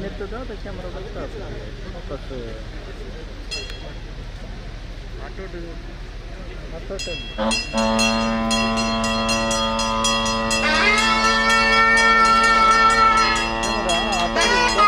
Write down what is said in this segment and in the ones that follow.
ನೆತ್ತದ camera focus auto. Camera.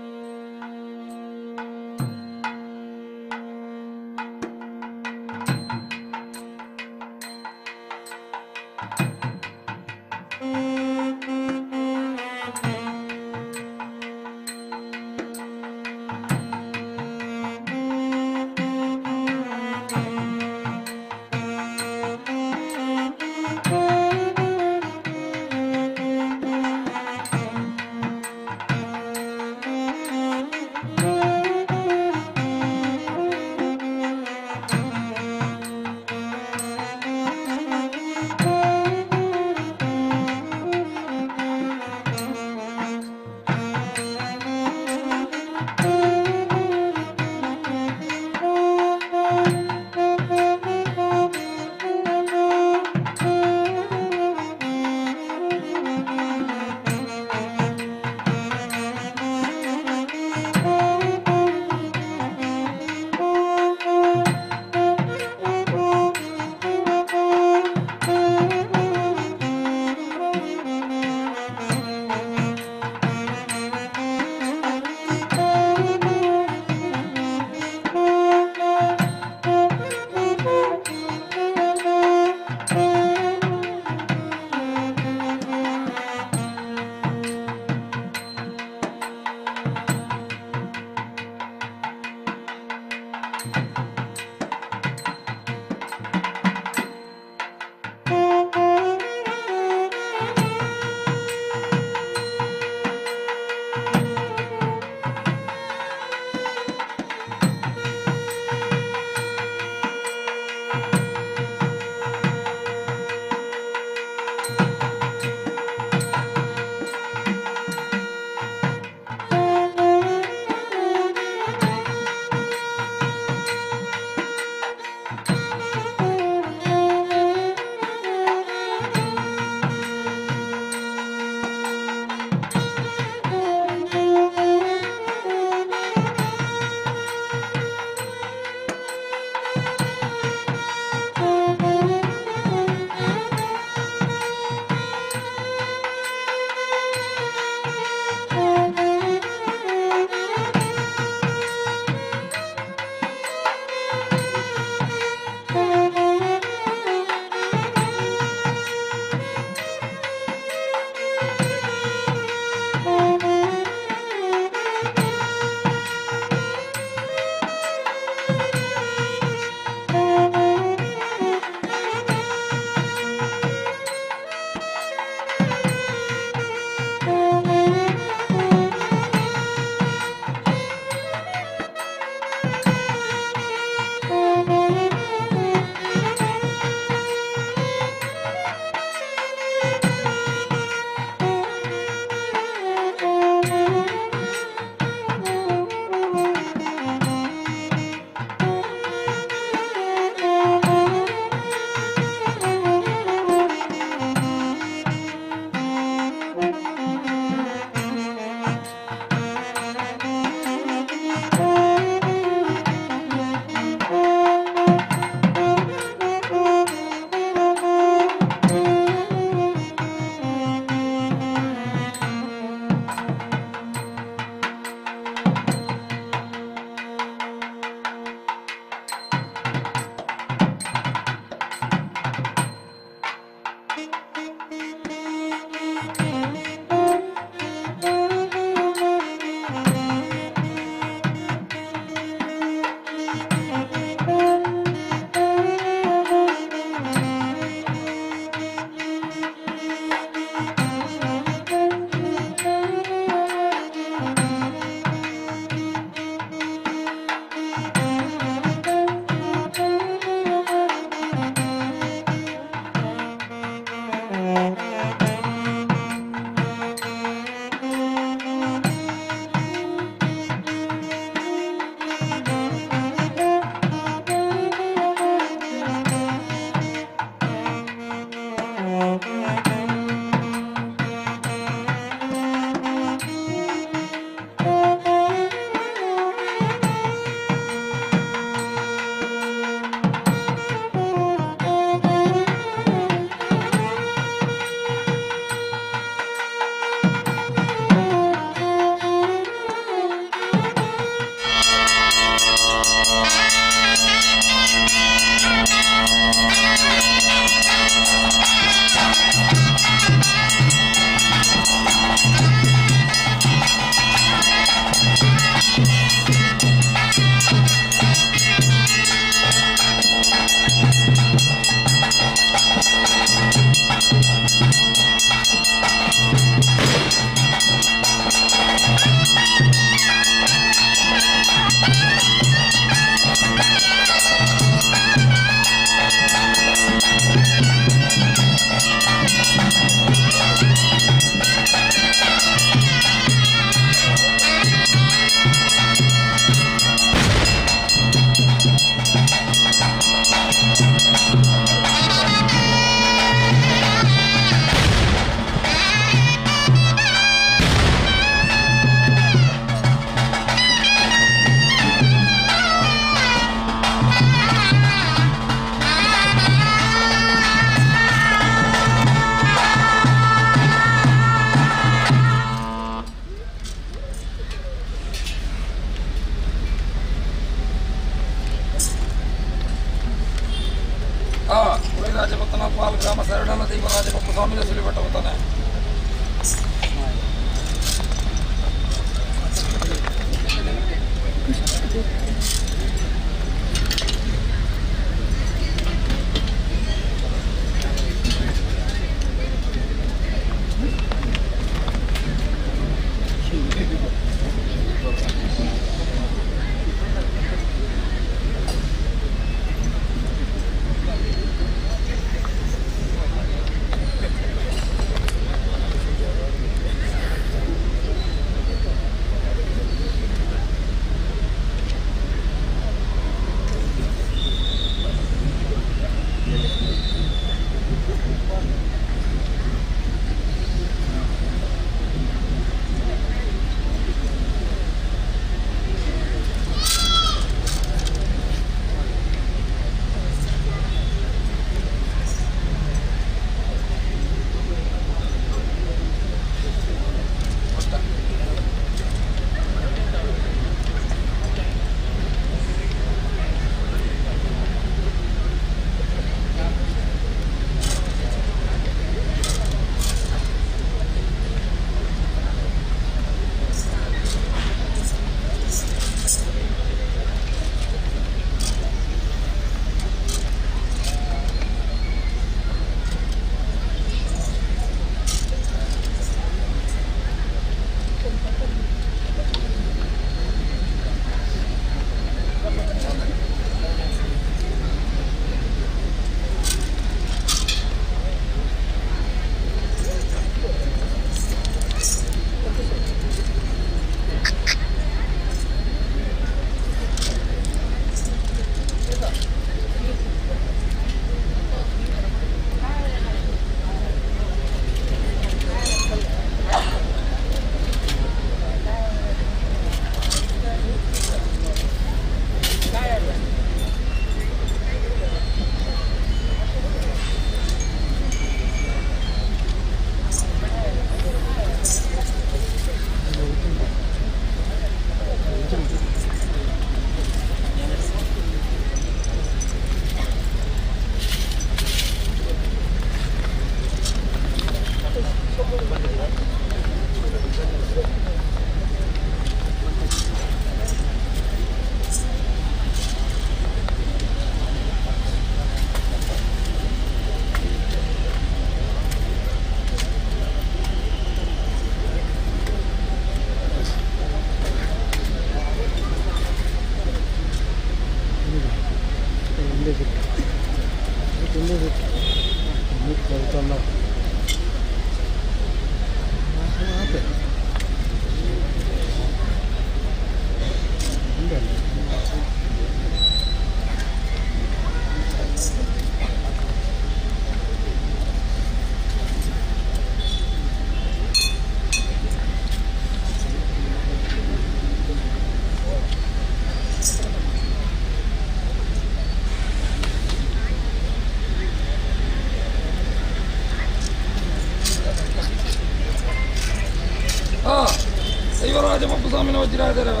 ದೈವರಾಜ ಬಪ್ಪು ಸ್ವಾಮಿನ ವಜ್ರಾದರವ.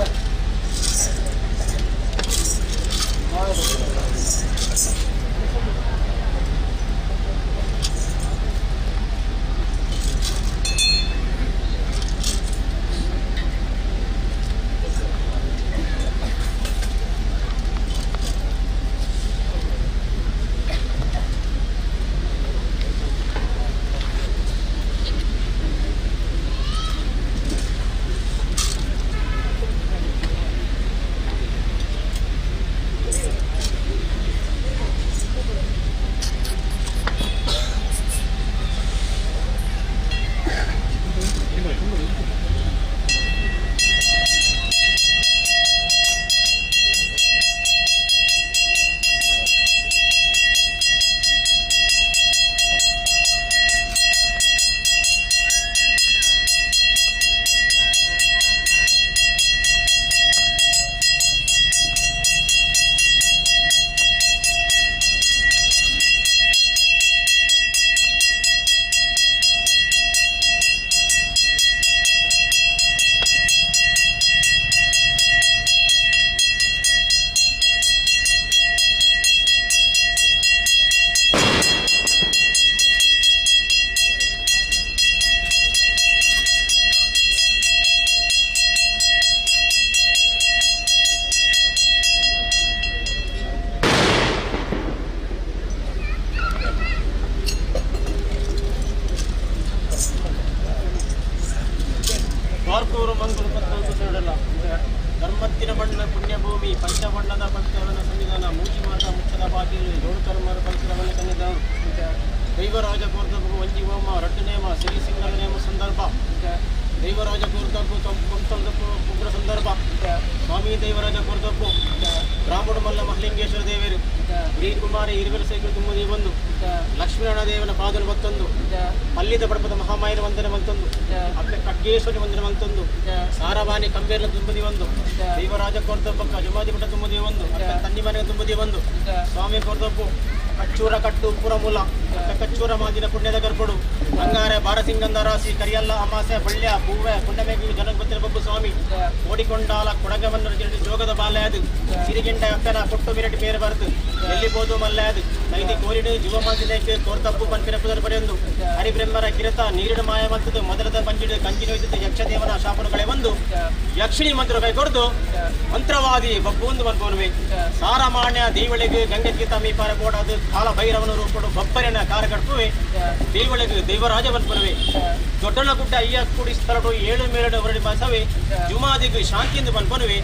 ಬಾರ್ಕೂರು ಮಂಗಳೂರು ಪತ್ನಾಲ್ಕು ಸೈಡಲ್ಲ ಧರ್ಮತ್ತಿನ ಮಣ್ಣ ಪುಣ್ಯಭೂಮಿ ಪಂಚಬಣ್ಣದ ಪಂಚವನ ಸನ್ನಿಧಾನ ಮೂಜಿ ಮಾತ ಮುಚ್ಚದ ಬಾಗಿಲು ಏಳು ಕರ್ಮರ ಪರಿಸರವನ್ನು ಸನ್ನಿಧಾನ ದೈವರಾಜ ಕೋರ್ದಬ್ಬು ಒಂಜಿ ಹೋಮ ರಡ್ಡು ನೇಮ ಸಿರಿ ಸಿಂಗಲ ನೇಮ ಸಂದರ್ಭ ದೈವರಾಜ ಕೋರ್ದಬ್ಬು ಕೊಂತಲ್ದಬ್ಬು ಉಗ್ರ ಸಂದರ್ಭ ಸ್ವಾಮಿ ದೇವರಾಜ ಕೋರ್ದಬ್ಬು ಬ್ರಾಹ್ಮಣ ಮಲ್ಲ ಮಹಲಿಂಗೇಶ್ವರ ದೇವರು ಕುಮಾರಿ ಇರುವೆಲ ಸೈಕಲ್ ತುಂಬುದಿ ಒಂದು ಲಕ್ಷ್ಮೀನಾರಾಯಣ ದೇವನ ಪಾದನ ಮತ್ತೊಂದು ಪಲ್ಲಿದ ಪಡಪದ ಮಹಾಮಾಯನ ವಂದನೆ ಮಂತೊಂದು ಅಪ್ಪೆ ಖಡ್ಗೇಶ್ವರಿ ವಂದನೆ ಮಂತೊಂದು ಸಾರವಾಣಿ ಕಂಬೇರ್ನ ತುಂಬುದಿ ಒಂದು ದೇವರಾಜ ಕೋರ್ದಬ್ಬಕ್ಕ ಜುಮಾದಿ ಮಠ ತುಂಬುದಿ ಒಂದು ಅಪ್ಪೆ ತನ್ನಿ ಮನೆಗೆ ತುಂಬುದಿ ಒಂದು ಸ್ವಾಮಿ ಕೋರ್ದಬ್ಬು ಕಚ್ಚೂರ ಕಟ್ಟು ಉಪ್ಪುರ ಮೂಲ ಅಪ್ಪೆ ಕಚ್ಚೂರ ಮಾದಿನ ಪುಣ್ಯದ ಗರ್ಭಡು ಅಂಗಾರೆ ಬಾರಸಿಂಗಂದ ರಾಶಿ ಕರಿಯಲ್ಲ ಅಮಾಸೆ ಬಳ್ಳ್ಯ ಪೂವೆ ಪುಣ್ಯಮೇಗಿ ಜನಗೊತ್ತಿನ ಬಬ್ಬು ಸ್ವಾಮಿ ಓಡಿಕೊಂಡಾಲ ಕೊಡಗವನ್ನು ಜೋಗದ ಬಾಲ್ಯದು ಸಿರಿಗೆಂಡ ಅಪ್ಪನ ಕೊಟ್ಟು ಮಿರಟಿ ಬೇರೆ ಬರೆದು ಎಲ್ಲಿ ಬೋದು ಮಲ್ಲಾದು ನೈದಿ ಕೋರಿಡು ಜೀವಮಾದಿನೇಕೆ ಕೋರ್ತಪ್ಪು ಪನ್ಪಿನ ಪುದರ್ ಪಡೆಯೊಂದು ಹರಿಬ್ರಹ್ಮರ ಕಿರತ ನೀರಿನ ಮಾಯ ಮಂತದ್ದು ಮೊದಲದ ಪಂಜಿಡು ಕಂಜಿನ ಒಯ್ದದ್ದು ಯಕ್ಷದೇವನ ಶಾಪನುಗಳೇ ಒಂದು ಯಕ್ಷಿಣಿ ಮಂತ್ರ ಕೈ ಕೊಡ್ದು ಮಂತ್ರವಾದಿ ಬಬ್ಬುಂದು ಮನ್ಪೋನುವೆ ಸಾರಮಾನ್ಯ ದೇವಳಿಗೆ ಗಂಗೆ ಗೀತ ಮೀಪಾರ ಕೋಡಾದು ಕಾಲ ಭೈರವನ ರೂಪಡು ಬಬ್ಬರಿನ ಕಾರ ಕಡ್ಪುವೆ ದೇವಳಿಗೆ ದೈವರಾಜ ಮನ್ಪನುವೆ ದೊಡ್ಡನ ಗುಡ್ಡ ಅಯ್ಯ ಕುಡಿ ಸ್ಥಳಡು ಏಳು ಮೇರಡು ಹೊರಡಿ ಬಸವೆ ಜುಮಾದಿಗೆ ಶಾಂತಿಯಿಂದ ಮನ್ಪನುವೆ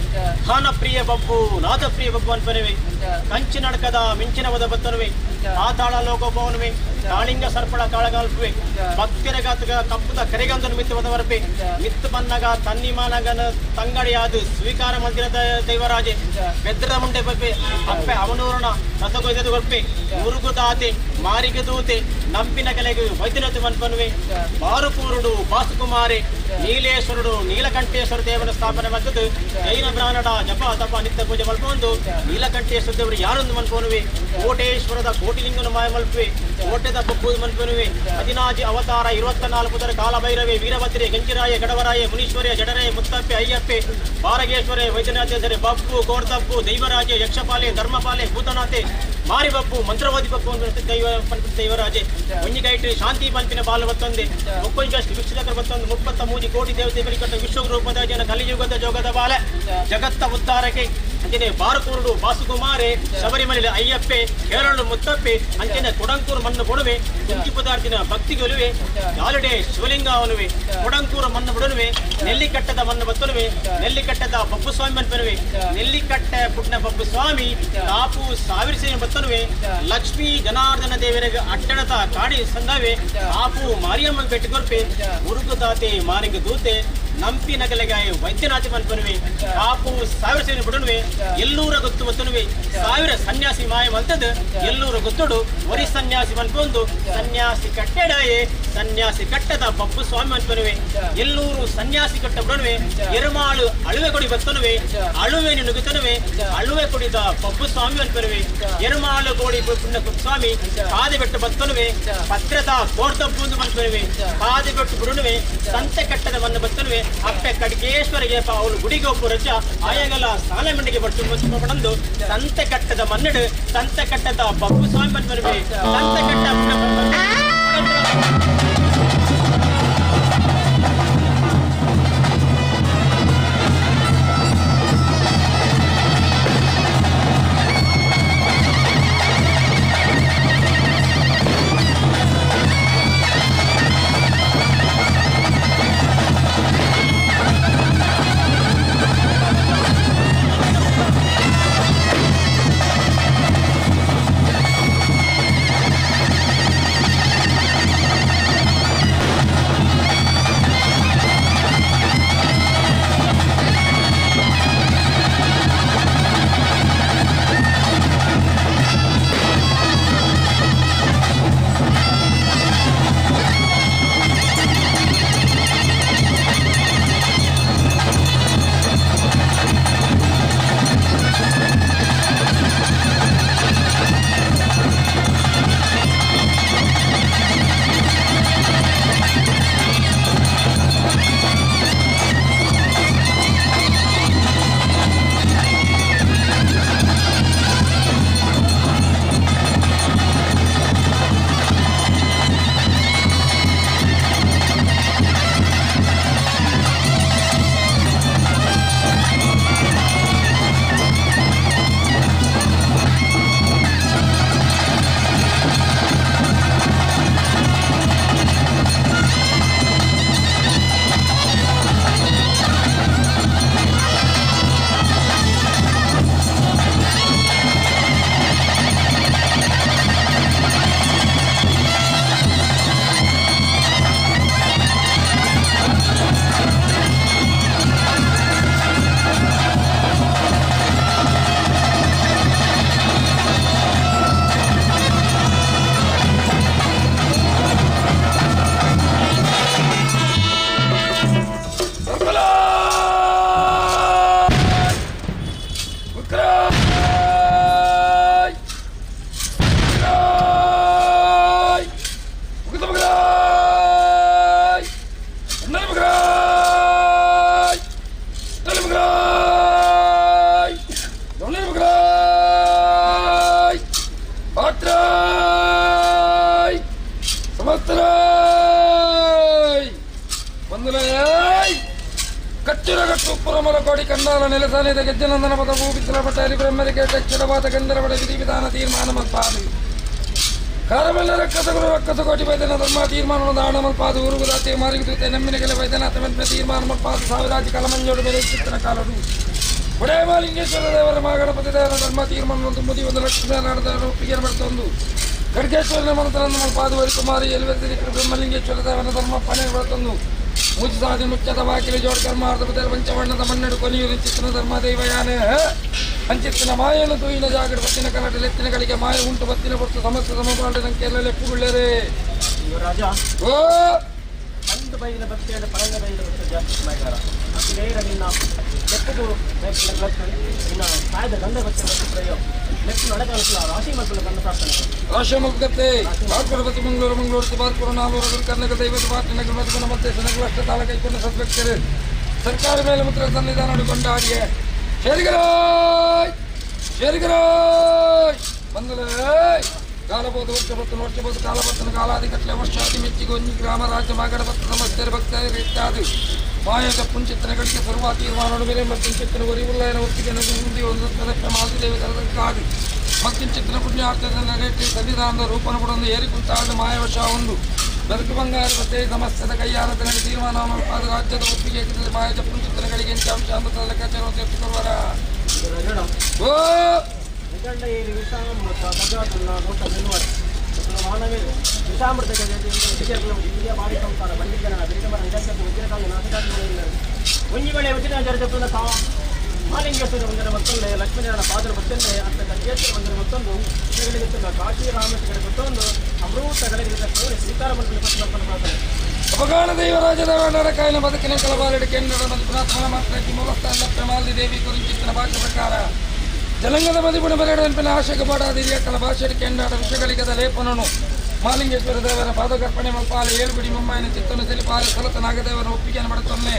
ಖಾನ ಪ್ರಿಯ ಬಬ್ಬು ನಾದ ಪ್ರಿಯ ಬಬ್ಬು ಅನ್ಪನುವೆ ಕಂಚಿನಡಕದ ಮಿಂಚಿನ ಒದ ಬತ್ತನುವೆ ಪಾತಾಳ ಲೋಕೋಪವನುವೆ ಕಾಳಿಂಗ ಸರ್ಪಣ ಕಾಳಗಾಲ್ಪುವೆ ಭಕ್ತರ ಗಾತಗ ಕಪ್ಪುದ ಕರೆಗಂದನು ಮಿತ್ತು ಬದವರಪೆ ಮಿತ್ತು ಬನ್ನಗ ತನ್ನಿಮಾನಗನ ತಂಗಡಿಯಾದು ಸ್ವೀಕಾರ ಮಂದಿರದ ದೈವರಾಜೆ ಬೆದ್ರದ ಮುಂಡೆ ಬಪ್ಪೆ ಅಪ್ಪೆ ಅವನೂರನ ರಸಗೊಯ್ದದು ಗೊಪ್ಪೆ ಮುರುಗುದಾತೆ ಮಾರಿಗೆ ದೂತೆ ನಂಬಿನ ಕಲೆಗೆ ವೈದ್ಯನಾಥ ಮನ್ಪನುವೆ ಬಾರುಪೂರುಡು ಬಾಸುಕುಮಾರಿ ನೀಲೇಶ್ವರುಡು ನೀಲಕಂಠೇಶ್ವರ ದೇವನ ಸ್ಥಾಪನೆ ಮದ್ದದು ಜೈನ ಬ್ರಾಹ್ಮಣ ಜಪ ತಪ ನಿತ್ಯ ಪೂಜೆ ಮಲ್ಪೊಂದು ನೀಲಕಂಠೇಶ್ವರ ದೇವರು ಯಾರೊಂದು ಮನ್ಪೋನುವೆ ಕೋಟೇಶ್ವರದ ಕೋಟಿಲಿಂಗನ ಮಾಯ ಮಲ್ಪುವೆ ಕೋಟೆದ ಬೊಬ್ಬು ಮನ್ಪನುವೆ ಹದಿನಾಜಿ ಅವತಾರ 24 ದರ ಕಾಲಭೈರವೆ ವೀರಭದ್ರೆ ಗಂಜಿರಾಯ ಗಡವರಾಯ ಮುನೀಶ್ವರ್ಯ ಜಡರಾಯ ಮುತ್ತಪ್ಪೆ ಅಯ್ಯಪ್ಪೆ ಬಾರಗೇಶ್ವರೇ ವೈದ್ಯನಾಥೇಶ್ವರೆ ಬಬ್ಬು ಕೋರ್ದಬ್ಬು ದೈವರಾಜೆ ಯಕ್ಷಪಾಲೆ ಧರ್ಮಪಾಲೆ ಭೂತನಾಥೆ ಮಾರಿ ಬಬ್ಬು ಮಂತ್ರವಾದಿ ಬಬ್ಬು ಅಂತ ದೈವ ದೈವರಾಜೆ ಒಂಜಿಗೈಟ್ ಶಾಂತಿ ಪಂಪಿನ ಬಾಲ ಬತ್ತೊಂದೆ ಮುಕ್ಕೊಂಜಷ್ಟು ವಿಶ್ವದಕರ ಬತ್ತೊಂದು 33 ಕೋಟಿ ದೇವತೆ ಬಲಿಕಟ್ಟ ವಿಶ್ವರೂಪದ ಜನ ಕಲಿಯುಗದ ಜೋಗದ ಬಾಲ ಜಗತ್ತ ಉದ್ಧಾರಕ್ಕೆ ಅಂಚನೆ ಬಾರಕೂರುಡು ಬಾಸುಕುಮಾರೆ ಶಬರಿಮಲೆ ಅಯ್ಯಪ್ಪೆ ಕೇರಳ ಮುತ್ತಪ್ಪೆ ಅಂಚನೆ ಕೊಡಂಕೂರು ಮಣ್ಣು ಕೊಡುವೆ ಕುಂಚಿ ಪದಾರ್ಥಿನ ಭಕ್ತಿಗೊಲುವೆ ಜಾಲಡೆ ಶಿವಲಿಂಗ ಅವನುವೆ ಕೊಡಂಕೂರು ಮಣ್ಣು ಬಿಡನುವೆ ನೆಲ್ಲಿಕಟ್ಟದ ಮಣ್ಣು ಬತ್ತನುವೆ ನೆಲ್ಲಿಕಟ್ಟದ ಬಬ್ಬು ಸ್ವಾಮಿ ಮನ್ಪನುವೆ ನೆಲ್ಲಿಕಟ್ಟೆ ಪುಟ್ನ ಬಬ್ಬು ಸ್ವಾಮಿ ಕಾಪು ಸಾವಿರ ಸೇನೆ ಬತ್ತನುವೆ ಲಕ್ಷ್ಮೀ ಜನಾರ್ದನ ದೇವರಿಗೆ ಅಟ್ಟಣತ ಕಾಡಿ ಸಂದವೆ ಕಾಪು ಮಾರಿಯಮ್ಮನ ಬೆಟ್ಟಗೊರ್ಪೆ ಉರುಗುದಾತೆ ಮಾರಿಗೆ ದೂತೆ ನಂಪಿ ನಗಲೆಗಾಯ ವೈದ್ಯನಾಥ ಮನ್ಪನುವೆ ಕಾಪು ಸಾವಿರ ಸೇನೆ ಬಿಡನುವೆ ಎಲ್ಲೂರ ಗೊತ್ತು ಬತ್ತನುವೆ ಸಾವಿರ ಸನ್ಯಾಸಿ ಮಾಯ ಮಂತದ್ದು ಎಲ್ಲೂರ ಗೊತ್ತುಡು ಒರಿ ಸನ್ಯಾಸಿ ಮನ್ಪೊಂದು ಸನ್ಯಾಸಿ ಕಟ್ಟೆಡಾಯೆ ಸನ್ಯಾಸಿ ಕಟ್ಟದ ಬಬ್ಬು ಸ್ವಾಮಿ ಮನ್ಪನುವೆ ಎಲ್ಲೂರು ಸನ್ಯಾಸಿ ಕಟ್ಟ ಬಿಡನುವೆ ಎರುಮಾಳು ಅಳುವೆ ಕೊಡಿ ಬತ್ತನುವೆ ಅಳುವೆ ನುಗ್ಗುತ್ತನುವೆ ಅಳುವೆ ಕೊಡಿದ ಬಬ್ಬು ಸ್ವಾಮಿ ಅನ್ಪನುವೆ ಎರುಮಾಳು ಕೋಡಿ ಪುಣ್ಯ ಸ್ವಾಮಿ ಕಾದೆ ಬೆಟ್ಟು ಬತ್ತನುವೆ ಪತ್ರದ ಕೋರ್ತಬ್ಬು ಮನ್ಪನುವೆ ಕಾದೆ ಬೆಟ್ಟು ಬಿಡುನುವೆ ಸಂತೆ ಕಟ್ಟದ ಮಣ್ಣು ಬತ್ತನುವೆ ಅಪ್ಪೆ ಕಡ್ಗೇಶ್ವರಿಗೆ ಅವಳು ಗುಡಿಗೋಪು ರಜ ಆಯಗಲ ಸಾಲೆ ಮಂಡಿಗೆ ಬರ್ತು ಪಡಂದು ಸಂತೆ ಕಟ್ಟದ ಮನ್ನಡು ಸಂತೆ ಕಟ್ಟದ ಬಬ್ಬು ಸ್ವಾಮಿ ಬನ್ವರ್ವೆ ಸಂತೆ ಕಟ್ಟ. ಕಚ್ಚಿರಗಟ್ಟು ಪುರಮರ ಕೋಡಿ ಕಂದಾಲ ನೆಲಸಾನಿದ ಗೆಜ್ಜನಂದನ ಪದ ಭೂ ಬಿಸಿಲ ಪಟ್ಟ ಹರಿಬ್ರಹ್ಮರಿಗೆ ಅಕ್ಷರವಾದ ಗಂಧರ್ವಡ ವಿಧಿ ವಿಧಾನ ತೀರ್ಮಾನ ಮಲ್ಪಾದು. ಕಾರಮೆಲ್ಲ ರಕ್ಕಸ ಗುರು ರಕ್ಕಸ ಕೋಟಿ ವೈದ್ಯನ ಧರ್ಮ ತೀರ್ಮಾನ ದಾಣ ಮಲ್ಪಾದು. ಊರುಗುದಾತೆ ಮಾರಿಗುತ್ತೆ ನಮ್ಮಿನ ಕೆಲ ವೈದ್ಯನಾಥ ಮೆನ್ಪೆ ತೀರ್ಮಾನ ಮಲ್ಪಾದು. ಸಾವಿರಾಜಿ ಕಲಮಂಜೋಡು ಮೇಲೆ ಚಿತ್ತನ ಕಾಲಡು ಒಡೆಯಮಾಲಿಂಗೇಶ್ವರ ದೇವರ ಮಹಾಗಣಪತಿ ದೇವರ ಧರ್ಮ ತೀರ್ಮಾನ ಮುದಿ ಒಂದು ಲಕ್ಷ ನಾಡದ ಒಪ್ಪಿಗೆ ಬರ್ತೊಂದು ಖಡ್ಗೇಶ್ವರನ ಮನತನನ್ನು ಮಲ್ಪಾದು. ವರಿಕುಮಾರಿ ಎಲ್ವೆದಿರಿ ಬ್ರಹ್ಮಲಿಂಗೇಶ್ವರ ದೇವರ ಧರ್ಮ ಪಣೆ ಬರ್ತೊಂದು ಮೂಜಿ ಸಾಧಿ ಮುಖ್ಯದ ಬಾಕಿಲು ಜೋಡ್ ಕರ್ಮ ಅರ್ಧಪದ ಪಂಚವರ್ಣದ ಮನ್ನಡು ಕೊನೆಯೂರು ಚಿತ್ತನ ಧರ್ಮ ದೈವಯಾನೆ ಅಂಚಿತ್ತಿನ ಮಾಯನು ತೂಯಿನ ಜಾಗಡ ಬತ್ತಿನ ಕನ್ನಡ ಲೆತ್ತಿನ ಗಳಿಗೆ ಮಾಯ ಉಂಟು ಬತ್ತಿನ ಹೊರತು ಸಮಸ್ತ ಸಮಪಾಂಡ ಸಂಖ್ಯೆಲ್ಲ ಲೆಪ್ಪುಗುಳ್ಳರೆ. ರಾಜ ಓ ಒಂದು ಬೈಲಿನ ಭಕ್ತಿಯನ್ನು ಪರಂಗ ಬೈಲಿನ ಭಕ್ತಿ ಜಾಸ್ತಿ ಸಮಯಗಾರ ನೇರ ನಿನ್ನ ಲೆಪ್ಪುಗು ನಿನ್ನ ಸಾಯದ ಗಂಧ ಭಕ್ತಿ ಭಕ್ತಿ ಪ್ರಯೋಗ ಲೆಪ್ಪು ನಡಕಾಲಿಸಲ ರಾಶಿ ಮಕ್ಕಳು ಗಂಧ ಪ್ರಾರ್ಥನೆ. ರಾಶಮುಗ್ಧತೆ ಬಾರ್ಕುರಪತಿ ಮಂಗಳೂರು ಮಂಗಳೂರು ಬಾರ್ಕುರ ನಾಲ್ವರು ಕರ್ನಗ ದೈವದ ಬಾಟಿನಗರ ಮಧುಬನ ಮತ್ತೆ ಸನಗಲ ಅಷ್ಟ ತಾಳ ಕೈಕೊಂಡ ಸದ್ಭಕ್ತರು ಸರ್ಕಾರ ಮೇಲೆ ಮುತ್ರ ಸನ್ನಿಧಾನ ಕೊಂಡಾಡಿಯ ಶೇರಿಗರಾಯ್ ಶೇರಿಗರಾಯ್ ಬಂದಲೇ ಕಾಲಬೋದು ವರ್ಷ ಬತ್ತನ ವರ್ಷ ಬೋದು ಕಾಲಬತ್ತನ ಕಾಲಾದಿ ಕಟ್ಲೆ ವರ್ಷಾದಿ ಮೆಚ್ಚಿಗೊಂಜಿ ಗ್ರಾಮ ರಾಜ್ಯ ಮಾಗಡ ಭಕ್ತ ಸಮಸ್ತರ ಭಕ್ತರು ಇತ್ಯಾದಿ ಮಾಯದ ಪುಂಚಿತ್ತನಗಳಿಗೆ ಸರ್ವ ತೀರ್ಮಾನ ಮೇಲೆ ಮತ್ತು ಒರಿವುಳ್ಳಯನ ಒಪ್ಪಿಗೆ ಮುಂದೆ ಒಂದು ಮಾಲ್ದಿ ಕಾಡು ಮತ್ತಿಂಚಿತ್ತನ ಪುಣ್ಯಾರ್ಥದ ನರೇಟಿ ಸನ್ನಿಧಾನದ ರೂಪನ ಕೊಡೊಂದು ಏರಿಕುಂತಾಡು ಮಾಯವಶ ಉಂಡು ಬದುಕು ಬಂಗಾರ ಬತ್ತೆ ಸಮಸ್ತದ ಕೈಯಾರದನಲ್ಲಿ ತೀರ್ಮಾನ ಮಲ್ಪಾದ ರಾಜ್ಯದ ಒಪ್ಪಿಗೆ ಮಾಯದ ಪುಂಚಿತ್ತನಗಳಿಗೆ ಅಂಶ ಅಮೃತದ ಲೆಕ್ಕಾಚಾರವನ್ನು ತೆಗೆದುಕೊಳ್ಳುವರ. ರಜಡ ಓ ನಿಗಂಡ ಏರಿ ವಿಷಾಮೃತ ಭಗವತನ ನೋಟ ಮೆನ್ನುವರು ಮಾನವೇ ವಿಷಾಮೃತ ಇಂಡಿಯಾ ಬಾರಿ ಸಂಸಾರ ಬಂಡಿಜನ ಬಿರಿಗಮರ ನಿಜಕ್ಕೆ ವಜ್ರಕಾಲ ನಾಟಕ ಒಂಜಿ ವೇಳೆ ವಜ್ರ ಜರಜಪ್ಪನ ತಾವ ಮಾಲಿಂಗೇಶ್ವರ ಬಂದರ ಮತ್ತೊಂದು ಲಕ್ಷ್ಮೀನಾರಾಯಣ ಪಾದರ ಮತ್ತೊಂದು ಅಂತ ಗಂಗೇಶ್ವರ ಬಂದರ ಮತ್ತೊಂದು ಶ್ರೀಗಳಿಗೆ ಕಾಶಿ ರಾಮೇಶ್ವರ ಮತ್ತೊಂದು ಅಮೃತ ಗಳಿಗೆ ಸ್ವೀಕಾರ ಮಾಡಲು ಪ್ರಾರ್ಥನೆ. ಅಪಗಾಣ ದೈವರಾಜದ ನರಕಾಯನ ಬದುಕಿನ ಕಲಬಾರಡಿ ಕೇಂದ್ರದ ಮಧುಪುನಾತ್ಮನ ಮಾತ್ರಕ್ಕೆ ಮೂಲಸ್ಥಾನ ಪ್ರಮಾಲಿ ದೇವಿ ಕುರಿಚಿತ್ತನ ಭಾಷೆ ಪ್ರಕಾರ ಜಲಂಗದ ಮದಿಪುಣ ಬರೆಡನ್ಪಿನ ಆಶಕ ಬಾಡಾದಿರಿಯ ಕಲ ಭಾಷೆ ಕೇಂದ್ರದ ವಿಷಗಳಿಗದ ಲೇಪನನು ಮಾಲಿಂಗೇಶ್ವರ ದೇವರ ಪಾದಕರ್ಪಣೆ ಮಲ್ಪಾಲ ಏಳುಗುಡಿ ಮುಮ್ಮಾಯಿನ ಚಿತ್ತನು ಸೆಲಿಪಾಲ ಸಲತ ನಾಗದೇವರ ಒಪ್ಪಿಗೆಯನ್ನು ಪಡೆತೊನ್ನೆ.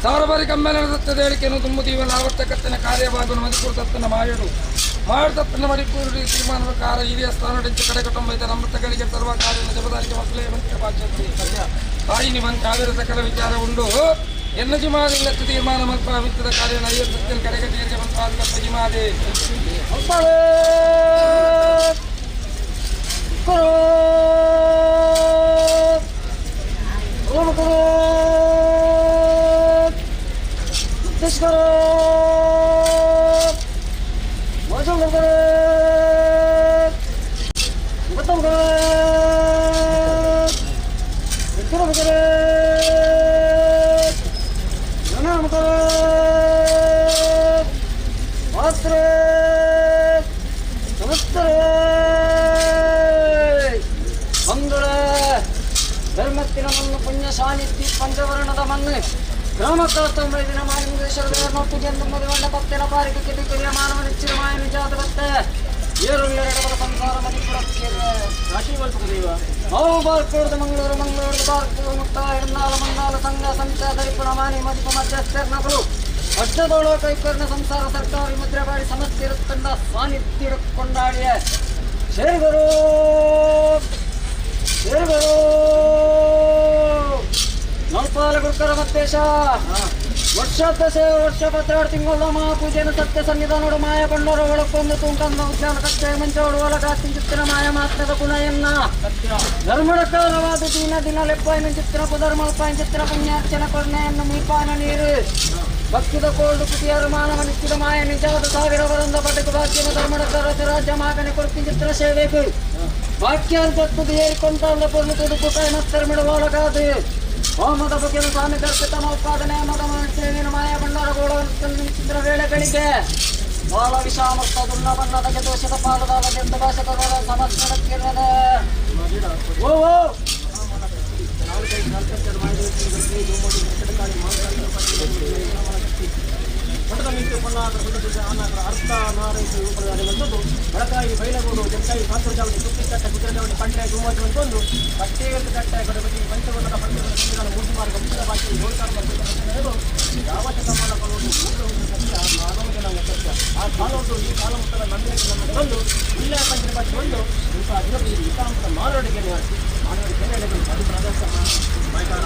ಸಾರಬಾರಿ ಕಮ್ಮೆಲ ಸತ್ತದ ಹೇಳಿಕೆಯನ್ನು ತುಂಬುತ್ತೀವಲ್ಲ ಆವರ್ತಕತ್ತನ ಕಾರ್ಯಭಾಗವನ್ನು ಮದಿಪುರ ತತ್ತನ ಮಾಯಡು ಮಾಡು ತತ್ತನ ಮಡಿಪೂರು ತೀರ್ಮಾನದ ಕಾರ ಹಿರಿಯ ಸ್ಥಾನಡೆಂಚು ಕಡೆ ಕುಟುಂಬ ಅಮೃತಗಳಿಗೆ ಸರ್ವ ಕಾರ್ಯ ಜಬದಾರಿಕೆ ಮಕ್ಕಳೇ ಮಂತ್ರ ಭಾಷೆ ತಾಯಿ ನಿಮನ್ ಕಾವೇರ ಸಕಲ ವಿಚಾರ ಉಂಡು ಎನ್ನ ಜಿಮಾದಿಲ್ಲತ್ತು ತೀರ್ಮಾನ ಮಲ್ಪ ಮಿತ್ತದ ಕಾರ್ಯ ನೈಯ ಸತ್ಯನ್ ಕಡೆಗಟ್ಟಿಯರಿಗೆ ಮಲ್ಪ ಜಿಮಾದೆ. ಧರ್ಮತ್ತಿನ ಮಣ್ಣು ಪುಣ್ಯ ಸಾನ್ನಿಧ್ಯ ಪಂಚವರ್ಣದ ಮಣ್ಣು ಗ್ರಾಮಕ್ಕಾಸ್ತಂಬೈದಿನ ಮಾಲಿಂಗೇಶ್ವರ ದೇವರನೊಟ್ಟಿಗೆ ಮದುವಣ್ಣ ಪತ್ತಿನ ಪಾರಿಗೆ ಕಿರಿಯ ಮಾನವ ನಿಚ್ಚಿನ ಮಾಯ ನಿಜಾದ ಬತ್ತೆ ಏರು ಎರಡವರ ಸಂಸಾರ ಮದಿಪುರಕ್ಕೆ ರಾಶಿ ಮಲ್ಪುಗ. ನಾವು ಬಾರ್ಕೋಡ್ದ ಮಂಗಳೂರು, ಮಂಗಳೂರು ಬಾರ್ಕೂರು ಮುತ್ತ ಎರ್ನಾಲ ಮಂದಾಲ ಸಂಘ ಸಂಚ ದರಿಪುಣ ಮಾನಿ ಮದಿಪ ಮಧ್ಯಸ್ಥರ್ನಗಳು ಅಷ್ಟದೋಳ ಕೈಕರ್ಣ ಸಂಸಾರ ಸರ್ಕಾರಿ ಮುದ್ರೆಬಾಡಿ ಸಮಸ್ಯೆ ಇರುತ್ತಂಡ ಸಾನ್ನಿಧ್ಯ ಕೊಂಡಾಡಿಯ ಶೇರ್ಗರು ಶೇರ್ಗರು ನಲ್ಪಾಲ ಗುರುಕರ ಮತ್ತೇಶ ವರ್ಷದ ಸೇವೆ ವರ್ಷ ಪತ್ರಾಡು ತಿಂಗಳ ಮಹಾಪೂಜೆಯನ್ನು ಸತ್ಯ ಸನ್ನಿಧಾನೋಡು ಮಾಯ ಬಣ್ಣೋರು ಒಳಕ್ಕೊಂದು ತುಂಕಂದ ಉದ್ಯಾನ ಕಚ್ಚೆ ಮಂಚೋಡು ಒಳಗ ಚಿಂಚಿತ್ತಿನ ಮಾಯ ಮಾತ್ರದ ಗುಣಯನ್ನ ಧರ್ಮಡಕಾರವಾದ ದಿನ ದಿನ ಲೆಪ್ಪಾಯಿನ ಚಿತ್ರ ಪುಧರ್ಮಲ್ಪಾಯಿನ ಚಿತ್ರ ಪುಣ್ಯಾರ್ಚನ ಕೊರ್ಣೆಯನ್ನು ಮೀಪಾನ ನೀರು ಭಕ್ತಿದ ಕೋಲ್ಡು ಕುಟಿಯರು ಮಾನವ ನಿಶ್ಚಿತ ಮಾಯ ನಿಜಾದ ಸಾವಿರ ವರಂದ ಪಟಕು ಭಾಗ್ಯನ ಧರ್ಮಡಕಾರ ರಾಜ್ಯ ಮಾಗನೆ ಕೊಡ್ತಿ ಚಿತ್ರ ಸೇವೆಗೆ ವಾಕ್ಯಾಂತದ್ದು ಏರಿಕೊಂಡ ಪೊರ್ಲು ತುಡುಕು ಕಾಯಿ ಮತ್ತರ್ಮಿಡು ಒಳಗಾದು ಹೋಮದ ಬಗೆಯ ಸ್ವಾಮಿ ಕರ್ಪಿತ ಉತ್ಪಾದನೆ ಮದ ಸೇವಿನ ಮಾಯ ಭಂಡಾರ ಗೋಳ ಚಿತ್ರ ವೇಳೆಗಳಿಗೆ ಬಾಲ ವಿಷಾಮರ್ತ ದುನ್ನ ಬಣ್ಣದ ದೋಷದ ಪಾಲದಾಲ ಗೆದ್ದ ಭಾಷೆದ ಸಮಸ್ತ ಓ ಓ ಪಟದ ಮಿಂಚು ಪೊನ್ನಾಗರ ಸುಂದರ ಆನಾಗರ ಅರ್ಥ ನಾರೈಸು ಇವುಗಳು ಬಡಕಾಯಿ ಬೈಲಗೋಡು ಜಂಕಾಯಿ ಕಾಂತರಜಾವಡಿ ತುಪ್ಪಿ ಕಟ್ಟ ಕುದುರೆಜಾವಡಿ ಪಂಡ್ರೆ ಗುಮ್ಮಜು ಅಂತ ಒಂದು ಕಟ್ಟೆ ಕಟ್ಟ ಗಣಪತಿ ಪಂಚವರ್ಣದ ಪಂಚವರ್ಣ ಸಂವಿಧಾನ ಮೂರು ಮಾರ್ಗ ಮುಖ್ಯ ಭಾಷೆ ಗೋಲ್ಕಾರ್ಮ ಯಾವ ಶತಮಾನ ಬರುವುದು ಮೂಲ ಸತ್ಯ ಮಾನವ ಜನಾಂಗ ಸತ್ಯ ಆ ಕಾಲವನ್ನು ಈ ಕಾಲಮುತ್ತಲ ನಂಬಿಕೆ ನಮ್ಮ ಬಂದು ಇಲ್ಲ ಪಂಚ ಭಾಷೆ ಒಂದು ಇಂಥ ದಿನ ಹಿತಾಂತ ಮಾನವರಿಗೆ ಮಾನವರಿಗೆ ಅದು ಪ್ರದರ್ಶ ಮೈಕಾರ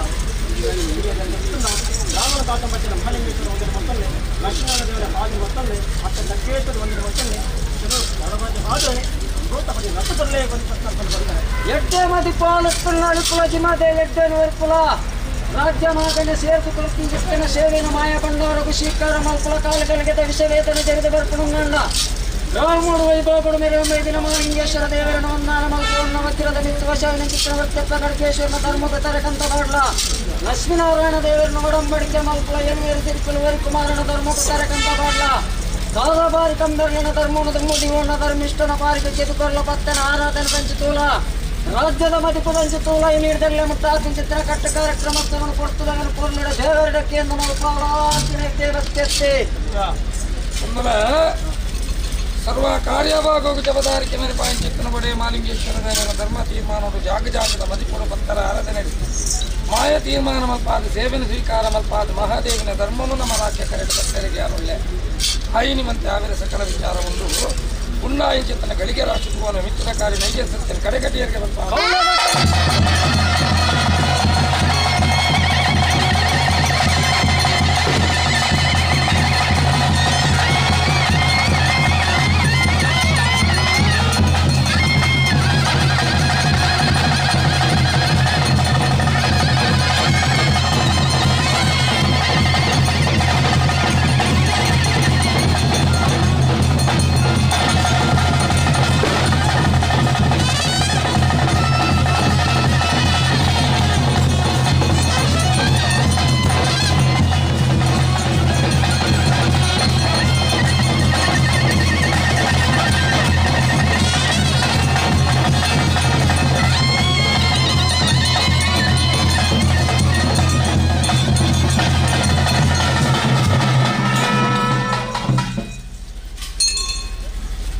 ರಾಮನ ಕಾಕಂಬಚ್ಚಿನ ಮಹಾಲಿಂಗೇಶ್ವರ ಒಂದರ ಮಕ್ಕಳೇ ಲಕ್ಷ್ಮಣ ದೇವರ ಹಾದಿ ಮಕ್ಕಳೇ ಅತ್ತ ದಕ್ಕೇಶ್ವರ ಒಂದರ ಮಕ್ಕಳೇ ಆದರೆ ಅಮೃತ ಪಡಿ ನಟ್ಟು ಬರಲೇ ಒಂದು ಪ್ರಶ್ನೆ ಬರ್ತಾರೆ. ಎಡ್ಡೆ ಮದಿಪಾಲಕ್ಕುಲ್ಲ ಜಿಮದೆ ಎಡ್ಡೆನು ವರ್ಪುಲ ರಾಜ್ಯ ಮಾಗನೆ ಸೇರ್ತು ಕೊಡ್ತಿ ಚಿಕ್ಕನ ಸೇವೆನ ಮಾಯ ಬಂಡಾರ ಕುಶೀಕಾರ ಮಲ್ಪುಲ ಕಾಲಗಳಿಗೆ ವಿಷವೇದನೆ ಜರಿದ ಬರ್ಪುಣಂಗಣ್ಣ ರಾಮುಡು ವೈಭವಗಳು ಮೆರವೈದಿನ ಮಹಾಲಿಂಗೇಶ್ವರ ದೇವರನ ವಂದನ ಮಲ್ಪುವನ್ನ ವಜ್ರದ ಮಿತ್ತು ವಶವಿನ ಚಿತ್ರವರ್ತ್ಯಪ್ಪ ಖಡ್ಗೇಶ್ವರನ ಧರ್ಮದ ತರಕಂತ ಬಾಡ್ಲ ಲಕ್ಷ್ಮೀನಾರಾಯಣ ದೇವರನ ಒಡಂಬಡಿಕೆ ಮಲ್ಪುಲ ಎನ್ವೇರು ತಿರುಕುಲು ವರಿಕುಮಾರನ ಧರ್ಮದ ತರಕಂತ ಬಾಡ್ಲ ದಾದಾಬಾರಿ ಕಂಬರ್ಲನ ಧರ್ಮನ ಮುದಿವಣ್ಣ ಧರ್ಮಿಷ್ಠನ ಪಾರಿಗೆ ಕೆದುಕೊರ್ಲ ಪತ್ತನ ಆರಾಧನೆ ತಂಚು ತೂಲ ರಾಜ್ಯದ ಮದಿಪು ತಂಚು ತೂಲ ನೀಡಿದಲ್ಲೇ ಮುಟ್ಟಾತಿನ ಚಿತ್ರ ಕಟ್ಟ ಕಾರ್ಯಕ್ರಮವನ್ನು ಕೊಡ್ತದನ್ನು ಪೂರ್ಣಿಡ ದೇವರಡಕ್ಕೆ ಎಂದು ಮಲ್ಪಾಲಾಂತಿನ ದೇವಸ್ಥೆ. ಅಂದ್ರೆ ಸರ್ವ ಕಾರ್ಯಭಾಗೋಗ ಜಬದಾರಿಕೆ ಮೇಲೆ ಪಾಯಿಂಚಿತ್ತನ ಬಡೆ ಮಾಲಿಂಗೇಶ್ವರ ದೇವರ ಧರ್ಮ ತೀರ್ಮಾನೋಡು ಜಾಗ ಜಾಗದ ಮದಿಪುರ ಭಕ್ತರ ಆರಾಧನೆ ಮಾಯ ತೀರ್ಮಾನ ಮಲ್ಪಾದ ಸೇವೆನ ಸ್ವೀಕಾರ ಮಲ್ಪಾದ ಮಹಾದೇವಿನ ಧರ್ಮನು ನಮ್ಮ ರಾಜ್ಯ ಕರೆದು ಭಕ್ತರಿಗೆ ಯಾರೊಳ್ಳೆ ಆಯಿನಿಮಂತೆ ಆವಿರ ಸಕಲ ವಿಚಾರ ಉಂಡು ಉಣ್ಣಾಯಿಂಚಿತ್ತನ ಗಳಿಗೆ ರಾಶಿಸುವನ ಮಿತ್ರ ಕಾರ್ಯ ನೈಜ ಸತ್ಯನ ಕಡೆಗಟ್ಟಿಯರಿಗೆ ಮಲ್ಪ.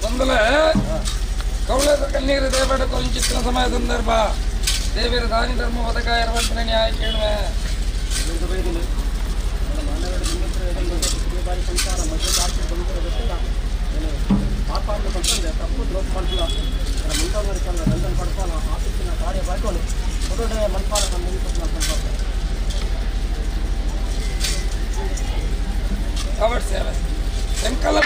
ಒಂದಲ ಕೌಳದ ಕಣ್ಣೀರು ದೇವಡ ಕೊಂಚಿತ್ತಿನ ಸಮಯ ಸಂದರ್ಭ ದೇವಿರ ದಾನಿ ಧರ್ಮ ಬದಕ ಇರುವಂತ ನ್ಯಾಯ ಕೇಳುವೆ. ಲೋಕ ಮಲ್ಪುಲ ಮುಂದಾವರಿಕಲ್ಲ ದಂಡನ್ ಪಡ್ಪಾಲ ಆಫೀಸಿನ ಕಾರ್ಯ ಬಾಯ್ಕೊಂಡು ಕೊಡೋಡೆ ಮಲ್ಪಾಲ ಮಲ್ಪಾಲ. ಕವರ್ ಸೇವೆ ಎಂಕಲ್ಲ.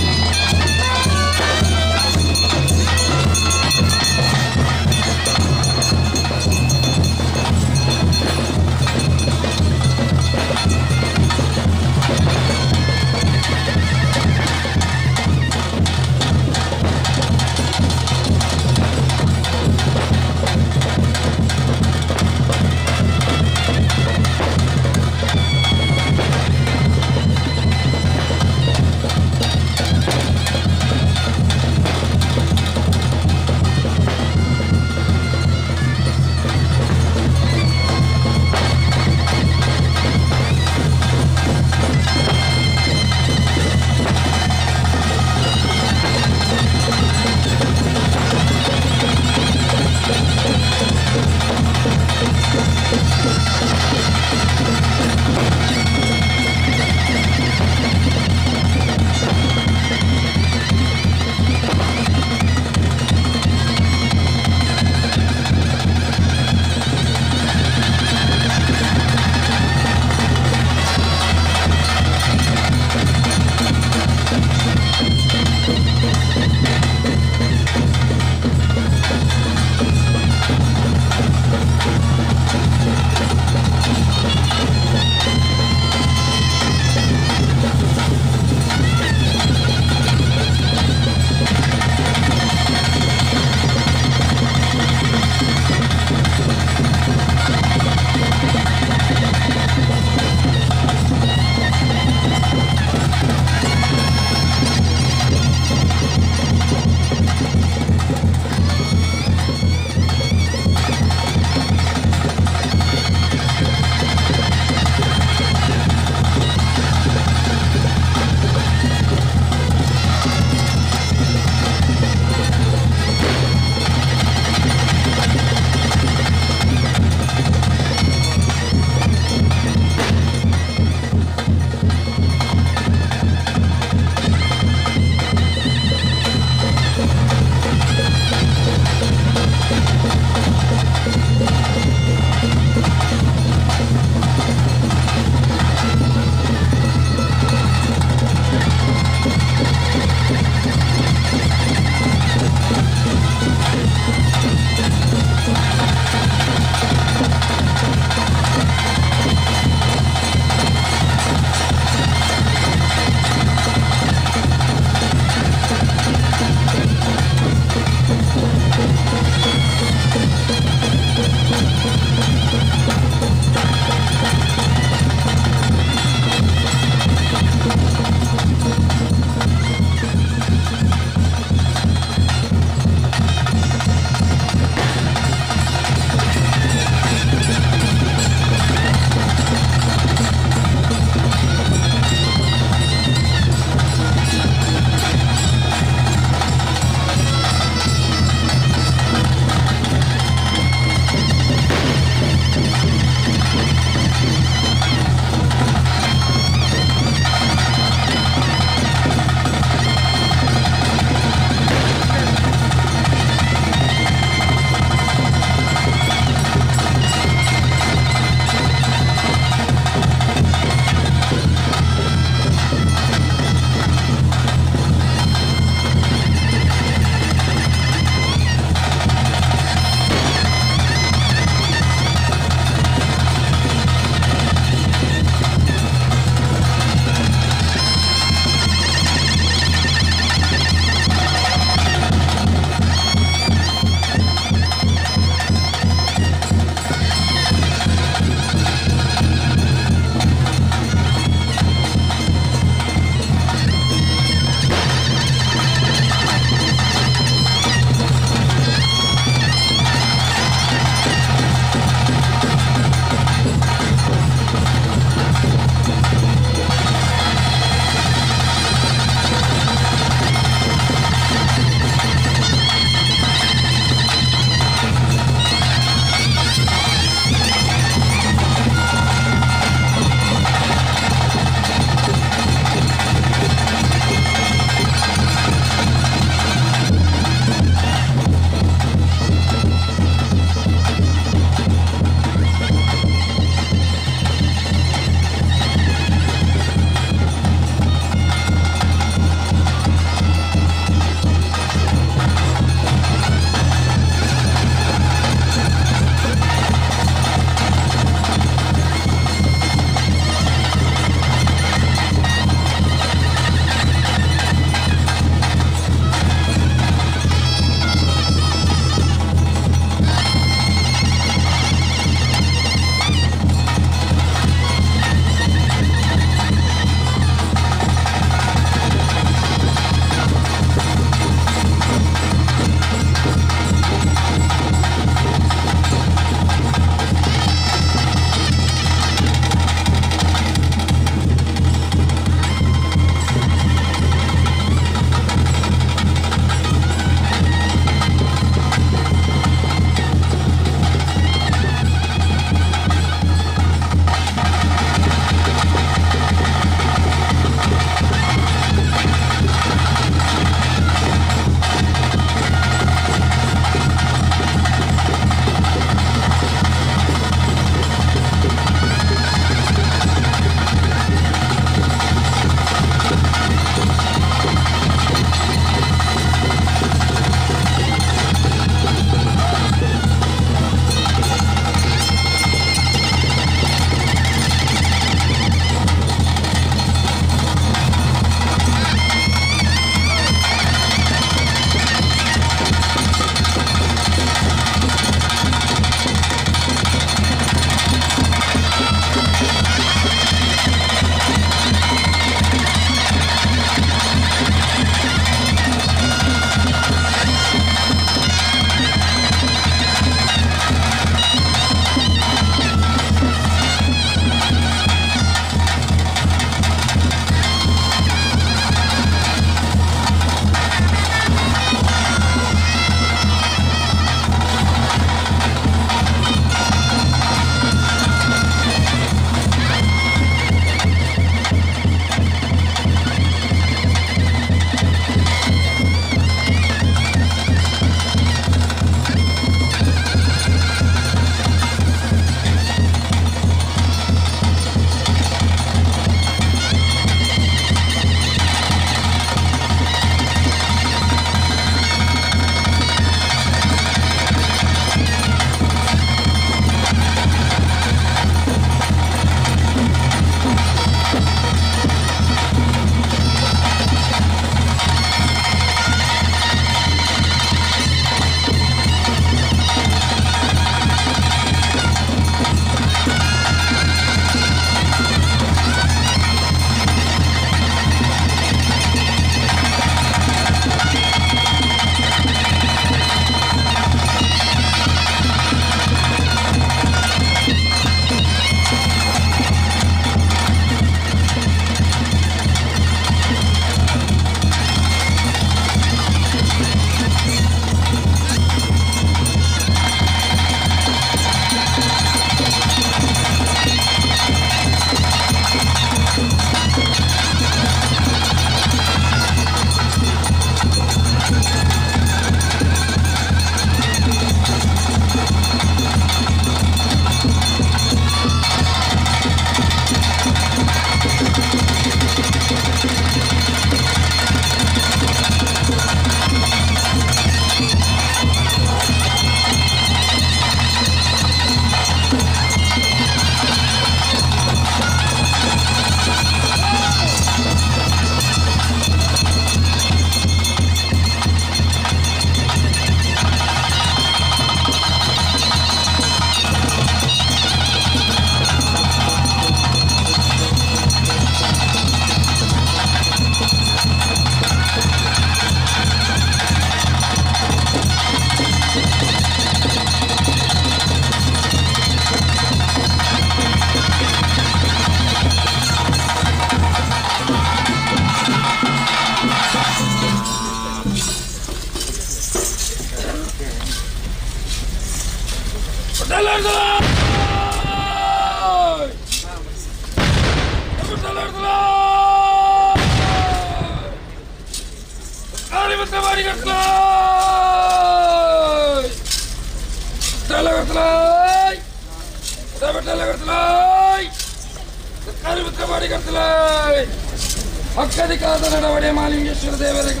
ಮಾಲಿಂಗೇಶ್ವರ ದೇವರಿಗೆ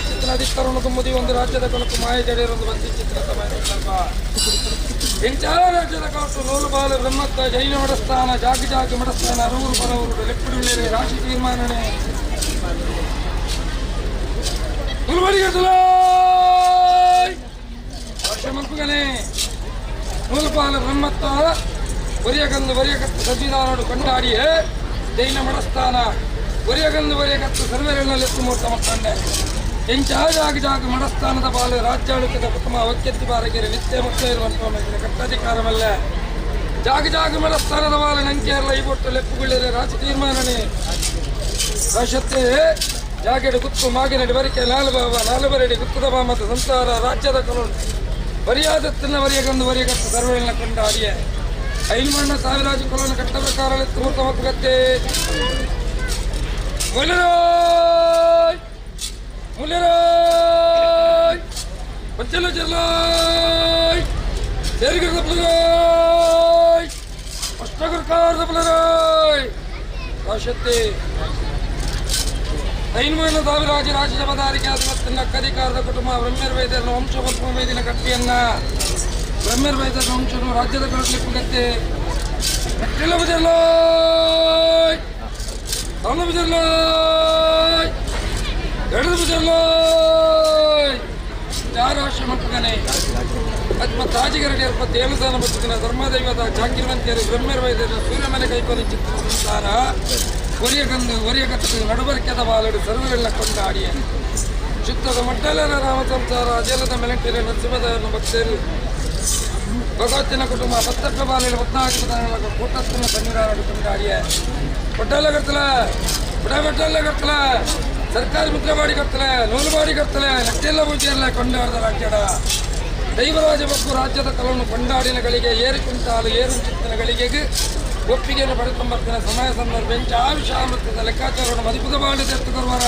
ಚಿತ್ರ ಅಧಿಕಾರವನ್ನು ಮುದಿ ಒಂದು ರಾಜ್ಯದ ಕೊಲಕು ಮಾಯ ಜಡೆಯರೊಂದು ಬಂದಿ ಚಿತ್ರ ಸಂದರ್ಭ ಎಂಚಾರ ರಾಜ್ಯದ ಕಾಟು ನೂಲುಬಾಲು ಬ್ರಹ್ಮತ್ತ ಜೈನ ಮಠಸ್ಥಾನ ಜಾಗ ಜಾಗ ಮಠಸ್ಥಾನ ಅರೂರು ಪರವರು ಲೆಪ್ಪಿಡುಳ್ಳೇರೆ ರಾಶಿ ತೀರ್ಮಾನನೆ ವರ್ಷ ಮಲ್ಪುಗನೆ ನೂಲುಪಾಲು ಬ್ರಹ್ಮತ್ತ ಒರಿಯಗಂದು ಒರಿಯಕತ್ತು ಸಜ್ಜಿದಾನೋಡು ಕೊಂಡಾಡಿಯೇ ಜೈನ ಮಠಸ್ಥಾನ ಒರಿಯಗಂದು ಒರಿಯಕತ್ತು ಸರ್ವರೆಲ್ಲಲೆತ್ತು ಮೂರ್ತ ಮಕ್ಕಂಡೆ ಎಂಚಾಗ ಜಾಗ ಮಠಸ್ಥಾನದ ಬಾಲು ರಾಜ್ಯಾಡಳಿತದ ಕುಟುಂಬ ಒಕ್ಕೆತ್ತಿ ಬಾರಗೆರೆ ನಿತ್ಯ ಮುಕ್ತ ಇರುವಂತಹ ಕಟ್ಟಾಧಿಕಾರವಲ್ಲ ಜಾಗ ಜಾಗ ಮಠಸ್ಥಾನದ ಬಾಲು ನಂಕೇರಲ ಈ ಬೊಟ್ಟು ಲೆಪ್ಪುಗುಳ್ಳರೆ ರಾಜ ತೀರ್ಮಾನನೆ ರಾಶತ್ತೆ ಜಾಗೆಡು ಗುತ್ತು ಮಾಗಿನಡಿ ಬರಿಕೆ ನಾಲು ಬಾವ ನಾಲು ಬರಡಿ ಗುತ್ತದ ಬಾ ಮತ್ತು ಸಂಸಾರ ರಾಜ್ಯದ ಕಲೋನ್ ಬರಿಯಾದತ್ತಿನ ವರಿಯಗಂದು ವರಿಯಗತ್ತು ಸರ್ವೆಲ್ಲ ಕೊಂಡಾಡಿಯೇ ಐನ್ಮಣ್ಣ ಸಾವಿರಾಜು ಕೊಲನ ಕಟ್ಟ ಪ್ರಕಾರ ಮೂರ್ತ ಮಕ್ಕಗತ್ತೆ ಮುಲಿರಾಯ್ ಮುಲಿರಾಯ್ ಪಂಚಲ ಜಲ್ಲಾಯ್ ಸೇರಿಗರ ಪ್ಲರಾಯ್ ಅಷ್ಟಗುರ್ಕಾರ ಪ್ಲರಾಯ್ ರಾಶತ್ತೆ ಐನ್ಮಣ್ಣ ಸಾವಿರಾಜ ರಾಜ ಆಧಿಪತ್ಯನ ಅಧಿಕಾರದ ಕುಟುಂಬ ಬ್ರಹ್ಮರ್ ವೈದ್ಯರ ವಂಶ ವೇದಿನ ಕಟ್ಟಿಯನ್ನ ಬ್ರಹ್ಮರ್ ವೈದ್ಯರ ವಂಶನು ರಾಜ್ಯದ ಕಳಲಿಪ್ಪುಗತ್ತೆ ಮೆಟ್ಟಿಲ ಬಜರ್ಲಾಯ್ ತನ್ನ ಬಜರ್ಲಾಯ್ ಎಡದು ಬಜರ್ಲಾಯ್ ಚಾರಾಶ್ರ ಮಕ್ಕಗನೆ ಅತ್ಮ ತಾಜಿಗರಡಿ ಅಲ್ಪ ದೇವಸ್ಥಾನ ಬದುಕಿನ ಧರ್ಮದೈವದ ಜಾಕಿರ್ವಂತಿಯರು ಬ್ರಹ್ಮರ್ ವೈದ್ಯರ ಸೂರ್ಯಮನೆ ಕೈಕೊಲಿ ಚಿತ್ರ ಸಂಸಾರ ಒರಿಯಗಂದು ಒರಿಯಗತ್ತು ನಡುಬರಿಕೆದ ಬಾಲಡು ಸರ್ವರೆಲ್ಲ ಕೊಂಡಾಡಿಯ ಚಿತ್ತದ ಮಡ್ಡಲರ ರಾಮ ಸಂಸಾರ ಅಜಲದ ಮೆಲಂಟಿರ ನರಸಿಂಹದ ಭಕ್ತರು ಭಗವತ್ತಿನ ಕುಟುಂಬ ಪತ್ತಕ್ಕ ಬಾಲಿನ 14 ಕೂಟತ್ತಿನ ಸನ್ನಿಧಾನ ಕೊಂಡಾಡಿಯ ಪಟ್ಟಲ್ಲ ಕರ್ತಲ ಬುಡ ಬಟ್ಟಲ್ಲ ಕರ್ತಲ ಸರ್ಕಾರಿ ಮಿತ್ರವಾಡಿ ಕರ್ತಲೆ ನೂಲುಬಾಡಿ ಕರ್ತಲೆ ನಟ್ಟೆಲ್ಲ ಪೂಜೆಯಲ್ಲ ಕೊಂಡಾಡದ ರಾಜ್ಯಡ ದೈವರಾಜ ಬಗ್ಗು ರಾಜ್ಯದ ಕಲವನ್ನು ಕೊಂಡಾಡಿನ ಗಳಿಗೆ ಏರು ಕುಂತಾಲು ಏರು ಚಿತ್ತನ ಗಳಿಗೆಗೆ ಒಪ್ಪಿಗೆಯನ್ನು ಪಡೆದುಕೊಂಬರ್ತಿನ ಸಮಯ ಸಂದರ್ಭ ಎಂಚ ಆವಿಷಾಮೃತದ ಲೆಕ್ಕಾಚಾರವನ್ನು ಮದಿಪುದ ಬಾಳಿ ತೆಗೆದುಕೊರುವರ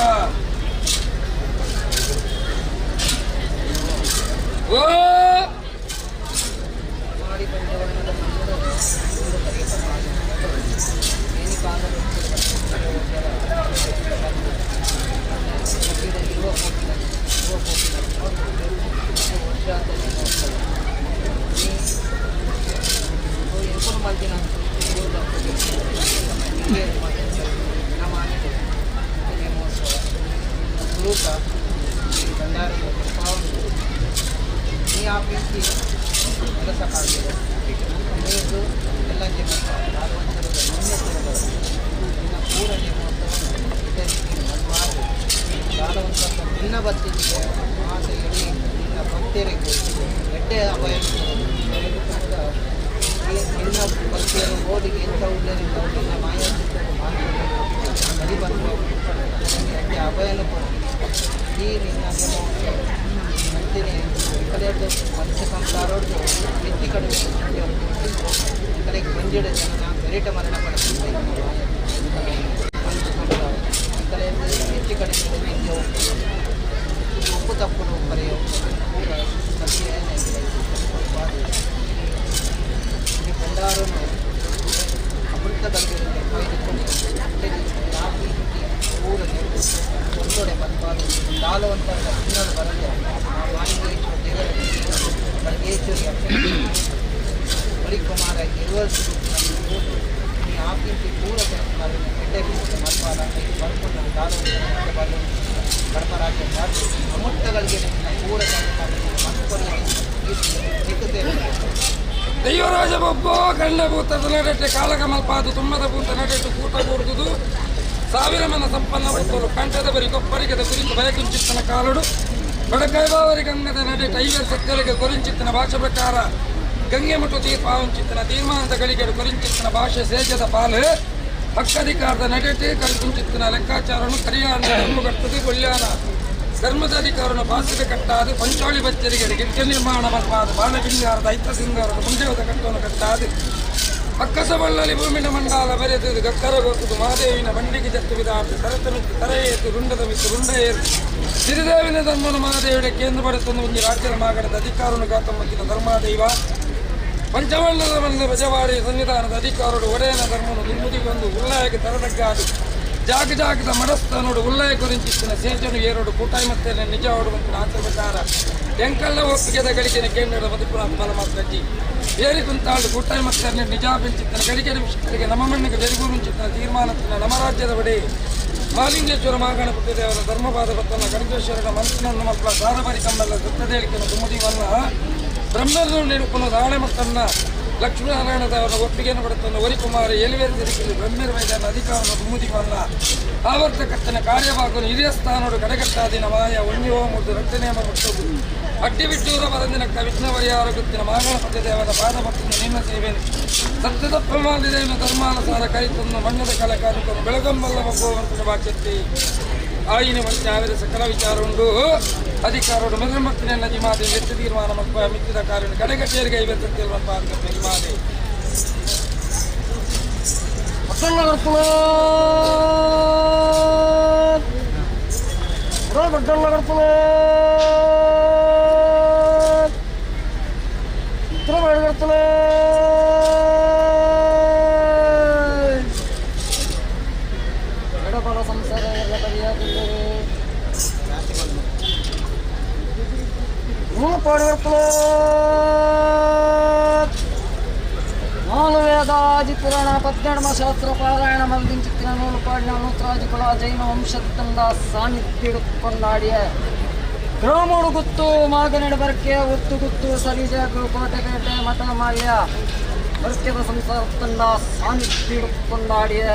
ಓ ದೈವರಾಜ ಬೊಬ್ಬೋ ಗಂಡ ಭೂತದ ನಡೆಟ್ಟೆ ಕಾಲಕಮಲ್ಪಾದು ತುಂಬದ ಭೂತ ನಡೆಟ್ಟು ಕೂಟ ಕೂಡುದು ಸಾವಿರ ಮನ ಸಂಪನ್ನ ಭೂತರು ಕಂಠದ ಬರಿ ಕೊಪ್ಪರಿಗದ ಕುರಿತು ಬಯಕುಂಚಿತ್ತನ ಕಾಲುಡು ಬಡಕಾಯಿ ಬಾವರಿ ಗಂಗದ ನಡೆ ಟೈವರ್ ಸಕ್ಕರೆಗೆ ಕೊರಿಂಚಿತ್ತನ ಭಾಷೆ ಪ್ರಕಾರ ಗಂಗೆ ಮುಟ್ಟು ತೀರ್ಪಾವಂಚಿತ್ತನ ತೀರ್ಮಾನದ ಗಳಿಗೆಡು ಕೊರಿಂಚಿತ್ತನ ಭಾಷೆ ಸೇಜದ ಪಾಲು ಹಕ್ಕಧಿಕಾರದ ನಡೆಟೆ ಕರಿಕುಂಚಿತ್ತನ ಲೆಕ್ಕಾಚಾರನು ಕರಿಯಾನ ಕಟ್ಟುದು ಗೊಳ್ಯಾನ ಧರ್ಮದ ಅಧಿಕಾರನ ಭಾಷೆಗೆ ಕಟ್ಟಾದ ಪಂಚೋಳಿ ಬಚ್ಚರಿಗೆ ಗಿಡ್ಡ ನಿರ್ಮಾಣ ಮಲ್ಪಾದ ಬಾಲಬಿಂಗಾರದ ಐತ ಸಿಂಗಾರದ ಮುಂಜಾವದ ಕಟ್ಟವನ್ನು ಕಟ್ಟಾದ ಅಕ್ಕಸ ಬಳ್ಳಲಿ ಭೂಮಿನ ಮಂಡಾಲ ಬರೆದು ಗಕ್ಕರ ಗೊತ್ತದು ಮಹಾದೇವಿನ ಬಂಡಿಗೆ ಜತ್ತು ವಿದಾರ್ಥ ತರತ ಮಿತ್ತು ತರ ಏತು ರುಂಡದ ಮಿತ್ತು ರುಂಡ ಏರು ಸಿರಿದೇವಿನ ಧರ್ಮನು ಮಹಾದೇವಿಯ ಕೇಂದ್ರ ಪಡೆತೊಂದು ಒಂದು ರಾಜ್ಯದ ಮಾಗಣದ ಅಧಿಕಾರನು ಗಾತಮ್ಮಕ್ಕಿನ ಧರ್ಮಾದೈವ ಪಂಚವಳ್ಳದ ಬಂದ ಬಜವಾಡಿ ಸನ್ನಿಧಾನದ ಅಧಿಕಾರರು ಒಡೆಯನ ಧರ್ಮನು ದುಮ್ಮುದಿಗೊಂದು ಉಲ್ಲಾಯಕ್ಕೆ ತರದಗ್ಗಾದು ಜಾಗ ಜಾಗದ ಮಡಸ್ಥನೋಡು ಉಲ್ಲಾಯ ಕುರಿಂಚಿತ್ತಿನ ಸೇಜನು ಏರೋಡು ಕೂಟಾಯಿ ಮತ್ತೆ ನಿಜ ಓಡುವಂತಿನ ಆಚರ ಎಂಕಲ್ಲ ಒಪ್ಪಿಗೆದ ಗಳಿಕೆನ ಕೇಂದ್ರದ ಬದುಕುನ ಬಲ ಮಾತ್ರಜ್ಜಿ ಏರಿ ಕುಂತಾಳು ಕೂಟಾಯಿ ಮತ್ತೆ ನಿಜ ಬೆಂಚಿತ್ತನ ಗಳಿಕೆನ ವಿಷಯಗಳಿಗೆ ನಮ್ಮ ಮಣ್ಣಿಗೆ ಬೆರಿಗೂರುಂಚಿತ್ತನ ತೀರ್ಮಾನತ್ತಿನ ನಮ್ಮ ರಾಜ್ಯದ ಒಡೆ ಮಾಲಿಂಗೇಶ್ವರ ಮಾಗಣಪತಿ ದೇವರ ಧರ್ಮಪಾದ ಬತ್ತನ ಗಣೇಶ್ವರನ ಮಂತ್ರನನ್ನು ಮಕ್ಕಳ ಸಾರಬರಿ ಕಂಬಲ್ಲ ಸತ್ತದೇಳಿಕೆನ ತುಮುದಿವನ್ನ ಬ್ರಹ್ಮರು ನಿರುಪನು ದಾಳೆ ಮತ್ತನ್ನ ಲಕ್ಷ್ಮೀನಾರಾಯಣ ದೇವರ ಒಪ್ಪಿಗೆಯನ್ನು ಪಡೆತನ್ನು ವರಿಕುಮಾರ ಎಲಿವೇರು ತಿರುಗಿಲು ಬ್ರಹ್ಮರ ವೈದ್ಯನ ಅಧಿಕಾರವನ್ನು ತುಮುದಿವನ್ನ ಆವರ್ತಕರ್ತನ ಕಾರ್ಯಭಾಗನು ಹಿರಿಯ ಸ್ಥಾನೋಡು ಕಡೆಗಟ್ಟಾದಿನ ಮಾಯ ಒಣ್ಣಿಯೋ ಮುದ್ದು ರಕ್ತನೇಮ ಮುಟ್ಟುಗು ಅಡ್ಡಿ ಬಿಟ್ಟೂರ ಬರಂದಿನಕ್ಕ ವಿಘ್ನವರಿಯಾರ ಗೊತ್ತಿನ ಮಾಗಣಪತಿ ದೇವರ ಪಾದ ಭಕ್ತನ ನಿನ್ನ ಸೇವೆಯನ್ನು ಸತ್ಯದ ಪ್ರಮಾಣದೇವನ ಧರ್ಮಾನುಸಾರ ಕೈತಂದು ಮಣ್ಣದ ಕಲೆ ಕಾದುಕೊಂಡು ಬೆಳಗಂಬಲ್ಲ ಮಗುವಂತನ ಬಾಚೆತ್ತಿ ಆಯಿನ ವಂಶ ಸಕಲ ವಿಚಾರ ಉಂಡು ಅಧಿಕಾರೋಡು ಮೆದಮತ್ತಿನ ನದಿ ಮಾದೆ ಎತ್ತು ತೀರ್ಮಾನ ಮಲ್ಪ ಮಿತ್ತಿದ ಕಾರ್ಯ ಕಡೆಗಟ್ಟೇರಿಗೆ ಐವತ್ತು ಮಾದೆ ಎಡಬಲ ಸಂಸಾರ ಎಲ್ಲ ಪರಿಯಾಗಿದ್ದರೆ ನೂಲು ನಾಲು ವೇದಾದಿ ಪುರಾಣ ಪದ್ನೆಡ್ಮ ಶಾಸ್ತ್ರ ಪಾರಾಯಣ ಮಲ್ದಿಂಚಿತ್ತಿನ ನೂಲು ಪಾಡಿನ ನೂತ್ರಾಜಿ ಕುಲ ಜೈನ ವಂಶದಿಂದ ಸಾನ್ನಿಧ್ಯ ಕೊಂಡಾಡಿಯ ಗ್ರಾಮೋಡು ಗುತ್ತು ಮಾಗನಡ ಬರ್ಕೆ ಉತ್ತು ಗುತ್ತು ಸರಿಜಾಗು ಕೋಟೆಪೇಟೆ ಮಠ ಮಾಲ್ಯ ಬರ್ಕೆದ ಸಂಸಾರತ್ತಂಡ ಸಾನ್ನಿಧ್ಯ ಕೊಂಡಾಡಿಯ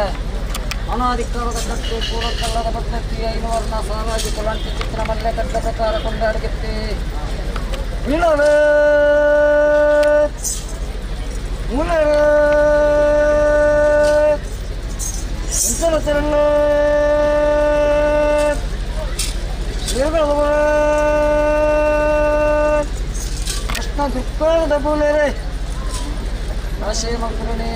ಅನಾಧಿಕಾರದ ಕಟ್ಟು ಪೂರ್ವಕಲ್ಲದ ಪದ್ಧತಿ ಐನವರ್ಣ ಸಾಮಾಜಿಕ ಕುಲಾಂತಿ ಚಿತ್ರ ಮಲ್ಯ ಕಟ್ಟ ಪ್ರಕಾರ ಕೊಂಡಾಡಗಿತ್ತಿ ಇಲ್ಲವೇ ಮುಲರೇ ಕೃಷ್ಣ ದುಃಖದ ಬುಲೆರೆ ರಾಶಿ ಮಕ್ಕಳೇ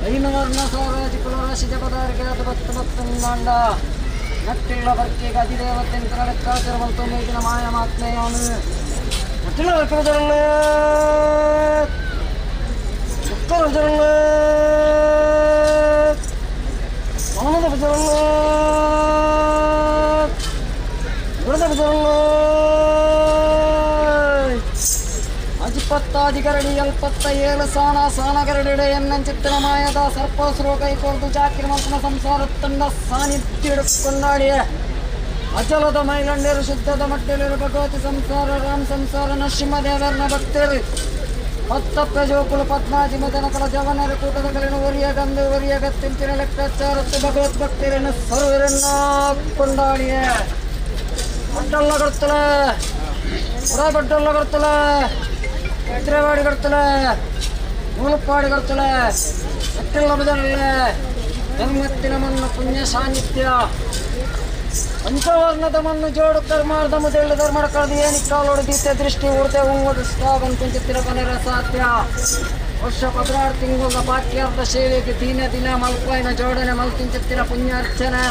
ಐನವರ್ಣ ಸಾರಾಜಿ ಕುಲರಾಶಿ ಜಪದಾರಿಗೆ ಅದು ಭಕ್ತ ಭಕ್ತಂದಾಂಡ ನಟ್ಟಿಲ್ಲ ಬರ್ಕೆಗೆ ಅಧಿದೇವತೆ ಲೆಕ್ಕಾಚಾರ ಮೇಗಿನ ಮಾಯ ಮಾತ್ಮೆಯಾನು ನಟ್ಟಿಲ್ಲ ಬರ್ಕದರಲ್ಲೇ ದುಃಖರಲ್ಲೇ ಆನಂದ ಬಜರಲ್ಲೇ ಅಜಿಪತ್ತಾಧಿಕರಡಿ ಎಲ್ಪತ್ತ ಏಳು ಸಾನ ಸಾನಗರಡಿಡೆ ಎನ್ನಂಚಿತ್ತಿನ ಮಾಯದ ಸರ್ಪಸ್ರು ಕೈಕೊಳ್ದು ಜಾಕಿರ ಮಂತನ ಸಂಸಾರ ತಂಡ ಸಾನ್ನಿಧ್ಯ ಕೊಂಡಾಡಿಯ ಅಚಲದ ಮೈಲಂಡೇರು ಶುದ್ಧದ ಮಟ್ಟೆಲಿರು ಭಗವತಿ ಸಂಸಾರ ರಾಮ್ ಸಂಸಾರ ನರಸಿಂಹದೇವರನ ಭಕ್ತರು ಪತ್ತ ಪ್ರಜೋಕುಲು ಪದ್ಮಾಜಿ ಮದನಕಲ ಜವನರ ಕೂಟದ ಕಲಿನ ಒರಿಯ ಗಂದು ಒರಿಯ ಗತ್ತಿಂಚಿನ ಲೆಕ್ಕಾಚಾರತ್ತು ಭಗವತ್ ಭಕ್ತರನ್ನು ಸರ್ವರನ್ನ ಕೊಂಡಾಡಿಯ ಬಟ್ಟಲ್ಲ ಕೊಡ್ತಲೆ ಉಡ ಬಟ್ಟಲ್ಲ ಕೊಡ್ತಲೆ ಎತ್ತರವಾಡಿ ಕೊಡ್ತಲೆ ನೂಲುಪಾಡಿ ಕೊಡ್ತಲೆ ಎಟ್ಟಲ್ಲ ಬದಲಲ್ಲ ಧರ್ಮತ್ತಿನ ಮಣ್ಣು ಪುಣ್ಯ ಸಾನ್ನಿಧ್ಯ ಪಂಚವರ್ಣದ ಮಣ್ಣು ಜೋಡು ಕರ್ಮಾರ್ಧ ಮುದೆಳ್ಳು ಧರ್ಮಡ ಕಳೆದು ಏನಿಕ್ಕಾಲೋಡು ದೀತೆ ದೃಷ್ಟಿ ಉಡ್ತೆ ಉಂಗುಡು ಸ್ಟಾಬನ್ ಕುಂಚಿತ್ತಿರ ಪನೆರ ಸಾಧ್ಯ ವರ್ಷ 16 ತಿಂಗಳ ಬಾಕ್ಯಾರ್ಧ ಸೇವೆಗೆ ದಿನ ದಿನ ಮಲ್ಪಾಯಿನ ಜೋಡಣೆ ಮಲ್ತಿಂಚಿತ್ತಿನ ಪುಣ್ಯಾರ್ಚನೆ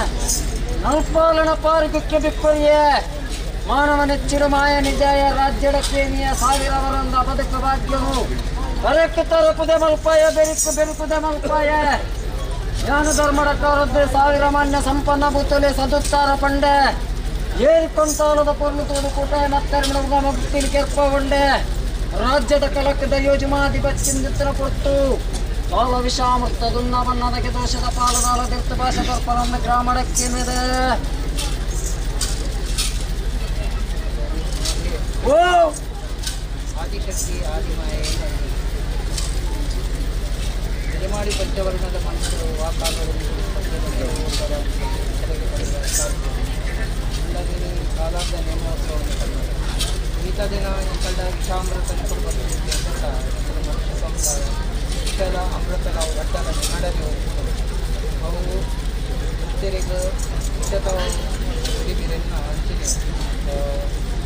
ನಲ್ಪಾಲನ ಪಾರಿಗುಕ್ಕೆ ಬಿಕ್ಕೊರಿಯೇ ಮಾನವ ನೆಚ್ಚಿಡು ಮಾಯ ನಿಜಾಯ ರಾಜ್ಯದ ಕೇನಿಯ ಸಾವಿರವರೊಂದು ಬದುಕು ಭಾಗ್ಯವು ಬರಕ್ಕೆ ತರಪುದೆ ಮಲ್ಪಾಯ ಬೆರುಕು ಬೆರುಕುದೆ ಮಲ್ಪಾಯ ಜ್ಞಾನ ಧರ್ಮಡಕ್ಕಾರದ್ದೆ ಸಾವಿರ ಮಾನ್ಯ ಸಂಪನ್ನ ಬೂತಲೆ ಸದುತ್ತಾರ ಪಂಡೆ ಏರಿಕೊಂತಾಲದ ಪೊರ್ಲು ತೋಡು ಕೂಟ ಮತ್ತೆರಡು ಮುಕ್ತಿಲಿ ಕೆರ್ಪಗೊಂಡೆ ರಾಜ್ಯದ ಕಲಕದ ಯೋಜಮಾಧಿ ಬಚ್ಚಿಂದಿತ್ರ ಕೊಡ್ತು ಬಾಲ ವಿಷಾಮೃತ ದುನ್ನ ಬಣ್ಣದಕ್ಕೆ ದೋಷದ ಪಾಲದಾಲ ತೀರ್ಥ ಭಾಷೆ ದರ್ಪಣದ ಗ್ರಾಮಡಕ್ಕೆ ಮೇಲೆ ಓ ಆದಿಶಕ್ತಿ ಆದಿಮಾಯೆ ಎದೆಮಾಡಿ ಪಂಚವರ್ಣದ ಮನಸ್ಸು ವಾಕಾಗಲು ಕಾಲಾಂತ ನೇಮೋತ್ಸವವನ್ನು ಕನ್ನಡ ಈತ ದಿನ ಈ ಕಂಡ ವಿಷಾಮೃತ ಕೊಡುವಂತ ಮನುಷ್ಯ ಸಂಸಾರ ವಿಷದ ಅಮೃತನ ಒಟ್ಟನ ಮಾಡಲಿ ಅವು ಭಕ್ತರಿಗೆ ವಿಷತ ಉಡಿಬಿರನ್ನ ಅಂಚಿನೆ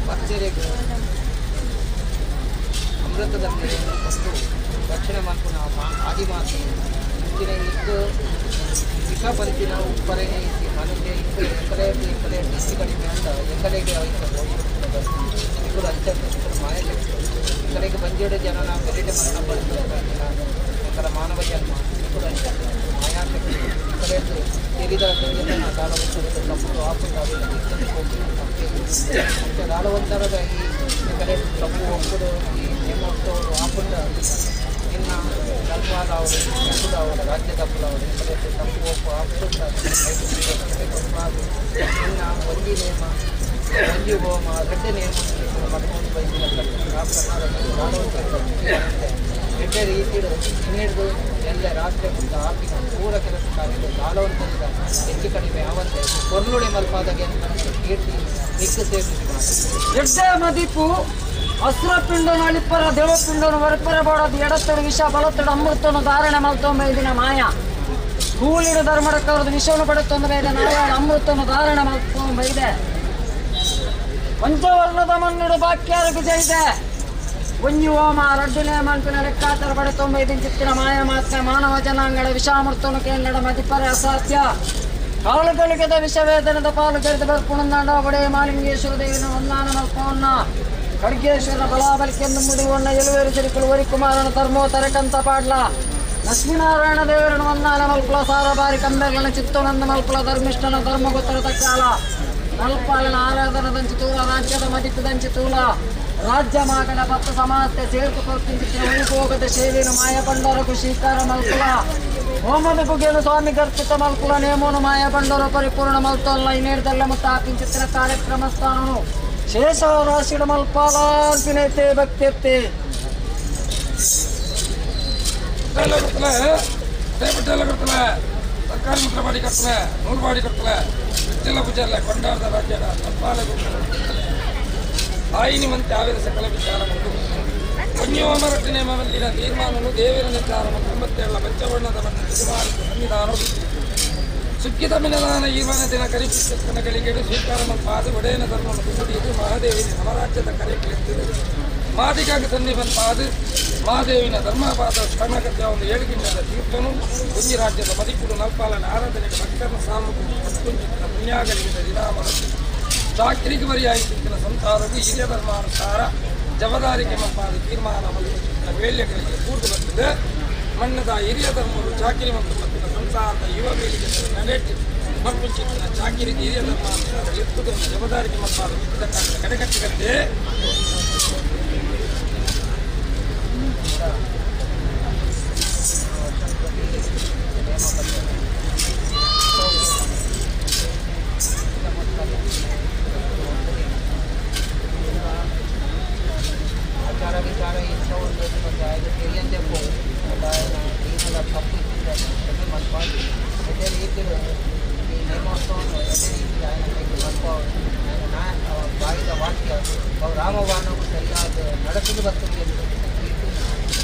ಭಕ್ತರಿಗೆ ಅಮೃತದ ನೀರನ್ನು ಕೊಟ್ಟು ರಕ್ಷಣೆ ಮಲ್ಪುನ ಆದಿಮಾತೆ ಇಂಚಿನ ಇತ್ತು ವಿಷ ಪಂತಿನ ಉಪ್ಪರೆನೆ ಇತ್ತಿ ಮನುಷ್ಯ ಇತ್ತು ಎಂಕಲೆ ಎಂಕಲೆ ಹೆಚ್ಚು ಕಡಿಮೆ ಅಂತ ಎಂಕಲೆಗೆ ಇಬ್ಬರು ಅಂಚ ಮಾಯ ಎಂಕಲೆಗೆ ಬಂಜೆಡೆ ಜನನ ಬೆರಿಟೆ ಮರಣ ಪಡ್ತಾರೆ ಎಂಕಲ ಮಾನವ ಜನ್ಮ ಇಬ್ಬರು ಅಂಚ ಮಾಯಾಶಕ್ತಿ ಎಂಕಲೆ ತೆರಿದ ಜನ ದಾಳವಂತರದ ತಪ್ಪು ಆಪುಂಡು ಅಂಚ ದಾಳವಂತರದ ಈ ಎಂಕಲೆ ತಪ್ಪು ಒಪ್ಪುಡು ಈ ನೇಮೋತ್ಸವ ಆಪುಂಡ ನಿನ್ನ ಕಲ್ಪಾದ ಅವರು ತಪ್ಪುದ ಅವರ ರಾಜ್ಯ ತಪ್ಪುದ ಅವರು ಎಂಕಲೆ ತಪ್ಪು ಒಪ್ಪು ಆಪುಂಡ ನಿನ್ನ ಒಂಜಿ ನೇಮ ಒಂಜಿ ಹೋಮ ರಡ್ಡೆ ನೇಮ ಮಟ್ಕೊಂಡು ಬೈದಿನ ಕರ್ನಾಟಕ ಎಡ್ಡೆ ರೀತಿಡು ಇನ್ನಿಡ್ದು ಎಲ್ಲ ರಾತ್ರಿ ಮುಟ್ಟ ಆಪಿನ ಪೂರ ಕೆಲಸ ಕಾರ್ಯಗಳು ದಾಳವಂತದಿಂದ ಹೆಚ್ಚು ಕಡಿಮೆ ಆವಂತೆ ಕೊರ್ಲುಳಿ ಮಲ್ಪಾದಾಗೆ ಕೀರ್ತಿ ನಿಕ್ಕು ಸೇರಿಸಿ ಮಾಡಿ ಎಡ್ಡೆ ಮದಿಪು ಅಸುರಪಿಂಡನು ಅಳಿಪ್ಪರ ದೇವಪಿಂಡನು ವರಪರ ಬೋಡದು ಎಡತ್ತಡು ವಿಷ ಬಲತ್ತಡು ಅಮೃತನು ಧಾರಣೆ ಮಲ್ತೊಂಬ ಇದಿನ ಮಾಯ ಕೂಲಿಡು ಧರ್ಮಡಕ್ಕವರದು ವಿಷವನ್ನು ಪಡೆತೊಂದು ಇದೆ ನಾರಾಯಣ ಅಮೃತನು ಧಾರಣೆ ಮಲ್ತೊಂಬ ಇದೆ ಪಂಚವರ್ಣದ ಮನ್ನುಡು ಬಾಕ್ಯಾರ ಇದೆ ಒಂಜಿ ಹೋಮ ರಡ್ಡು ನೇಮಂಪಿನ ಲೆಕ್ಕಾಚಾರ ಪಡೆತೊಂಬ ಇದನ್ ಚಿತ್ತಿನ ಮಾಯ ಮಾತ್ರ ಮಾನವ ಜನಾಂಗಣ ವಿಷಾಮೃತನು ಕೇಂದ್ರ ಮದಿಪರ ಅಸಾಧ್ಯ ಕಾಲುಗಳಿಗೆದ ವಿಷವೇದನದ ಪಾಲು ಕರೆದ ಬರ್ಪುಣಂದಾಂಡ ಒಡೆ ಮಾಲಿಂಗೇಶ್ವರ ದೇವಿನ ಹೊನ್ನಾನ ಮಲ್ಪವನ್ನ ಖಡ್ಗೇಶ್ವರನ ಬಲಾಬಲಿಕೆಂದು ಮುಡಿವಣ್ಣ ಎಲುವೇರು ಸಿರಿಕುಲು ವರಿಕುಮಾರನ ಧರ್ಮೋ ತರಕಂತ ಪಾಡ್ಲ ಲಕ್ಷ್ಮೀನಾರಾಯಣ ದೇವರನ ವಂದಾನ ಮಲ್ಪುಲ ಸಾರಬಾರಿ ಕಂಬೆಗಳನ್ನ ಚಿತ್ತೋನಂದ ಮಲ್ಪುಲ ಧರ್ಮಿಷ್ಠನ ಧರ್ಮ ಗೊತ್ತರದ ಕಾಲ ನಲ್ಪಾಲನ ಆರಾಧನದಂಚಿ ತೂಲ ರಾಜ್ಯದ ಮದಿಪುದಂಚಿ ತೂಲ ರಾಜ್ಯ ಮಾಗಣ ಭಕ್ತ ಸಮಾಸ್ತೆ ಸೇರ್ಕು ಕೊರ್ಪಿಂಚಿತ್ತಿನ ಉಳಿಪೋಗದ ಸೇವಿನ ಮಾಯ ಬಂಡಾರಕು ಶೀಕಾರ ಮಲ್ಪುಲ ಹೋಮದ ಪುಗೆನು ಸ್ವಾಮಿ ಗರ್ಪಿತ ಮಲ್ಪುಲ ನೇಮೋನು ಮಾಯ ಬಂಡಾರ ಪರಿಪೂರ್ಣ ಮಲ್ತೊಲ್ಲ ಇನ್ನೇರ್ದಲ್ಲ ಮತ್ತು ಆಪಿಂಚಿತ್ತಿನ ಕಾರ್ಯಕ್ರಮ ಸ್ಥಾನನು ಶೇಷ ರಾಶಿಡ ಮಲ್ಪಾಲಾಂತಿನೈತೆ ಭಕ್ತಿಯತ್ತೆ ಪಟ್ಟೆಲ್ಲ ಪಟ್ಟೆಲ್ಲ ಕಟ್ಟಲ ಸರ್ಕಾರಿ ಮುತ್ರಪಾಡಿ ಕಟ್ಟಲ ನೂಲ್ಪಾಡಿ ಕಟ್ಟಲ ವಿಠ್ಠಲ ಪೂಜಾರ್ಲ ಕೊಂಡಾಡದ ರಾಜ್ಯದ ತಪ್ಪಾಲ ಆಯಿನಿ ಮಂತೆ ಆವಿರ ಸಕಲ ವಿಚಾರ ಉಂಟು ಪುಣ್ಯೋಮ ನೇಮದಲ್ಲಿನ ತೀರ್ಮಾನನು ದೇವರ ನಿರ್ಧಾರ ಮತ್ತು ಪಂಚವರ್ಣದ ಬಣ್ಣ ತೀರ್ಮಾನಿತ ಸನ್ನಿಧಾನ ಸುಕ್ಕಿತ ಮಿನದಾನ ಈವನ ದಿನ ಕರಿಪಿಸ್ತನಗಳಿಗೆ ಸ್ವೀಕಾರ ಪಾದ ಒಡೆಯನ ಧರ್ಮವನ್ನು ಕುಸುಡಿಯದು ಮಹಾದೇವಿನ ನವರಾಜ್ಯದ ಕರೆ ಕೇಳ್ತಿದೆ ಮಾದಿಗಾಗಿ ಸನ್ನಿಬನ್ ಪಾದು ಮಹಾದೇವಿನ ಧರ್ಮಪಾದ ಸ್ಮರಣಕತೆ ಒಂದು ಏಳುಗಿಂಡದ ತೀರ್ಥನು ಕುಂಜಿ ರಾಜ್ಯದ ಮದಿಪುಡು ನಲ್ಪಾಲನ ಆರಾಧನೆಗೆ ಭಕ್ತನ ಸಾಮುಖ ಪುಂಜಿತನ ಪುಣ್ಯಾಗಲಿಗಿದ ದಿನಾಮರ ಚಾಕ್ರಿಗೆ ಬರಿಯಾಯಿತಿತ್ತಿನ ಸಂಸಾರವು ಹಿರಿಯ ಧರ್ಮಾನುಸಾರ ಜವಾಬ್ದಾರಿಗೆ ಮಪ್ಪಾದ ತೀರ್ಮಾನ ಮತ್ತು ವೇಳ್ಯಗಳಿಗೆ ಕೂರ್ದು ಬಂದಿದೆ. ಮಣ್ಣದ ಹಿರಿಯ ಧರ್ಮರು ಚಾಕಿರಿ ಮತ್ತು ಮತ್ತಿನ ಸಂಸಾರದ ಯುವ ಪೀಳಿಗೆ ನಡೆಟಿ ಮಕ್ಕುಂಚಿತ್ತಿನ ಚಾಕಿರಿಗೆ ಹಿರಿಯ ಧರ್ಮಾನುಸಾರ ಎತ್ತುದನ್ನು ಜವಾಬ್ದಾರಿಗೆ ಮಪ್ಪಾದ ಮಿಕ್ಕಿದ ಕಾಲದ ಕಡೆಗಟ್ಟಿಗತ್ತೆ. ಆಚಾರ ವಿಚಾರ ಇಂಥ ಒಂದು ಆಯ್ದು ತಿಳಿಯಂದೇ ಪೋವು ದೀನದ ತಪ್ಪು ಇದ್ದಿದ್ದ ಕ್ಷಮೆ ಮಲ್ಪಾದು ಅದೇ ರೀತಿ ಈ ನೇಮೋತ್ಸವವನ್ನು ಅದೇ ರೀತಿ ఆయన ಮಲ್ಪ ನಾ ಬಾಯಿದ ವಾಕ್ಯ ಅವು ರಾಮಬಾಣವು ಸರಿಯಾದ ನಡೆಸಲು ಬರ್ತದೆ ಎಂದು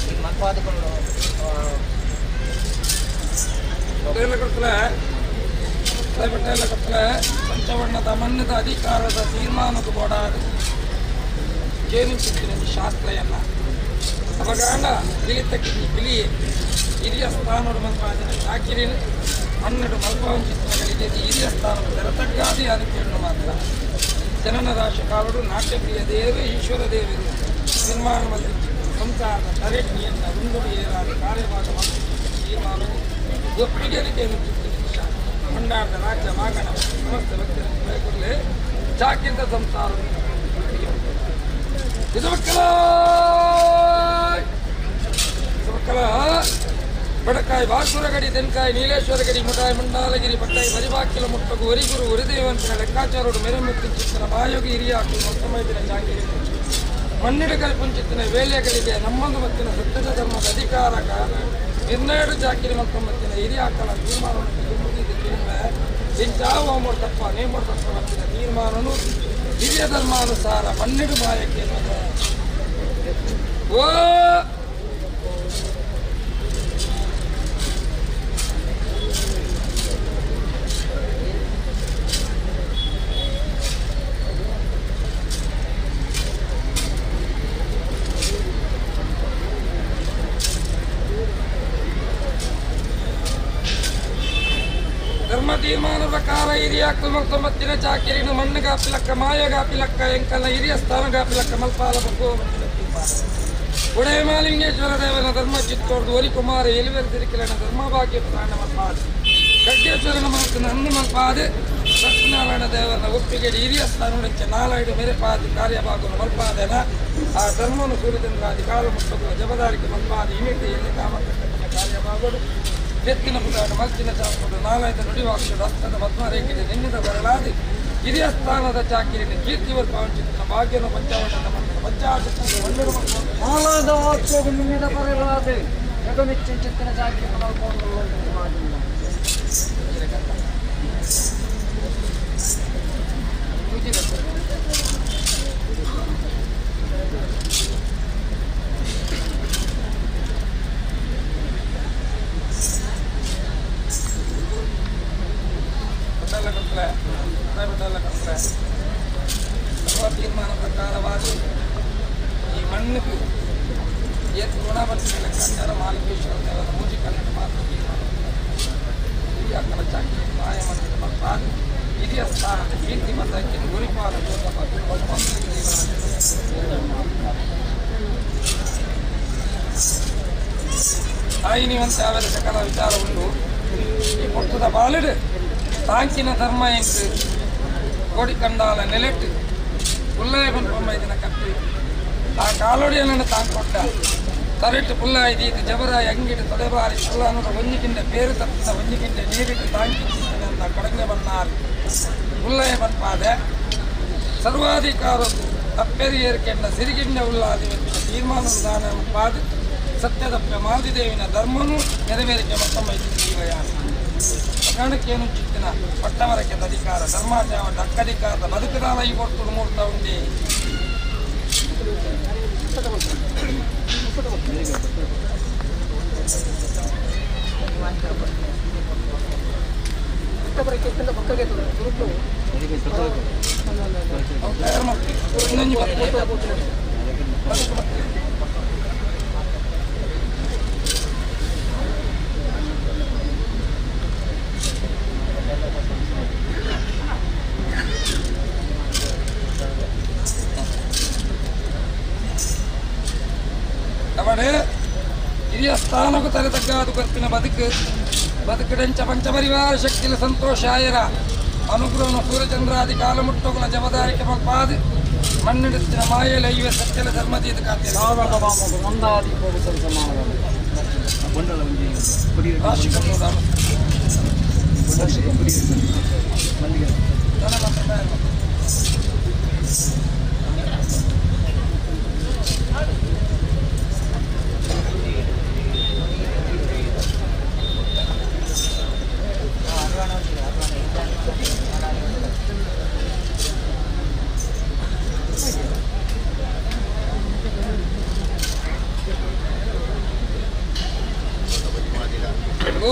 ಈ ಮಲ್ಪಾದಗಳು ಪಟೇಲ ಕರ್ತಲೆ ಪಟೇಲ ಕರ್ತಲೆ ಪಂಚವರ್ಣದ ಮನ್ನದ ಅಧಿಕಾರದ ತೀರ್ಮಾನದ ಬೋಡಾದ ಜೇನುಚಿತ್ತಿನ ಶಾಸ್ತ್ರ ಎಲ್ಲ ಅವಗಾಂಡ ಬಿಳಿತಕ್ಕೆ ಬಿಳಿ ಹಿರಿಯ ಸ್ಥಾನೋಡು ಮಲ್ಪಾದಿನ ಚಾಕಿರಿನ ಮನ್ನಡು ಮಲ್ಪವಂಚಿತ್ತಗಳಿಗೆ ಹಿರಿಯ ಸ್ಥಾನದ ತೆರತಗ್ಗಾದಿ ಅದಕ್ಕೆ ಮಾತ್ರ ಜನನ ರಾಶಿ ಕಾಲಡು ನಾಟ್ಯಪ್ರಿಯ ದೇವರು ಈಶ್ವರ ದೇವರು ನಿರ್ಮಾಣ ಮತ್ತು ಸಂಸಾರದ ತರೆಟಿಯನ್ನು ಉಂಗುಡಿ ಏರಾದ ಕಾರ್ಯಭಾಗ ತೀರ್ಮಾನವು ಒಪ್ಪಿಗೆಗೆ ಮಂಡಾರದ ರಾಜ್ಯ ಮಾಗಣ ಸಮಸ್ತ ಭಕ್ತರ ಕೂಡಲೇ ಚಾಕಿಂತ ಸಂಸಾರ ಇದು ಮಕ್ಕಳ ಮಕ್ಕಳ ಬಡಕಾಯಿ ಬಾಸುರಗಡಿ ತೆನ್ಕಾಯಿ ನೀಲೇಶ್ವರಗಡಿ ಮುಟಾಯಿ ಮಂಡಾಲಗಿರಿ ಪಟ್ಟಾಯಿ ಬರಿಬಾಕಿಲ ಮುಟ್ಟಗು ಒರಿಗುರು ಒರಿದೇವಂತನ ಲೆಕ್ಕಾಚಾರೋಡು ಮೆರೆಮುಕ್ತಿ ಚಿತ್ತನ ಮಾಯೋಗಿ ಹಿರಿಯಾಕು ಮೊತ್ತಮೈದಿನ ಚಾಕಿರಿ ಮಣ್ಣಿಡ ಪುಂಚಿತ್ತಿನ ವೇಳೆಗಳಿಗೆ ನಮ್ಮೊಂದು ಮತ್ತಿನ ಸತ್ಯದ ಧರ್ಮದ ಅಧಿಕಾರ ನಿರ್ಣಯಡು ಚಾಕಿರಿ ಮತ್ತು ಮತ್ತಿನ ಹಿರಿಯಾಕಳ ತೀರ್ಮಾನವನ್ನು ಇಂಚಾವ ತಪ್ಪ ನೇಮೋಡ್ ತಪ್ಪ ಮತ್ತಿನ ತೀರ್ಮಾನನು ಹಿರಿಯ ಧರ್ಮಾನುಸಾರ ಮಣ್ಣಿಡು ಮಾಯಕ್ಕೆ ಓ ತೀರ್ಮಾನ ಪ್ರಕಾರ ಹಿರಿಯ ತೊಂಬತ್ತಿನ ಚಾಕಿರಿನು ಮಣ್ಣುಗಾಪಿಲಕ್ಕ ಮಾಯಗಾಪಿಲಕ್ಕ ಎಂಕಲ್ನ ಹಿರಿಯ ಸ್ಥಾನಗಾಪಿಲಕ್ಕ ಮಲ್ಪಾಲ ಬಗ್ಗೋ ತೀರ್ಮಾನ. ಒಡೆಯ ಮಾಲಿಂಗೇಶ್ವರ ದೇವನ ಧರ್ಮ ಚಿತ್ತೋರ್ದು ಒರಿ ಕುಮಾರ ಎಲಿವೆರ್ ತಿರುಕಿಲನ ಧರ್ಮಭಾಗ್ಯ ಪ್ರದಾನ ಮಲ್ಪಾದ ಗಡ್ಡೇಶ್ವರನ ಮನಸ್ಸಿನ ಹಣ್ಣು ಮಲ್ಪಾದ ಲಕ್ಷ್ಮೀನಾರಾಯಣ ದೇವರನ ಒಪ್ಪಿಗೆ ಹಿರಿಯ ಸ್ಥಾನಕ್ಕೆ ನಾಲಾಯ್ಡು ಮೆರೆಪಾದಿ ಕಾರ್ಯಭಾಗನು ಮಲ್ಪಾದೆನ ಆ ಧರ್ಮನು ಸೂರ್ಯಚಂದ್ರ ಅಧಿಕಾರ ಮುಟ್ಟುಗಳ ಜಬದಾರಿಕೆ ಮಲ್ಪಾದ ಇಮಿಟಿ ಎಲ್ಲಿ ಕಾಮಕಟ್ಟನ ಕಾರ್ಯಭಾಗಡು ಎತ್ತಿನ ಪುಟಾಡು ಮಲ್ಚಿನ ಚಾಪುಡು ನಾಲಾಯ್ದ ನುಡಿವಾಕ್ಷಡು ಹಸ್ತದ ಪದ್ಮರೇಖೆಗೆ ನಿನ್ನಿದ ಬರಲಾದಿ ಹಿರಿಯ ಸ್ಥಾನದ ಚಾಕಿರಿನ ಕೀರ್ತಿವರ್ ಪಾವಂಚಿನ ಭಾಗ್ಯನ ಪಂಚಾವಟದ ಮಂಡಲ ಪಂಚಾಶಕ್ತಿ ಒಳ್ಳೆಯ ನಾಲಾದ ವಾಕ್ಯೋಗು ನಿನ್ನಿದ ಬರಲಾದೆ ಜಗಮಿಚ್ಚಿನ ಚಾಕಿರಿನ ಮಲ್ಕೊಂಡು ಪಟ್ಟಲ್ಲ ಕಟ್ಟಲೆ ಪಟ್ಟಲ್ಲ ಕಟ್ಟಲೆ ಸರ್ವ ತೀರ್ಮಾನ ಪ್ರಕಾರವಾಗಿ ಈ ಮಣ್ಣಿಗೆ ಏತ್ ಗುಣಪಡಿಸಿದ ಲೆಕ್ಕಾಚಾರ ಮಾಲಿಕೇಶ್ವರ ದೇವರ ಮೂಜಿ ಕನ್ನಡ ಮಾತ್ರ ತೀರ್ಮಾನ. ಹಿರಿಯ ಕಲ ಚಾಕಿ ಮಾಯ ಮಣ್ಣಿನ ಮಲ್ಪಾದ ಹಿರಿಯ ಸ್ಥಾನದ ಕೀರ್ತಿ ಮತಕ್ಕೆ ಗುರಿಪಾದ ತಾಯಿನಿವಂತೆ ಅವರ ಸಕಲ ವಿಚಾರ ಉಂಟು. ಈ ಪೊಟ್ಟದ ಬಾಲಿಡು ತಾಂಕಿನ ಧರ್ಮ ಎಂಕ್ ಕೋಡಿಕಂಡಾಲ ನೆಲೆಟ್ಟು ಪುಲ್ಲಾಯ ಪನ್ಪೊಮ್ಮ ಇದನ್ನ ಕಪ್ಪಿ ಆ ಕಾಲೊಡಿಯನ್ನು ತಾಂಗ್ ಕೊಟ್ಟ ತರಿಟ್ಟು ಪುಲ್ಲಾಯಿ ದೀತು ಜಬರಾಯಿ ಅಂಗಿಡು ತೊಡೆಬಾರಿ ಪುಲ್ಲಾನದ ಒಂಜಿಕಿಂಡೆ ಪೇರು ತಪ್ಪಿದ ಒಂಜಿಕಿಂಡೆ ನೀರಿಟ್ಟು ತಾಂಕಿ ಅಂತ ಕಡಂಗೆ ಬನ್ನಾರು ಪುಲ್ಲಾಯ ಪನ್ಪಾದೆ ಸರ್ವಾಧಿಕಾರದ್ದು ತಪ್ಪೆರಿಯೇರ್ಕೆಂಡ ಸಿರಿಗಿಂಡ ಉಲ್ಲಾದಿ ತೀರ್ಮಾನ ದಾನ ಪಾದ ಸತ್ಯದಪ್ಪ ಮಾದಿದೇವಿನ ಧರ್ಮನು ನೆರವೇರಿಕೆ ಮತ್ತೊಮ್ಮೆ ಜೀವಯಾನ ಪ್ರಕರಣಕ್ಕೇನು ಚಿತ್ತಿನ ಪಟ್ಟವರಕ್ಕೆ ಅಧಿಕಾರ ಧರ್ಮಾಚಾರ ಹಕ್ಕಧಿಕಾರದ ಬದುಕುದಾಲ ಈ ಕೊಡ್ತು ಮೂರ್ತ ಉಂಡಿ. ಅವು ತಯಾರು ಮಾಡ್ತೀವಿ. ಇನ್ನೊಂದು ಬರ್ತದೆ. ಬದುಕು ಬರ್ತದೆ. ಅವಡು ಹಿರಿಯ ಸ್ಥಾನಕ್ಕೂ ತಲೆ ತಗ್ಗಾದು ಕರ್ಪಿನ ಬದುಕು ಬದುಕಡೆಂಚ ಪಂಚಪರಿವಾರ ಶಕ್ತಿಲ ಸಂತೋಷ ಆಯರ ಅನುಗ್ರಹನ ಸೂರ್ಯಚಂದ್ರಾದಿ ಕಾಲಮುಟ್ಟುಗಳ ಜಬದಾರಿಕೆ ಮಲ್ಪಾದು ಮಣ್ಣಿಡುತ್ತಿನ ಮಾಯೆಲ ಇವೆ ಸತ್ಯಲ ಧರ್ಮದೀದ ಕಾತೆ ಸಾವಿರದ ಬಾಮಗು ಮಂದಾದಿ ಹೋಗು ಸಮಾನ. ರಾಶಿ ಕಟ್ಟೋದು ಧನ ಮತ್ತು ತಯಾರು ಮಾಡ್ತಾರೆ. ಓ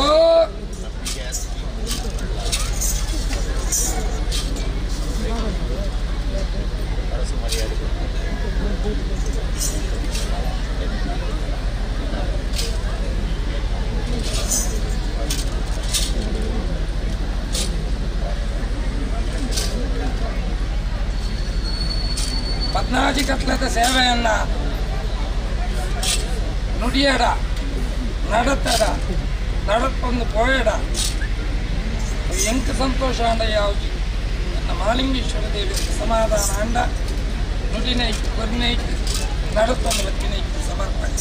ಪದ್ನಾಜಿ ಕತ್ಲದ ಸೇವೆಯನ್ನ ನುಡಿಯಡ ನಡತಡ ನಡತ್ತೊಂದು ಪೋಯಡ ಎಂಕ ಸಂತೋಷ ಅಂಡ ಯಾವುದು ನನ್ನ ಮಾಲಿಂಗೇಶ್ವರ ದೇವಿ ಸಮಾಧಾನ ಅಂಡ ನುಡಿನೈಕ್ ಕೊರ್ನೈಕ್ ನಡತ್ತೊಂದು ಬತ್ತಿನೈಕ್ ಸಮರ್ಪಣೆ.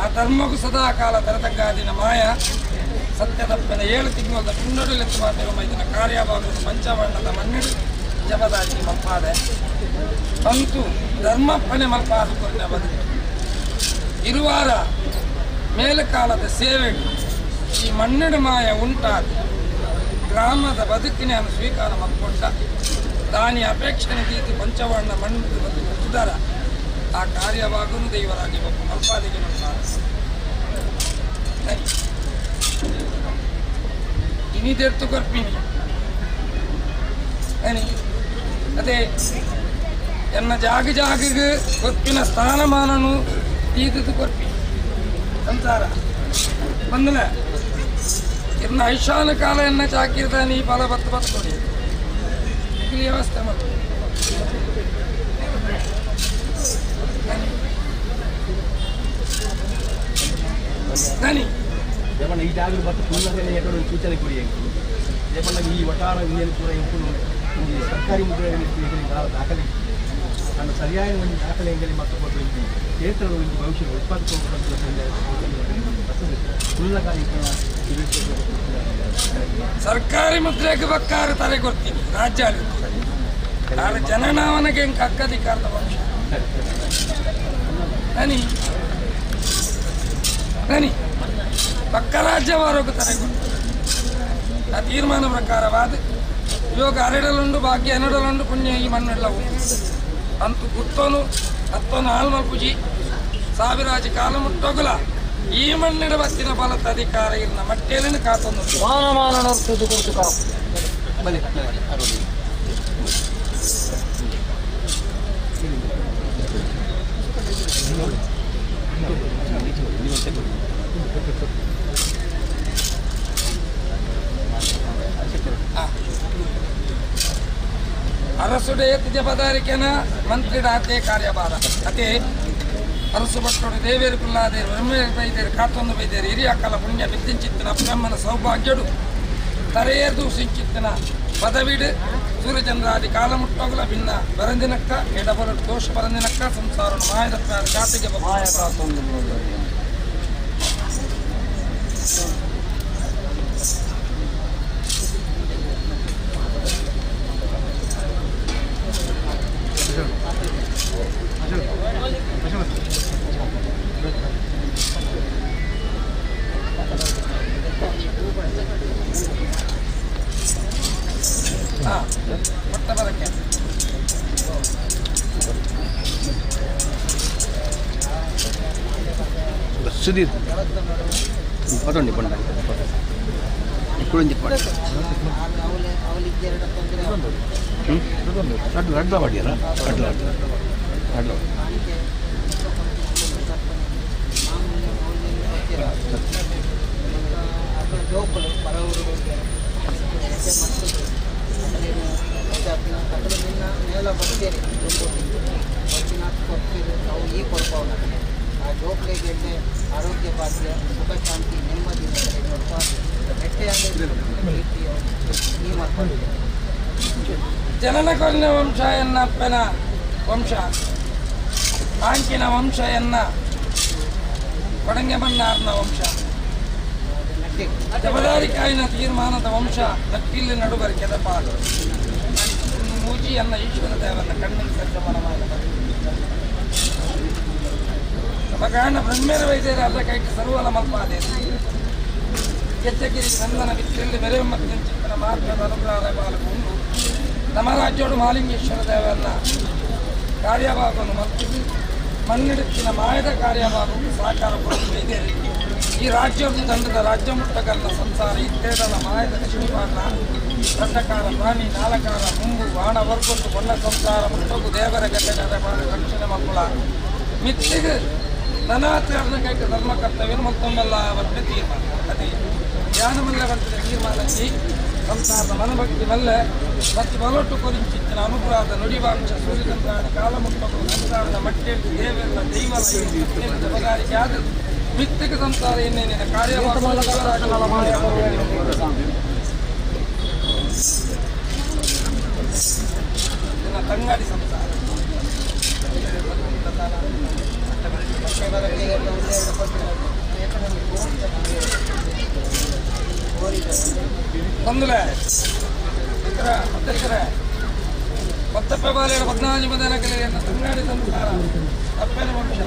ಆ ಧರ್ಮಕ್ಕೂ ಸದಾ ಕಾಲ ತರತಗ್ಗಾದಿನ ಮಾಯ ಸತ್ಯದಪ್ಪನ 7 ತಿಂಗಳ ಪುಂಡಡು ಮಾತೆವ ಮೈದಿನ ಕಾರ್ಯಭಾಗದ ಪಂಚವರ್ಣದ ಮಣ್ಣಿಡು ಜಬದಾರಿ ಮಲ್ಪಾದೆ ಅಂತೂ ಧರ್ಮಪ್ಪನೆ ಮಲ್ಪಾದ ಕೊರನೆ ಬದುಕು ಇರುವಾರ ಮೇಲಕಾಲದ ಸೇವೆ ಈ ಮಣ್ಣಿಡು ಮಾಯ ಉಂಟಾದ ಗ್ರಾಮದ ಬದುಕಿನ ಸ್ವೀಕಾರ ಮಾಡಿಕೊಂಡ ದಾನಿ ಅಪೇಕ್ಷಣೆ ದೀತಿ ಪಂಚವರ್ಣ ಮಣ್ಣು ಬದುಕು ಸುಧಾರ ಆ ಕಾರ್ಯವಾಗನು ದೈವರಾಗಿ ಒಬ್ಬ ಮಲ್ಪಾದಿಗೆ ಮಲ್ಪಾದ ಸರಿ ಇನಿದೆರ್ತು ಕೊರ್ಪಿನಿ ಅನಿ ಅದೇ ಎನ್ನ ಜಾಗ ಜಾಗಗೆ ಕೊರ್ಪಿನ ಸ್ಥಾನಮಾನನು ತೀದದು ಕೊರ್ಪಿ ಸಂಸಾರ ಬಂದಲ. ಇರ್ನ ಐಶಾನ ಕಾಲ ಎನ್ನ ಚಾಕಿರ್ದ ನೀ ಫಲ ಬತ್ತು ಬತ್ತು ಕೊಡಿ ಇಲ್ಲಿ ವ್ಯವಸ್ಥೆ ಮಾಡು. ನನಿ ದೇವಣ್ಣ ಈ ಜಾಗೃತಿ ಮತ್ತು ಪೂರ್ಣದಲ್ಲಿ ಎಕಡೆ ಒಂದು ಸೂಚನೆ ಕೊಡಿ ಎಂಕು ದೇವಣ್ಣ ಈ ವಟಾರ ಇಂಡಿಯನ್ ಪೂರ ಎಂಕು ಈ ಸರ್ಕಾರಿ ಮುದ್ರೆ ದಾಖಲೆ ನನ್ನ ಸರಿಯಾದ ಒಂದು ದಾಖಲೆ ಎಂಗಲಿ ಮತ್ತು ಕೊಟ್ಟು ಇಂತಿ ಕ್ಷೇತ್ರದ ಒಂದು ಭವಿಷ್ಯ ಉತ್ಪಾದಕ ಸರ್ಕಾರಿ ಮುದ್ರೆಗೆ ಬಕ್ಕಾರ ತಲೆ ಕೊಡ್ತೀನಿ ರಾಜ್ಯ ಆಡಳಿತ ಆದ್ರೆ ಜನನಾವನಿಗೆ ಹೆಂಗೆ ಹಕ್ಕಧಿಕಾರದ ವಂಶ ನನಿ ನನಿ ಪಕ್ಕ ರಾಜ್ಯ ವಾರೋಗ ತಲೆ ಕೊಡ್ತೀನಿ. ಆ ತೀರ್ಮಾನ ಪ್ರಕಾರವಾದ ಇವಾಗ ಅರೆಡಲುಂಡು ಬಾಕಿ ಎನ್ನಡಲುಂಡು ಪುಣ್ಯ ಈ ಮಣ್ಣೆಲ್ಲ ಉಂಟು ಅಂತು ಗುತ್ತೋನು ಅತ್ತೋನು ಆಲ್ಮಲ್ಪುಜಿ ಸಾವಿರಾಜಿ ಕಾಲ ಮುಟ್ಟೋಗುಲ ಈ ಮಣ್ಣಿಡ ಬತ್ತಿನ ಬಲದ ಅಧಿಕಾರ ಇರ್ನ ಮಟ್ಟೇಲಿನ ಕಾತೊಂದು. ಮಾನ ಕೊಡ್ತು ಕಾಪು. ಅರಸುಡೆ ಜಬದಾರಿಕೆನ ಮಂತ್ರಿ ಡಾತೆ ಕಾರ್ಯಭಾರ ಅದೇ. ಅರಸು ಭಟ್ಟರು ದೇವೇರು ಕುಲ್ಲಾದೇರು ಬ್ರಹ್ಮೇರು ಬೈದೇರು ಕಾತೊಂದು ಬೈದೇರು ಹಿರಿಯ ಕಲ ಪುಣ್ಯ ಬಿದ್ದಿಂಚಿತ್ತಿನ ಬ್ರಹ್ಮನ ಸೌಭಾಗ್ಯಡು ತರೆಯೇರ್ದು ಸಿಂಚಿತ್ತಿನ ಪದವಿಡು ಸೂರ್ಯಚಂದ್ರಾದಿ ಕಾಲ ಮುಟ್ಟೋಗಲ ಭಿನ್ನ ಬರಂದಿನಕ್ಕ ಎಡಬರಡು ದೋಷ ಬರಂದಿನಕ್ಕ ಸಂಸಾರ ಮಾಯದ ಜಾತಿಗೆ. ಮಾಯ ಕಾತೊಂದು. ಹಾ ಕೊಟ್ಟ ಬರಕ್ಕೆ. ಸುಧೀರ್ ಪದೊಂಡಿ ಪಂಡ ಕುಳಂಜಿ ಪಂಡ. ಅವಲಿಗೆ ತೊಂದರೆ. ರಡ್ಡು ರಡ್ಲ ಮಾಡಿಯಲ್ಲ ರಡ್ಲ ರಡ್ಲ. ಕಾಣಿಕೆ ಮಾಮೂಲಿ ಮೌಲ್ಯ ಅದ್ರ ಜೋಕುಲು ಬರವರು ಎಡ್ಡೆ ಮಕ್ಕಳು ಅಕಲೇನು ಅಕಲು ನಿನ್ನ ಮೇಲ ಬರ್ತೇನೆ ಬತ್ತಿನ ಕೊಡ್ತೀರಿ ಅವು ಈ ಕೊಡ್ಪವನ ಆ ಜೋಕ್ಲಿಗೆ ಎಡ್ಡೆ ಆರೋಗ್ಯ ಭಾಗ್ಯ ಸುಖ ಶಾಂತಿ ನೆಮ್ಮದಿ ಕೊಡ್ಪ ಎಟ್ಟೆ ಅಂದರೆ ಕೀರ್ತಿ ಈ ಮಕ್ಕಳು. ಜನನ ಕೊರಿನ ವಂಶ ಎನ್ನ ಅಪ್ಪನ ವಂಶ, ಆಂಕಿನ ವಂಶ ಎನ್ನ ಕೊಡಂಗೆ ಮನ್ನಾರ್ನ ವಂಶ. ನಟ್ಟೆ. ಜಬದಾರಿಕಾಯಿನ ತೀರ್ಮಾನದ ವಂಶ ನಕ್ಕಿಲ್ಲಿ ನಡುಬರಿ ಕೆದಪಾಲು ಮೂಜಿ ಎನ್ನ ಈಶ್ವರ ದೇವನ ಕಣ್ಣಿನ ಸಜ್ಜಮನವಾದ ಮಗಾಣ ಬ್ರಹ್ಮೇರ ವೈದ್ಯರ ಅಲ್ಲ ಕೈಗೆ ಸರ್ವಲ ಮಲ್ಪಾದೆ ಕೆಚ್ಚಗಿರಿ ನಂದನ ಬಿತ್ತಿರಲ್ಲಿ ಮೆರೆಯಮ್ಮತ್ತಿನ ಚಿಕ್ಕನ ಮಾರ್ಗದ ಅನುಗ್ರಹ ಪಾಲಕು ಉಂಡು. ನಮ್ಮ ರಾಜ್ಯೋಡು ಮಾಲಿಂಗೇಶ್ವರ ದೇವರನ್ನ ಕಾರ್ಯಭಾಗವನ್ನು ಮಲ್ಪಿಸಿ ಮಣ್ಣಿಡುತ್ತಿನ ಮಾಯದ ಕಾರ್ಯಭಾಗವು ಸಹಕಾರ ಕೊಡುತ್ತಿದೆ. ಈ ರಾಜ್ಯದ ದಂಡದ ರಾಜ್ಯ ಮುಟ್ಟಗಲ್ಲ ಸಂಸಾರ ಇತ್ತೇದಲ ಮಾಯದ ಲಕ್ಷ್ಮೀಪಾಲ ದಂಡಕಾರ ಪ್ರಾಣಿ ನಾಲಕಾರ ಮುಂಗು ಬಾಣ ವರ್ಗೊಟ್ಟು ಬಣ್ಣ ಸಂಸಾರ ಮುಟ್ಟಗು ದೇವರ ಗಡ್ಡೆ ರಕ್ಷಣೆ ಮಕ್ಕಳ ಮಿತ್ತಿಗೆ ನನಾಚಾರನ ಕೈಕ ಧರ್ಮ ಕರ್ತವ್ಯ ಮತ್ತೊಮ್ಮೆಲ್ಲ ಅವರ ತೀರ್ಮಾನ. ಅದೇ ಧ್ಯಾನಮಲ್ಲ ಬರ್ತದೆ ತೀರ್ಮಾನಕ್ಕೆ ಸಂಸಾರದ ಮನಭಕ್ತಿ ಮಲ್ಲೆ ಮತ್ತು ಬಲೊಟ್ಟು ಕೊರಿಂಚಿತ್ತಿನ ಅನುಗ್ರಹದ ನುಡಿವಾಂಶ ಸೂರ್ಯಚಂದ್ರ ಕಾಲ ಮುಟ್ಟಗಳು ಸಂಸಾರದ ಮಟ್ಟೆಯಲ್ಲಿ ದೇವೆಲ್ಲ ದೈವ ಜಬದಾರಿಕೆ ಆದ ಮಿತ್ತಿಗೆ ಸಂಸಾರ ಏನೇನಿನ ಕಾರ್ಯ ತಂಗಾಡಿ ಸಂಸಾರ. ಬಟ್ಟೆ ಬರಕ್ಕೆ ಎಲ್ಲ ಒಂದೆರಡು ಕೊಟ್ಟು ಬಂದುಲೆ ಇತರ ಅಧ್ಯಕ್ಷರೇ ಪತ್ತಪ್ಪೆ ಬಾಲೇಳು ಪದ್ನಾಜಿ ಮದನಕಲಿ ತಂಗಾಡಿ ಸಂಸಾರ ಅಪ್ಪನ ವಂಶ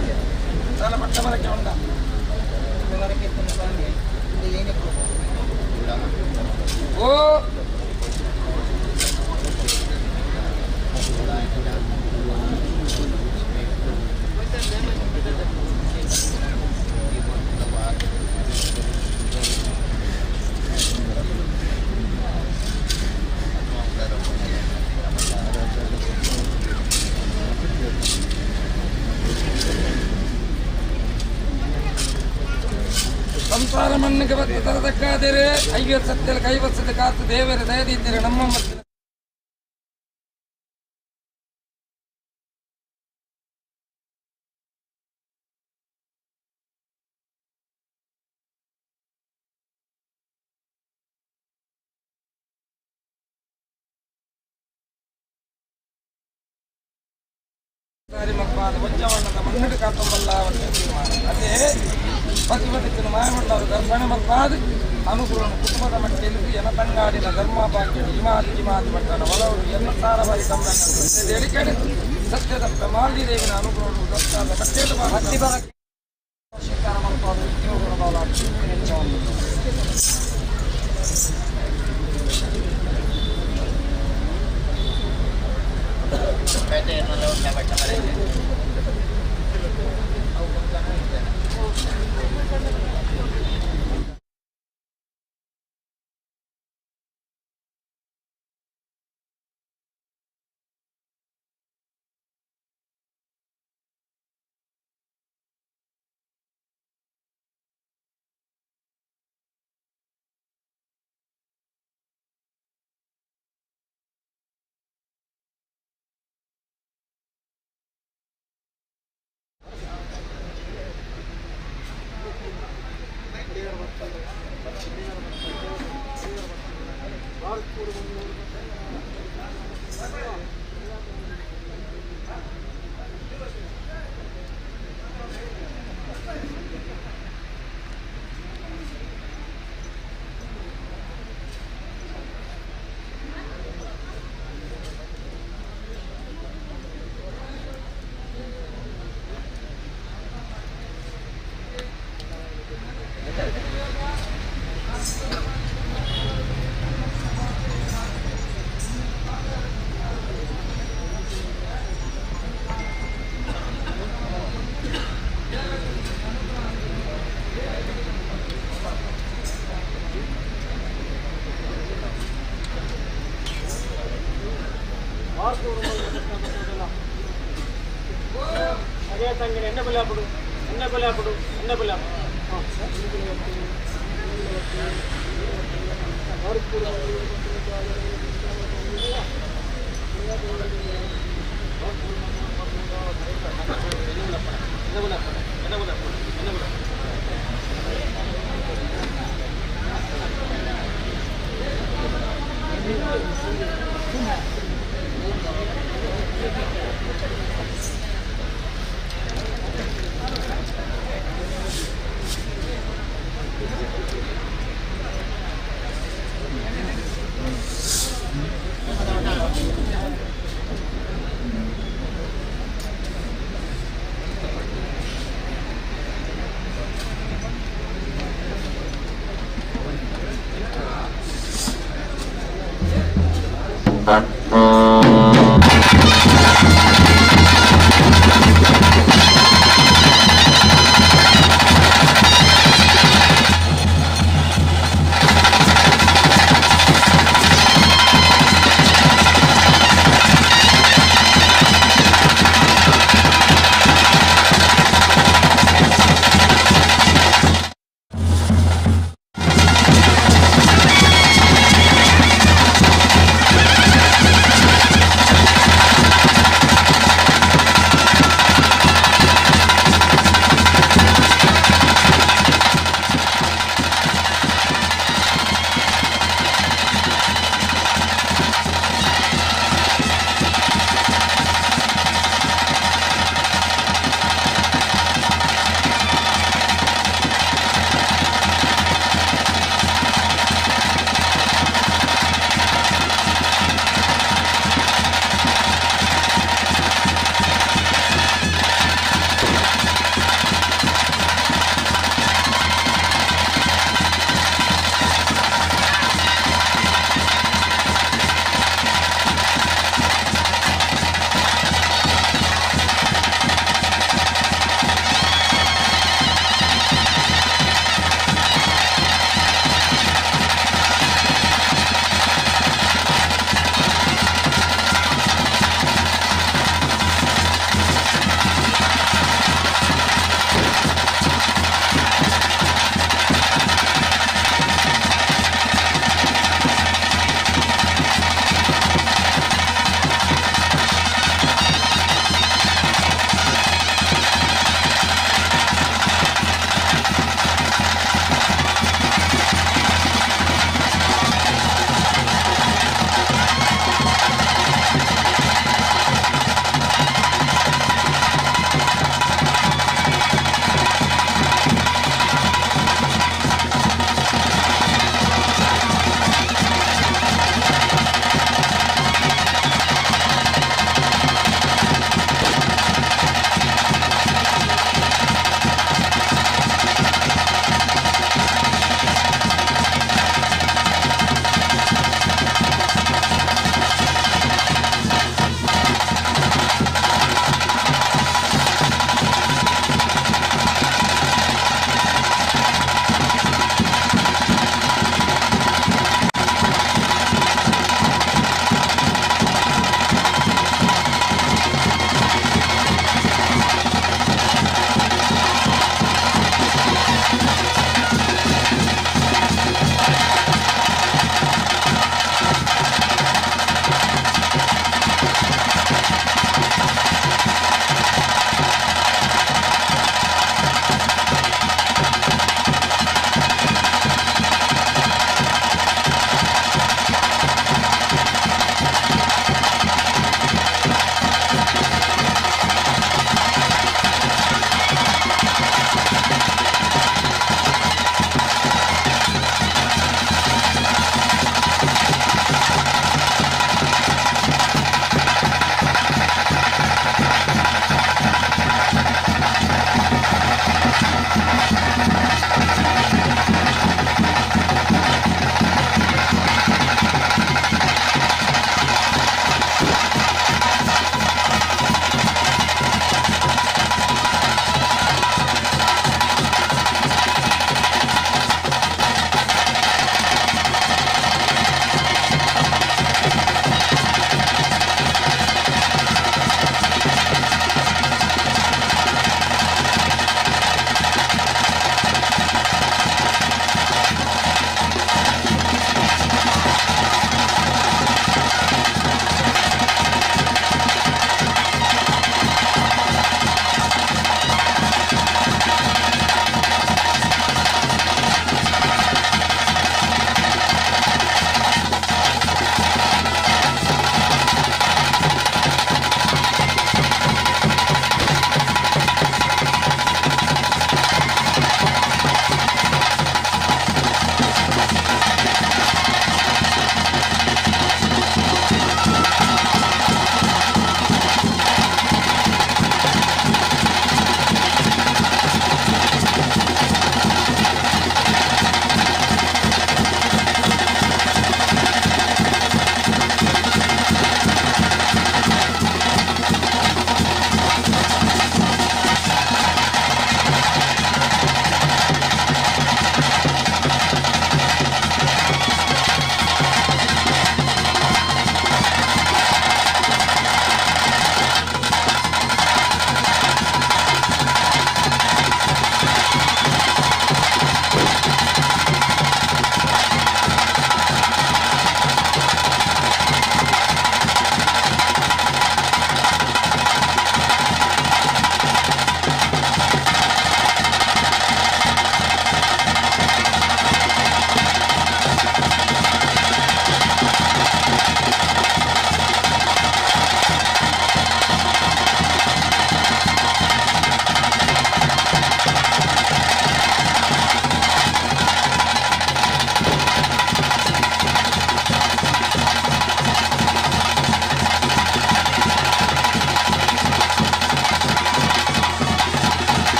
ಸಾಲ ಪಟ್ಟ ಬರಕ್ಕೆ ಉಂಡ. ಬರಕ್ಕೆ ತುಂಬ ಇದು ಏನಕ್ಕೆ? ಓ. ಸಂಸಾರ ಮಣ್ಣಿಗೆ ಬತ್ತ ತರದಕ್ಕಾದರೆ ಐವ ಸತ್ಯಲ ಕೈವಸದ ಕಾತು ದೇವರ ದಯದಿದ್ದರೆ ನಮ್ಮ ಮತ್ತು ಮಲ್ಪಾದ ವಜ್ಜವಣ್ಣದ ಮಣ್ಣಿಡು ಕಾತಂಬಲ್ಲ ತೀರ್ಮಾನ. ಅದೇ ಪತಿಪತಿನ ಮಾಯಮಂಡವರು ದರ್ಶನ ಮಲ್ಪಾದ ಅನುಕೂಲ ಕುಟುಂಬದ ಮಟ್ಟಿಲು ಎನ ತಂಗಾಡಿನ ಧರ್ಮ ಭಾಗ್ಯ ಇಮಾದಿ ಇಮಾದಿ ಮಟ್ಟನ ಒಲವರು ಎನ್ನ ಸಾರಬಾರಿ ತಮ್ಮ ಸತ್ಯದ ಮಾಲ್ದಿ ದೇವಿನ ಅನುಗ್ರಹ ದತ್ತಾದ ಮಟ್ಟೇಲು ಭಕ್ತಿ ಸ್ವೀಕಾರ ಮಲ್ಪಾದ ಉದ್ಯೋಗಗಳ ಅದೇ ತಂಗಿನ ಎಣ್ಣೆ ಬಲಿ ಎಣ್ಣೆ ಬಲಿ ಎಣ್ಣೆ ಬಲಿ.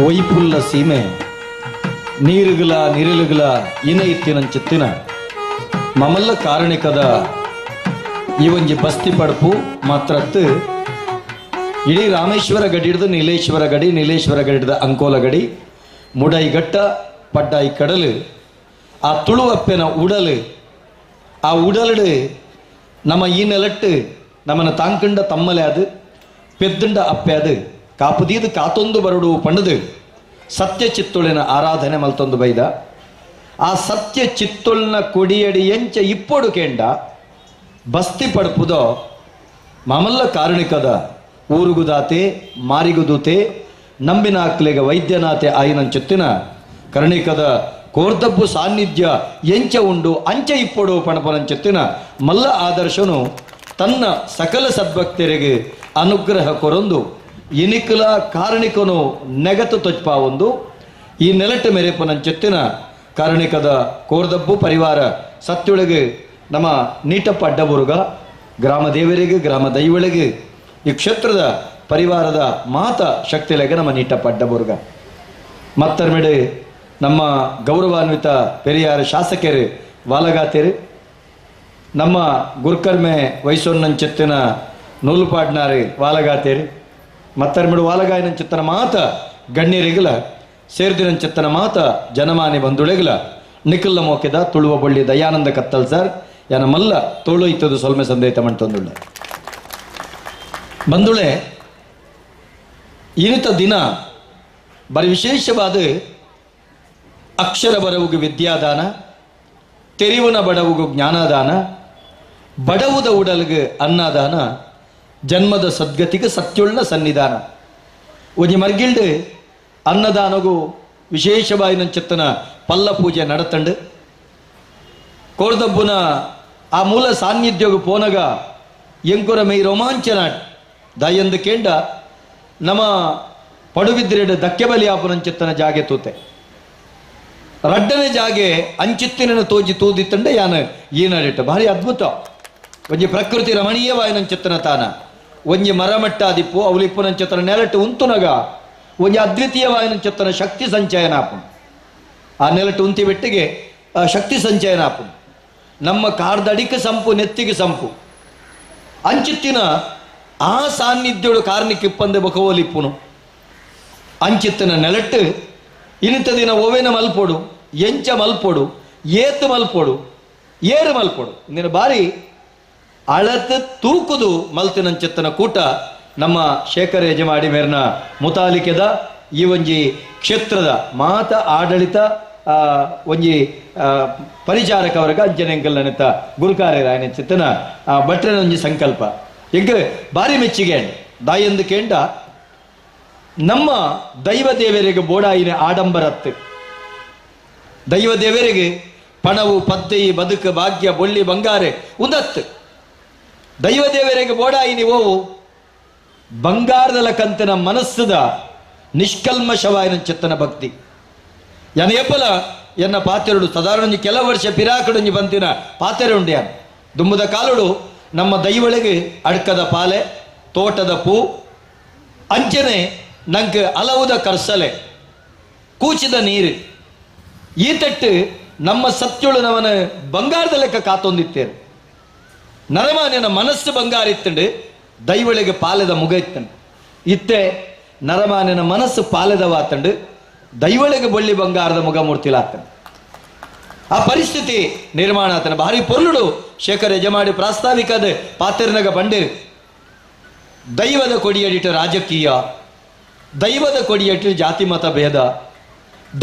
ಒಯ್ಪುಲ್ಲ ಸೀಮೆ ನೀರುಗಳ ನಿರಳುಗಳ ಇನ ಇತ್ತಿನಂಚಿತ್ತಿನ ಮಮಲ್ಲ ಕಾರಣಿಕದ ಈ ಒಂಜಿ ಬಸ್ತಿ ಪಡ್ಪು ಮಾತ್ರತ್ತು ಇಡೀ ರಾಮೇಶ್ವರ ಗಡಿ ಹಿಡಿದು ನೀಲೇಶ್ವರ ಗಡಿ, ನೀಲೇಶ್ವರ ಗಡಿ ಹಿಡಿದ ಅಂಕೋಲ ಗಡಿ, ಮುಡೈಗಟ್ಟ ಪಡ್ಡಾಯಿ ಕಡಲು, ಆ ತುಳುವಪ್ಪೆನ ಉಡಲು, ಆ ಉಡಲಡು ನಮ್ಮ ಈ ನೆಲಟ್ಟು ನಮ್ಮನ ತಾಂಕಂಡ ತಮ್ಮಲೆ ಅದು ಪೆದ್ದುಂಡ ಅಪ್ಪೆ ಅದು ಕಾಪುದೀದು ಕಾತೊಂದು ಬರಡು ಪಂಡದು ಸತ್ಯ ಚಿತ್ತೊಳಿನ ಆರಾಧನೆ ಮಲ್ತೊಂದು ಬೈದ. ಆ ಸತ್ಯ ಚಿತ್ತೊಳ್ನ ಕೊಡಿಯಡಿ ಎಂಚ ಇಪ್ಪೊಡು ಕೇಂಡ ಬಸ್ತಿ ಪಡ್ಪುದೋ ಮಾಮಲ್ಲ ಕಾರಣಿಕದ ಊರುಗುದಾತೆ ಮಾರಿಗುದೂತೆ ನಂಬಿನಾಕ್ಲೆಗ ವೈದ್ಯನಾತೆ ಆಯಿನಂಚೊತ್ತಿನ ಕರ್ಣಿಕದ ಕೋರ್ದಬ್ಬು ಸಾನ್ನಿಧ್ಯ ಎಂಚ ಉಂಡು ಅಂಚ ಇಪ್ಪೊಡು ಪಣಪನಂಚೊತ್ತಿನ ಮಲ್ಲ ಆದರ್ಶನು ತನ್ನ ಸಕಲ ಸದ್ಭಕ್ತರಿಗೆ ಅನುಗ್ರಹ ಕೊರೊಂದು ಇನಿಕುಲ ಕಾರಣಿಕನು ನೆಗತು ತೊಚ್ಪಾವೊಂದು ಈ ನೆಲಟ್ಟು ಮೆರೆಪನಂಚೊತ್ತಿನ ಕಾರಣಿಕದ ಕೋರ್ದಬ್ಬು ಪರಿವಾರ ಸತ್ಯೊಳಗೆ ನಮ್ಮ ನೀಟಪ್ಪ ಅಡ್ಡಬುರುಗ ಗ್ರಾಮ ದೇವರಿಗೆ ಗ್ರಾಮ ದೈವಳಿಗೆ ಈ ಕ್ಷೇತ್ರದ ಪರಿವಾರದ ಮಾತ ಶಕ್ತಿಲೆಗೆ ನಮ್ಮ ನೀಟಪ್ಪ ಅಡ್ಡಬುರುಗ. ಮತ್ತರ್ಮೆಡೆ ನಮ್ಮ ಗೌರವಾನ್ವಿತ ಪೆರಿಯಾರ ಶಾಸಕರು ವಾಲಗಾತೇರು ನಮ್ಮ ಗುರುಕರ್ಮೆ ವಯಸ್ಸೊನ್ನಂಚೆತ್ತಿನ ನೂಲುಪಾಡ್ನಾರು ವಾಲಗಾತೇರು ಮತ್ತರ್ಮೆಡು ವಾಲಗಾಯನಂಚಿತ್ತನ ಮಾತ ಗಣ್ಯರಿಗಲ ಸೇರ್ದಿನಂಚಿತ್ತನ ಮಾತ ಜನಮಾನಿ ಬಂಧುಳೆಗಲ ನಿಖಲ್ಲ ಮೋಕೆದ ತುಳುವ ಬಳ್ಳಿ ದಯಾನಂದ ಕತ್ತಲ್ ಸರ್ ಯಾನ ಮಲ್ಲ ತೋಳು ಇತ್ತದು ಸೊಲ್ಮೆ ಸಂದೇತ ಮಂಟೊಂದುಳ್ಳ ಬಂಧುಳೆ. ಇನಿತ ದಿನ ಬರಿ ವಿಶೇಷವಾದ ಅಕ್ಷರ ಬರವುಗು ವಿದ್ಯಾದಾನ, ತೆರಿವನ ಬಡವುಗು ಜ್ಞಾನದಾನ, ಬಡವುದ ಉಡಲ್ಗೆ ಅನ್ನದಾನ, ಜನ್ಮದ ಸದ್ಗತಿಗೆ ಸತ್ಯುಳ್ಳ ಸನ್ನಿಧಾನ. ಒಂಜಿ ಮರ್ಗಿಲ್ಡ್ ಅನ್ನದಾನಗು ವಿಶೇಷವಾಯಿನ ಚಿತ್ತನ ಪಲ್ಲ ಪೂಜೆ ನಡತಂಡು ಕೋರ್ದಬ್ಬುನ ಆ ಮೂಲ ಸಾನ್ನಿಧ್ಯಗು ಪೋನಗ ಎಂಕುರ ಮೈ ರೋಮಾಂಚನ ದಯಂದು ಕೇಂಡ ನಮ್ಮ ಪಡುಬಿದ್ರೆಡು ದಕ್ಕೆ ಬಲಿ ಆಪುನಂಚಿತ್ತನ ಜಾಗೆ ತೂತೆ ರಡ್ಡನೆ ಜಾಗೆ ಅಂಚಿತ್ತಿನ ತೋಜಿ ತೂದಿತ್ತಂಡೆ ಯಾನ ಈನಡಿಟ್ಟು ಭಾರಿ ಅದ್ಭುತ. ಒಂಜಿ ಪ್ರಕೃತಿ ರಮಣೀಯವಾಯಿನಂಚಿತ್ತನ ತಾನ ಒಂಜಿ ಮರಮಟ್ಟಾದಿಪ್ಪು ಅವಲಿಪ್ಪುನಂಚಿತ್ತನ ನೆಲಟ್ಟು ಉಂತುನಗ ಒಂಜಿ ಅದ್ವಿತೀಯವಾಯಿನಂಚಿತ್ತನ ಶಕ್ತಿ ಸಂಚಯನ ಆಪುನು. ಆ ನೆಲಟ್ಟು ಉಂತಿ ಬೆಟ್ಟಿಗೆ ಆ ಶಕ್ತಿ ಸಂಚಯನ ಆಪುನು. ನಮ್ಮ ಕಾರ್ದಡಿಕೆ ಸಂಪು ನೆತ್ತಿಗೆ ಸಂಪು ಅಂಚಿತ್ತಿನ ಆ ಸಾನ್ನಿಧ್ಯೋಡು ಕಾರ್ನಿಕ್ ಇಪ್ಪಂದೆ ಬಕವೋಲಿಪ್ಪುನು ಅಂಚಿತ್ತಿನ ನೆಲಟ್ಟು ಇನಿತ ದಿನ ಓವೇನ ಮಲ್ಪೊಡು, ಎಂಚ ಮಲ್ಪೊಡು, ಏತು ಮಲ್ಪೊಡು, ಏರು ಮಲ್ಪೊಡು, ನಿನ್ನ ಬಾರಿ ಅಳತು ತೂಕುದು ಮಲ್ತಿನಂಚಿತ್ತನ ಕೂಟ ನಮ್ಮ ಶೇಖರ ಯಜಮಾಡಿ ಮೇರ್ನ ಮುತಾಲಿಕೆದ ಈ ಒಂಜಿ ಕ್ಷೇತ್ರದ ಮಾತ ಆಡಳಿತ ಒಂಜಿ ಪರಿಚಾರಕ ವರ್ಗ ಅಂಜನೆಂಕಲ್ ನೆನೆತ ಗುರುಕಾರ್ಯರಾಯನ ಚಿತ್ತನ ಭಟ್ರನ ಒಂಜಿ ಸಂಕಲ್ಪ ಎಂಕ್ ಬಾರಿ ಮೆಚ್ಚಿಗೆ. ದಾಯಂದು ಕೇಂಡ ನಮ್ಮ ದೈವ ದೇವರಿಗೆ ಬೋಡಾಯಿನ ಆಡಂಬರತ್ತು ದೈವ ದೇವರಿಗೆ ಪಣವು ಪದ್ದೆಯಿ ಬದುಕು ಭಾಗ್ಯ ಬೊಳ್ಳಿ ಬಂಗಾರೆ ಉಂದತ್ತು. ದೈವ ದೇವರಿಗೆ ಬೋಡಾಯಿನಿ ಓವು ಬಂಗಾರದಲ ಕಂತಿನ ಮನಸ್ಸುದ ನಿಷ್ಕಲ್ಮಶವಾಯಿನ ಚಿತ್ತನ ಭಕ್ತಿ. ಯಾನ ಏಪಲ ಎನ್ನ ಪಾತೆರುಡು ಸಾಧಾರಣ ಒಂಜಿ ಕೆಲ ವರ್ಷ ಪಿರಾಕಡೊಂಜಿ ಬಂತಿನ ಪಾತೆರೆ ಉಂಡು. ಯಾನ್ ದುಂಬುದ ಕಾಲುಡು ನಮ್ಮ ದೈವಳಿಗೆ ಅಡ್ಕದ ಪಾಲೆ ತೋಟದ ಪೂ ಅಂಚನೆ ನಂಗೆ ಅಲವುದ ಕರ್ಸಲೆ ಕೂಚಿದ ನೀರು ಈ ತಟ್ಟು ನಮ್ಮ ಸತ್ಯಳು ನವನ ಬಂಗಾರದ ಲೆಕ್ಕ ಕಾತೊಂದಿತ್ತೇನೆ. ನರಮಾನ್ಯನ ಮನಸ್ಸು ಬಂಗಾರ ಇತ್ತಂಡು, ದೈವಳಿಗೆ ಪಾಲೆದ ಮುಗ ಇತ್ತಂಡು. ಇತ್ತೆ ನರಮಾನ್ಯನ ಮನಸ್ಸು ಪಾಲೆದವಾತಂಡು, ದೈವಳಿಗೆ ಬಳ್ಳಿ ಬಂಗಾರದ ಮುಗ ಮೂರ್ತಿಲಾತಂಡು. ಆ ಪರಿಸ್ಥಿತಿ ನಿರ್ಮಾಣ ಆತನ. ಭಾರಿ ಪೊರ್ಲುಡು ಶೇಖರ್ ಯಜಮಾಡಿ ಪ್ರಾಸ್ತಾವಿಕದ ಪಾತೆರ್ನಗ ಬಂಡಿರ್ ದೈವದ ಕೊಡಿಯಡಿಟ ರಾಜಕೀಯ, ದೈವದ ಕೊಡಿಯಡಿಟ ಜಾತಿ ಮತ ಭೇದ,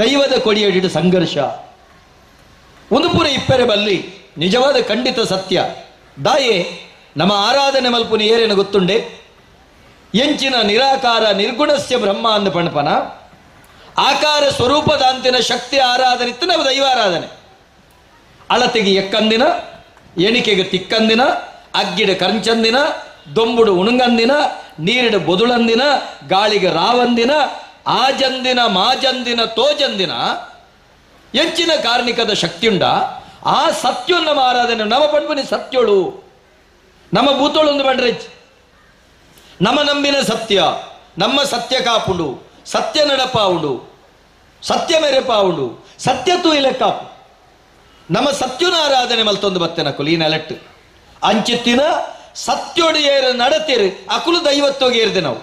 ದೈವದ ಕೊಡಿಯಡಿಟ ಸಂಘರ್ಷ ಒಂದು ಪೂರ ಇಪ್ಪರೆ ಬಲ್ಲಿ. ನಿಜವಾದ ಖಂಡಿತ ಸತ್ಯ ದಾಯೆ ನಮ್ಮ ಆರಾಧನೆ ಮಲ್ಪುನಿ ಏರೇನು ಗೊತ್ತುಂಡೆ? ಎಂಚಿನ ನಿರಾಕಾರ ನಿರ್ಗುಣಸ್ಯ ಬ್ರಹ್ಮ ಅಂದ ಪಣಪನ ಆಕಾರ ಸ್ವರೂಪದಾಂತಿನ ಶಕ್ತಿ ಆರಾಧನೆ ಇತ್ತು ನಾವು ದೈವಾರಾಧನೆ. ಅಳತೆಗೆ ಎಕ್ಕಂದಿನ, ಎಣಿಕೆಗೆ ತಿಕ್ಕಂದಿನ, ಅಗ್ಗಿಡ ಕಂಚಂದಿನ, ದೊಂಬುಡು ಉಣುಂಗಂದಿನ, ನೀರಿಡ ಬೊದುಳಂದಿನ, ಗಾಳಿಗೆ ರಾವಂದಿನ, ಆಜಂದಿನ ಮಾಜಂದಿನ ತೋಜಂದಿನ ಹೆಚ್ಚಿನ ಕಾರ್ಣಿಕದ ಶಕ್ತಿಯುಂಡ ಆ ಸತ್ಯು ನಮ್ಮ ಆರಾಧನೆ. ನಮ್ಮ ಪಣ್ಪುನಿ ಸತ್ಯೋಳು ನಮ್ಮ ಭೂತೋಳು ಒಂದು ಬಂಡ್ರೆ ನಮ್ಮ ನಂಬಿನ ಸತ್ಯ ನಮ್ಮ ಸತ್ಯ ಕಾಪುಂಡು. ಸತ್ಯ ನಡಪಾವುಂಡು, ಸತ್ಯ ಮೆರೆಪಾವುಂಡು, ಸತ್ಯ ತೂಯಿಲೆಕ್ಕಾಪು. ನಮ್ಮ ಸತ್ಯನ ಆರಾಧನೆ ಮಲ್ತೊಂದು ಬತ್ತೆನಕುಲು ಈ ನೆಲಟ್ಟು ಅಂಚಿತ್ತಿನ ಸತ್ಯೋಡು ಏರು ನಡತಿರು ಅಕುಲು ದೈವತ್ತೋಗಿ ಏರ್ದೆ. ನಾವು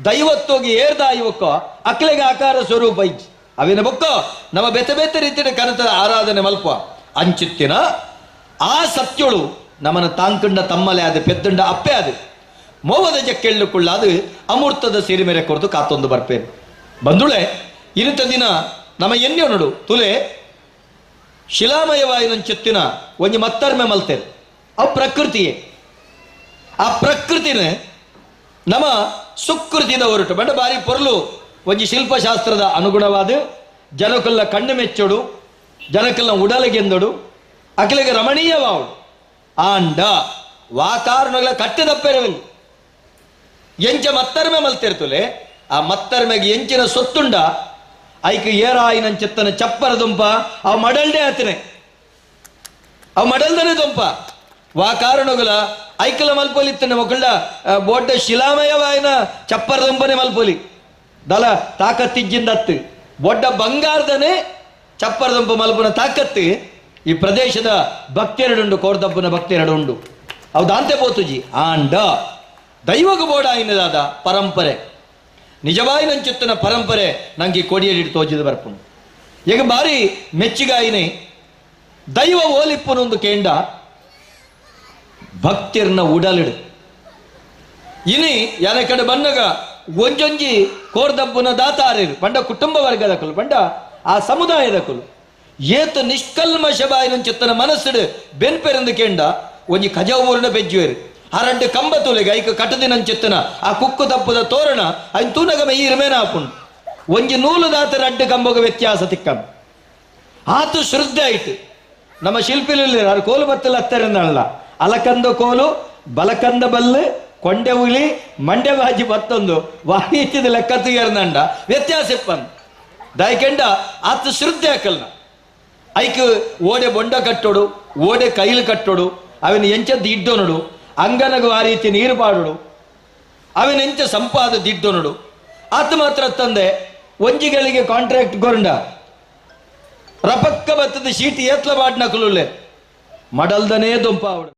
ದೈವತ್ತೋಗಿ ಏರ್ದ ಇವಕ್ಕ ಅಕ್ಲೆಗೆ ಆಕಾರ ಸ್ವರೂಪ ಇಜ್ಜಿ. ಅವಿನ ಬೊಕ್ಕ ನಮ್ಮ ಬೇತೆ ಬೇತೆ ರೀತಿಯ ಕನತ ಆರಾಧನೆ ಮಲ್ಪ. ಅಂಚಿತ್ತಿನ ಆ ಸತ್ಯೋಳು ನಮ್ಮನ ತಾಂಕಂಡ ತಮ್ಮಲೆ ಆದ ಪೆದ್ದಂಡ ಅಪ್ಪೆ ಅದು ಮೋವದ ಜಕ್ಕೆಳ್ಳುಕೊಳ್ಳಾದು ಅಮೂರ್ತದ ಸಿರಿ ಮೇರೆ ಕೊರತು ಕಾತೊಂದು ಬರ್ಪೇನೆ ಬಂದುಳೆ. ಇರುತ್ತ ದಿನ ನಮ್ಮ ಎಣ್ಣೆ ನೋಡು ತುಲೆ ಶಿಲಾಮಯವಾಯಿನಂಚೆತ್ತಿನ ಒಂಜಿ ಮತ್ತರ್ಮೆ ಮಲ್ತೇನೆ. ಅವು ಪ್ರಕೃತಿಯೇ. ಆ ಪ್ರಕೃತಿನ ನಮ್ಮ ಸುಕೃತಿದ ಹೊರಟು ಬಂಡ ಬಾರಿ ಪೊರ್ಲು ಒಂಜಿ ಶಿಲ್ಪಶಾಸ್ತ್ರದ ಅನುಗುಣವಾದ ಜನಕಲ್ಲ ಕಣ್ಣು ಮೆಚ್ಚೋಡು, ಜನಕಲ್ಲ ಉಡಲಿಗೆಂದೊಡು, ಅಖಿಲಿಗೆ ರಮಣೀಯವಾವಡು. ಆಂಡ ವಾತಾವರಣಗಳ ಕಟ್ಟಿದಪ್ಪೆರವಲ್ಲಿ ಎಂಚ ಮತ್ತರ್ಮೆ ಮಲ್ತಿರ್ತುಲೆ ಆ ಮತ್ತರ್ಮೆಗೆ ಎಂಚಿನ ಸೊತ್ತುಂಡ ಐಕ್ ಏರಾಯಿನಂచెತ್ತನ ಚಪ್ಪರ ದುಂಪ ಅವು ಮಡಲ್ಡೆ ಆತನೆ ಅವು ಮಡಲ್ದನೆ ದುಂಪ. ವಾ ಕಾರಣಗಳ ಐಕಲ ಮಲ್ಪೊಲಿತ್ತನೆ ಮೊಕಳ್ಳ ಬೋಡ್ಡ ಶಿಲಾಮಯವಾಯಿನ ಚಪ್ಪರ ದುಂಪನೆ ಮಲ್ಪೊಲಿ ದಲ ತಾಕತ್ತಿಜ್ಜಿಂದತ್ತು ಬೊಡ್ಡ ಬಂಗಾರದನೆ ಚಪ್ಪರ ದುಂಪ ಮಲ್ಪುನ ತಾಕತ್ತು ಈ ಪ್ರದೇಶದ ಭಕ್ತಿಯರಡುಂಡು, ಕೋರ್ದಬ್ಬನ ಭಕ್ತಿಯರಡುಂಡು. ಅವು ದಾಂತೆ ಪೋತುಜಿ. ಆಂಡ ದೈವಗ ಬೋಡಾಯಿನದಾದ ಪರಂಪರೆ ನಿಜವಾಯಿನಂಚುತ್ತನ ಪರಂಪರೆ ನಂಗೆ ಕೊಡಿಯಡಿ ತೋಜಿದ ಬರ್ಪುಂಡು. ಈಗ ಬಾರಿ ಮೆಚ್ಚಿಗಾಯಿನಿ ದೈವ ಓಲಿಪ್ಪುನೊಂದು ಕೇಂಡ ಭಕ್ತಿರ್ನ ಉಡಲಿಡು. ಇನಿ ಯಾನ ಕಡೆ ಬನ್ನಗ ಒಂಜೊಂಜಿ ಕೋರ್ದಬ್ಬುನ ದಾತಾರಿರು ಬಂಡ ಕುಟುಂಬ ವರ್ಗದ ಕುಲು ಬಂಡ ಆ ಸಮುದಾಯದ ಕುಲು ಏತ ನಿಷ್ಕಲ್ಮಶ ಬಾಯಿನಂಚುತ್ತನ ಮನಸ್ಸುಡು ಬೆನ್ಪೆರಂದು ಕೇಂಡ ಒಂಜಿ ಕಜವೂರ್ನ ಬೆಜ್ಜುವೇರು ಅರಡ್ಡು ಕಂಬ ತುಲೆಗೆ ಐಕ ಕಟದಿನಂಚೆತ್ತನ ಆ ಕುಕ್ಕು ತಪ್ಪುದ ತೋರಣ ಐನ್ ತೂನಗಮ ಈ ಇರ್ಮೇನ ಆಪುಂಡು. ಒಂಜಿ ನೂಲು ದಾತ ರಡ್ಡು ಕಂಬಗ ವ್ಯತ್ಯಾಸ ತಿಕ್ಕಂ ಆತು ಶ್ರದ್ಧೆ ಆಯ್ತು. ನಮ್ಮ ಶಿಲ್ಪಿಲಿ ಯಾರು ಕೋಲು ಬತ್ತಲ ಹತ್ತರಿಂದಲ್ಲ ಅಲಕಂದ ಕೋಲು ಬಲಕಂದ ಬಲ್ಲು ಕೊಂಡೆ ಉಲಿ ಮಂಡೆ ಬಾಜಿ ಬತ್ತೊಂದು ವಾಣಿಜ್ಯದ ಲೆಕ್ಕ ತುಯರ್ನಂಡ ವ್ಯತ್ಯಾಸ ಇಪ್ಪನ್ ದಾಯ್ಕೆಂಡ ಆತು ಶ್ರದ್ಧೆ ಹಾಕಲ್ನ. ಐಕ್ ಓಡೆ ಬೊಂಡ ಕಟ್ಟೋಡು, ಓಡೆ ಕೈಲು ಕಟ್ಟೋಡು, ಅವನ ಎಂಚ ದಿಡ್ಡೊನಡು, ಅಂಗನಗು ಆ ರೀತಿ ನೀರು ಪಾಡೋಡು, ಅವನ ಎಂಚ ಸಂಪಾದ ದಿಡ್ಡೊನಡು. ಆತ ಮಾತ್ರ ತಂದೆ ಒಂಜಿಗಳಿಗೆ ಕಾಂಟ್ರಾಕ್ಟ್ ಗೊಂಡ ರಪಕ್ಕ ಬತ್ತದ ಶೀಟ್ ಏತ್ಲ ಬಾಡ್ನ ಕುಲುಲ್ಲೆ ಮಡಲ್ದನೇ ದುಂಪ ಅವಡು.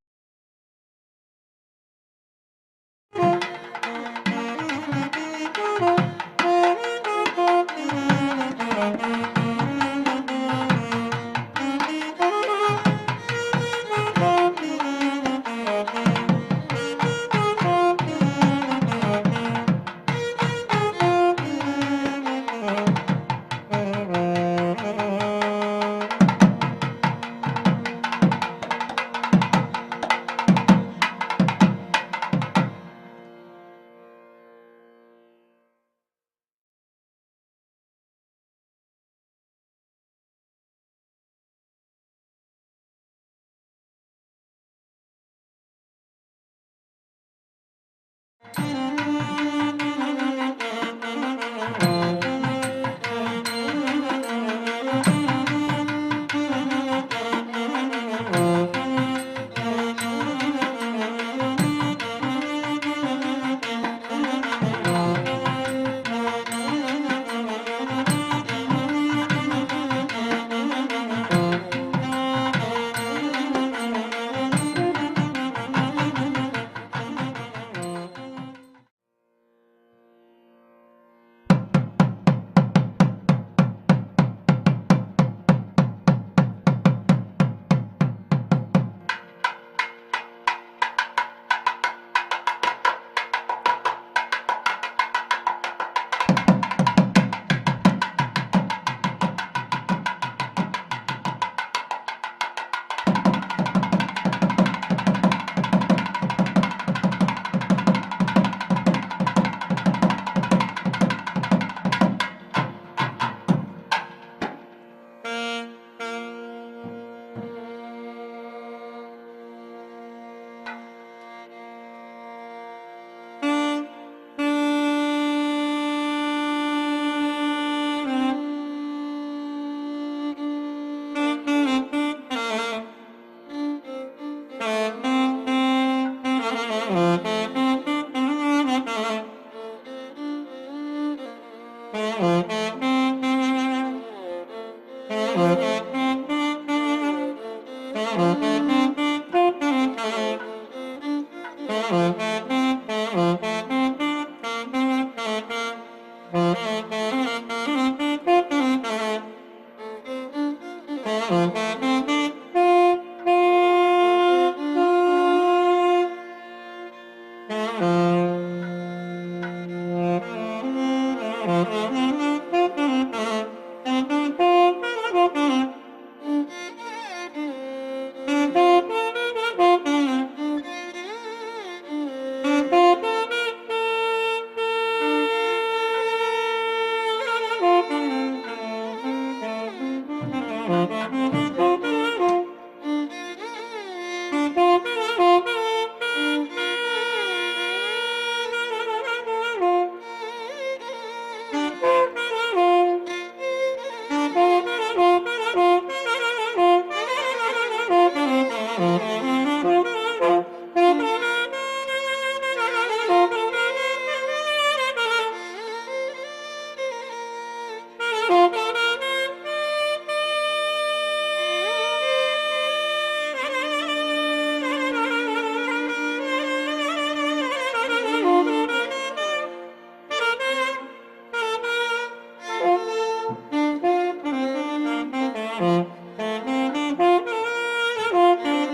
Thank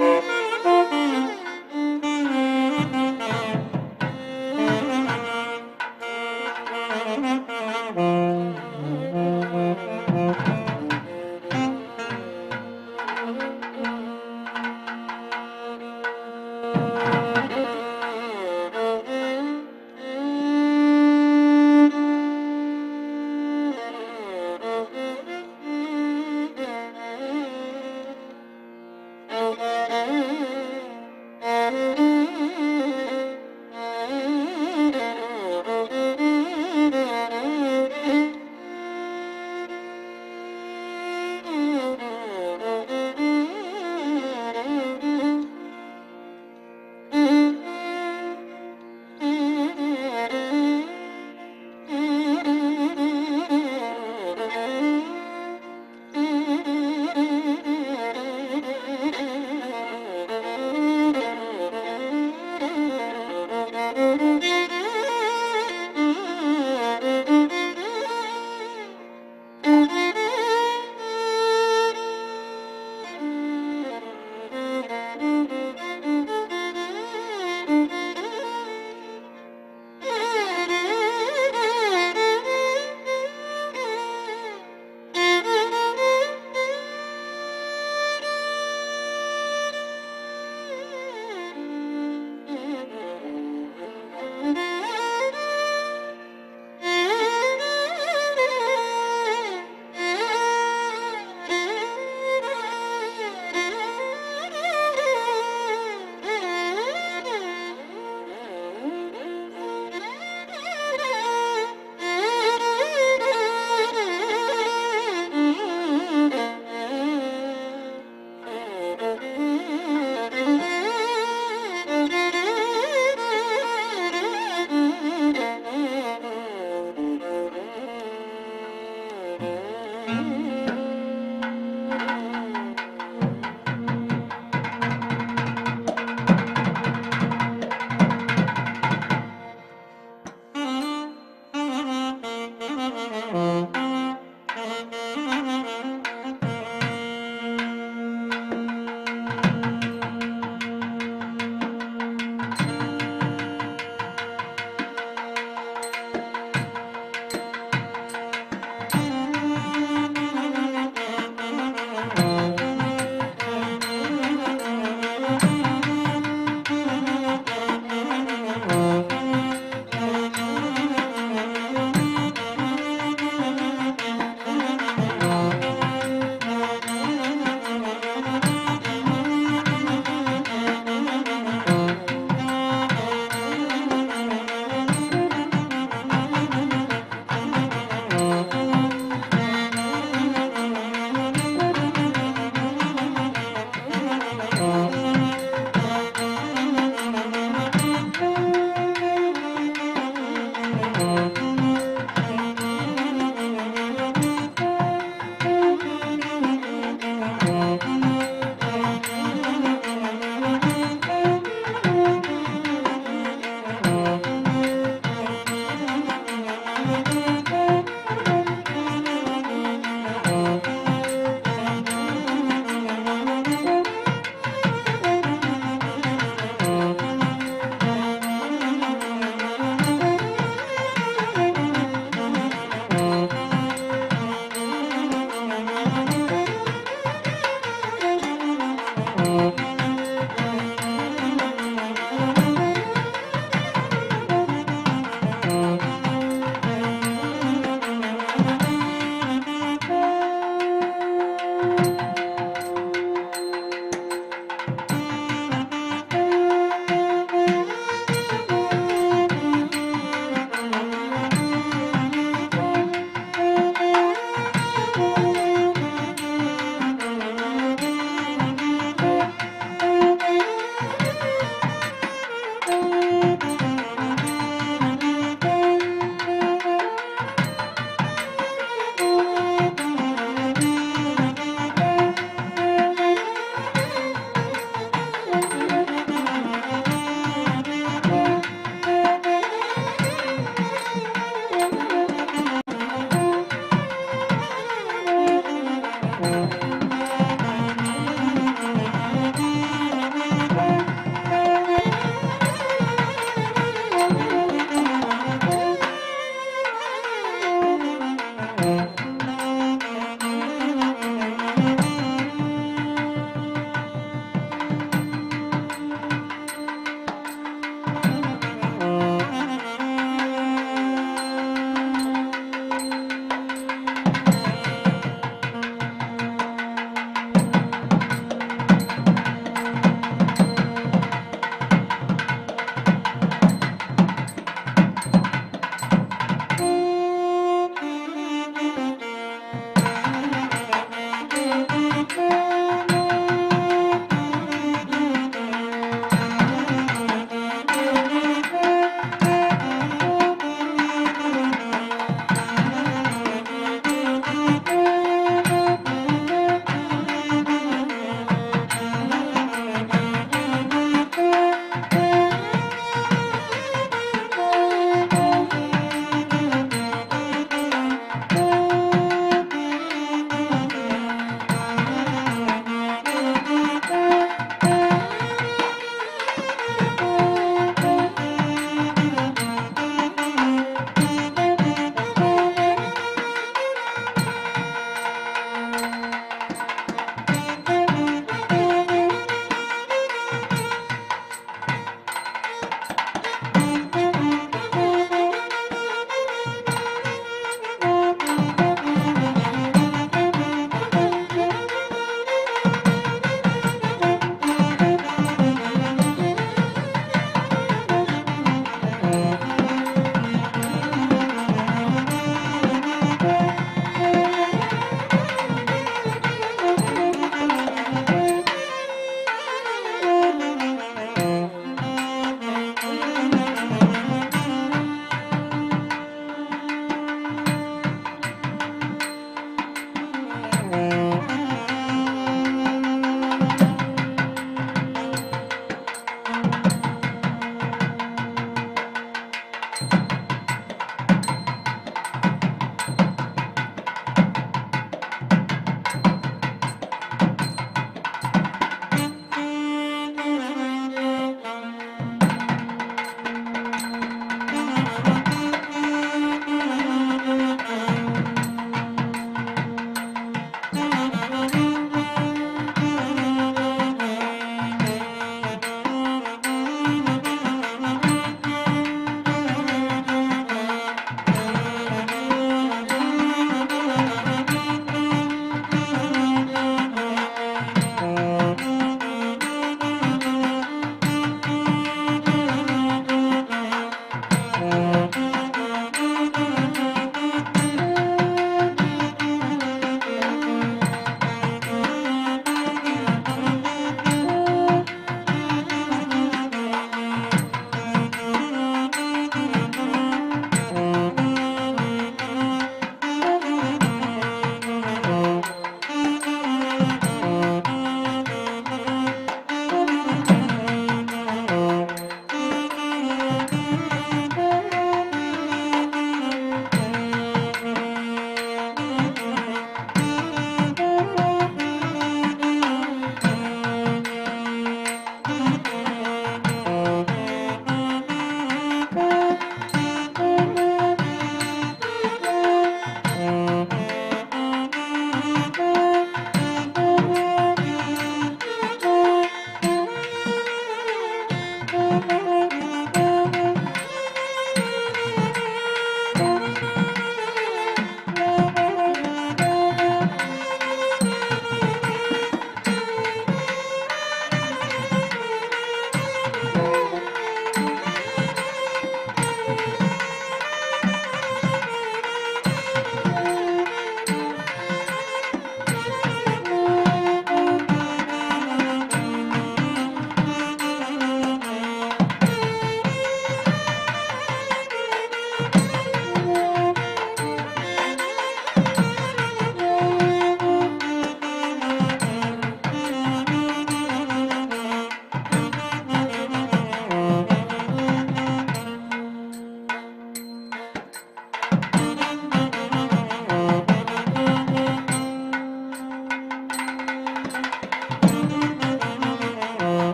you.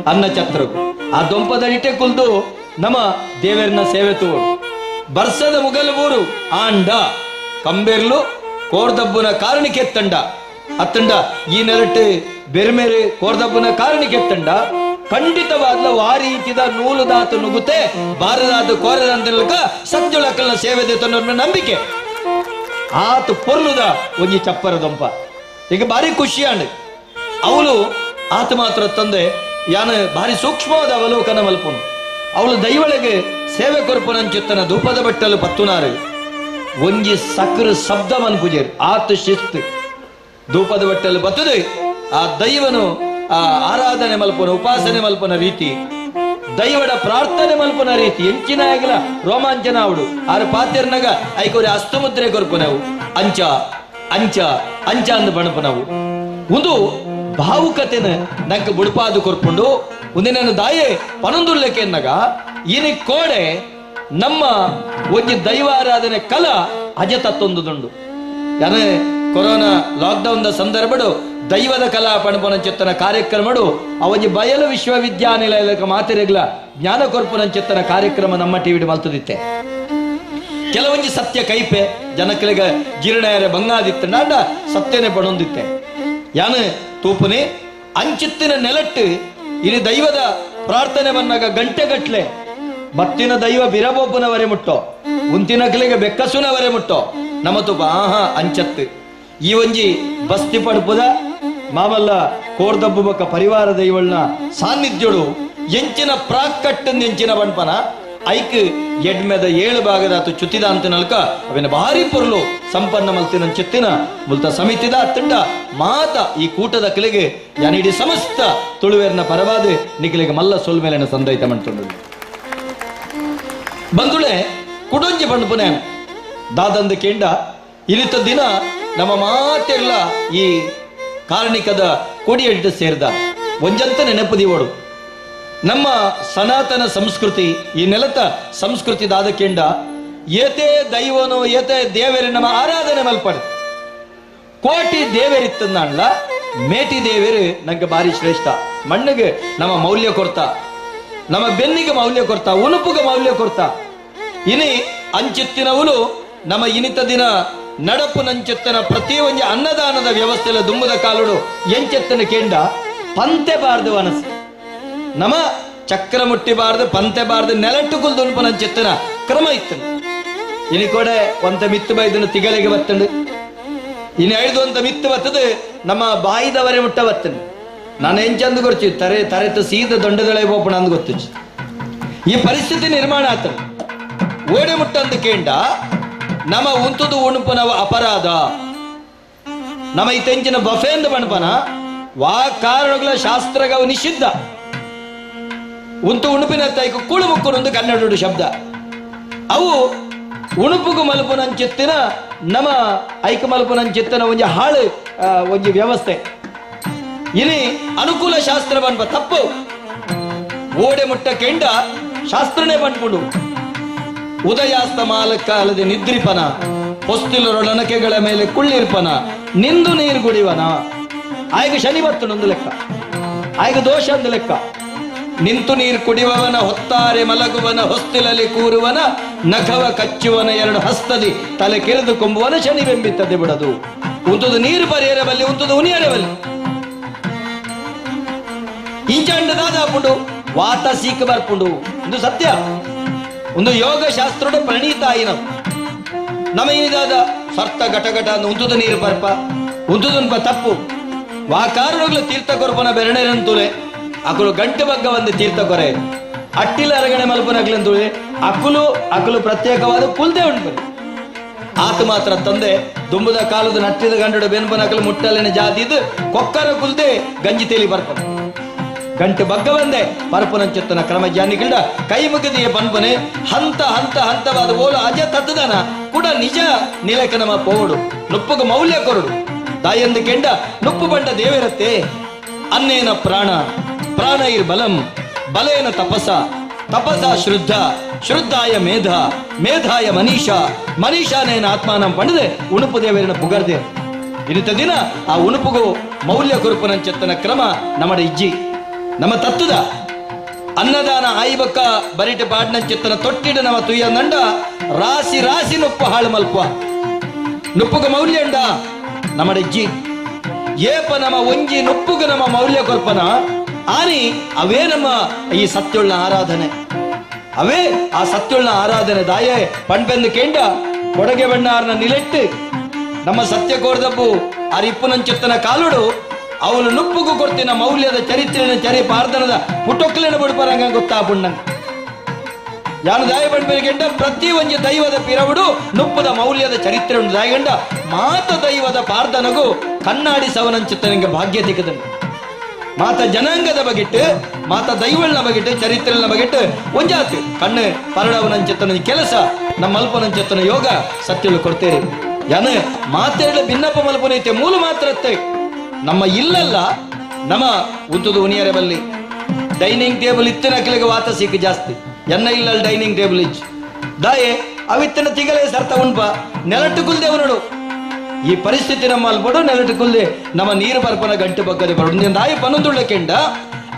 ಅನ್ನ ಛತ್ರಗು ಆ ದೊಂಪದಡಿಟೆ ಕುಲ್ದು ನಮ್ಮ ದೇವರನ್ನ ಸೇವೆ ತೋಡು ಬರ್ಸದ ಮುಗಲ್ಬೂರು ಆಂಡ ಕಂಬೆರ್ಲು ಕೋರ್ದಬ್ಬುನ ಕಾರಣಿಕೆತ್ತಂಡ ಅತ್ತಂಡ ಈ ನೆರಟು ಬೆರ್ಮೆರೆ ಕೋರ್ದಬ್ಬುನ ಕಾರಣಿಕೆತ್ತಂಡ ಖಂಡಿತವಾದ್ಲ ವಾರೀತಿದ ನೂಲುದಾತು ನುಗುತೆ ಬಾರದಾದ ಕೋರದಂತ ಸತ್ಯೊಳಕಲ್ನ ಸೇವೆ ದೇತನ ನಂಬಿಕೆ ಆತ ಪೊರ್ಲುದ ಒಂಜಿ ಚಪ್ಪರ ದೊಂಪ. ಈಗ ಭಾರಿ ಖುಷಿಯಾಂಡ್ ಅವಳು ಆತ ಮಾತ್ರ ತಂದೆ ಯಾನ ಭಾರಿ ಸೂಕ್ಷ್ಮವಾದ ಅವಲೋಕನ ಮಲ್ಪುನು. ಅವಳು ದೈವಳಿಗೆ ಸೇವೆ ಕೊರ್ಪುನಂಚಿತ್ತನ ಧೂಪದ ಬಟ್ಟಲು ಪತ್ತುನಾರು ಒಂಜಿ ಸಕ್ರ ಶಬ್ದ ಮನ್ಪುಜೇರು ಆತ ಶಿಸ್ತು ಧೂಪದ ಬಟ್ಟಲು ಬತ್ತದೆ ಆ ದೈವನು ಆ ಆರಾಧನೆ ಮಲ್ಪುನ ಉಪಾಸನೆ ಮಲ್ಪನ ರೀತಿ ದೈವಡ ಪ್ರಾರ್ಥನೆ ಮಲ್ಪನ ರೀತಿ ಎಂಚಿನ ಆಗಲ ರೋಮಾಂಚನ ಅವಡು ಆರು ಪಾತೆರ್ನಗ ಐಕೋರಿ ಅಸ್ತುಮುದ್ರೆ ಕೊರ್ಪುನವು ಅಂಚ ಅಂಚ ಅಂಚ ಅಂದ್ ಬಣಪನವು ಒಂದು ಭಾವುಕತೆನ ನಂಗೆ ಬುಡ್ಪಾದು ಕೊರ್ಪುಂಡು. ಒಂದಿನ ದಾಯೆ ಪನೊಂದುರ್ಲೆಕೆನ್ನಗ ಇನಿ ಕೋಡೆ ನಮ್ಮ ಒಂಜಿ ದೈವಾರಾಧನೆ ಕಲ ಅಜತತ್ತೊಂದುದುಂಡು. ಯಾನೆ ಕೊರೋನಾ ಲಾಕ್ಡೌನ್ the ಸಂದರ್ಭಡು ದೈವದ ಕಲಾ ಪಣಪನ ಚಿತ್ತನ ಕಾರ್ಯಕ್ರಮಡು ಅವಜಿ ಬಯಲು ವಿಶ್ವವಿದ್ಯಾನಿಲಯದ ಮಾತೆರೆಗ್ಲ ಜ್ಞಾನ ಕೊರ್ಪುನ ಚಿತ್ತನ ಕಾರ್ಯಕ್ರಮ ನಮ್ಮ ಟಿವಿ ಮಲ್ತದಿತ್ತೆ. ಕೆಲವೊಂಜಿ ಸತ್ಯ ಕೈಪೆ ಜನಕಲಿಗ ಜೀರ್ಣಯರ ಬಂಗಾದಿತ್ತು ನಾಡ ಸತ್ಯನೆ ಪಣೊಂದಿತ್ತೆ. ಯಾನು ತೂಪುನಿ ಅಂಚಿತ್ತಿನ ನೆಲಟ್ಟು ಇಲ್ಲಿ ದೈವದ ಪ್ರಾರ್ಥನೆ ಬಂದಾಗ ಗಂಟೆ ಗಟ್ಲೆ ಬತ್ತಿನ ದೈವ ಬಿರಬೊಬ್ಬನವರೆ ಮುಟ್ಟೋ ಉಂತಿನಕಲಿಗೆ ಬೆಕ್ಕಸುನವರೆ ಮುಟ್ಟೋ ನಮ್ಮ ತುಪ ಆಹಾ ಅಂಚತ್ತು ಈ ಒಂಜಿ ಬಸ್ತಿ ಪಡ್ಪುದ ಮಾಮಲ್ಲ ಕೋರ್ದಬ್ಬು ಬೊಕ್ಕ ಪರಿವಾರ ದೈವಳ್ನ ಸಾನ್ನಿಧ್ಯೋಡು ಎಂಚಿನ ಪ್ರಾಕ್ಕಟ್ಟನ್ ಎಂಚಿನ ಬಣ್ಪನ ಐಕ್ ಎಡ್ಮೆದ ಏಳು ಭಾಗದಾತು ಚುತ್ತಿದ ಅಂತ ನಲ್ಕ ಅವಿನ ಭಾರಿ ಪೊರ್ಲು ಸಂಪನ್ನ ಮಲ್ತಿನ ಚಿತ್ತಿನ ಮುಲ್ತ ಸಮಿತಿದ ತಂಡ ಮಾತ ಈ ಕೂಟದ ಕಲೆಗೆ ಯಾನಿಡಿ ಸಮಸ್ತ ತುಳುವೇರ್ನ ಪರವಾದ ನಿಖಲಿಗೆ ಮಲ್ಲ ಸೊಲ್ಮೇಲೆನ ಸಂದೈತ ಮಂಟುಂಡು. ಬಂದುಳೆ ಕುಡೊಂಜಿ ಪಂಡುಪುನೆ ದಾದಂದು ಕೆಂಡ ಇನಿತ ದಿನ ನಮ್ಮ ಮಾತೆಲ್ಲ ಈ ಕಾರ್ಣಿಕದ ಕೊಡಿಯಡಿಟ ಸೇರಿದ ಒಂಜಂತ ನೆನಪು ದಿವೋಡು. ನಮ್ಮ ಸನಾತನ ಸಂಸ್ಕೃತಿ ಈ ನೆಲತ ಸಂಸ್ಕೃತಿ ದಾದ ಕೆಂಡ ಏತೇ ದೈವನು ಏತೇ ದೇವರಿ ನಮ್ಮ ಆರಾಧನೆ ಮಲ್ಪಡು. ಕೋಟಿ ದೇವರಿತ್ತಂದಲ್ಲ ಮೇಟಿ ದೇವರು ನಂಗೆ ಭಾರಿ ಶ್ರೇಷ್ಠ. ಮಣ್ಣಿಗೆ ನಮ್ಮ ಮೌಲ್ಯ ಕೊಡ್ತಾ, ನಮ್ಮ ಬೆನ್ನಿಗೆ ಮೌಲ್ಯ ಕೊಡ್ತಾ, ಉನುಪುಗೆ ಮೌಲ್ಯ ಕೊಡ್ತಾ. ಇನಿ ಅಂಚಿತ್ತಿನವನು ನಮ್ಮ ಇನಿತ ದಿನ ನಡಪು ನಂಚೆತ್ತನ ಪ್ರತಿ ಒಂಜಿ ಅನ್ನದಾನದ ವ್ಯವಸ್ಥೆಲ ದುಂಬುದ ಕಾಲುಡು ಎಂಚೆತ್ತನ ಕೆಂಡ ಪಂತೆ ಬಾರ್ದು ಅನಸು ನಮ ಚಕ್ರ ಮುಟ್ಟಿಬಾರ್ದು ಪಂತೆ ಬಾರ್ದು ನೆಲಟ್ಟು ಕುಲ್ದು ಉನ್ಪು ನಂಚೆತ್ತನ ಕ್ರಮ ಇತ್ತು. ಇನಿ ಕೊಡೆ ಒಂತ ಮಿತ್ತು ಬೈದನು ತಿಗಳಿಗೆ ಬತ್ತಂಡು, ಇನಿ ಐದು ಅಂತ ಮಿತ್ತು ಬತ್ತದು ನಮ್ಮ ಬಾಯಿದವರೆ ಮುಟ್ಟ ಬತ್ತಂಡು. ನಾನು ಎಂಚಂದು ಗೊರ್ಚಿ ತರೆ ತರೆತು ಸೀದ ದೊಂಡದಳೆ ಬೋಪಣ ಅಂದ್ ಗೊತ್ತುಚಿ. ಈ ಪರಿಸ್ಥಿತಿ ನಿರ್ಮಾಣ ಆತನು ಓಡೆ ಮುಟ್ಟಂದು ಕೇಂಡ ನಮ್ಮ ಉಂತುದು ಉಣುಪನವ ಅಪರಾಧ. ನಮ್ಮ ಈ ತೆಂಚಿನ ಬಫೆ ಅಂದ ಬಣಪನ ವಾ ಕಾರಣಗಳ ಶಾಸ್ತ್ರಗವು ನಿಷಿದ್ಧ. ಉಂತು ಉಣುಪಿನ ತೈಕು ಕುಳು ಮುಕ್ಕುನೊಂದು ಕನ್ನಡ ಶಬ್ದ. ಅವು ಉಣುಪುಗು ಮಲ್ಪುನಂಚಿತ್ತಿನ ನಮ್ಮ ಐಕ ಮಲ್ಪುನಂಚಿತ್ತಿನ ಒಂಜಿ ಹಾಳು ಒಂಜಿ ವ್ಯವಸ್ಥೆ. ಇನಿ ಅನುಕೂಲ ಶಾಸ್ತ್ರ ಬನ್ಪ ತಪ್ಪು. ಓಡೆ ಮುಟ್ಟ ಕೆಂಡ ಶಾಸ್ತ್ರನೇ ಬಂದ್ಕೊಂಡು ಉದಯಾಸ್ತ ಮಾಲಕಾಲದ ನಿದ್ರಿಪನ ಹೊಸ್ತಿಲರೊಳನಕೆಗಳ ಮೇಲೆ ಕುಳ್ಳಿರ್ಪನ ನಿಂದು ನೀರು ಗುಡಿವನ. ಆಯ್ಗ ಶನಿ ಬತ್ತುನೊಂದು ಲೆಕ್ಕ, ಆಯ್ಗ ದೋಷ ಒಂದು ಲೆಕ್ಕ. ನಿಂತು ನೀರು ಕುಡಿಯುವವನ ಹೊತ್ತಾರೆ ಮಲಗುವನ ಹೊಸ್ತಿಲಲ್ಲಿ ಕೂರುವನ ನಖವ ಕಚ್ಚುವನ ಎರಡು ಹಸ್ತದಿ ತಲೆ ಕೆರೆದು ಕೊಂಬುವನ ಶನಿ ಬೆಂಬಿತ್ತದೆ ಬಿಡದು. ಉಂತುದು ನೀರು ಪರಿಯರಬಲ್ಲಿ ಉಂತುದು ಉನಿಯರಬಲ್ಲಿ ಇಂಚಾಂಡದಾದ ಪುಂಡು ವಾತ ಸೀಕ ಬರ್ಪುಂಡು. ಇದು ಸತ್ಯ. ಒಂದು ಯೋಗ ಶಾಸ್ತ್ರದ ಪ್ರಣೀತ ನಮ್ಮ ಏನಿದಾದ ಸರ್ತ ಘಟ ಘಟ ಉಂತುದು ನೀರು ಬರ್ಪ ಉಂತುದುನ್ಪ ತಪ್ಪು. ವಾ ಕಾರಣಗಳು ತೀರ್ಥ ಕೊರ್ಪನ ಬೆರಣೆರಂತುಲೆ ಅಕುಲು ಗಂಟೆ ಬಗ್ಗ ಒಂದು ತೀರ್ಥ ಕೊರೆ ಅಟ್ಟಿಲ ಅರಗಣೆ ಮಲ್ಪನಗ್ಲಂತುಲೆ ಅಕುಲು ಅಕುಲು ಪ್ರತ್ಯೇಕವಾದ ಕುಲ್ದೆ ಉಂಟು. ಆತ ಮಾತ್ರ ತಂದೆ ದುಂಬುದ ಕಾಲದ ನಟ್ಟಿದ ಗಂಡಡು ಬೆನ್ಪನಕಲು ಮುಟ್ಟಲಿನ ಜಾತಿದು ಕೊಕ್ಕರ ಕುಲ್ದೆ ಗಂಜಿ ತೇಲಿ ಬರ್ಪನ ಗಂಟೆ ಬಗ್ಗ ಬಂದೆ ಪರಪನಂಚೆತ್ತನ ಕ್ರಮ ಜಾನಿಗಿಲ್ಡ ಕೈ ಮುಗಿದೆಯೇ ಪನ್ಪನೆ ಹಂತ ಹಂತ ಹಂತವಾದ ಓಲು ಅಜ ತತ್ತದನ ಕೂಡ ನಿಜ ನಿಲಕ ನಮ್ಮ ಪೋವಡು ನುಪ್ಪುಗ ಮೌಲ್ಯ ಕೊರಡು ತಾಯಂದು ಕೆಂಡ ನುಪ್ಪು ಬಂಡ ದೇವಿರತ್ತೆ. ಅನ್ನೇನ ಪ್ರಾಣ ಪ್ರಾಣ ಇರ್ ಬಲಂ ಬಲೇನ ತಪಸ ತಪಸ ಶ್ರದ್ಧ ಶ್ರದ್ಧಾಯ ಮೇಧ ಮೇಧಾಯ ಮನೀಷಾ ಮನೀಷಾನೇನ ಆತ್ಮಾನಂ ಪಂಡದೆ ಉಣುಪು ದೇವರನ್ನ ಪುಗರ್ದೆ. ಇನ್ನಿತ ದಿನ ಆ ಉಣುಪುಗು ಮೌಲ್ಯ ಕೊರುಪನಂಚೆತ್ತನ ಕ್ರಮ ನಮ್ಮಡ ಇಜ್ಜಿ ನಮ್ಮ ತತ್ತುದ ಅನ್ನದಾನ ಆಯಿಬಕ್ಕ ಬರಿಟ ಪಾಡ್ನಂಚೆತ್ತನ ತೊಟ್ಟಿಡ ನಮ್ಮ ತುಯ್ಯ ನಂಡ ರಾಶಿ ರಾಶಿ ನುಪ್ಪು ಹಾಳು ಮಲ್ಪ ನುಪ್ಪುಗ ಮೌಲ್ಯ ಉಂಡ ನಮ್ಮಡ ಇಜ್ಜಿ. ಏಪ ನಮ್ಮ ಒಂಜಿ ನುಪ್ಪುಗ ನಮ್ಮ ಮೌಲ್ಯ ಕೊರ್ಪನ ಆನಿ ಅವೇ ನಮ್ಮ ಈ ಸತ್ಯುಳ್ಳ ಆರಾಧನೆ ಅವೇ ಆ ಸತ್ಯುಳ್ಳ ಆರಾಧನೆ ದಾಯೆ ಪಣ್ಪೆಂದು ಕೇಂಡ ಕೊಡಗೆ ಬಣ್ಣಾರ್ನ ನಿಲೆಟ್ಟು ನಮ್ಮ ಸತ್ಯ ಕೋರ್ದಬ್ಬು ಅರಿಪ್ಪುನಂಚೆತ್ತನ ಕಾಲುಡು ಅವನು ನುಪ್ಪುಗು ಕೊಡ್ತಿನ ಮೌಲ್ಯದ ಚರಿತ್ರೆನ ಚರಿ ಪಾರ್ದನದ ಪುಟೊಕ್ಲೆನ ಬುಡ್ಪರಂಗ ಗೊತ್ತಾಪುಣ್ಣಂಗ ಯಾನು ದಾಯ ಪಣ್ಪೆನ ಪ್ರತಿ ಒಂಜಿ ದೈವದ ಪಿರವುಡು ನುಪ್ಪುದ ಮೌಲ್ಯದ ಚರಿತ್ರೆ ಉಂಡು. ದಾಯಗಂಡ ಮಾತ ದೈವದ ಪಾರ್ದನಗು ಕಣ್ಣಾಡಿ ಸವನಂಚಿತ್ತನಿಗೆ ಭಾಗ್ಯ ತಿಕ್ಕದಂಡು. ಮಾತ ಜನಾಂಗದ ಬಗೆಟ್ಟು ಮಾತ ದೈವಳ್ನ ಬಗೆಟ್ಟು ಚರಿತ್ರೆನ ಬಗೆಟ್ಟು ಒಂಜಾತು ಕಣ್ಣು ಪರಡವನಂಚೆತ್ತನ ಕೆಲಸ ನಮ್ಮ ಅಲ್ಪನಂಚೆತ್ತನ ಯೋಗ ಸತ್ಯಳು ಕೊಡ್ತೇರಿ. ಯಾನ ಮಾತೆರಡು ಭಿನ್ನಪ್ಪ ಮಲ್ಪನೈತೆ ಮೂಲ ಮಾತ್ರತ್ತೆ ನಮ್ಮ ಇಲ್ಲಲ್ಲ ನಮ್ಮ ಉಂತುದು ಉನಿಯರೆ ಬಲ್ಲಿ ಡೈನಿಂಗ್ ಟೇಬಲ್ ಇತ್ತಿನ ಅಕ್ಲಿಗೆ ವಾತ ಸಿಕ್ಕ ಜಾಸ್ತಿ ಎನ್ನ ಇಲ್ಲ ಡೈನಿಂಗ್ ಟೇಬಲ್ ಇಚ್ಚು ದಾಯೆ ಅವಿತ್ತನ ತಿಗಲೇ ಸರ್ತ ಉಂಪ ನೆಲಟ್ಟು ಕುಲ್ದೇವು ನೋಡು. ಈ ಪರಿಸ್ಥಿತಿ ನಮ್ಮ ಅಲ್ಪಡು ನೆಲಟ್ಟು ಕುಲ್ದೆ ನಮ್ಮ ನೀರು ಬರ್ಪನ ಗಂಟು ಬಗ್ಗದೆ ಬರು ದಾಯಿ ಪನ್ನೊಂದುಳ್ಳ ಕೆಂಡ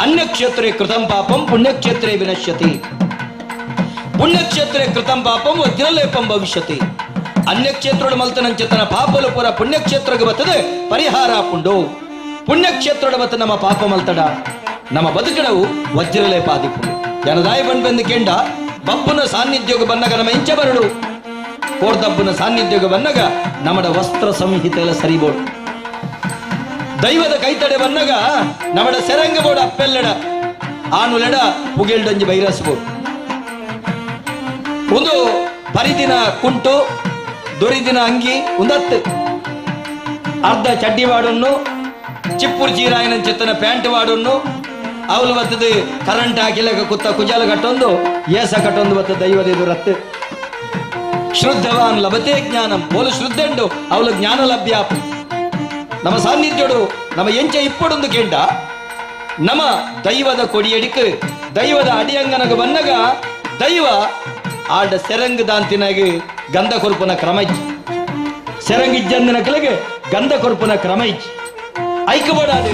ಅನ್ಯಕ್ಷೇತ್ರೇ ಕೃತಂ ಪಾಪಂ ಪುಣ್ಯಕ್ಷೇತ್ರೇ ವಿನಶ್ಯತಿ ಪುಣ್ಯಕ್ಷೇತ್ರೇ ಕೃತಂ ಪಾಪಂ ವಜ್ರಲೇಪಂ ಭವಿಷ್ಯತಿ. ಅನ್ಯಕ್ಷೇತ್ರೋಡು ಮಲ್ತನಂಚೆತ್ತನ ಪಾಪಲು ಪೂರ ಪುಣ್ಯಕ್ಷೇತ್ರಕ್ಕೆ ಬರ್ತದೆ ಪರಿಹಾರ ಪುಂಡು ಪುಣ್ಯಕ್ಷೇತ್ರೋಡು ಬತ್ತ ನಮ್ಮ ಪಾಪ ಮಲ್ತಡ ನಮ್ಮ ಬದುಕಡವು ವಜ್ರಲೇಪಾದಿಪುಂಡು. ಜನದಾಯ ಬಂದು ಕೆಂಡ ಬಪ್ಪುನ ಸಾನ್ನಿಧ್ಯಕ್ಕೆ ಬನ್ನಗ ನಮ್ಮ ಇಂಚ ಬರಡು ಕೋರ್ದಬ್ಬನ ಸಾನ್ನಿಧ್ಯಕ್ಕೆ ಬನ್ನಗ ನಮ್ಮಡ ವಸ್ತ್ರ ಸಂಹಿತೆ ಎಲ್ಲ ಸರಿಬೋಡು ದೈವದ ಕೈತಡೆ ಬನ್ನಗ ನಮ್ಮಡ ಸೆರಂಗ ಬೋಡು ಅಪ್ಪೆಲ್ಲೆಡ ಆನುಲೆಡ ಪುಗೆಲ್ಡಂಜಿ ಬೈರಸ್ಬೋಡು ಒಂದು ಪರಿದಿನ ಕುಂಟು ದೊರಿದಿನ ಅಂಗಿ ಒಂದತ್ತು ಅರ್ಧ ಚಡ್ಡಿ ವಾಡನ್ನು ಚಿಪ್ಪುರು ಚೀರಾಯನ ಚಿತ್ತನ ಪ್ಯಾಂಟ್ ವಾಡನ್ನು ಅವಳು ಬರ್ತದೆ ಕರೆಂಟ್ ಹಾಕಿಲಕ ಕುತ್ತ ಕುಜಾಲ ಕಟ್ಟೊಂದು ಏಸ ಕಟ್ಟೊಂದು ಬತ್ತ ದೈವದ ಎದುರತ್ತು. ಶ್ರದ್ಧವಾನ್ ಲಭತೆ ಜ್ಞಾನಂ ಪೋಲು ಶ್ರದ್ಧೆಂಡು ಅವಳು ಜ್ಞಾನ ಲಭ್ಯಾಪು. ನಮ್ಮ ಸಾನ್ನಿಧ್ಯೋಡು ನಮ್ಮ ಎಂಚ ಇಪ್ಪಡೊಂದು ಕೇಂಡ ನಮ್ಮ ದೈವದ ಕೊಡಿಯಡಿಕ್ ದೈವದ ಅಡಿಯಂಗನಗ ಬನ್ನಗ ದೈವ ಆಡ ಸೆರಂಗ್ ದಾಂತಿನಾಗಿ ಗಂಧ ಕೊರ್ಪುನ ಕ್ರಮ ಇಜ್ಜಿ ಸೆರಂಗ್ ಇಜ್ಜಂದಿನ ಕೆಳಗೆ ಗಂಧ ಕೊರ್ಪುನ ಕ್ರಮ ಇಜ್ಜಿ ಐಕಬೋಡಾದು.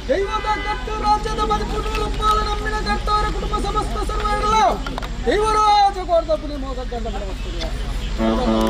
ದೈವದ ಕಟ್ಟು ರಾಜ್ಯದ ಬದುಕುಗಳು ಪಾಲ ನಮ್ಮಿನ ಕಟ್ಟವರ ಕುಟುಂಬ ಸಮಸ್ತ ಸರ್ವಗಳ ದೈವರಾಜ ಕೋರ್ದ ಪುಲಿ ಮೋದ ಗಂಡ ಆ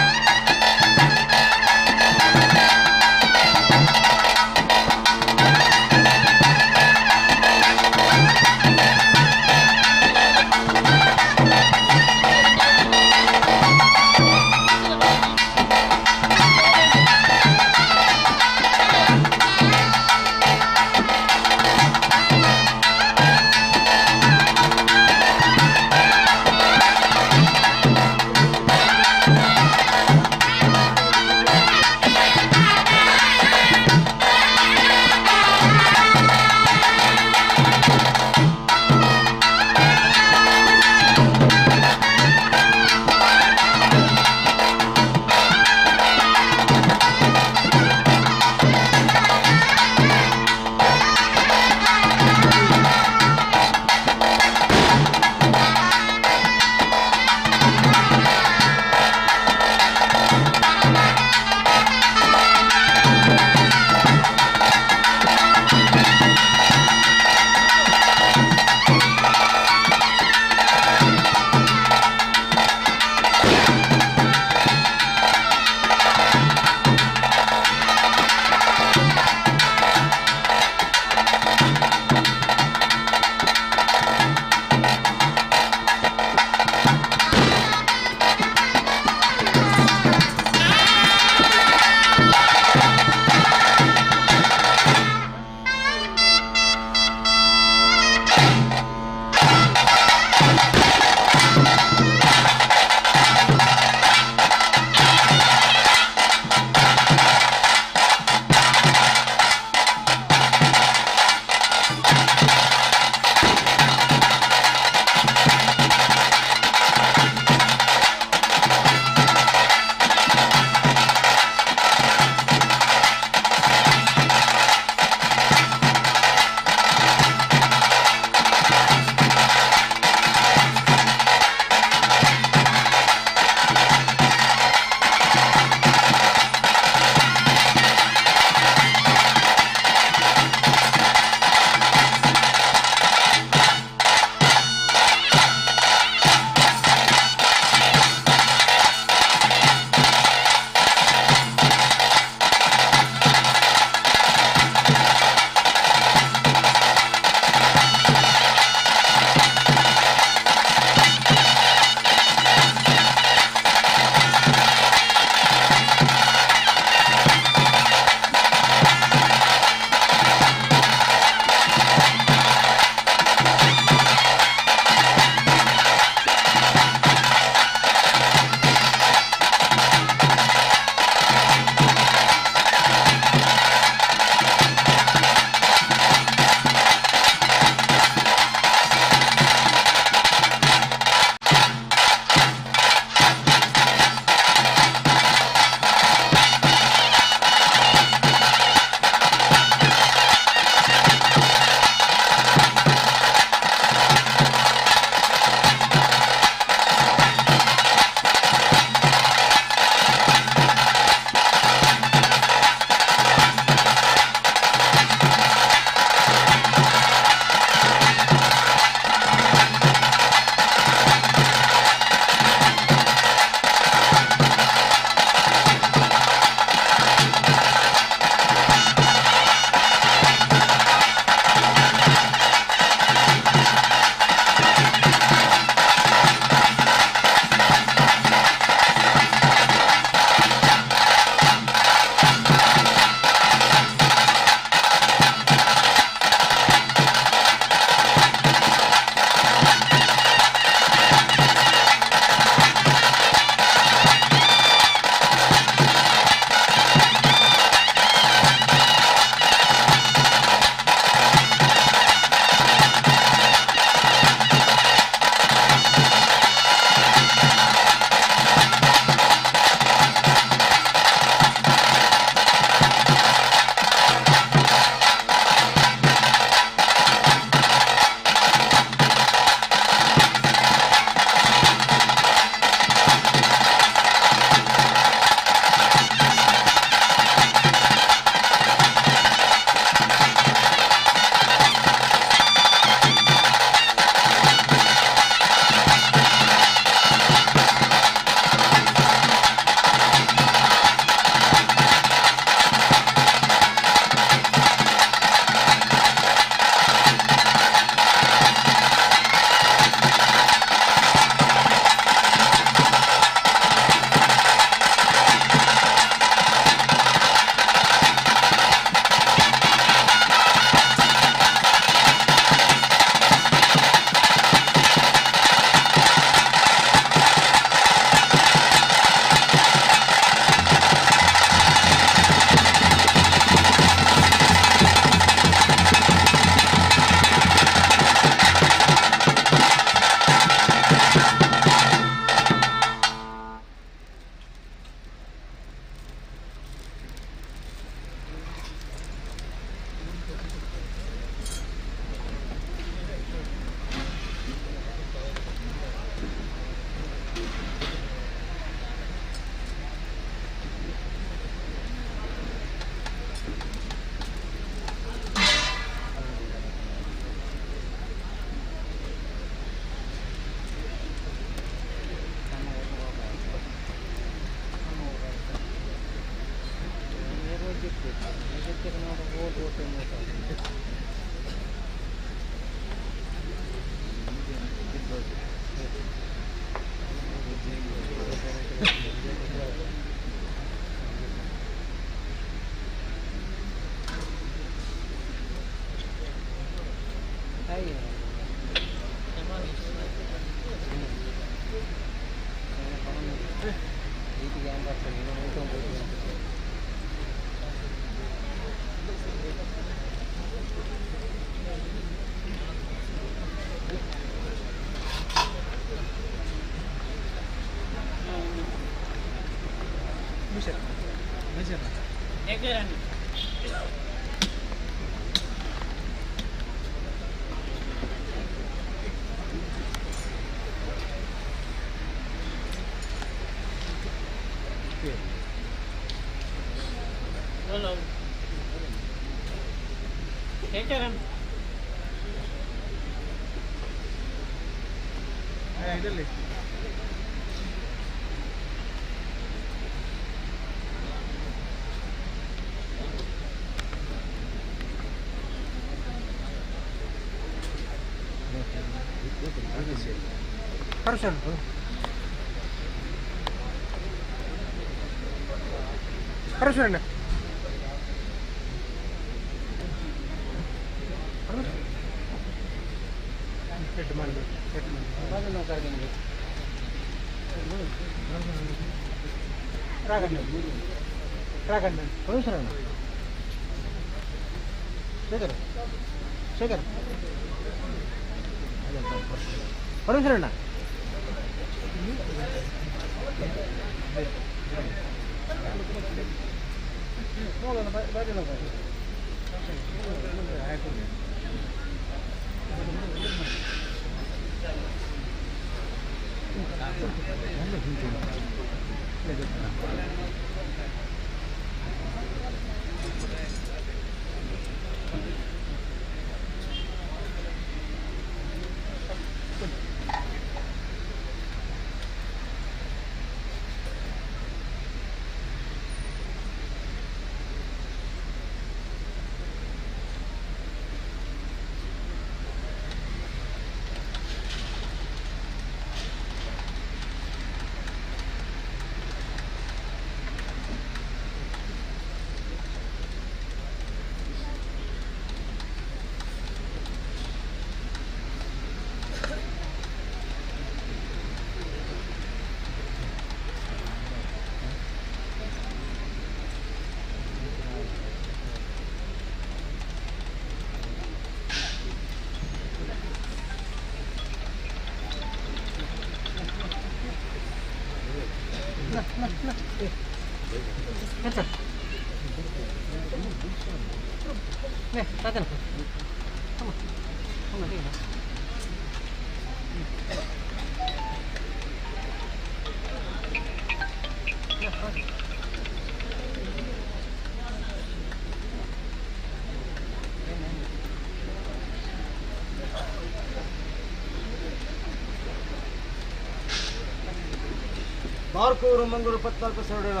ಬಾರ್ಕೂರು ಮಂಗಳೂರು 14 ಸರಳ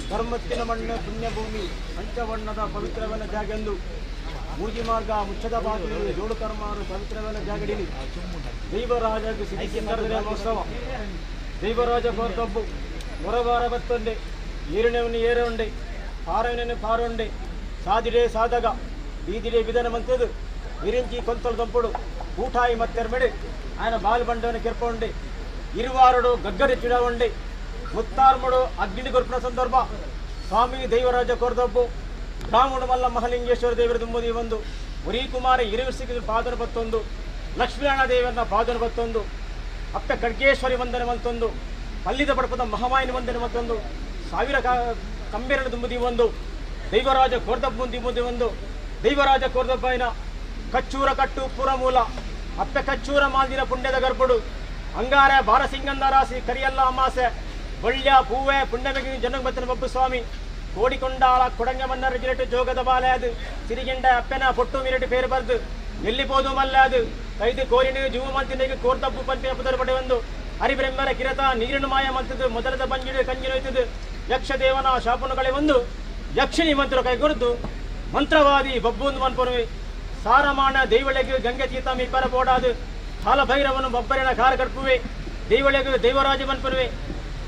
ಧರ್ಮತ್ತಿನ ಮಣ್ಣು ಪುಣ್ಯಭೂಮಿ ಪಂಚವರ್ಣದ ಪವಿತ್ರವನ ಜಾಗೆಂದು ಮೂಜಿ ಮಾರ್ಗ ಮುಚ್ಚದ ಬಾಗಿಲು ಜೋಡು ಕರ್ಮಾರು ಪವಿತ್ರವನ ಜಾಗಡಿಲಿ ದೈವರಾಜ ಸಿದ್ಧಿ ಮಹೋತ್ಸವ ದೈವರಾಜ ಕೋರ್ತಬ್ಬು ಹೊರವಾರ ಬತ್ತೊಂಡೆ ಏರಿನವನು ಏರುಂಡೆ ಪಾರವನನ್ನು ಪಾರುಂಡೆ ಸಾದಿಡೆ ಸಾಧಗ ಬೀದಿಡೆ ವಿಧಾನ ಮಂತದು ವಿರಿಂಚಿ ಕೊಂತಲು ದಂಪುಡು ಊಟಾಯಿ ಮತ್ತೆರ್ಮೆಡೆ ఆయన బాలు బండవని కిర్పొండి ఇరువారుడు గగ్గరి చుడవండి ముత్తార్ముడు అగ్ని కొరుపున సందర్భ ಸ್ವಾಮಿ ದೈವರಾಜ ಕೊರದೊಬ್ಬು ಬ್ರಾಹ್ಮಣ ಮಲ್ಲ ಮಹಲಿಂಗೇಶ್ವರ ದೇವರ ದುಮ್ಮದಿ ಒಂದು ಉರಿ ಕುಮಾರ ಇರುವಿಸಿಗೆ ಪಾದನ ಬತ್ತೊಂದು ಲಕ್ಷ್ಮೀನಾರಾಯಣ ದೇವರನ್ನ ಪಾದನ ಬತ್ತೊಂದು ಅಪ್ಪೆ ಖಡ್ಗೇಶ್ವರಿ ವಂದನೆ ಮಂತೊಂದು ಪಲ್ಲಿದ ಪಡಪದ ಮಹಾಮಾಯಿನ ವಂದನೆ ಮತ್ತೊಂದು ಸಾವಿರ ಕಂಬೇರನ ದುಮ್ಮದಿ ಒಂದು ದೈವರಾಜ ಕೋರ್ದಬ್ಬು ಮುಂದೆ ಒಂದು ದೈವರಾಜ ಕೋರ್ದಬ್ಬಾಯಿನ ಕಚ್ಚೂರ ಕಟ್ಟು ಪುರಮೂಲ ಅಪ್ಪೆ ಕಚ್ಚೂರ ಮಾಲ್ದಿನ ಪುಣ್ಯದ ಗರ್ಭಡು ಅಂಗಾರ ಬಾರಸಿಂಗಂದರಾಸಿ ಕರಿಯಲ್ಲ ಅಮಾಸೆ ಒಳ್ಳೆಯ ಪೂವೆ ಪುಣ್ಯಮೆಗೆ ಜನಗಬತ್ತನ ಬಬ್ಬು ಸ್ವಾಮಿ ಕೋಡಿಕೊಂಡಾಳ ಕೊಡಂಗ ಮನ್ನರ ಜಿರಟು ಜೋಗದ ಬಾಲೆ ಅದು ಸಿರಿಗೆಂಡ ಅಪ್ಪೆನ ಪೊಟ್ಟು ಮಿರಟು ಪೇರು ಬರ್ದು ಎಲ್ಲಿ ಪೋದು ಮಲ್ಲ ಅದು ಕೈದು ಕೋರಿನ ಜೀವ ಮಂತಿನಿಗೆ ಕೋರ್ತಬ್ಬು ಪಂಪಿನ ಪುದರ್ ಪಡೆ ಒಂದು ಹರಿಬ್ರಹ್ಮರ ಕಿರತ ನೀರಿನ ಮಾಯ ಮಂತದ್ದು ಮೊದಲದ ಬಂಜಿಡು ಕಂಜಿನೊಯ್ತದು ಯಕ್ಷದೇವನ ಶಾಪನುಗಳೇ ಒಂದು ಯಕ್ಷಿಣಿ ಮಂತ್ರ ಕೈಗೊಡ್ದು ಮಂತ್ರವಾದಿ ಬಬ್ಬುಂದು ಮನ್ಪುನುವೆ ಸಾರಮಾಣ ದೈವಳೆಗ್ ಗಂಗೆ ತೀರ್ಥ ಮೀಪರ ಬೋಡಾದು ಕಾಲಭೈರವನು ಬಬ್ಬರಿನ ಕಾರ ಕಡ್ಪುವೆ ದೈವಳೆಗ್ ದೈವರಾಜ ಮನ್ಪುನುವೆ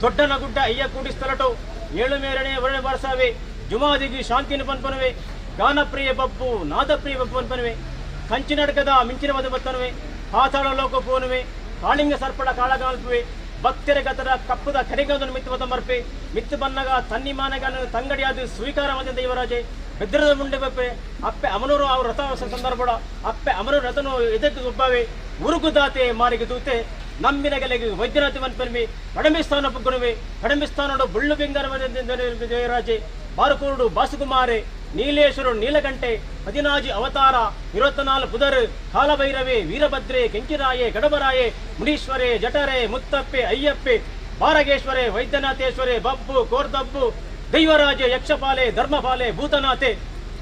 ದೊಡ್ಡನ ಗುಡ್ಡ ಅಯ್ಯ ಕೂಡಿ ಸ್ಥಳಟು ಏಳು ಮೇರಣೆ ವರುಣ ಬಾರಸಾವೆ ಜುಮಾದಿಗೆ ಶಾಂತಿನ ಪನ್ಪನುವೆ ಗಾನಪ್ರಿಯ ಬಬ್ಬು ನಾದಪ್ರಿಯ ಬಬ್ಬು ಅನ್ಪನುವೆ ಕಂಚಿನಡ್ಕದ ಮಿಂಚಿನ ಮದು ಬತ್ತನುವೆ ಪಾತಾಳ ಲೋಕ ಪೋನುವೆ ಕಾಳಿಂಗ ಸರ್ಪಡ ಕಾಳಗಾಲ್ಪುವೆ ಭಕ್ತರ ಗತರ ಕಪ್ಪುದ ಕರಿಗಂದನು ಮಿತ್ತು ಮರ್ಪೆ ಮಿತ್ತು ಬನ್ನಗ ತನ್ನಿ ಮಾನಗನ ತಂಗಡಿಯಾದ ಸ್ವೀಕಾರ ಮದ ದೇವರಾಜೆ ಬೆದ್ರದ ಮುಂಡೆ ಬಪ್ಪೆ ಅಪ್ಪೆ ಅಮನೂರು ಅವ್ರ ರಥ ಸಂದರ್ಭ ಅಪ್ಪೆ ಅಮನೂರು ರಥನು ಎದಕ್ಕೆ ಒಬ್ಬಾವೆ ಉರುಗುದಾತೆ ಮಾರಿಗೆ ದೂತೆ ನಂಬಿನ ಗೆಲೆಗೆ ವೈದ್ಯನಾಥ ಮನ್ಪನ್ವಿ ಕಡಂಬಿಸ್ಥಾನ ಪುಗ್ಗುನುವೆ ಕಡಂಬಿಸ್ಥಾನಡು ಬುಳ್ಳು ಬೆಂಗಾರ ದೇವರಾಜೆ ಬಾರಕೋಡು ಬಾಸುಕುಮಾರೆ ನೀಲೇಶ್ವರ ನೀಲಕಂಠೆ 14 ಅವತಾರ 24 ಪುದರ್ ಕಾಲಭೈರವೆ ವೀರಭದ್ರೆ ಕೆಂಚಿರಾಯೆ ಗಡಬರಾಯೆ ಮುನೀಶ್ವರೇ ಜಠರೆ ಮುತ್ತಪ್ಪೆ ಅಯ್ಯಪ್ಪೆ ಬಾರಗೇಶ್ವರೆ ವೈದ್ಯನಾಥೇಶ್ವರೆ ಬಬ್ಬು ಕೋರ್ದಬ್ಬು ದೈವರಾಜೆ ಯಕ್ಷಪಾಲೆ ಧರ್ಮಪಾಲೆ ಭೂತನಾಥೆ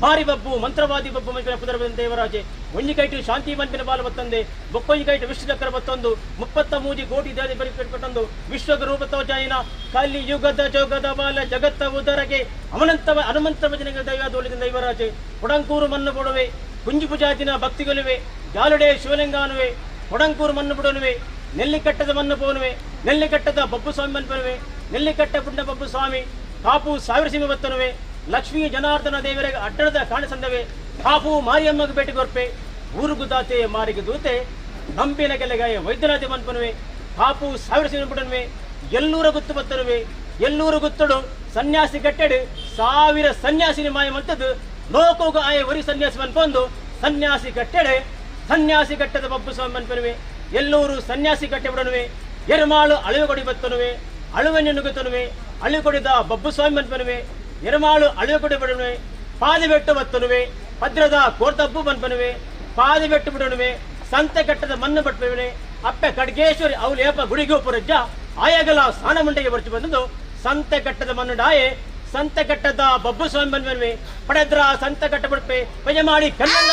ಭಾರಿ ಬಬ್ಬು ಮಂತ್ರವಾದಿ ಬಬ್ಬು ಮಂಪಿನ ಪುದರ್ ದೇವರಾಜೆ ಒಂಜಿಕೈಟು ಶಾಂತಿ ಮನ್ಪಿನ ಬಾಲ ಬತ್ತಂದೆ ಬೊಕ್ಕೊಂಜಿಕೈಟು ವಿಷ್ಣು ಚಕ್ರ ಬತ್ತೊಂದು 33 ಕೋಟಿ ದೇವಿ ಪರಿಪಟ್ಟೊಂದು ವಿಶ್ವಗರೂಪ ತೋಜಾಯಿನ ಕಲಿ ಯುಗದ ಜೋಗದ ಬಾಲ ಜಗತ್ತ ಉದರಗೆ ಅಮನಂತ ಹನುಮಂತ ಭಜನೆಗೆ ದೈವ ದೋಲಿದ ದೈವರಾಜೆ ಕೊಡಂಕೂರು ಮಣ್ಣು ಕೊಡುವೆ ಕುಂಜು ಪೂಜಾತಿನ ಭಕ್ತಿಗಳುವೆ ಜಾಲುಡೆ ಶಿವಲಿಂಗಾನುವೆ ಕೊಡಂಕೂರು ಮಣ್ಣು ಬಿಡನುವೆ ನೆಲ್ಲಿಕಟ್ಟದ ಮಣ್ಣು ಪೋನುವೆ ನೆಲ್ಲಿಕಟ್ಟದ ಬಬ್ಬು ಸ್ವಾಮಿ ಮನ್ಪನುವೆ ನೆಲ್ಲಿಕಟ್ಟ ಪುಣ್ಯ ಬಬ್ಬು ಸ್ವಾಮಿ ಕಾಪು ಸಾವಿರ ಸೀಮೆ ಬತ್ತನುವೆ ಲಕ್ಷ್ಮೀ ಜನಾರ್ದನ ದೇವರಿಗೆ ಅಡ್ಡಣದ ಕಾಣಿಸಂದವೆ ಕಾಪು ಮಾರಿಯಮ್ಮಗೆ ಭೇಟಿ ಕೊರ್ಪೆ ಊರುಗುದಾತೆ ಮಾರಿಗೆ ದೂತೆ ನಂಬಿನ ಕೆಲೆಗಾಯ ವೈದ್ಯನಾಥೆ ಮನ್ಪನುವೆ ಕಾಪು ಸಾವಿರ ಸೀಮೆ ಬಿಡನುವೆ ಎಲ್ಲೂರ ಗುತ್ತು ಬತ್ತನುವೆ ಎಲ್ಲೂರು ಗುತ್ತಡು ಸನ್ಯಾಸಿ ಕಟ್ಟೆಡು 1000 ಸನ್ಯಾಸಿನಿ ಮಾಯ ಮಂತದ್ದು ಲೋಕೋಗ ಆಯ ಒರಿ ಸನ್ಯಾಸಿ ಮನ್ಪೊಂದು ಸನ್ಯಾಸಿ ಕಟ್ಟೆಡೆ ಸನ್ಯಾಸಿ ಕಟ್ಟದ ಬಬ್ಬು ಸ್ವಾಮಿ ಮನ್ಪನುವೆ ಎಲ್ಲೂರು ಸನ್ಯಾಸಿ ಕಟ್ಟೆ ಬಿಡನುವೆ ಎರ್ಮಾಳು ಅಳುವೆ ಕೊಡಿ ಬತ್ತನುವೆ ಅಳುವೆ ನುಗ್ಗುತ್ತನುವೆ ಅಳುವೆ ಕೊಡಿದ ಬಬ್ಬು ಸ್ವಾಮಿ ಮನ್ಪನುವೆ ಎರ್ಮಾಳು ಅಳುವೆ ಕೊಡಿ ಬಿಡನುವೆ ಪಾದಿಬೆಟ್ಟು ಬತ್ತನುವೆ ಭದ್ರದ ಕೋರ್ತಬ್ಬು ಮನ್ಪನುವೆ ಪಾದಿಬೆಟ್ಟು ಬಿಡನುವೆ ಸಂತೆ ಕಟ್ಟದ ಮಣ್ಣು ಬಟ್ಪುವೆ ಅಪ್ಪೆ ಖಡ್ಗೇಶ್ವರಿ ಅವಳು ಏಪ ಗುಡಿಗೋಪುರಜ್ಜ ಆಯಗಲ ಸ್ನಾನ ಮುಂಡೆಗೆ ಬರ್ಚು ಬಂದದ್ದು ಸಂತೆ ಕಟ್ಟದ ಮಣ್ಣು ಡಾಯೆ ಸಂತೆ ಕಟ್ಟದ ಬಬ್ಬು ಸ್ವಾಮಿ ಮನ್ಪನುವೆ ಪಡೆದ್ರ ಸಂತೆ ಕಟ್ಟ ಬಿಡ್ಪೆ ಪಜ ಮಾಡಿ Kannada.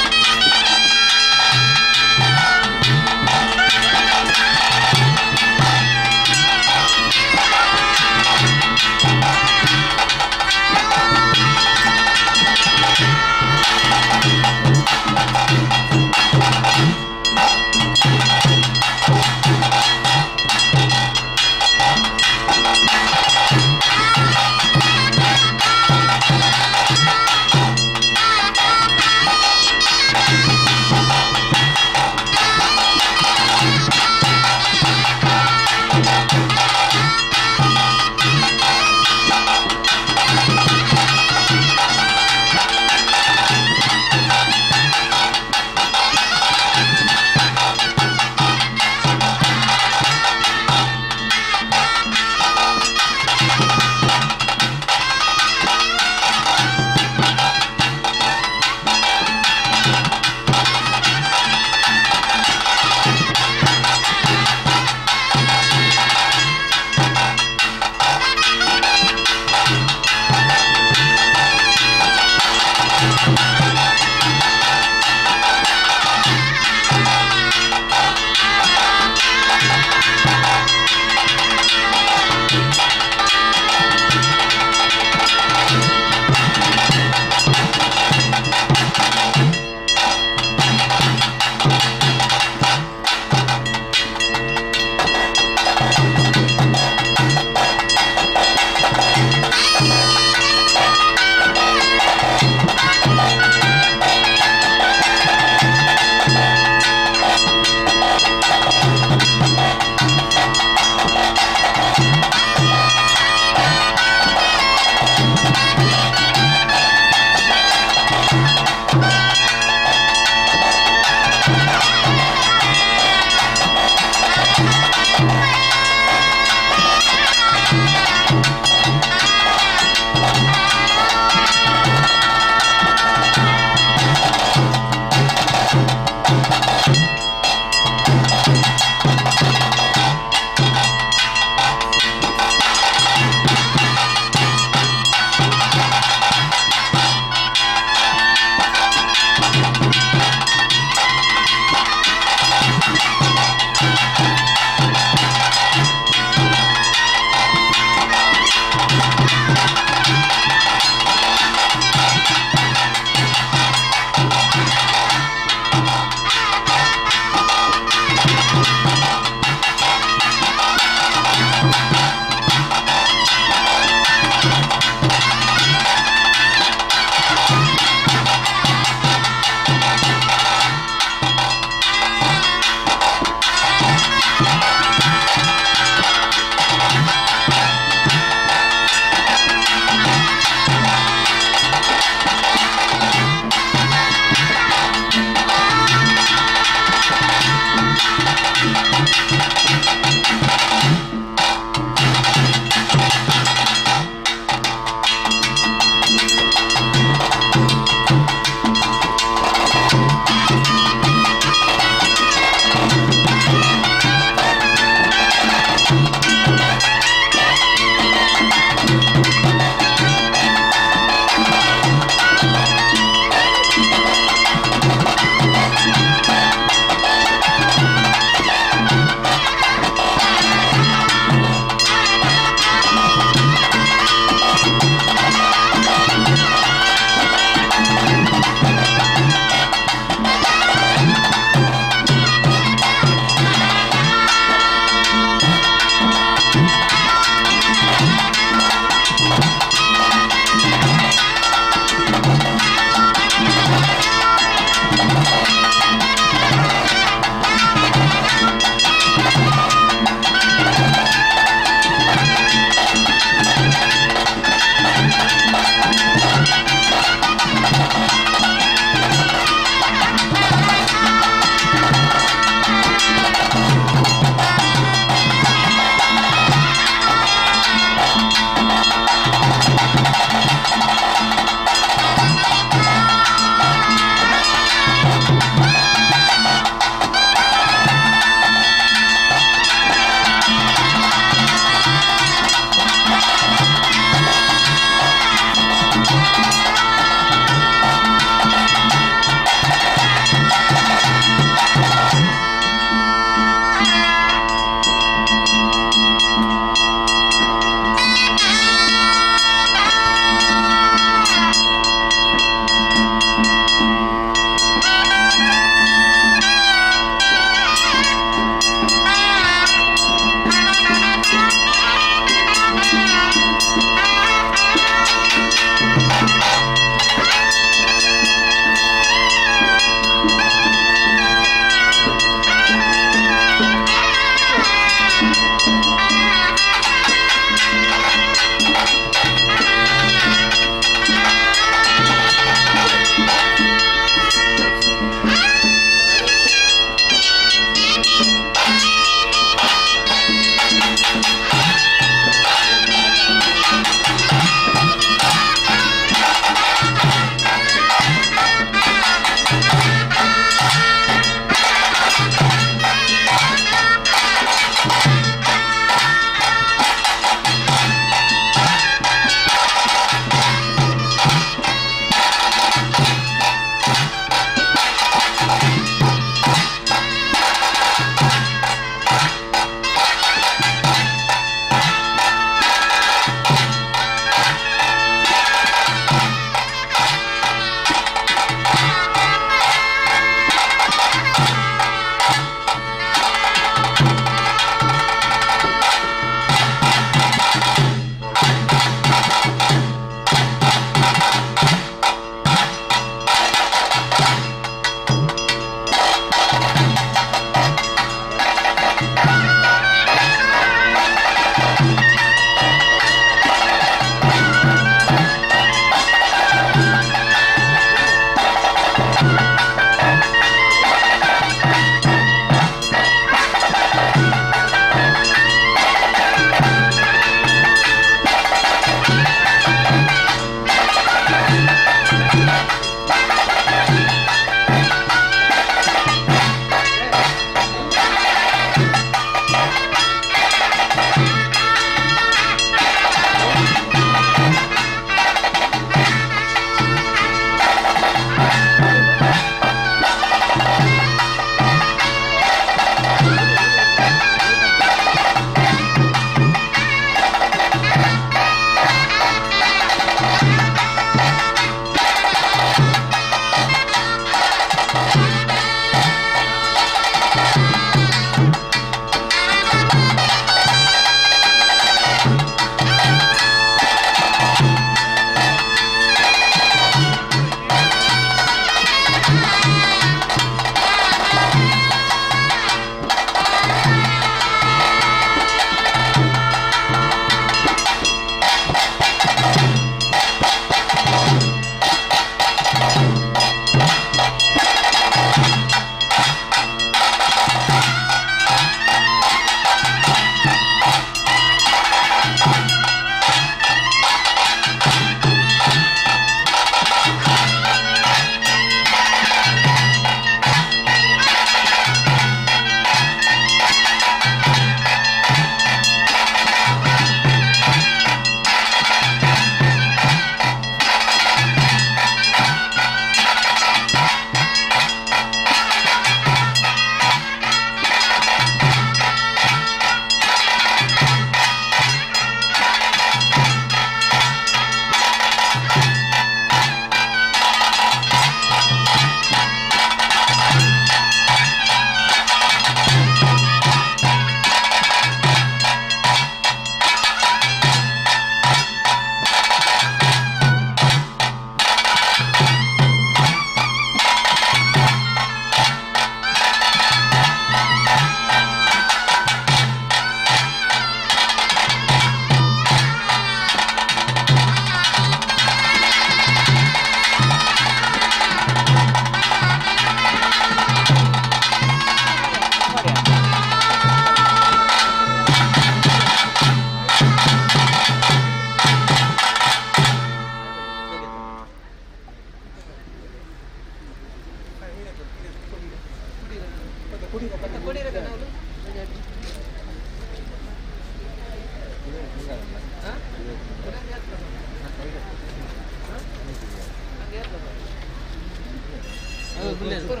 Thank you.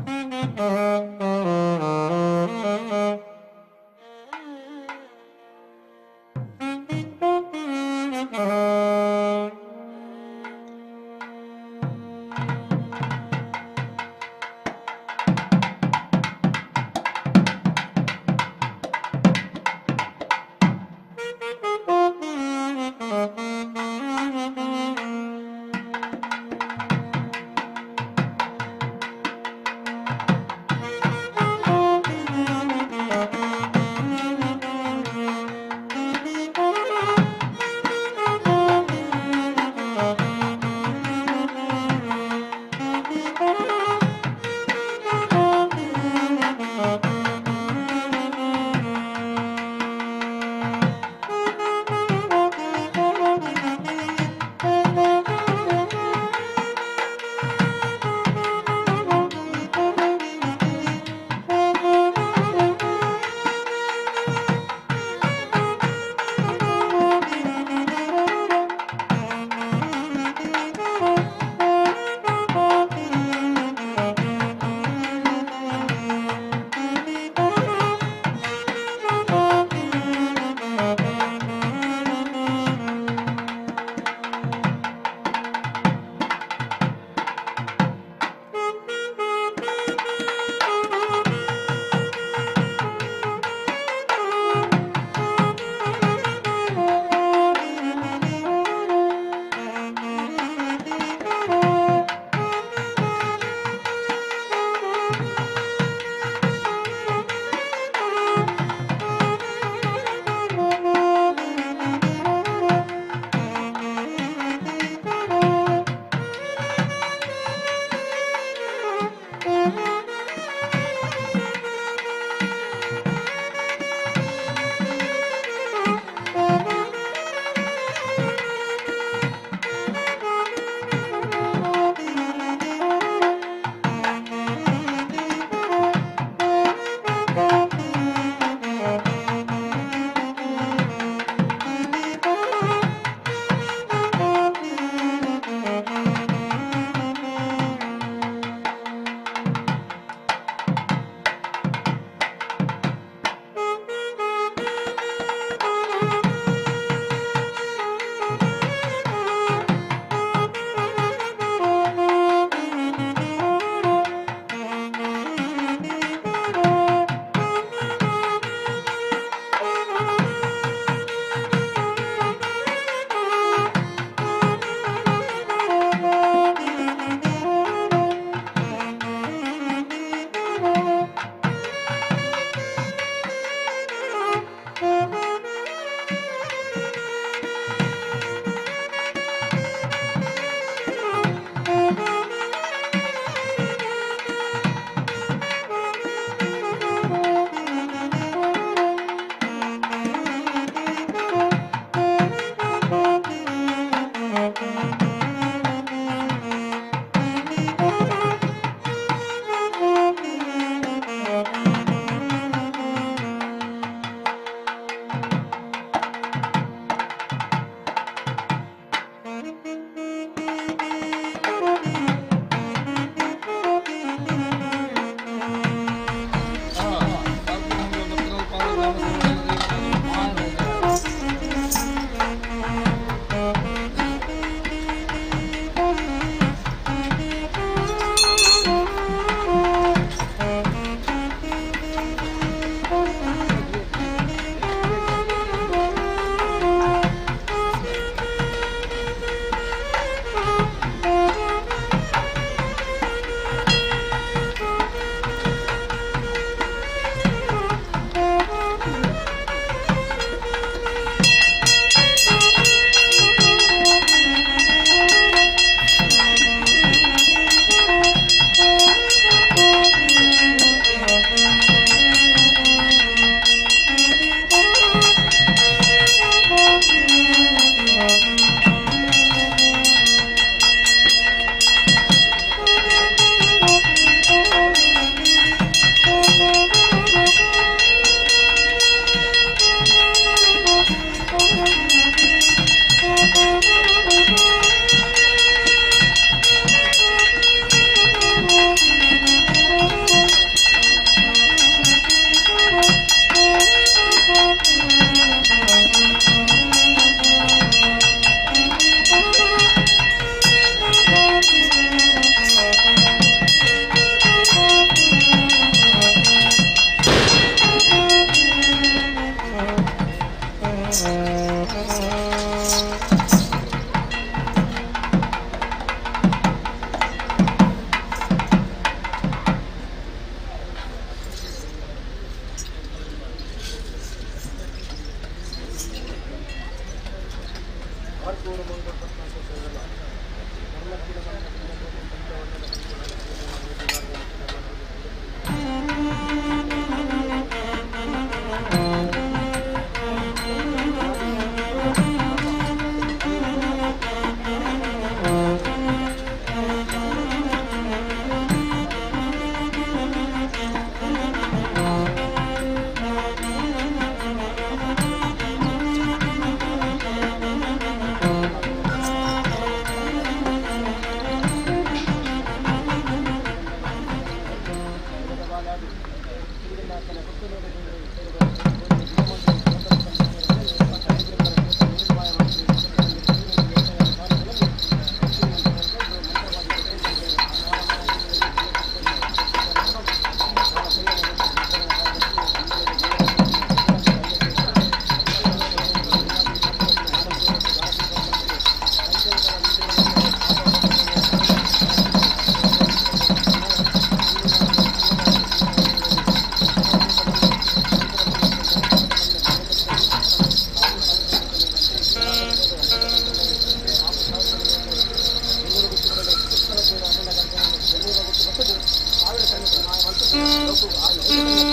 Thank you. ಿ.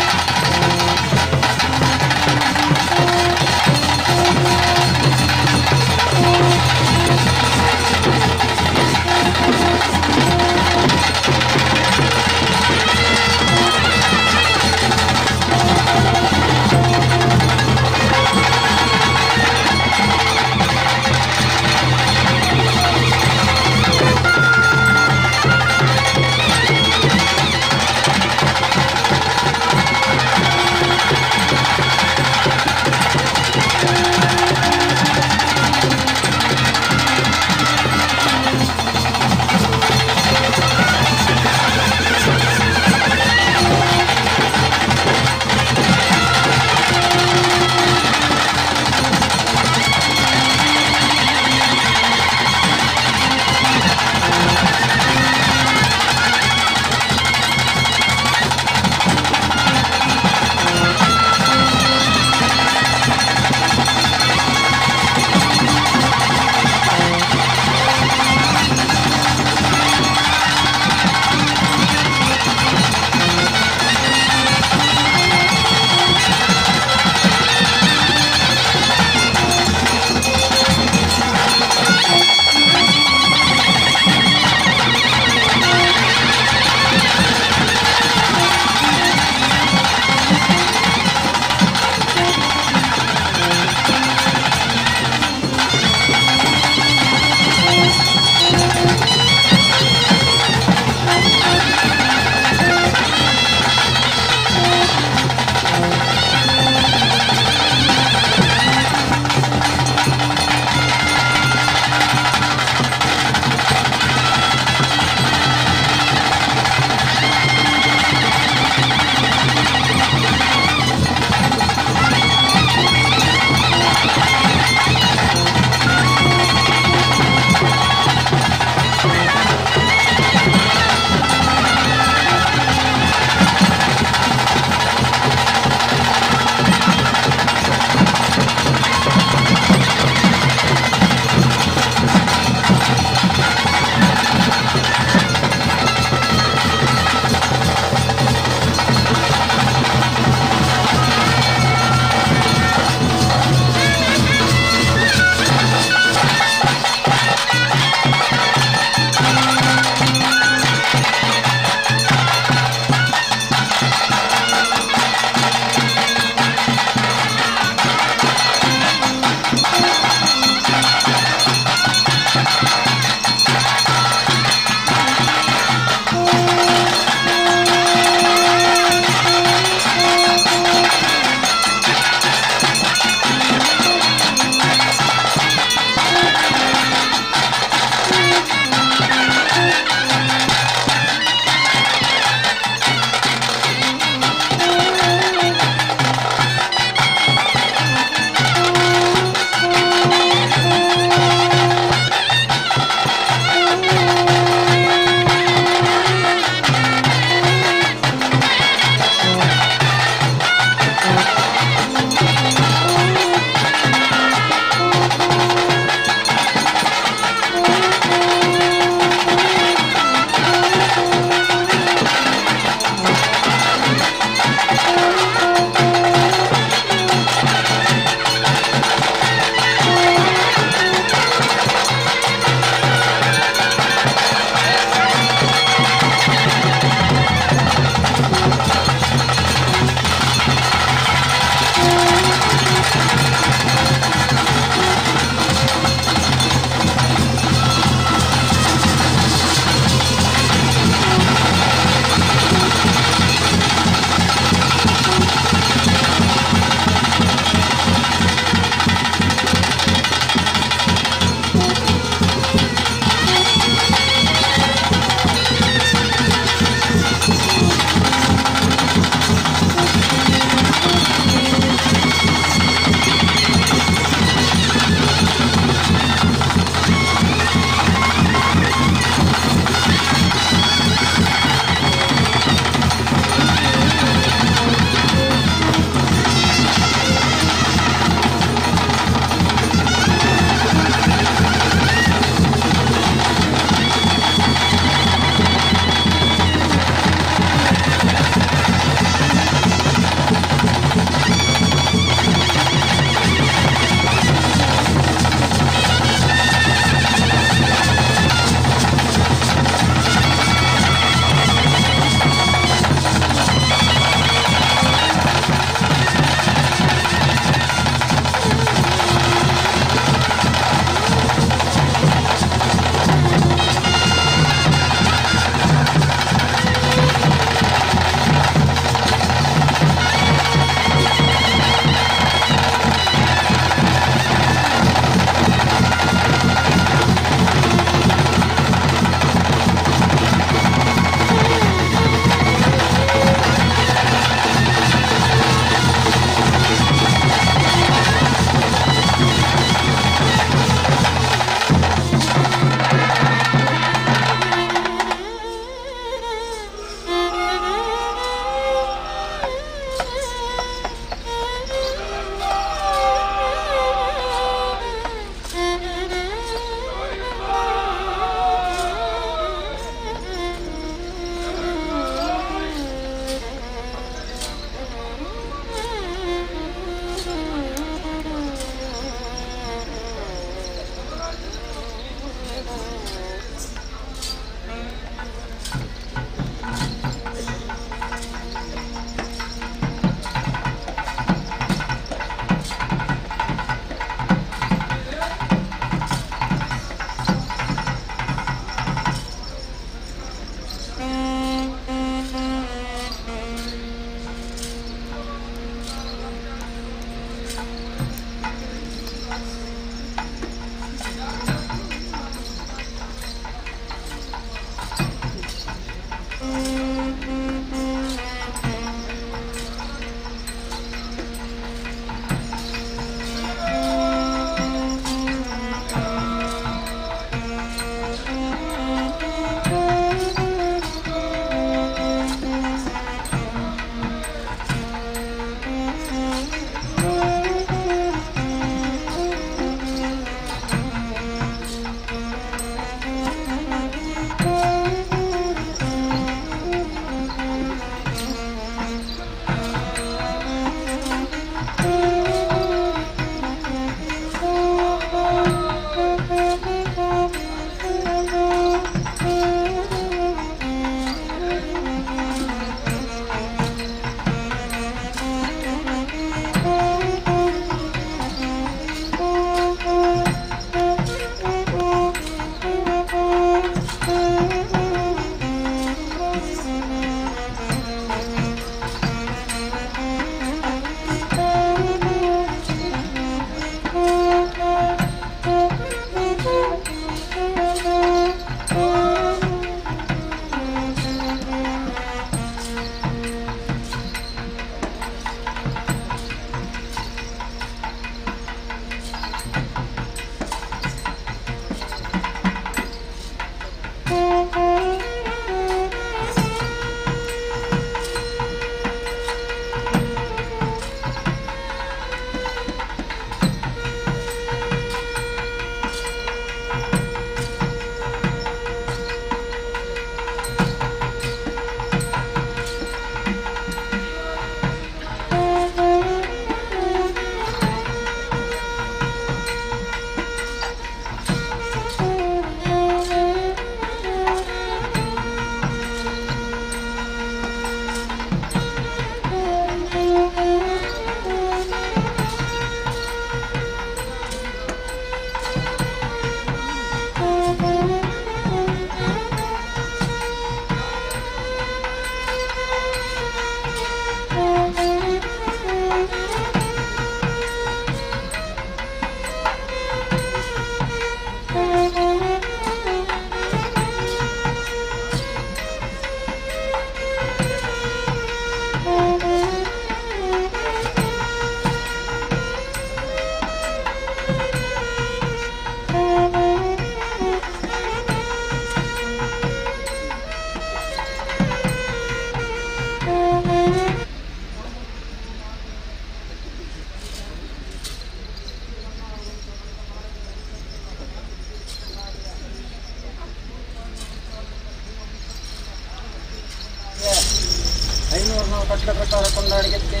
ಕಟ್ಲ ಪ್ರಕಾರ ಕೊಂಡಾಡಿಗೆತ್ತಿ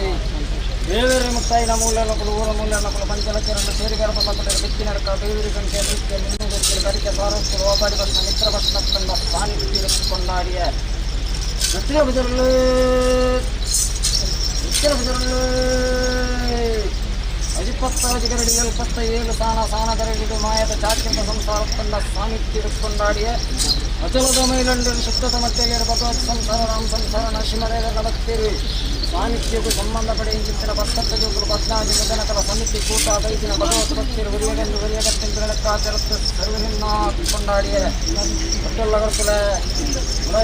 ದೇವೇರಿ ಮುತ್ತಾಯಿನ ಮೂಲೆನಕುಲು ಊರ ಮೂಲೆನಕುಲು ಪಂಚಲಕ್ಷರನ್ನು ಸೇರಿಗರ ಮಕ್ಕಳು ಬಿತ್ತಿ ನಡಕ ಬೇವಿರಿ ಗಂಟೆ ನೃತ್ಯ ಮಿನ್ನು ಕಡಿಕೆ ಸಾರೋತ್ಸವ ಓಪಾಡಿ ಬಸ್ನ ಮಿತ್ರ ಬಸ್ನ ಕಂಡ ಸಾನ್ನಿಧ್ಯ ಕೊಂಡಾಡಿಯ ಮಿತ್ರ ಬಜರಲು ಮಿತ್ರ ಬಜರಲು ಅಜಿಪತ್ತಾಜಿ ಗರಡಿ ಎಲ್ಪತ್ತ ಏಳು ಸಾನ ಸಾನ ಗರಡಿಡು ಮಾಯದ ಚಾತ್ರಿಕ ಸಂಸಾರ ತಂಡ ಸಾನ್ನಿಧ್ಯ ಕೊಂಡಾಡಿಯ ಅಚಲದ ಮೈಲಂಡು ಶುದ್ಧದ ಮಧ್ಯೆಯಲ್ಲಿ ಭಗವತ್ ಸಂಸಾರ ರಾಮ ಸಂಸಾರ ನರಸಿಂಹದೇವರ ಭಕ್ತಿರು ಸಾನ್ನಿಧ್ಯಕ್ಕೂ ಸಂಬಂಧ ಪಡೆಯಿಂಚಿತ್ತಿನ ಭಕ್ತ ಜೋಗುಲು ಪದ್ನಾಜಿ ನಿಧನಕರ ಸಮಿತಿ ಕೂಟ ಬೈದಿನ ಭಗವತ್ ಭಕ್ತಿರು ಉರಿಯಡೆಂದು ಉರಿಯಗತ್ತೆಂದು ಲೆಕ್ಕಾಚಾರತ್ತು ಸರ್ವನಿನ್ನ ಕೊಂಡಾಡಿಯ ಪಟ್ಟಲ್ಲ ಕರ್ತಲೆ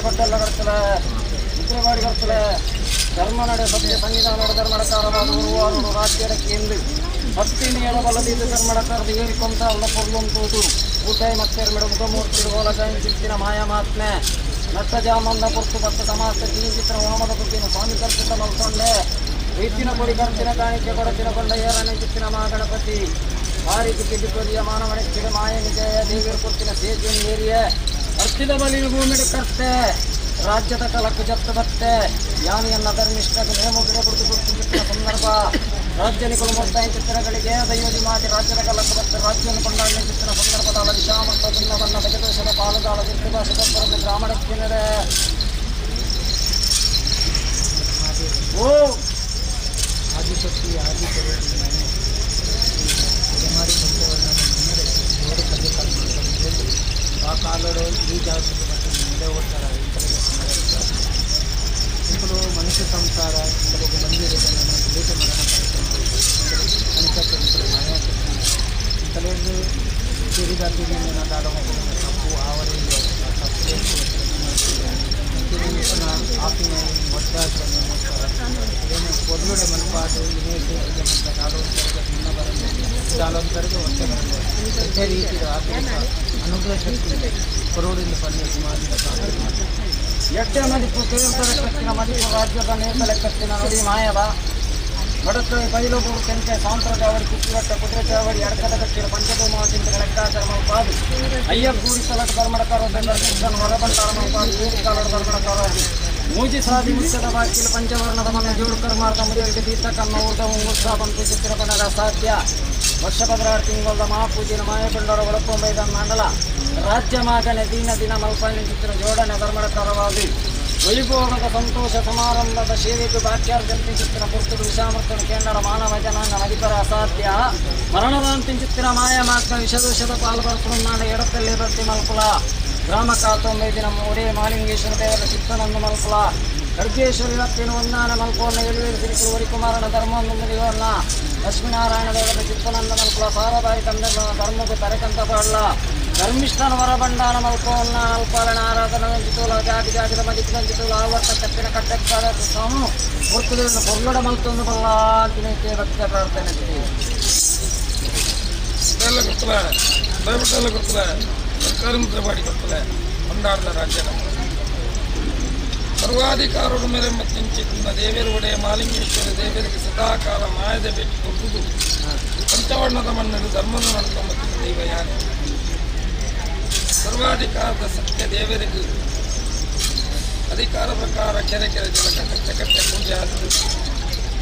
ಪಟ್ಟಲ್ಲ ಕರ್ತಲೆ ಮುದ್ರೆವಾಡಿ ಕರ್ತಲೆ ಧರ್ಮ ನಡೆ ಸತ್ಯ ಸನ್ನಿಧಾನದ ಧರ್ಮಡಕಾರವಾದ ಉರುವಾರು ರಾಜ್ಯದ ಕೇಂದ್ರ ಭಕ್ತಿನಿ ಎಡಬಲದೀದು ಧರ್ಮಡಕಾರದ ಏರಿಕೊಂತ ಅಲ್ಲ ಪೊರ್ಲುಂತೂದು ಊಟಾಯಿ ಮತ್ತೆರ್ಮೆಡ ಮುಖಮೂರ್ತಿ ಓಲಗಾಯಿಂಚಿತ್ತಿನ ಮಾಯ ಮಾತ್ಮೆ ನಟ್ಟ ಜಾಮಂದ ಪೊರ್ತು ಭಕ್ತ ಸಮಾಸ ಜೀವಿತ್ರ ಹೋಮದ ಬುದ್ಧಿನ ಸ್ವಾಮಿ ಕರ್ಪಿತ ಮಲ್ಕೊಂಡೆ ವೈದ್ಯನ ಕೊಡಿ ಕರ್ತಿನ ಕಾಣಿಕೆ ಕೊಡತಿನ ಕೊಂಡ ಏರನೆ ಚಿತ್ತಿನ ಮಹಾಗಣಪತಿ ಭಾರಿ ಕಿದ್ದುಕೊರಿಯ ಮಾನವನ ಮಾಯ ನಿಜಯ ದೇವಿಯರ ಕೊತ್ತಿನ ಸೇಜುನ್ ಏರಿಯ ಅರ್ತಿದ ಬಲಿ ಭೂಮಿಡು ಕರ್ತೆ ರಾಜ್ಯದ ಕಲಕು ಜಪ್ತ ಬತ್ತೆ ಯಾನಿಯನ್ನ ಧರ್ಮಿಷ್ಠಕ್ಕೆ ನೇಮು ಗಿಡ ಗುರುತು ಗುರುತು ಚಿತ್ತಿನ ಸಂದರ್ಭ ರಾಜ್ಯ ನಿಕುಲು ಮೊತ್ತಾಯ ಚಿತ್ರಗಳಿಗೆ ದೈವದಿ ಮಾತಿ ರಾಜ್ಯದ ಕಲಕು ಬತ್ತೆ ರಾಜ್ಯವನ್ನು ಕೊಂಡಾಡಿನ ಚಿತ್ತಿನ ಸಂದರ್ಭದ ವಿಷಾಮೃತ ಭಿನ್ನ ಬಣ್ಣ ಗಜದೋಷದ ಪಾಲುದಾಳ ದಿರ್ತುದ ಸುಧಬ್ಬರದ ಗ್ರಾಮಣಕ್ಕಿನರೆ ಓ ಆದಿಶಕ್ತಿ ಆದಿ ಮನೆ ಮಾಡಿ ಪಂಚವರ್ಣದ ಮನ್ನಡೆ ಜೋಡು ಕಲ್ಲು ಕಲ್ಲು ಆ ಕಾಲಡು ಈ ಜಾಗಕ್ಕೆ ಮತ್ತು ಮುಂದೆ ಓಡ್ತಾರ ಇಂತಲಿಗೆ ఇప్పుడు మనిషి సంసార ఇంతకు మందిర దేశ మరణ ಅಂಚಕ್ಕೆ ಮನೆ ಇಂತలేదు ತಿರುಗ ತಿರುಗಿನ ತಪ್ಪು ಆವರಿ ತಪ್ಪು ಆಪಿನ ಒದ್ದಾಚರಣೆ పొద్దుడే ಮಲ್ಪಾದು ಇಮೇಜ್ ದಾಳೊಂತರಿಗೆ ನಿನ್ನ ಬರಲು ದಾಳೊಂತರಿಗೆ ಒತ್ತೆ ಬರಲು ಅದೇ ರೀತಿ ಅನುಗ್ರಹ ಶಕ್ತಿ ಕೊರೋಡಿಂದ ಪನ್ನೆ ಸುಮಾರು ಎಡ್ಡೆ ಮದಿಪು ಕೇಳ್ತ ಲೆಕ್ಕತ್ತಿನ ಮದಿಪು ರಾಜ್ಯದ ನೇತ ಲೆಕ್ಕತ್ತಿನ ನುಡಿ ಮಾಯದ ಬಡತ್ತ ಬೈಲೋಗೂರು ಕೆಂಚೆ ಸಾಂತ್ರ ಚಾವಡಿ ಕುಕ್ಕಿಗಟ್ಟ ಕುದುರೆ ಚಾವಡಿ ಅಡಕದ ಕಟ್ಟಿರ ಪಂಚದೋಮ ಚಿಂತಕ ಲೆಕ್ಕಾಚಾರ ಮಲ್ಪಾದು ಅಯ್ಯ ಗೂಡಿ ತಲಕ ಧರ್ಮಡಕಾರ ಕೃಷ್ಣನ್ ಹೊರಬಂಟಾರ ಮಲ್ಪಾದು ಏರಿ ಕಾಲಡ ಧರ್ಮಡಕಾರ ಮೂಜಿ ಸಾದಿ ಮುಚ್ಚದ ಬಾಕಿಲು ಪಂಚವರ್ಣದ ಮನ್ನ ಜೋಡು ಕರ್ಮಾರ್ದ ಮುಡಿಯರಿಗೆ ತೀರ್ಥ ಕನ್ನ ಊರ್ದ ಉಂಗುಸ್ತ ಬಂತು ಚಿತ್ರಪನರ ಸಾಧ್ಯ ವರ್ಷ ಪದರಾರು ತಿಂಗಳ ಮಹಾಪೂಜೆನ ಮಾಯಕೊಂಡರ ಒಳಕೊಂಬೈದ ಮಂಡಲ ರಾಜ್ಯ ಮಾಗನೆ ದೀನ ದಿನ ಮಲ್ಪಾಯಿನ ಚಿತ್ರ ಜೋಡಣೆ ಧರ್ಮಡಕರವಾದಿ ವೈಭೋಗದ ಸಂತೋಷ ಸಮಾರಂಭದ ಸೇವೆಗೆ ಬಾಕ್ಯಾರ್ಜಂತಿ ಚಿತ್ರ ಪುರ್ತುಡು ವಿಷಾಮೃತನು ಕೇಂದ್ರ ಮಾನವ ಜನಾಂಗ ಮದಿಪರ ಅಸಾಧ್ಯ ಮರಣದಾಂತಿ ಚಿತ್ರ ಮಾಯ ಮಾತ್ಮ ವಿಷದೋಷದ ಪಾಲು ಬರ್ಪುನಾಡ ಎಡತ್ತಲ್ಲಿ ಬರ್ತಿ ಮಲ್ಪುಲ ಗ್ರಾಮ ಕಾತೊಂಬೈದಿನ ಒಡೆ ಮಾಲಿಂಗೇಶ್ವರ ದೇವರ ಚಿತ್ತನಂದು ಮಲ್ಪುಲ ಖಡ್ಗೇಶ್ವರಿ ಲಪ್ಪಿನ ಒಂದಾನ ಮಲ್ಪೋನ್ನ ಎಳುವೇರು ಸಿರಿಕುಲು ವರಿಕುಮಾರನ ಧರ್ಮವನ್ನು ಮುರಿಯೋನ್ನ ಲಕ್ಷ್ಮೀನಾರಾಯಣ ದೇವರ ಚಿತ್ತನಂದ ಮಲ್ಪುಲ ಸಾರಬಾಯಿ ತಂದೆ ಧರ್ಮಕ್ಕೂ ತರೆಕಂತ ಪಾಡಲ ಧರ್ಮಿಷ್ಠನ ವರಬಂಡಾನ ಮಲ್ಪೋನ್ನ ಅಲ್ಪಾಲನ ಆರಾಧನ ಚಿತೂಲ ಜಾತಿ ಜಾತಿದ ಮದಿಕಿನ ಚಿತೂಲ ಆವರ್ತ ಕಪ್ಪಿನ ಕಟ್ಟೆಕ್ಕಾದ ಸ್ವಾಮು ಪೊರ್ತುಗಳನ್ನು ಪೊರ್ಲಡ ಮಲ್ತೊಂದು ಬಲ್ಲ ಅಂತಿನೈತೆ ಭಕ್ತ ಪ್ರಾರ್ಥನೆ. ಎಲ್ಲ ಗೊತ್ತಲ್ಲ, ದಯವಿಟ್ಟು ಗೊತ್ತಲ್ಲ, ಸರ್ಕಾರಿ ಮುದ್ರೆ ಮಾಡಿ ಗೊತ್ತಲ್ಲ. ಕೊಂಡಾಡಿದ ರಾಜ್ಯ ನಮ್ಮ ಸರ್ವಾಧಿಕಾರರು ಮೇರೆ ಮತ್ತಿಂಚಿತ್ತಿನ ದೇವೇರು ಒಡೆಯ ಮಾಲಿಂಗೇಶ್ವರ ದೇವರಿಗೆ ಸದಾಕಾಲ ಮಾಯದ ಭೇಟಿ ಕೊಟ್ಟುದು ಪಂಚವರ್ಣದ ಮಣ್ಣಲ್ಲಿ ಧರ್ಮದ ನಡ್ಕೊಂಬತ್ತಿನ ದೈವ ಯಾನೆ ಸರ್ವಾಧಿಕಾರದ ಸತ್ಯ ದೇವರಿಗೆ ಅಧಿಕಾರ ಪ್ರಕಾರ ಕೆರೆ ಕೆರೆ ಜಲಕ ಕಟ್ಟೆ ಕಟ್ಟೆ ಪೂಜೆ ಆದದ್ದು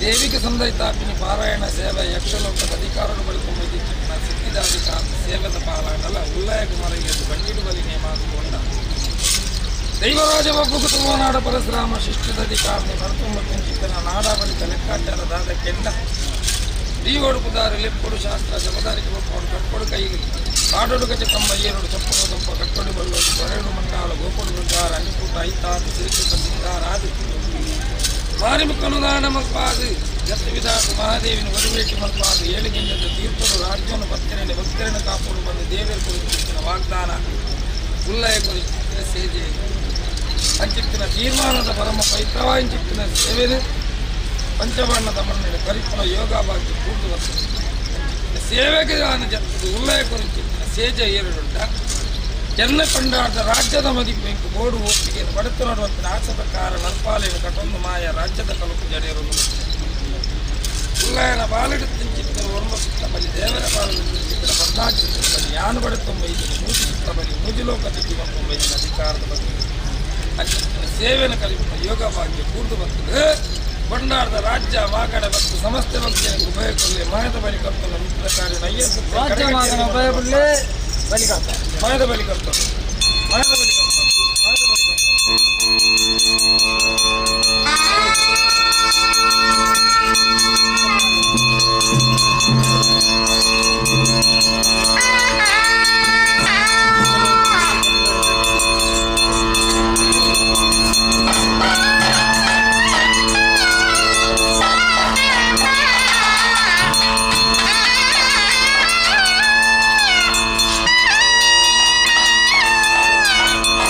ದೇವಿಗೆ ಸಂದೈತಾಪಿನಿ ಪಾರಾಯಣ ಸೇವೆ ಯಕ್ಷಲೋಕದ ಅಧಿಕಾರನು ಬಳಿಕೊಂಬೈದಿಚ್ಚಿನ ಸಿದ್ಧಿದ ಅಧಿಕಾರ ಸೇವೆದ ಪಾರಾಯಣಲ ಉಲ್ಲಯ ಕುಮಾರಿಗೆ ಬಂಡಿಡು ಬಲಿ ನೇಮ ಕೊಂಡ ದೈವರಾಜ ಬಬ್ಬುಕು ತುಳುವನಾಡ ಪರಶುರಾಮ ಶಿಷ್ಟದ ಅಧಿಕಾರನಿ ಚಿತ್ತನ ನಾಡ ಬಳಿಕ ಲೆಕ್ಕಾಚಾರದಾದ ಕೆಂಡ ದೀವೋಡು ಪುದಾರಿ ಲೆಪ್ಪೊಡು ಶಾಸ್ತ್ರ ಜಬದಾರಿಗೆ ಬಪ್ಪೋಡು ಕಟ್ಕೊಡು ಕೈಲಿ ಕಾಡೋಡು ಗಜ ಕಂಬ ಏರೋಡು ಚಪ್ಪಡು ದಂಪ ಕಟ್ಟೋಡು ಬಲ್ಲೋಡು ಬರೆಡು ಮಂಡಾಳ ಗೋಪೊಡು ಬಂಗಾರ ಅನಿಕೂಟ ಐತಾದು ಸಿರಿಕುಟ ಸಿಂಗಾರ ಅದು ಮಾರಿಮುಖನು ದಾನ ಮಲ್ಪಾದು ಜತ್ತು ವಿಧಾತು ಮಹಾದೇವಿನ ವರುವೇಟಿ ಮಲ್ಪಾದು ಏಳಿಗಿಂಜದ ತೀರ್ಥರು ರಾಜ್ಯವನ್ನು ಭಕ್ತರನ್ನು ಭಕ್ತರನ್ನು ಕಾಪೋಡು ಬಂದು ದೇವರ ಕುರಿತು ವಾಗ್ದಾನ ಉಲ್ಲಯ ಕುರಿತು ಸೇಜೆ ಅಂಚಿತ್ತಿನ ತೀರ್ಮಾನದ ಪರಮ ಪವಿತ್ರವಾಂಚಿತ್ತಿನ ಸೇವೆನು ಪಂಚವರ್ಣದ ಮಣ್ಣಿನ ಕರಿಪುನ ಯೋಗ ಭಾಗ್ಯ ಕೂತು ಬರ್ತದೆ. ಸೇವೆಗೆ ನಾನು ಜತ್ತದು ಉಲ್ಲಯ ಕುರಿತಿತ್ತಿನ ಸೇಜ ಏರುಡುಂಟ ಜನ ಕೊಂಡಾಡದ ರಾಜ್ಯದ ಮದಿಪು ಬೋಡು ಒಪ್ಪಿಗೆ ಬಡತು ನಡುವಂತ ಆಸೆ ಪ್ರಕಾರ ನಲ್ಪಾಲಿನ ಕಟೊಂದು ಮಾಯ ರಾಜ್ಯದ ಕಲುಪು ಜಡೆಯರು ಉಲ್ಲಯನ ಬಾಲಿಡು ತಿಂಚಿತ್ತಿನ ಒರ್ಮ ಸುತ್ತ ಬಲಿ ದೇವರ ಬಾಲಿಡು ತಿಂಚಿತ್ತಿನ ಪದ್ನಾಚಿತ್ತಿನ ಬಲಿ ಯಾನು ಬಡತೊಂಬ ಇದನ್ನು ಮೂಜಿ ಸುತ್ತ ಬಲಿ ಮೂಜಿಲೋಕ ತಿದ್ದಿ ಇದನ್ನ ಅಧಿಕಾರದ ಬಗ್ಗೆ ಅಂಚಿತ್ತಿನ ಸೇವೆನ ಕಲಿಪಿನ ಯೋಗ ಭಾಗ್ಯ ಕೂರ್ದು ಬರ್ತದೆ. ಬಂಡಾರದ ರಾಜ್ಯ ಮಾಗಡ ಮತ್ತು ಸಮಸ್ತ ಭಕ್ತಿಯನ್ನು ಉಭಯ ಮಾಯದ ಬಲಿ ಕರ್ತನ ಮಿತ್ರ ಕಾರ್ಯ ರಾಜ್ಯ ಮಾಗಡ ಉಭಯ ಬುಲ್ಲೆ ಬಲಿ ಕರ್ತ. ಮಾಯದ ಬಲಿ ಕರ್ತನ ಮಾಯದ ಬಲಿ ಕರ್ತನ ಮಾಯದ ಬಲಿ ಕರ್ತನ. ಆ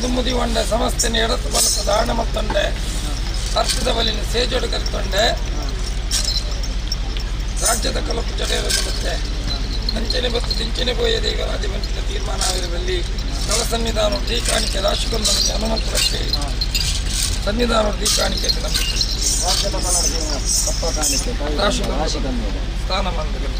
ದುಮ್ಮುದಿ ಒಂಡೆ ಸಮಸ್ತೆನ ಎಡತ್ತು ಬಲತ್ತ ದಾಣ ಮತ್ತೊಂಡೆ ಅರ್ಥದ ಬಲಿನ ಸೇಜೋಡು ಕಲ್ತೊಂಡೆ ರಾಜ್ಯದ ಕಲಪು ಜಡೆಯರು ಬರುತ್ತೆ ಅಂಚನೆ ಬತ್ತು ದಿಂಚನೆ ಪೋಯ ದೈವ ರಾಜವಂತಿನ ತೀರ್ಮಾನ ಆಗಿರಬಲ್ಲಿ ಸ್ಥಳ ಸನ್ನಿಧಾನ ಟೀಕಾಣಿಕೆ ರಾಶಿಕೊಂದನಿಗೆ ಹನುಮಂತರಕ್ಕೆ ಸನ್ನಿಧಾನ ಟೀಕಾಣಿಕೆ ನಂಬಿಕೆ ರಾಜ್ಯದ ಕಪ್ಪ ಕಾಣಿಕೆ ರಾಶಿ ಸ್ಥಾನಮಾನದಲ್ಲಿ.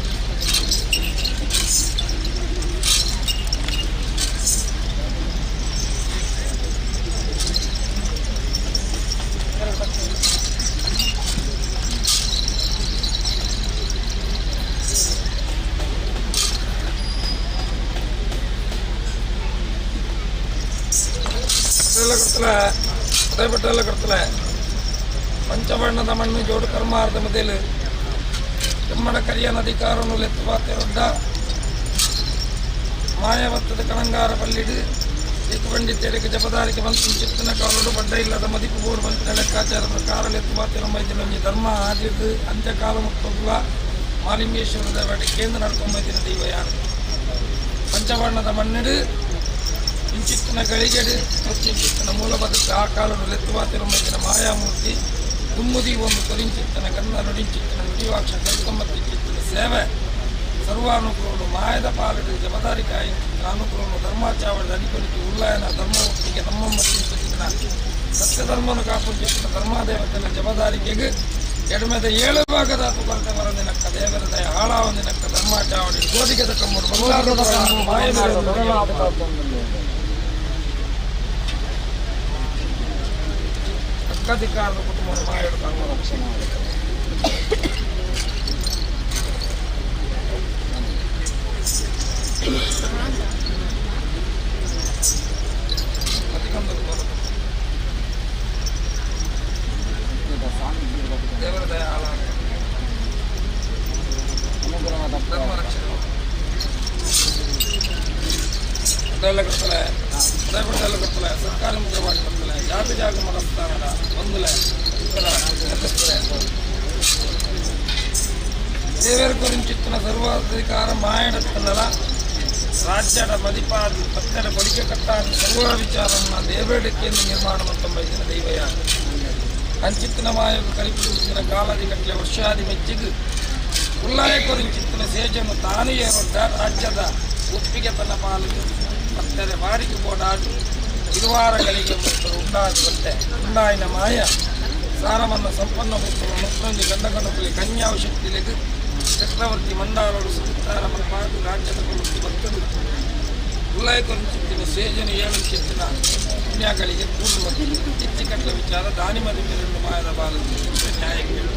ಎಲ್ಲ ಕೊಡ್ತಲೆ ಉದಯಪಟ್ಟೆಲ್ಲ ಕೊಡ್ತಲೆ ಪಂಚವರ್ಣದ ಮಣ್ಣು ಜೋಡು ಕರ್ಮಾರ್ಧ ಮೊದಲು ಕೆಮ್ಮಡ ಕರಿಯನ ಅಧಿಕಾರನು ಲೆತ್ತುಪಾತೆರೊಡ್ಡ ಮಾಯವತ್ತದ ಕಣಂಗಾರ ಪಲ್ಲಿಡು ಏಕಪಂಡಿತರಿಗೆ ಜಪದಾರಿಕೆ ಬಂತು ಚಿತ್ತನ ಕಾಲೋಡು ಬಡ್ಡ ಇಲ್ಲದ ಮದಿಪು ಬೋರ್ಡ್ ಬಂತಿನ ಲೆಕ್ಕಾಚಾರ ಪ್ರಕಾರ ಲೆತ್ತುಪಾತೆರೊಂಬೈತಿನ ಧರ್ಮ ಆದಿದ್ದು ಅಂತ್ಯಕಾಲ ಮುಕ್ತಗುಲ ಮಾಲಿಂಗೇಶ್ವರದ ಬೇಟೆ ಕೇಂದ್ರ ನಡ್ಕೊಂಬೈತಿನ ದೈವ ಯಾರು ಪಂಚವರ್ಣದ ಮಣ್ಣಿಡು ಇಂಚಿತ್ತಿನ ಗಳಿಗೆಡು ಇಂಚಿತ್ತಿನ ಮೂಲ ಬದುಕು ಆ ಕಾಲಡು ಲೆತ್ತುವಾತಿರೊಂಬೈತಿನ ಮಾಯಾಮೂರ್ತಿ ತುಮ್ಮುದಿ ಒಂದು ಕೊರಿಂಚಿತ್ತನ ಕನ್ನ ನುಡಿಂಚಿತ್ತನ ನುಡಿವಾಕ್ಷ ಕಲ್ಕೊಂಬತ್ತಿಂಚಿತ್ತಿನ ಸೇವೆ ಸರ್ವಾನುಗ್ರಹನು ಮಾಯದ ಪಾಲಡು ಜಬದಾರಿಕಾಯಿ ಅನುಗ್ರಹನು ಧರ್ಮಾಚಾವಳಿ ಅಡಿಕೊಲಿಕೆ ಉಲ್ಲಾಯನ ಧರ್ಮಮೂರ್ತಿಗೆ ನಮ್ಮಂಬತ್ತಿಂಚಿತ್ತಿನ ಸತ್ಯಧರ್ಮನು ಕಾಪುಂಚಿತ್ತಿನ ಧರ್ಮಾದೇವತೆನ ಜಬದಾರಿಕೆಗೆ ಎಡಮೆದ ಏಳು ಭಾಗದ ತುಬರ್ದ ಬರಂದಿನಕ್ಕ ದೇವರ ದಯ ಹಾಳಾವಂದಿನಕ್ಕ ಧರ್ಮಾಚಾವಳಿ ಗೋಧಿಗೆದ ಕಮ್ಮುಡು ಬಂಗಾರದ ಮಾಯ. ಅಧಿಕಾರದ ಕುಟುಂಬ ಮಾಯಡು ಧರ್ಮ ರಕ್ಷಣೆ. ದೇವರ ದಯ ಹಾಳಾಗ ಧರ್ಮ ರಕ್ಷಣೆ ಎಲ್ಲ ಕೊಡ್ತಲೆ ಉದಯಪಟ್ಟೆಲ್ಲ ಕೊಡ್ತಲೆ ಸರ್ಕಾರಿ ಮುದ್ರವಾಗಿ ಕೊಡ್ತಲೆ ಜಾಗ ಜಾಗ ಮನಸ್ಥಾನದ ಒಂದುಲೆ ದೇವರ ಕೊರಿಂಚಿತ್ತಿನ ಸರ್ವಾಧಿಕಾರ ಮಾಯಡತ್ತನ್ನಲ ರಾಜ್ಯದ ಮದಿಪಾದಿ ಪತ್ತೆಡ ಕೊಡಿಕೆ ಕಟ್ಟಾದಿ ಸರ್ವ ವಿಚಾರನ್ನ ದೇವೇಡಕ್ಕೆಂದು ನಿರ್ಮಾಣ ಮಂತಂಬೈದಿನ ದೈವಯ ಅಂಚಿತ್ತಿನ ಮಾಯకు ಕಲಿಪಿಸುತ್ತಿನ ಕಾಲಾದಿ ಕಟ್ಲೆ ವರ್ಷಾದಿ ಮೆಚ್ಚಿಗೆ ಉಲ್ಲಾಯ ಕೊರಿಂಚಿತ್ತಿನ ಸೇಜನ್ನು ತಾನು ಏರೊಡ್ಡ ರಾಜ್ಯದ ಒಪ್ಪಿಗೆ ತನ್ನ ಪಾಲಿಗೆ ಪತ್ತೆರೆ ಬಾಡಿಗೆ ಬೋಡಾದು ಇರುವಾರಗಳಿಗೆ ಮತ್ತು ಉಂಡಾದ ಬಟ್ಟೆ ಉಂಡಾಯಿನ ಮಾಯ ಸಾರಮನ್ನ ಸಂಪನ್ನ ಪುತ್ರನು ಮುತ್ತೊಂದು ಗಂಡಗಣಕುಲಿ ಕನ್ಯಾವ ಶಕ್ತಿಲೆಗ್ ಚಕ್ರವರ್ತಿ ಮಂಡಾಲೋಡು ಸುತ್ತಾರ ಮಲ್ಪಾದು ರಾಜ್ಯದ ಕೊಡುತ್ತಿ ಬರ್ತದು ಉಲ್ಲಾಯ ಕೊರಿಂಚಿತ್ತಿನ ಸೇಜನ ಏಳು ಚಿತ್ತಿನ ಪುಣ್ಯಗಳಿಗೆ ಕೂಡು ಮತ್ತು ಚಿಚ್ಚಿ ಕಟ್ಲ ವಿಚಾರ ದಾನಿ ಮದುವೆ ಮಾಯದ ಬಾಲ ನ್ಯಾಯ ಕೇಳು.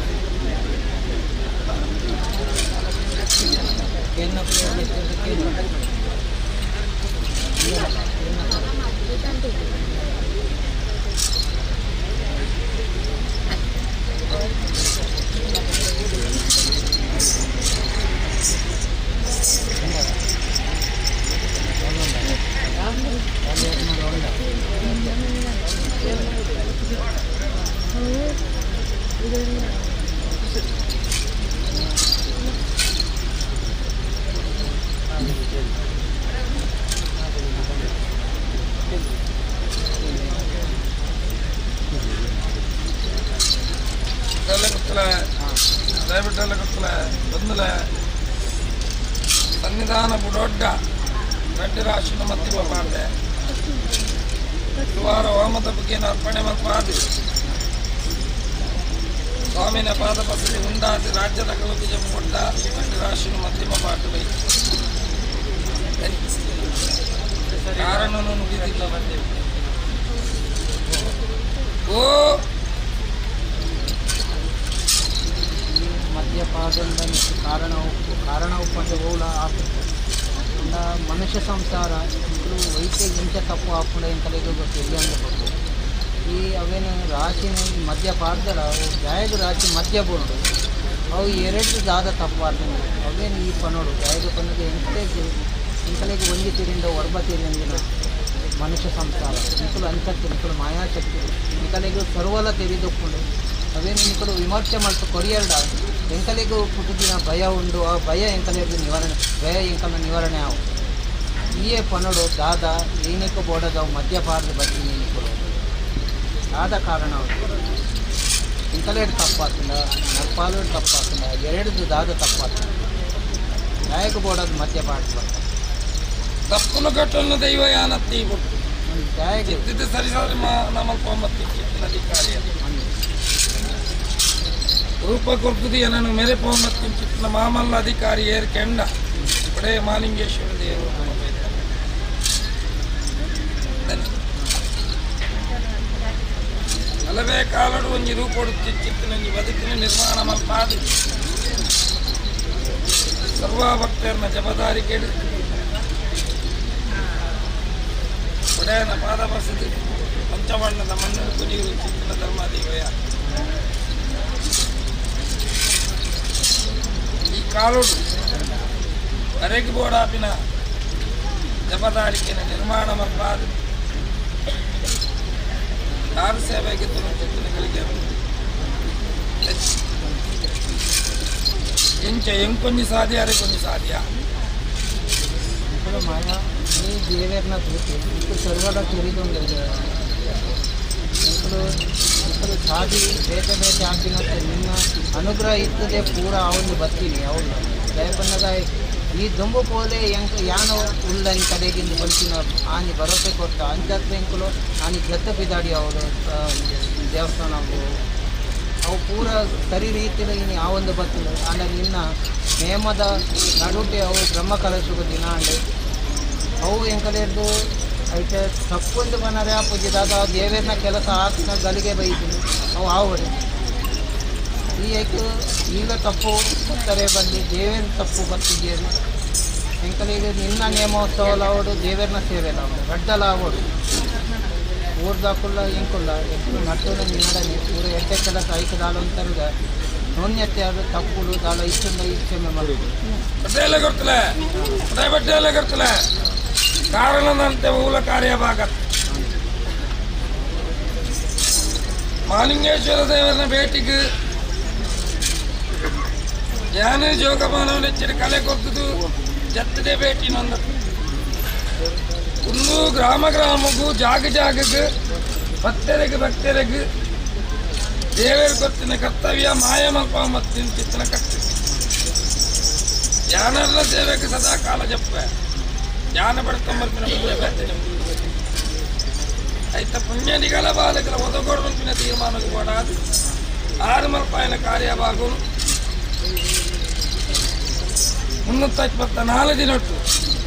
ಎಲ್ಲ ಗೊತ್ತಲ್ಲ ದಯವಿಟ್ಟು ಎಲ್ಲ ಗೊತ್ತಲ್ಲ ಬಂದಲೆ ಸನ್ನಿಧಾನ ಬುಡೊಡ್ಡ ಗಡ್ಡಿ ರಾಶಿನ ಮತ್ತಿವ ಮಾಡಿದೆ ಗುರುವಾರ ಹೋಮದ ಬಗ್ಗೆ ಅರ್ಪಣೆ ಮಲ್ಪಾದಿ ಸ್ವಾಮಿನ ಪಾದ ಬಸದಿ ಉಂಡಾದಿ ರಾಜ್ಯದ ಕಲುಕು ಜಮ್ಮೊಡ್ಡ ಗಡ್ಡಿ ರಾಶಿನ ಮಧ್ಯಮ ಪಾಟು ಬೈ ಕಾರಣನು ನುಡಿದಿಲ್ಲ ಬಂದೆ ಓ ಮದ್ಯಪಾನದಿಂದ ಕಾರಣ ಉಪ್ಪು ಕಾರಣ ಉಪ್ಪಂಡ ಓಲ ಆಪುಂಡು ಅಂಡ ಮನುಷ್ಯ ಸಂಸಾರ ಇಂಕುಲು ವೈದ್ಯ ಇಂಚ ತಪ್ಪು ಆಪುಂಡ ಎಂಕಲೆಗ್ ತೆರಿಯಂದೆ ಪೋಪುಂಡು. ಈ ಅವೇನು ರಾಶಿನ ಈ ಮದ್ಯ ಪಾಡ್ದಲ ಅವು ಜಾಯಗ್ ರಾಶಿ ಮದ್ಯ ಬೋರ್ಡು ಅವು ಎರಡು ದಾದ ತಪ್ಪಾರ್ದು ಅವೇನು ಈ ಪನೋಡು ಜಾಯಗ್ ಪನ್ನಗ ಎಂಕಲೆಗ್ ಎಂಕಲೆಗ್ ಒಂಜಿ ತಿರಿಂಡ ಒರ್ಬ ತಿರಿಂದಿನ ಮನುಷ್ಯ ಸಂಸಾರ ನಿಕುಲು ಅಂಚತ್ತಿ ನಿಕುಲು ಮಾಯಾಶಕ್ತಿ ನಿಕಲೆಗ್ ಸರ್ವಲ ತೆರಿದೊಪ್ಪುಂಡು. ಅವೇನು ನಿಕುಲು ವಿಮರ್ಶೆ ಮಲ್ತು ಕೊರಿಯರ್ಡ ಎಂಕಲೆಗ್ ಪುಟ್ಟುದಿನ ಭಯ ಉಂಡು. ಆ ಭಯ ಎಂಕಲೆಗ್ ನಿವಾರಣೆ ಭಯ ಎಂಕಲ್ನ ನಿವಾರಣೆ ಆವು. ಈಯೇ ಪನೋಡು ದಾದ ಏನಕ್ಕೆ ಬೋಡದ ಮದ್ಯ ಪಾಡ್ದು ಬತ್ತಿ ಆದ ಕಾರಣ ಇಂಕಲೇಡ್ ತಪ್ಪಾತಂಡ, ನರ್ಪಾಲು ತಪ್ಪಾತಂಡ, ಎರಡು ದಾದ ತಪ್ಪಾತಂಡ, ನಾಯಕ ಬೋರ್ಡದ ಮಧ್ಯ ಪಾಡ್ದು. ತಪ್ಪುನ ಕಟ್ಟನ್ನು ದೈವಯಾನತ್ತಿ ಬಿಟ್ಟು ದಾಯಗ್ ಇದ್ದಿದ್ದು ಸರಿ ಸರಿ ನಮ್ಮ ಕೋಮತ್ತಿ ಅಧಿಕಾರಿ ರೂಪ ಕೊರ್ತುದಿ ನಾನು ಮೇರೆ ಪೋಮತ್ತಿ ಚಿತ್ತಿನ ಮಾಮಲ್ಲ ಅಧಿಕಾರಿ ಏರ್ ಕೆಂಡ ಒಡೆ ಮಾಲಿಂಗೇಶ್ವರ ದೇವರು. ಅಲ್ಲವೇ ಕಾಲಡು ಒಂಜಿ ರೂಪೊಡು ಚಿತ್ತಿನ ಒಂಜಿ ಬದುಕಿನ ನಿರ್ಮಾಣ ಮಲ್ಪಾದು ಸರ್ವ ಭಕ್ತರನ್ನ ಜಬದಾರಿಕೆಡು ಒಡೆಯನ ಪಾದ ಬಸದು ಪಂಚವರ್ಣದ ಮಣ್ಣು ಕುಣಿಯು ಚಿತ್ತಿನ ಧರ್ಮದೇವಯ. ಈ ಕಾಲುಡು ಅರೆಗೆ ಬೋಡಾಪಿನ ಜಬದಾರಿಕೆನ ನಿರ್ಮಾಣ ಮಲ್ಪಾದು ಕಾರು ಸೇವೆಗೆ ಚಿತ್ತನಗಳಿಗೆ ಎಂಚ ಎಂಕೊಂಜಿ ಸಾಧ್ಯ ಅರೆ ಕೊಂಜಿ ಸಾಧ್ಯ. ఇప్పుడు ಮಾಯ ನೀ ದೇವೇರ್ನ ತೂತಿ ఇప్పుడు ಸರ್ವಲ ತುರಿದೊಂದು ఇప్పుడు ఇప్పుడు ಸಾದಿ ಬೇತೆ ಬೇತೆ ಹಾಕಿನತ್ತೆ. ನಿನ್ನ ಅನುಗ್ರಹ ಇರ್ತದೆ ಪೂರ ಅವನು ಬತ್ತೀನಿ ಅವನು ದಯಪನ್ನದ ಈ ದುಂಬು ಪೋಲೆ ಎಂಕ್ ಯಾನೋ ಉಳ್ಳನ್ ಕಡೆಗಿಂದ ಬಂತಿನ ಆನಿ ಭರವಸೆ ಕೊಟ್ಟ ಅಂಚತ್ ಎಂಕುಲು ಆನಿ ಜತ್ತ ಬಿದಾಡಿ ಅವರು ದೇವಸ್ಥಾನ ಅವು ಪೂರ ಸರಿ ರೀತಿಯಲ್ಲಿ ಇನಿ ಆ ಒಂದು ಬತ್ತಿನ. ಆಂಡ ನಿನ್ನ ನೇಮದ ನಡುಟೆ ಅವು ಬ್ರಹ್ಮ ಕಲಶುಗ ದಿನ ಅಂಡೆ ಅವು ಎಂಕಲೆರ್ದು ಐತೆ ತಪ್ಪೊಂದು ಮನರೆ ಪೂಜಿದಾಗ ದೇವೇರ್ನ ಕೆಲಸ ಆತ್ನ ಗಲಿಗೆ ಬೈತೀನಿ ಅವು ಆವಡೆ ಈ ಐಕು ಈಗ ತಪ್ಪು ಬತ್ತಾರೆ ಬಂದು ದೇವೇರ್ ತಪ್ಪು ಬತ್ತಿದ್ದೇರು. ಎಂಕಲಿಗೆ ನಿನ್ನ ನೇಮೋತ್ಸವ ಲಾವಡು, ದೇವೇರ್ನ ಸೇವೆ ಲಾವಡು, ರಡ್ಡಲ ಆವಡು. ಊರ್ದಾಕುಲ್ಲ ಎಂಕುಲ್ಲ ಎಂಕುಲು ನಟ್ಟುನ ನಿನ್ನಡನೆ ಊರು ಎಡ್ಡೆ ಕೆಲಸ ಐಕು ದಾಲ ಅಂತಾರುಗ ನೂನ್ಯತೆ ಅದು ತಪ್ಪುಲು ದಾಲ ಇಷ್ಟುಂದ ಇಚ್ಛೆ ಮಲ್ಪು. ಬಡ್ಡೆಲ್ಲ ಗೊತ್ತಲೆ ಬಡ್ಡೆ ಬಡ್ಡೆಲ್ಲ ಗೊತ್ತಲೆ ಕಾರಣದಂತೆ ಮೂಲ ಕಾರ್ಯಭಾಗ ಮಾಲಿಂಗೇಶ್ವರ ದೇವರನ ಭೇಟಿಗೆ ಯಾನು ಜೋಗಮಾನವನ ಕಲೆ ಕೊರ್ತದು ಜತ್ತದೆ ಭೇಟಿ ನೊಂದ ಒಂದು ಗ್ರಾಮ ಗ್ರಾಮಕ್ಕೂ ಜಾಗ ಜಾಗಕ್ಕೆ ಭಕ್ತರಿಗೆ ಭಕ್ತರಿಗೆ ದೇವರ ಗೊತ್ತಿನ ಕರ್ತವ್ಯ ಮಾಯ ಮಲ್ಪ ಮತ್ತಿನ ಚಿತ್ತನ ಕರ್ತವ್ಯ ಯಾನೆಲ್ಲ ಸೇವೆಗೆ ಸದಾ ಕಾಲ ಜಪ್ಪ ಧ್ಯಾನ ಪಡ್ಕೊಂಬರ್ಪಿನ ಪುಣ್ಯ ಬರ್ತೇನೆ. ಐತ ಪುಣ್ಯ ನಿಗಲ ಬಾಲಕರ ಒದಗೋಡು ತೀರ್ಮಾನಕ್ಕೆ ಕೊಡಾದು ಆರು ಮಲ್ಪಾಯನ ಕಾರ್ಯವಾಗುನು 324 ದಿನೊಟ್ಟು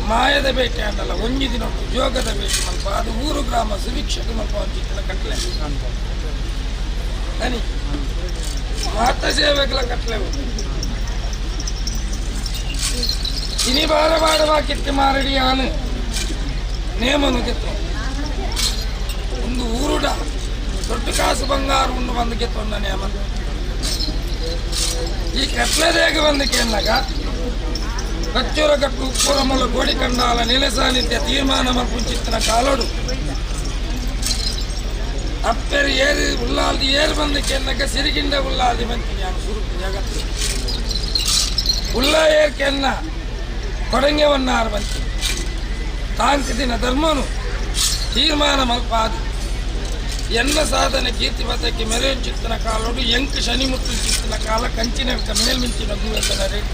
ಮಾಯದ ಭೇಟಿ ಅಂಡಲ್ಲ ಒಂಜಿ ದಿನೊಟ್ಟು ಜೋಗದ ಭೇಟಿ ಮಲ್ಪ ಅದು ಊರು ಗ್ರಾಮ ಸುಭಿಕ್ಷಕ ಮಲ್ಪ ಒಂಚಿತ್ತಿನ ಕಟ್ಲೆ ದನಿ ಮಾತ ಸೇವೆಗಳ ಕಟ್ಲೆ. ಇನಿ ಬಾರ ಬಾಡವಾ ಕಿತ್ತಿ ಮಾರಡಿ ಆನು ನೇಮನು ಗೆತ್ತು ಒಂದು ಊರುಡ ದೊಡ್ಡ ಕಾಸು ಬಂಗಾರ ಉಂಡು ಬಂದು ಗೆತ್ತೊಂಡ ನೇಮ. ಈ ಕಟ್ಲೆದೇಗ ಬಂದು ಕೇಳಿದಾಗ ಕಚ್ಚೂರ ಕಟ್ಟು ಉಪ್ಪುರ ಮೂಲ ಗೋಡಿ ಕಂಡಾಲ ನೆಲೆ ಸಾನ್ನಿಧ್ಯ ತೀರ್ಮಾನ ಮಲ್ಪುಂಚಿತ್ತಿನ ಕಾಲೋಡು ಅಪ್ಪೆರು ಏರು ಉಲ್ಲಾಲ್ದಿ ಏರು ಬಂದು ಕೆನ್ನಗ ಸಿರಿಗಿಂಡ ಉಲ್ಲಾಲ್ದಿ ಬಂತೀನಿ ನಾನು ಸುರುಕು ಜಗತ್ತು ಉಲ್ಲ ಏರ್ ಕೆನ್ನ ಕೊಡಂಗೆ ಒನ್ನಾರು ಬಂತಿ ತಾಂಕ ದಿನ ಧರ್ಮನು ತೀರ್ಮಾನ ಮಲ್ಪಾದು ಎನ್ನ ಸಾಧನೆ ಕೀರ್ತಿ ಪಥಕ್ಕೆ ಮೆರೆಯುಂಚಿತ್ತನ ಕಾಲೋಡು ಎಂಕ್ ಶನಿ ಮುತ್ತು ಚಿತ್ತನ ಕಾಲ ಕಂಚಿನ ಮೇಲ್ಮಿಂಚಿನ ಗುವೆತನ ರೇಟ್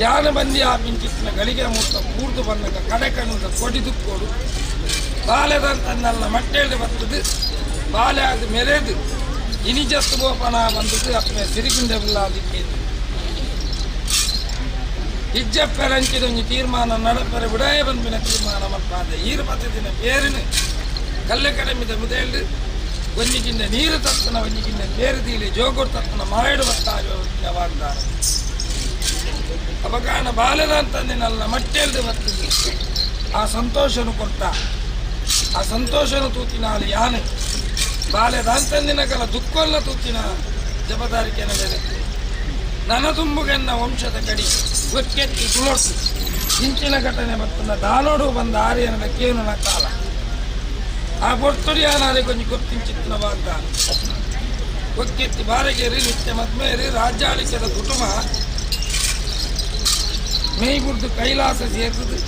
ಯಾನ ಬಂದಿ ಆ ಮಿಂಚಿತ್ತಿನ ಗಳಿಗೆ ಮೂರ್ತ ಕೂರ್ದು ಬಂದಾಗ ಕಡೆ ಕಣ್ಣದ ಕೊಡಿ ದುಕ್ಕೋಡು ಬಾಲೆದಂತನ್ನೆಲ್ಲ ಮಟ್ಟೇಳಿ ಬರ್ತದೆ ಬಾಲೆ ಅದು ಮೆರೆದು ಇನಿಜತ್ತು ಗೋಪನ ಬಂದದ್ದು ಅಪ್ಪೆ ಸಿರಿಗುಂಡೆ ಅದಕ್ಕೆ ಇಜ್ಜಪ್ಪೆರಂಚಿದೊಂಜಿ ತೀರ್ಮಾನ ನಡಪೆರೆ ಬಿಡಾಯ ಬಂದಿನ ತೀರ್ಮಾನ ಮಲ್ಪಾದೆ ಈರು ಪತ್ತದಿನ ಪೇರಿನ ಕಲ್ಲೆ ಕಡಿಮಿದ ಮುದೇಳು ಒಂಜಿಗಿಂದ ನೀರು ತತ್ತನ ಒಂಜಿಗಿಂದ ಪೇರು ತೀಲಿ ಜೋಗೋಡು ತತ್ತನ ಮಾಯಡು ಬತ್ತಾಗ ವಾಗ್ದಾನ ಅಪಕಾರಣ ಬಾಲ್ಯದ ಅಂತಂದಿನಲ್ಲ ಮಟ್ಟೆಲ್ದು ಬರ್ತದೆ ಆ ಸಂತೋಷನು ಕೊಟ್ಟ ಆ ಸಂತೋಷನು ತೂತಿನಾಲು ಯಾನು ಬಾಲ್ಯದ ಅಂತಂದಿನ ಕಲ ದುಃಖಲ್ಲ ತೂತಿನ ಜವಾಬ್ದಾರಿಕೆನ ಬೇರೆ ನನ ತುಂಬುಗೆನ್ನ ವಂಶದ ಕಡಿ ಗೊಕ್ಕೆತ್ತಿ ತುಳೊಟ್ಟು ಇಂಚಿನ ಘಟನೆ ಬರ್ತದ ದಾನೋಡು ಬಂದ ಆರ್ಯನ ಕೇನುನ ಕಾಲ ಆ ಪೊರ್ತುಡಿಯಾನಾರೆ ಕೊಂಚ ಗೊತ್ತಿಂಚಿತ್ತಿನ ವಾಗ್ದಾನ ಒಕ್ಕೆತ್ತಿ ಬಾರಗೇರಿ ನಿತ್ಯ ಮದ್ಮೇರಿ ರಾಜ್ಯಾಳಿಕೆದ ಕುಟುಂಬ ಮೇಯ್ಗುಡ್ದು ಕೈಲಾಸ ಸೇರ್ತದೆ.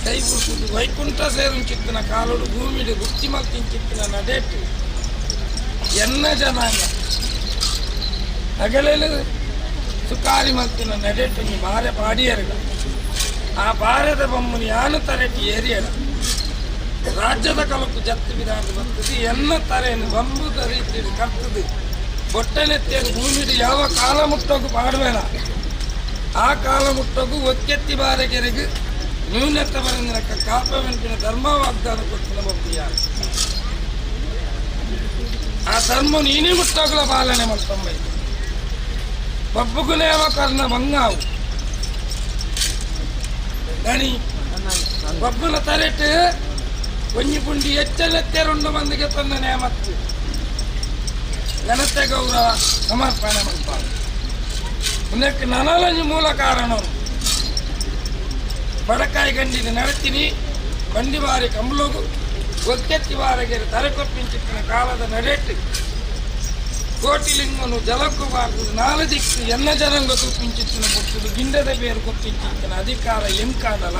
ಕೈ ಬುಡ್ದು ವೈಕುಂಠ ಸೇರುಂಚಿತ್ತಿನ ಕಾಲೋಡು ಭೂಮಿಡು ವೃತ್ತಿ ಮಲ್ತಿಂಚಿತ್ತಿನ ನಡೆಟು ಎನ್ನ ಜನಾಂಗ ಅಗಲೆಲು ಸುಕಾರಿ ಮಲ್ತಿನ ನಡೆಟು ನೀ ಬಾರೆ ಪಾಡಿಯರ್ಗ ಆ ಬಾರದ ಬೊಮ್ಮನಿ ಯಾನು ತರೆಟಿ ಏರಿಯಡ ರಾಜ್ಯದ ಕಲಕು ಜತ್ತು ವಿಧಾನ ಬರ್ತದೆ ಎನ್ನ ತರೆಯನ್ನು ಬಂಬುದ ರೀತಿಯಲ್ಲಿ ಕರ್ತದೆ ಬೊಟ್ಟನೆತ್ತಿಯನ್ನು ಭೂಮಿಡು ಯಾವ ಕಾಲ ಮುಟ್ಟೋಗು ಪಾಡುವೇನ ಆ ಕಾಲ ಮುಟ್ಟೋಗು ಒಕ್ಕೆತ್ತಿ ಬಾರಗೆರೆಗು ನ್ಯೂನತೆ ಬರಂದಿನಕ್ಕ ಕಾಪವೆಂಪಿನ ಧರ್ಮ ವಾಗ್ದಾನ ಕೊಟ್ಟಿನ ಬೊಬ್ಬಿಯ ಆ ಧರ್ಮ ನೀನೇ ಮುಟ್ಟೋಗ್ಲ ಪಾಲನೆ ಮಲ್ತೊಂಬೈ ಬಬ್ಬುಗು ನೇಮ ಕರ್ಣ ಬಂಗಾವು ದಣಿ ಬಬ್ಬುನ ತರೆಟ್ ಒಂಜಿ ಪುಂಡಿ ಎಚ್ಚಲೆತ್ತೆರುಂಡು ಮಂದಿಗೆ ತನ್ನ ನೇಮತ್ತು ಘನತೆ ಗೌರವ ಸಮರ್ಪಣೆ ಮಲ್ಪಾಡು ಉಂದಕ್ಕೆ ನನಲಂಜಿ ಮೂಲ ಕಾರಣ ಬಡಕಾಯಿ ಗಂಡಿನ ನಡತೀನಿ ಬಂಡಿ ಬಾರಿ ಕಂಬಲೋಗು ಒಕ್ಕೆತ್ತಿ ಬಾರಗೆರೆ ತಲೆಕೊಪ್ಪಿಂಚಿತ್ತಿನ ಕಾಲದ ನಡೆಟ್ಟು ಕೋಟಿಲಿಂಗನು ಜಲಕ್ಕು ಬಾರದು ನಾಲು ದಿಕ್ಕು ಎನ್ನ ಜನಾಂಗ ತೂಪಿಂಚಿತ್ತಿನ ಮುಟ್ಟುದು ಗಿಂಡದ ಬೇರು ಕೊಪ್ಪಿಂಚಿತ್ತಿನ ಅಧಿಕಾರ ಎಂಕಾಡಲ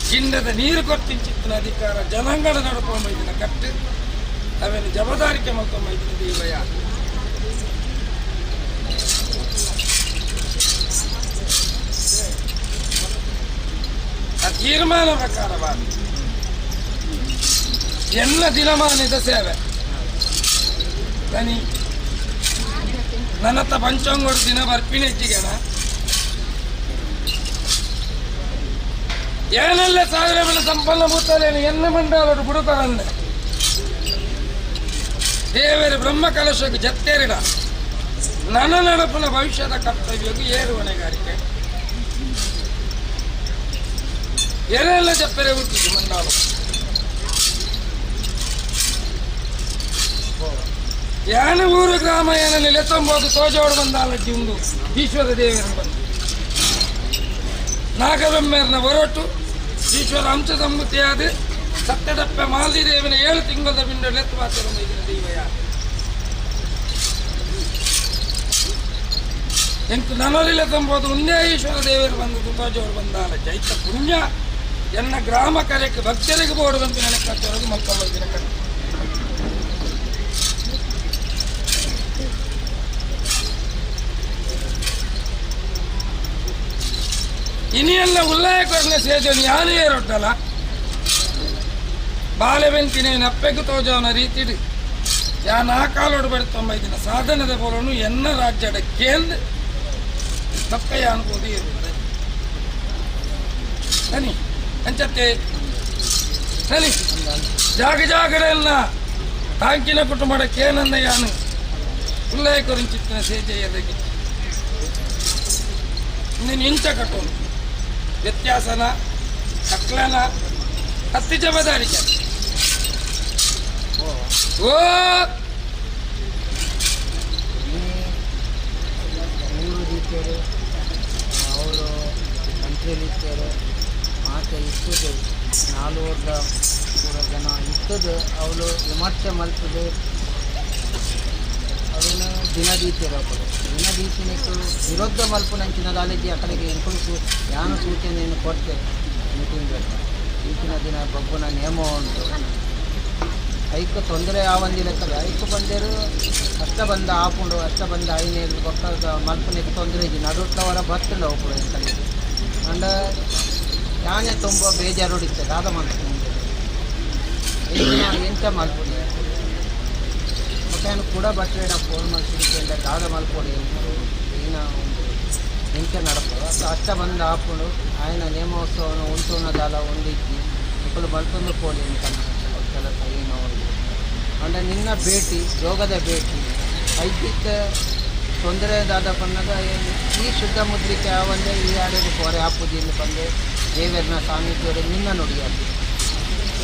ಗಿಂಡದ ನೀರು ಕೊಪ್ಪಿಂಚಿತ್ತಿನ ಅಧಿಕಾರ ಜನಾಂಗದ ನಡ್ಕೊಂಬೈದಿನ ಕಟ್ಟು ಅವೆಲ್ಲ ಜವಾಬ್ದಾರಿಕೆ ಮಲ್ಕೊಂಬೈದಿನ ದೇವಯ ಆ ತೀರ್ಮಾನ ಪ್ರಕಾರವಾದ ಎಲ್ಲ ದಿನಮಾನದ ಸೇವೆ ದನಿ ನನ್ನತ್ತ ಪಂಚಾಂಗೋಡು ದಿನ ಬರ್ಪಿನ ಹೆಚ್ಚಿಗೆನ ಏನೆಲ್ಲ ಸಾವಿರ ಮೇಲೆ ಸಂಪನ್ನ ಭೂತಾಲೇನು ಎನ್ನ ಮಂಡಲೋಡು ಬುಡುಕರಂದೆ ದೇವರ ಬ್ರಹ್ಮ ಕಲಶಕ್ಕೆ ಜತ್ತೇರಿಡ ನನ್ನ ನಡಪುನ ಭವಿಷ್ಯದ ಕರ್ತವ್ಯಕ್ಕೆ ಏರು ಹೊಣೆಗಾರಿಕೆ ಏನೆಲ್ಲ ಜಪ್ಪರೆ ಹುಟ್ಟಿದ್ದು ಮಂಡಾಳು ಯಾನ ಊರು ಗ್ರಾಮ ಏನ ನೆಲೆತಂಬೋದು ತೋಜೋಡು ಬಂದಾಲಜ್ಜಿ ಉಂದು ಈಶ್ವರ ದೇವರ ಬಂದು ನಾಗಬೊಮ್ಮೇರ್ನ ಹೊರಟು ಈಶ್ವರ ಅಂಶ ಸಂಬುತಿಯಾದ ಸತ್ಯದಪ್ಪ ಮಾಲ್ದಿ ದೇವಿನ 7 ತಿಂಗಳ ಬಿಂಡ ನೆತ್ತು ಮಾತ್ರ ದೈವಯ ಎಂಟು ನನಲಿಲ್ಲ ತಂಬೋದು ಒಂದೇ ಈಶ್ವರ ದೇವರು ಬಂದು ತೋಜೋರು ಬಂದಾಲ ಚೈತ ಪುಣ್ಯ ಎನ್ನ ಗ್ರಾಮ ಕರೆಕ್ಕೆ ಭಕ್ತರಿಗೆ ಬೋಡು ಬಂದು ನೆನಕಾಚೋದು ಮಲ್ಕೊಂಬಂದಿನ ಕಡೆ ಇನಿಯೆಲ್ಲ ಉಲ್ಲಾಯ ಕೊರನೆ ಸೇಜನ್ ಯಾನೇ ರೊಟ್ಟಲ್ಲ ಬಾಲೆ ಬೆಂತಿನ ಅಪ್ಪೆಗೆ ತೋಜವನ ರೀತಿಡು ಯಾನ್ ಆ ಕಾಲೋಡು ಬಡಿತೊಂಬೈದಿನ ಸಾಧನದ ಬೋಲನು ಎನ್ನ ರಾಜ್ಯದ ಕೇಂದ್ರ ತಕ್ಕಯ್ಯ ಅನ್ಬೋದು ಇರುತ್ತದೆ ಸನಿ ಅಂಚತ್ತೆ ಸನಿ ಜಾಗ ಜಾಗಡೆಲ್ಲ ತಾಂಕಿನ ಕುಟುಂಬದ ಕೇನನ್ನ ಯಾನು ಉಲ್ಲಾಯ ಕೊರಿಂಚಿತ್ತಿನ ಸೇಜೆಯದಗಿ ನೀನು ಇಂಚ ಕಟ್ಟೋನು ವ್ಯತ್ಯಾಸನ ಅಕ್ಲನ ಅತಿ ಜವಾಬ್ದಾರಿಕೆ ಓ ಊರು ರೀತಿಯರು ಅವರು ಕಂಟ್ರಿಲಿ ಇರ್ತಾರೆ ಮಾತೆ ಇರ್ತದೆ ನಾಲ್ವರ್ದ ಪೂರ ಜನ ಇರ್ತದೆ ಅವಳು ವಿಮರ್ಶೆ ಮಲ್ತದೆ ಅವೇನು ದಿನ ದೀತಿರ ಅప్పుడు ದಿನ ದೀತಿನಕ್ಕೆ ವಿರುದ್ಧ ಮಲ್ಪುನಂಚಿನ ದಾಲೇಜಿ ಆ ಕಡೆಗೆ ಎಂಕುಲು ಯಾನು ಸೂಚನೆಯನ್ನು ಕೊಡ್ತೆ ಮೀಟಿಂಗ್ ಈಗಿನ ದಿನ ಬಬ್ಬುನ ನೇಮ ಉಂಟು ಐಕ್ ತೊಂದರೆ ಆವಂದಿ ಲೆಕ್ಕದ ಐಕ್ ಬಂದೇರು ಅಷ್ಟ ಬಂದ ಆಪುಂಡು ಅಷ್ಟ ಬಂದ ಐನೇರು ಬೊಕ್ಕ ಮಲ್ಪನೆಗೆ ತೊಂದರೆ ಇಜ್ಜಿ ನಡುತ್ತವರ ಬತ್ತುಂಡು ಅವು ಎಂಕಲೆಗ್ ಅಂಡ ಯಾನೆ ತುಂಬ ಬೇಜಾರುಡಿತ್ತೆ ದಾದ ಮಲ್ಪುಂಡು ಎಂಚ ಮಲ್ಪುನಿ ಬೊಕ್ಕ ಯಾನ್ ಕೂಡ ಬಟ್ರೇಡ ಫೋನ್ ಮಲ್ತಿದ್ದೆ ದಾದ ಮಲ್ಪೊಡು ಏನ ಉಂಡು ಎಂಚ ನಡಪು ಅಷ್ಟ ಬಂದ ಆಪುಂಡು ಆಯನ ನೇಮೋತ್ಸವನ ಉಂಟುನ ದಾಲ ಒಂದಿಜ್ಜಿ ನಿಕುಲು ಮಲ್ತೊಂದು ಪೋಲಿ ಎಂಕಲ್ನ ಕೆಲಸ ಏನೋ ಒಂದು ಅಂಡ ನಿನ್ನ ಭೇಟಿ ಯೋಗದ ಭೇಟಿ ಐತಿತ್ತ ತೊಂದರೆ ದಾದ ಪನ್ನಗ ಈ ಶುದ್ಧ ಮುದ್ರಿಕೆ ಆವಂದೆ ಈ ಆಡೇದು ಪೋರೆ ಆಪುಜಿ ಬಂದೆ ದೇವೆರ್ನ ಸಾನ್ನಿಧ್ಯ ನಿನ್ನ ನುಡಿ ಅದು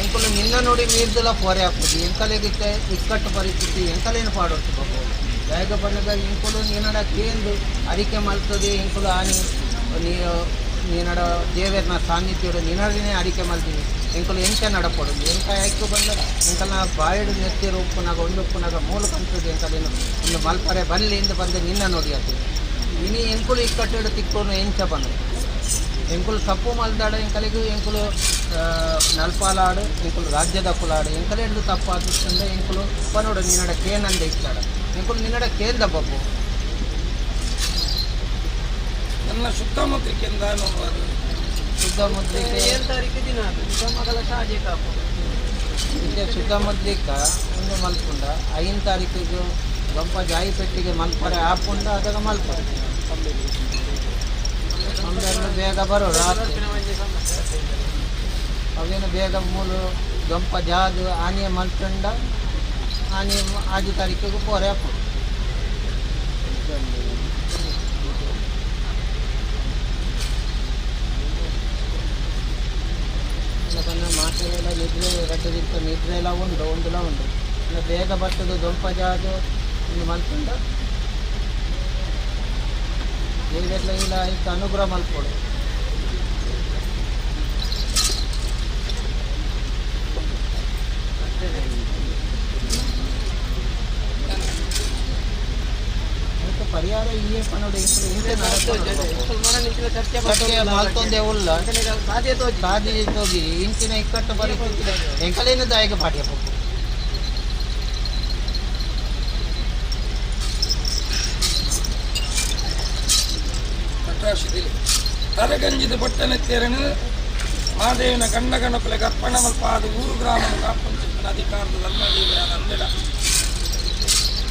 ಎಂಕುಲು ನಿನ್ನ ನುಡಿ ಮೀರ್ದಲ ಪೋರೆ ಆಪುಜಿ ಎಂಕಲೆಗಿತ್ತೆ ಇಕ್ಕಟ್ಟು ಪರಿಸ್ಥಿತಿ ಎಂಕಲೇನು ಪಾಡೊಟ್ಟು ಬಬ್ಬು ಬೇಗ ಪನ್ನಗ ಎಂಕುಲು ನೀನಡ ಕೇಂದು ಅರಿಕೆ ಮಲ್ತದೆ ಎಂಕುಲು ಆನಿ ನೀನಡ ದೇವೆರ್ನ ಸಾನ್ನಿಧ್ಯ ನಿನಡನೆ ಅರಿಕೆ ಮಲ್ತೀನಿ ಎಂಕುಲು ಎಂಚ ನಡಪೊಡು ಎಂಕ ಐಕು ಬಂದ ಎಂಕಲ್ನ ಬಾಯಿಡು ನೆತ್ತಿರು ಉಪ್ಪುನಾಗ ಒಂದು ಉಪ್ಪುನಾಗ ಮೂಲ ಕಂತದೆ ಎಂಕಲೇನು ಇನ್ನು ಮಲ್ಪರೆ ಬಲ್ಲಿ ಇಂದ ಬಂದು ನಿನ್ನ ನೋಡಿ ಅದು ಇನಿ ಎಂಕುಲು ಇಕ್ಕಟ್ಟಿಡು ತಿಕ್ಕೋನು ಎಂಚ ಬಂದು ಎಂಕುಲು ತಪ್ಪು ಮಲ್ದಾಡ ಎಂಕಲಿಗೆ ಎಂಕುಲು ನಲ್ಪಾಲಾಡು ಎಂಕುಲು ರಾಜ್ಯದಕ್ಕುಲಾಡು ಎಂಕಲೆಡ್ದು ತಪ್ಪು ಆತಿತ್ತಂಡ ಎಂಕುಲು ಪನೋಡು ನಿನ್ನಡ ಕೇನಂದೆ ಇತ್ತಾಡ ಎಂಕುಲು ನಿನ್ನಡ ಕೇಂದ ಬಬ್ಬು. ನನ್ನ ಶುದ್ಧ ಮುದ್ರಿಕೆಂದ ನೋಡುವುದು. ಶುದ್ಧ ಮುದ್ರಿಕೆ ಏಳು ತಾರೀಕು ದಿನ ಅದು ಮಗಳ ಶಾಜೆ ಕಾಪು. ಇತ್ತೆ ಶುದ್ಧ ಮುದ್ರಿಕ ಒಂದು ಮಲ್ಪುಂಡ 5 ತಾರೀಕಿಗೆ ಗಂಪ ಜಾಯಿ ಪೆಟ್ಟಿಗೆ ಮಲ್ಪರೆ ಆಪುಂಡ ಅದಗ ಮಲ್ಪರೆ ಒಂದೆರಡು ಬೇಗ ಬರೋ ರಾತ್ರಿ ಅವೇನು ಬೇಗ ಮೂಲು ಗಂಪ ಜಾದು ಆನಿಯ ಮಲ್ಪಂಡ ಆನಿ ಆಜಿ ತಾರೀಕಿಗೆ ಪೋರೆ ಆಪು. ಮಾತೆಲ್ಲ ನಿದ್ರೆ ರಡ್ಡು ದಿಕ್ಕ ನಿದ್ರೆ ಎಲ್ಲ ಉಂಟು ಒಂದುಲ ಉಂಟು. ಇನ್ನು ಬೇಗ ಬರ್ತದೆ ದೊಂಪ ಜಾದು ಇನ್ನು ಮಲ್ಪಂಡ ದೇವೆಲ್ಲ ಇಲ್ಲ ಐತೆ ಅನುಗ್ರಹ ಮಲ್ಪೊಡು. ಅದಕ್ಕೆ ಪರಿಹಾರ ಈ ಪನೋಡು ಇಂತೆ ಚರ್ಚೆ ಮಲ್ತೊಂದೇ ಉಲ್ಲ ಸಾಧ್ಯ ತೋಜಿ ಸಾದಿ ತೋಗಿ ಇಂಚಿನ ಇಕ್ಕಟ್ಟು ಪರಿಸ್ಥಿತಿ ಎಂಕಲೇನು ದಾಯಕ ಪಾಠ್ಯ ಪಪ್ಪು. ಪ್ರಕಾಶಿದಿಲಿ ತರಗಂಜಿದ ಬಟ್ಟನೆ ತೇರನು ಮಾದೇವಿನ ಗಂಡ ಗಣಪಲೆ ಅರ್ಪಣ ಮಲ್ಪಾದ ಊರು ಗ್ರಾಮ ಕಾಪಂಚಿನ ಅಧಿಕಾರದ ಧರ್ಮದೇವಿಯ ನಂದಿಡ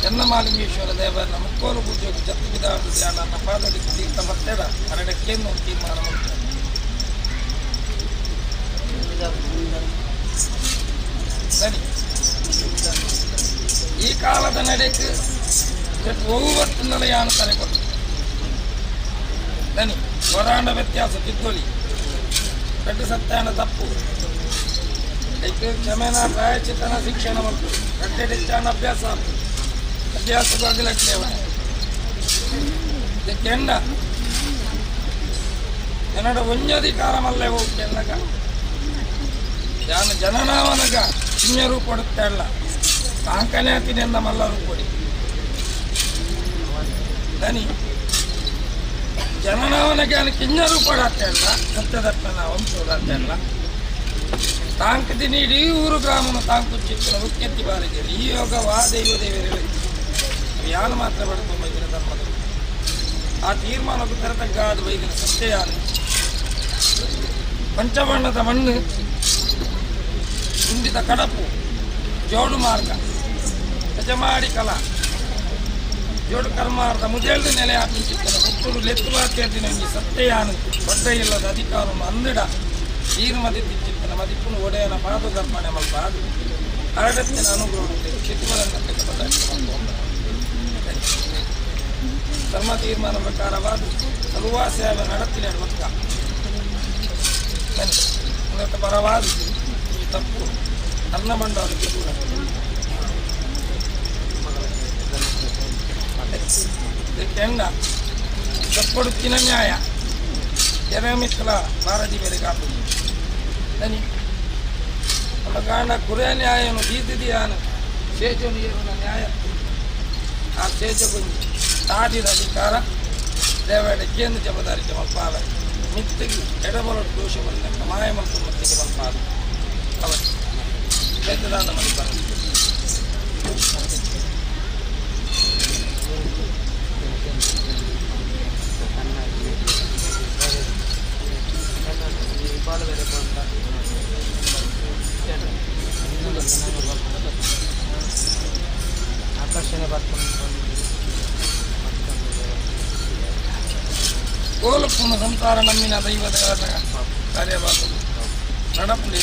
ಚನ್ನಮಾಲಿಂಗೇಶ್ವರ ದೇವರನ್ನ ಮುಕ್ಕೋಲು ಪೂಜೆಗೆ ಜತ್ತು ಬಿದಾದ ನನ್ನ ಪಾದಕ್ಕೆ ತೀರ್ಥ ಮತ್ತೆಡ ಹರಡಕ್ಕೇನು ತೀರ್ಮಾನ ಮಾಡ್ತಾರೆ. ಸರಿ, ಈ ಕಾಲದ ನಡೆக்கு ಒವ್ವತ್ತು ತಲೆ ಕೊಟ್ಟು ದನಿ ವರಾಂಡ ವ್ಯತ್ಯಾಸ ತಿದ್ದೊಲಿ ಕಡ್ಡು ಸತ್ಯಾನ ತಪ್ಪು ಐಕ್ ಕ್ಷಮೆನ ಪ್ರಾಯಚಿತ್ತನ ಶಿಕ್ಷಣ ಮತ್ತು ಕಡ್ಡೆಡಿಚ್ಚಾನ ಅಭ್ಯಾಸ ಅಭ್ಯಾಸವಾಗಲಕ್ಕೇವ ಕೆಂಡ ಕನ್ನಡ ಒಂಜಧಿಕಾರಮಲ್ಲೇ ಹೋಗಿ ಕೆನ್ನಗ ಯಾನು ಜನನಾವನಗ ಚಿನ್ಯರು ಕೊಡುತ್ತಲ್ಲ ಕಾಂಕನೆ ತಿನೆಂದ ಮಲ್ಲರು ಕೊಡಿ ದನಿ ಜನನಾವನಗೆ ಅಲ್ಲಿ ಕಿಂಜರು ಕೊಡತ್ತಲ್ಲ ಸತ್ಯದಪ್ಪನ ವಂಶೋದತ್ತಲ್ಲ ತಾಂಕದಿನಿ ಇಡೀ ಊರು ಗ್ರಾಮನ ತಾಂಕು ಚಿಕ್ಕನ ಮುಖ್ಯತ್ತಿ ಬಾರಿಗೆ ಈ ಯೋಗ ವಾ ದೈವ ದೇವರೇ ಯಾನು ಮಾತ್ರ ಪಡ್ಕೊಂಡು ಬೈದಿನ ಧರ್ಮದ ಆ ತೀರ್ಮಾನಕ್ಕೆ ತರತಕ್ಕಾದ ಬೈದಿನ ಸತ್ಯ ಯಾನು ಪಂಚವರ್ಣದ ಮಣ್ಣು ತುಂಬಿದ ಕಡಪು ಜೋಡು ಮಾರ್ಗ ಯಜಮಾಡಿ ಕಲಾ ಜೋಡು ಕರ್ಮಾರ್ದ ಮುದೇಳ್ದು ನೆಲೆ ಹಾಕಿಸಿದ್ದನ ಪುತ್ತೂರು ಲೆತ್ತು ಬಾತೇರ್ದಿನ ಈ ಸತ್ಯಯಾನು ದೊಡ್ಡ ಇಲ್ಲದ ಅಧಿಕಾರ ಅಂದಿಡ ಈರು ಮದಿ ತಿಚ್ಚಿತ್ತನ ಮದಿಪ್ಪುನು ಒಡೆಯನ ಪಾದದರ್ಪಣೆ ಮಲ್ಪ ಅದು ಅರಡತ್ತಿನ ಅನುಗ್ರಹ ಕ್ಷಿತಿಮರಂಗಕ್ಕೆ ಧರ್ಮ ತೀರ್ಮಾನ ಪ್ರಕಾರವಾದ ಸರ್ವ ಸೇವೆ ನಡತಿನ ಬಕ್ಕ ಪರವಾದ ಈ ತಪ್ಪು ಅನ್ನ ಮಂಡವರಿಗೆ ದೂರ ಕೆಂಡ ತಪ್ಪೊಡುತ್ತಿನ ನ್ಯಾಯ ಕೆರೆಮಿಕ್ಕಲ ಭಾರತಿ ಬೇರೆ ಕಾಪು ದನಿ ನಮ್ಮ ಕಾರಣ ಕುರೆ ನ್ಯಾಯನು ದೀತಿದಿಯಾನು ಶೇಜನು ಏರುನ ನ್ಯಾಯ ಆ ಶೇಜ ಕೊಂಜಿ ತಾದಿದ ಅಧಿಕಾರ ದೇವೇಡ ಕೇಂದ್ರ ಜವಾಬ್ದಾರಿಕೆ ಮಲ್ಪಾವೆ ಮಿತ್ತಿಗೆ ಎಡಬಲೊಟ್ಟು ದೋಷ ಬರಲಿಕ್ಕೆ ಮಾಯ ಮಲ್ತು ಮತ್ತಿಗೆ ಮಲ್ಪಾದ ಅವತ್ತು ಬೇತದಾದ ಮಲ್ಪಾರ. ಆಕರ್ಷಣೆ ಬರ್ಕೊಂಡು ಕೋಲಪ್ಪನ ಸಂಸಾರ ನಮ್ಮಿನ ದೈವದ ಕಾರ್ಯವಾದ ನಡಪುಲಿ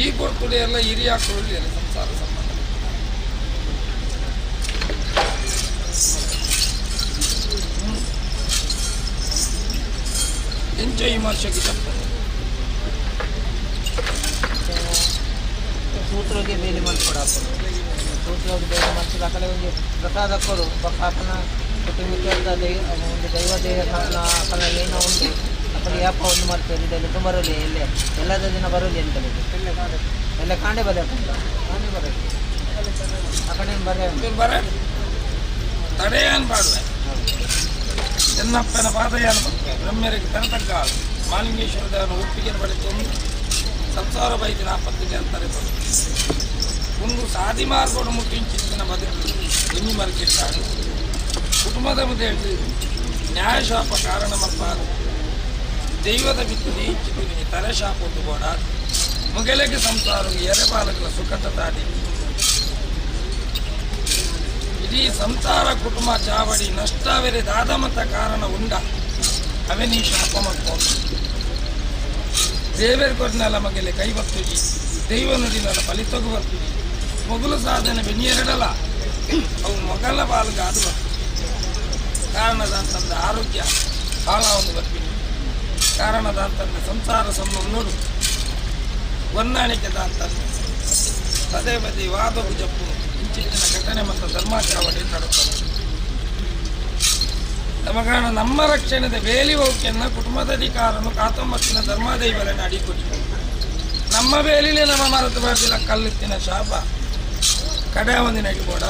ಈ ಕೊಡ್ತುಡೆ ಎಲ್ಲ ಹಿರಿಯಾಕುಳು ಸಂಸಾರ ಸಂಬಂಧ. ಎಂಚ ವಿಮರ್ಶೆಗೆ ತಪ್ಪು ಸೂತ್ರಗೆ ಬೇಲಿ ಮಲ್ಪಡಾಪುಂಡು ಸೂತ್ರಗೆ ಬೇಲಿ ಮಲ್ಪದ ಅಕಲೆ ಒಂಜಿ ಪ್ರಸಾದ ಕೊರು ಬೊಕ್ಕ ಅಕಲ್ನ ಕುಟುಂಬಿಕ ಒಂದು ದೈವ ದೇಹ ಅಕಲ್ನ ಅಕಲ್ನ ಏನೋ ಉಂಟು ಅಕಲ್ ಯಾಪ ಒಂದು ಮಲ್ಪೆರ್ ಇದೆಲ್ಲ ಬರಲಿ ಎಲ್ಲೆ ಎಲ್ಲದ ದಿನ ಬರಲಿ ಎಂತಲಿಗೆ ಎಲ್ಲ ಕಾಂಡೆ ಬಲೆ ಕಾಂಡೆ ಬರಲಿ ಆ ಕಡೆ ಬರೆ ಬರ ತಡೆಯನ್ ಪಾಡುವೆ. ಚೆನ್ನಪ್ಪನ ಪಾದಯಾನ ಬ್ರಹ್ಮರಿಗೆ ತರತಗ್ಗಾಳು ಮಾಲಿಂಗೇಶ್ವರ ದೇವನ ಒಪ್ಪಿಗೆ ಪಡೆದು ಸಂಸಾರ ಬೈದಿನ ಆಪತ್ತಿಗೆ ಅಂತಾರೆ. ಒಂದು ಸಾದಿ ಮಾರ್ಗೋಡು ಮುಟ್ಟಿಂಚಿನ ಬದುಕು ಒಂಜಿ ಮರ್ಕಿಟ್ಟಾಡು ಕುಟುಂಬದ ಮುಂದೆ ನ್ಯಾಯಶಾಪ ಕಾರಣ ಮಪ್ಪಾರು ದೈವದ ಬಿತ್ತು ನೀಚಿತು ತಲೆ ಶಾಪ ಒಂದು ಬೋಡ ಮುಗೆಲೆಗೆ ಸಂಸಾರ ಎರೆಬಾಲಕಲ ಸುಖದ ತಾದಿ. ಇಡೀ ಸಂಸಾರ ಕುಟುಂಬ ಚಾವಡಿ ನಷ್ಟವೆರೆ ದಾದಮತ ಕಾರಣ ಉಂಡ ಅವೆನೀ ಶಾಪ ಮಲ್ಪೋದು ದೇವೇರ್ ಕೊರ್ನಲ ಮಗಲೆ ಕೈ ಬರ್ತುಜಿ, ದೈವ ನುಡಿನಲ ಫಲಿತಗು ಬರ್ತುಜಿ. ಮೊಗಲು ಸಾಧನೆ ಬೆನ್ನಿಯರಡಲ ಅವು ಮೊಗಲ ಬಾಲ್ಗ ಅದು ಬರ್ತುಜಿ. ಕಾರಣದಂತಂದ ಆರೋಗ್ಯ ಹಾಳಾವೊಂದು ಬರ್ಪಿನಿ. ಕಾರಣದಂತಂದ ಸಂಸಾರ ಸಂಬಂಧ ಹೊಂದಾಣಿಕೆ ದಾಂತಂದ ಪದೇ ಪದೇ ವಾದವು ಜಪ್ಪು ಇಂಚಿನ ಘಟನೆ ಮತ್ತು ಧರ್ಮಾಚಾವಡಿ ನಡುತ್ತದೆ. ನಮಗಾಣ ನಮ್ಮ ರಕ್ಷಣೆದ ಬೇಲಿ ಹೋಗ್ಕೆನ್ನ ಕುಟುಂಬದ ಅಧಿಕಾರನು ಕಾತೊಂಬತ್ತಿನ ಧರ್ಮದೈವರನ್ನು ಅಡಿಕೊಡಿ. ನಮ್ಮ ಬೇಲಿಲೆ ನಮ್ಮ ಮರತು ಬರ್ದಿಲ್ಲ ಕಲ್ಲುತ್ತಿನ ಶಾಪ ಕಡೆ ಒಂದಿನ ಬೋಡ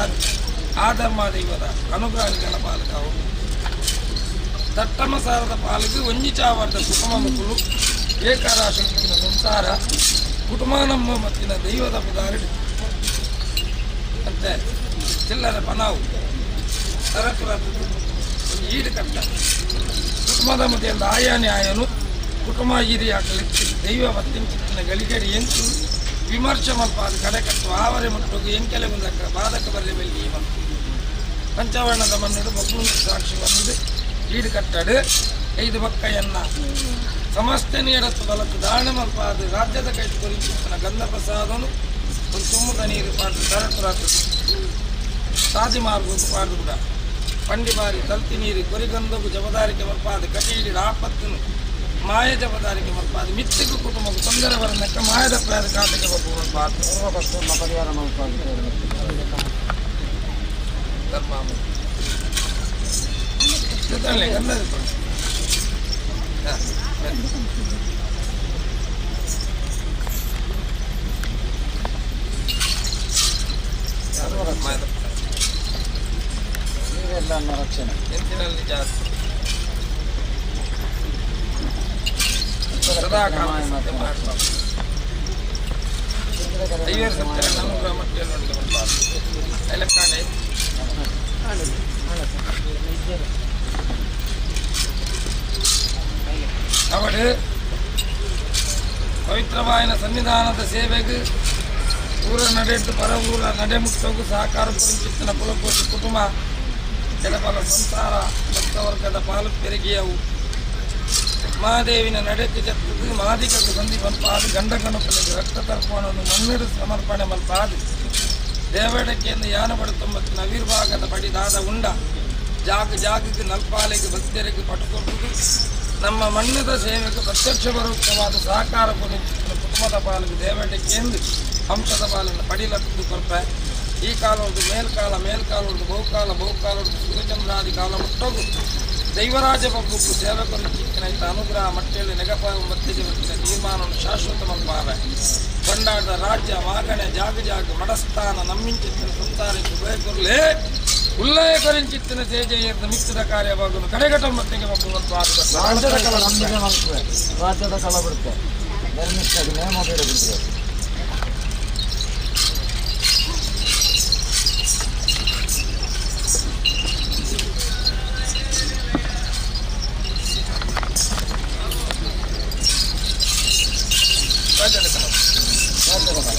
ಆ ಧರ್ಮದೈವದ ಅನುಗ್ರಹಗಳ ಪಾಲಕವು ದಟ್ಟಮ ಸಾರದ ಪಾಲಿಗೆ ಒಂಜಿ ಚಾವರ್ದ ಕುಟುಂಬ ಮುಕ್ಕುಲು ಏಕಾರಾಶಕ್ತಿನ ಸಂಸಾರ ಕುಟುಂಬ ನಮ್ಮ ಮತ್ತಿನ ದೈವದ ಪುದಾರಿ ಮತ್ತೆ ಚಿಲ್ಲರೆ ಪನಾವು ಸರಕು ಒಂದು ಈಡು ಕಟ್ಟ ಕುಟುಂಬದ ಮಧ್ಯೆ ಆಯ ನ್ಯಾಯನು ಕುಟುಂಬ ಹಿರಿಯಾಕಲಿ ದೈವ ಮತ್ತಿನ ಗಳಿಗಡಿ ಎಂತು ವಿಮರ್ಶೆ ಮಲ್ಪಾದ ಕಡೆ ಕಟ್ಟು ಆವರೆ ಮುಟ್ಟುಗು ಎಂಕೆಲೆ ಮುಂದಕ್ಕ ಬಾಧಕ ಬರಲಿ ಬೆಲ್ಲಿ ಬಂತು ಪಂಚವರ್ಣದ ಮಣ್ಣು ಮಕ್ಕಳು ಸಾಕ್ಷಿ ಬಂದು ಈಡು ಕಟ್ಟಡು ಐದು ಬಕ್ಕಯ್ಯನ್ನ ಸಮಸ್ತ ನೀಡತ್ತು ಬಲತ್ತು ದಾಣ ಮಲ್ಪಾದ ರಾಜ್ಯದ ಕೈ ಕುರಿಚಿತ್ತನ ಗಂಧ ಪ್ರಸಾದನು ಒಂದು ತುಮ್ಮದ ನೀರು ಪಾಡು ತರಟು ಸಾದಿ ಮಾರ್ಗು ಪಾಡು ಕೂಡ ಪಂಡಿ ಬಾರಿ ತಲ್ತಿ ನೀರು ಕೊರಿಗಂದಗು ಜಬದಾರಿಕೆ ಮಲ್ಪಾದ ಕಟೀಲಿ ಆಪತ್ತನು ಮಾಯ ಜಬದಾರಿಕೆ ಮಲ್ಪಾದ ಮಿತ್ತಿಗೂ ಕುಟುಂಬಕ್ಕೆ ತೊಂದರೆ ಬರನಕ್ಕ ಮಾಯದ ಪ್ರೇರ ಕಾಟಕ್ಕೆ ಬಪ್ಪು ಮಲ್ಪಾದ ಸರ್ವ ಪರಿಹಾರ ಮಲ್ಪಾದ ಧರ್ಮ ಜೊತೆಲೆ ಗಂಧದ ಕೊಡು. ಹಾ, ಬನ್ನಿ. ಮಾಯದ ನೀವೆಲ್ಲ ರಕ್ಷಣೆ ಎಂತಿನಲ್ಲಿ ಜಾಸ್ತಿ ಸದಾ ಕಾಲ ಸತ್ಯ ಮಾಡಬಾರ್ದು. ಐವರು ಸತ್ಯ ಅನುಗ್ರಹ ಮಟ್ಟಿಯಲ್ಲಿ ನೋಡಿದ ಮಲ್ಪಾದು ಎಲೆಕ್ಟ್ರಾನಿಕ್ ಅವಡು ಪವಿತ್ರವಾಯಿನ ಸನ್ನಿಧಾನದ ಸೇವೆಗೆ ಊರ ನಡೆಟ್ಟು ಪರ ಊರ ನಡೆಮುಟ್ಟೋಗು ಸಹಕಾರ ಕುರಿಚಿತ್ತನ ಕುಲಕೋಟಿ ಕುಟುಂಬ ಕೆಲಬಲ ಸಂಸಾರ ಭಕ್ತವರ್ಗದ ಪಾಲು ಪೆರಿಗೆಯವು ಮಹಾದೇವಿನ ನಡೆಗೆ ಜತ್ತದು ಮಾದಿಕಕ್ಕೆ ಸಂಧಿ ಮಲ್ಪಾದು ಗಂಡ ಗಣಪನಿಗೆ ರಕ್ತ ತರ್ಪಣವನ್ನು ಮಣ್ಣಿಡು ಸಮರ್ಪಣೆ ಮಲ್ಪಾದು ದೇವಡಕ್ಕೆಂದು ಯಾನ ಪಡುತ್ತೊಂಬತ್ತಿನ ಅವಿರ್ಭಾಗದ ಪಡಿದಾದ ಉಂಡ ಜಾಗ ಜಾಗಕ್ಕೆ ನಲ್ಪಾಲೆಗೆ ಭಕ್ತರಿಗೆ ಪಟುಕೊಡುವುದು ನಮ್ಮ ಮಣ್ಣದ ಸೇವೆಗೆ ಪ್ರತ್ಯಕ್ಷ ಪರೋಕ್ಷವಾದ ಸಹಕಾರ ಕುರಿತು ಕುಟುಂಬದ ಪಾಲಿಗೆ ದೇವಡಕ್ಕೆಂದು ಹಂಸದ ಪಾಲನ್ನು ಪಡಿಲತ್ತು ಕೊರ್ಪ. ಈ ಕಾಲೊಂದು ಮೇಲ್ಕಾಲ ಮೇಲ್ಕಾಲೊಂದು ಬಹುಕಾಲ ಬಹುಕಾಲೊಂದು ಸೂರ್ಯಚಂದ್ರಾದಿ ಕಾಲ ಮುಟ್ಟೋಗು ದೈವರಾಜ ಬಗ್ಗುಪ್ಪು ಸೇವಕರು ಚಿಕ್ಕನೈತ ಅನುಗ್ರಹ ಮಟ್ಟೆಯಲ್ಲಿ ನೆಗಪ ಮತ್ತಿಗೆ ಬರ್ತಿನ ತೀರ್ಮಾನವನ್ನು ಶಾಶ್ವತ ಮಲ್ಪಾವೆ. ಕೊಂಡಾಡದ ರಾಜ್ಯ ಮಾಗಣೆ ಜಾಗ ಜಾಗ ಮಡಸ್ಥಾನ ನಮ್ಮಿಂಚಿತ್ತಿನ ಸಂಸಾರಕ್ಕೆ ಬೇಕುರ್ಲೇ ಉಲ್ಲಯ ಕೊರಿಂಚಿತ್ತಿನ ತೇಜೆಯರ್ದ ಮಿಕ್ಕದ ಕಾರ್ಯವಾಗಲು ಕಡೆಗಟ ಮತ್ತಿಗೆ ಮಕ್ಕಳು ರಾಜ್ಯದ ಕಲ ನಂಬಿಕೆ ಮಲ್ಪುವೆ ರಾಜ್ಯದ ಕಲ ಬಿಡುತ್ತೆ ಧರ್ಮಿಷ್ಠ ನೇಮ ಬೇಡ ಬಿಡುತ್ತೆ. ರಾಜ್ಯದ ಕಲ ರಾಜ್ಯದ ಕಲ.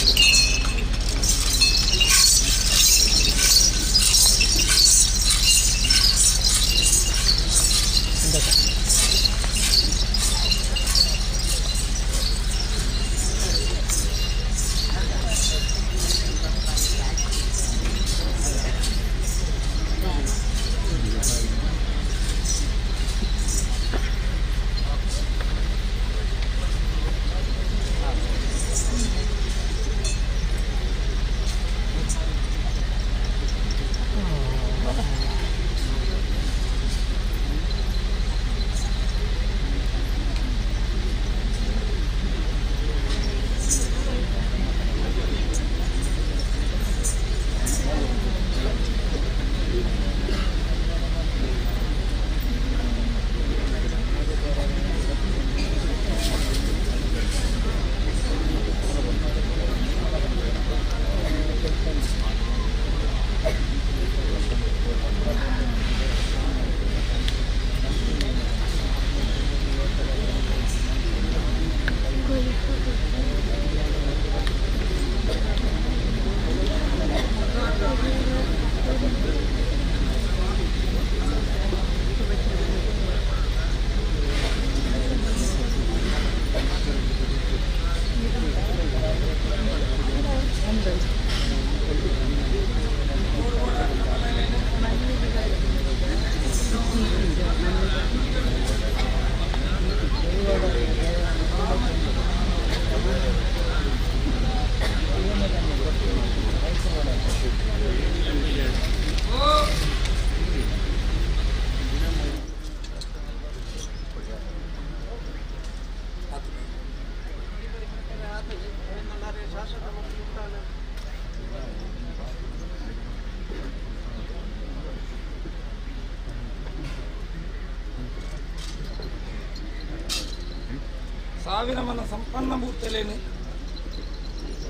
ಸಾವಿರ ಮನ ಸಂಪನ್ನ ಬೂತಲೇನು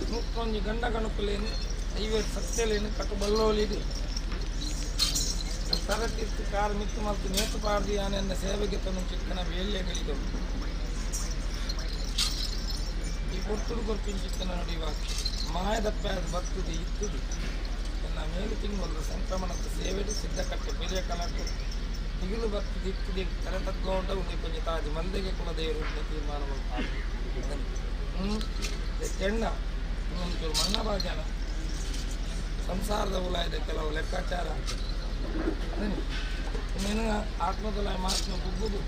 ನೂತ್ತೊಂಜಿ ಗಂಡ ಗಣಪುಲೇನು ಐವೇರು ಸತ್ಯಲೇನು ಕಟ್ಟು ಬಲ್ಲೋಲಿದು ತರತಿತ್ತು ಕಾರ್ ಮಿತ್ತು ಮಲ್ತು ನೇತು ಪಾಡ್ದಿ ಆನೆನ್ನ ಸೇವೆಗೆ ತನು ಚಿಕ್ಕನ ವೇಲ್ಯಗಳಿದವು. ಈ ಪೊರ್ತುಡು ಕೊರ್ಪಿನ ಚಿಕ್ಕನ ನುಡಿವಾಕ್ಯ ಮಾಯದಪ್ಪ ಬರ್ತದೆ ಇತ್ತುದು ಎನ್ನ ಮೇಲು ತಿಂಗಳು ಸಂಕ್ರಮಣದ ಸೇವೆಡು ಸಿದ್ಧಕಟ್ಟೆ ಪೆರಿಯ ಕಲಾಟು ದಿಗಿಲು ಬರ್ತದೆ ಇತ್ತುದು ತಲೆ ತಗ್ಗೊಂಡ ಉಂಡೆ ಕೊಂಚ ತಾದಿ ಮಂದೆಗೆ ಕುಲದೇವರು ತೀರ್ಮಾನ ಕೆಣ್ಣ ಇನ್ನೊಂದು ಮಣ್ಣ ಬಾಜನ ಸಂಸಾರದ ಉಲಾಯದ ಕೆಲವು ಲೆಕ್ಕಾಚಾರ ಇನ್ನೇನು ಆತ್ಮದೊಲ ಮಾತನ್ನು ಬುಗ್ಗುದು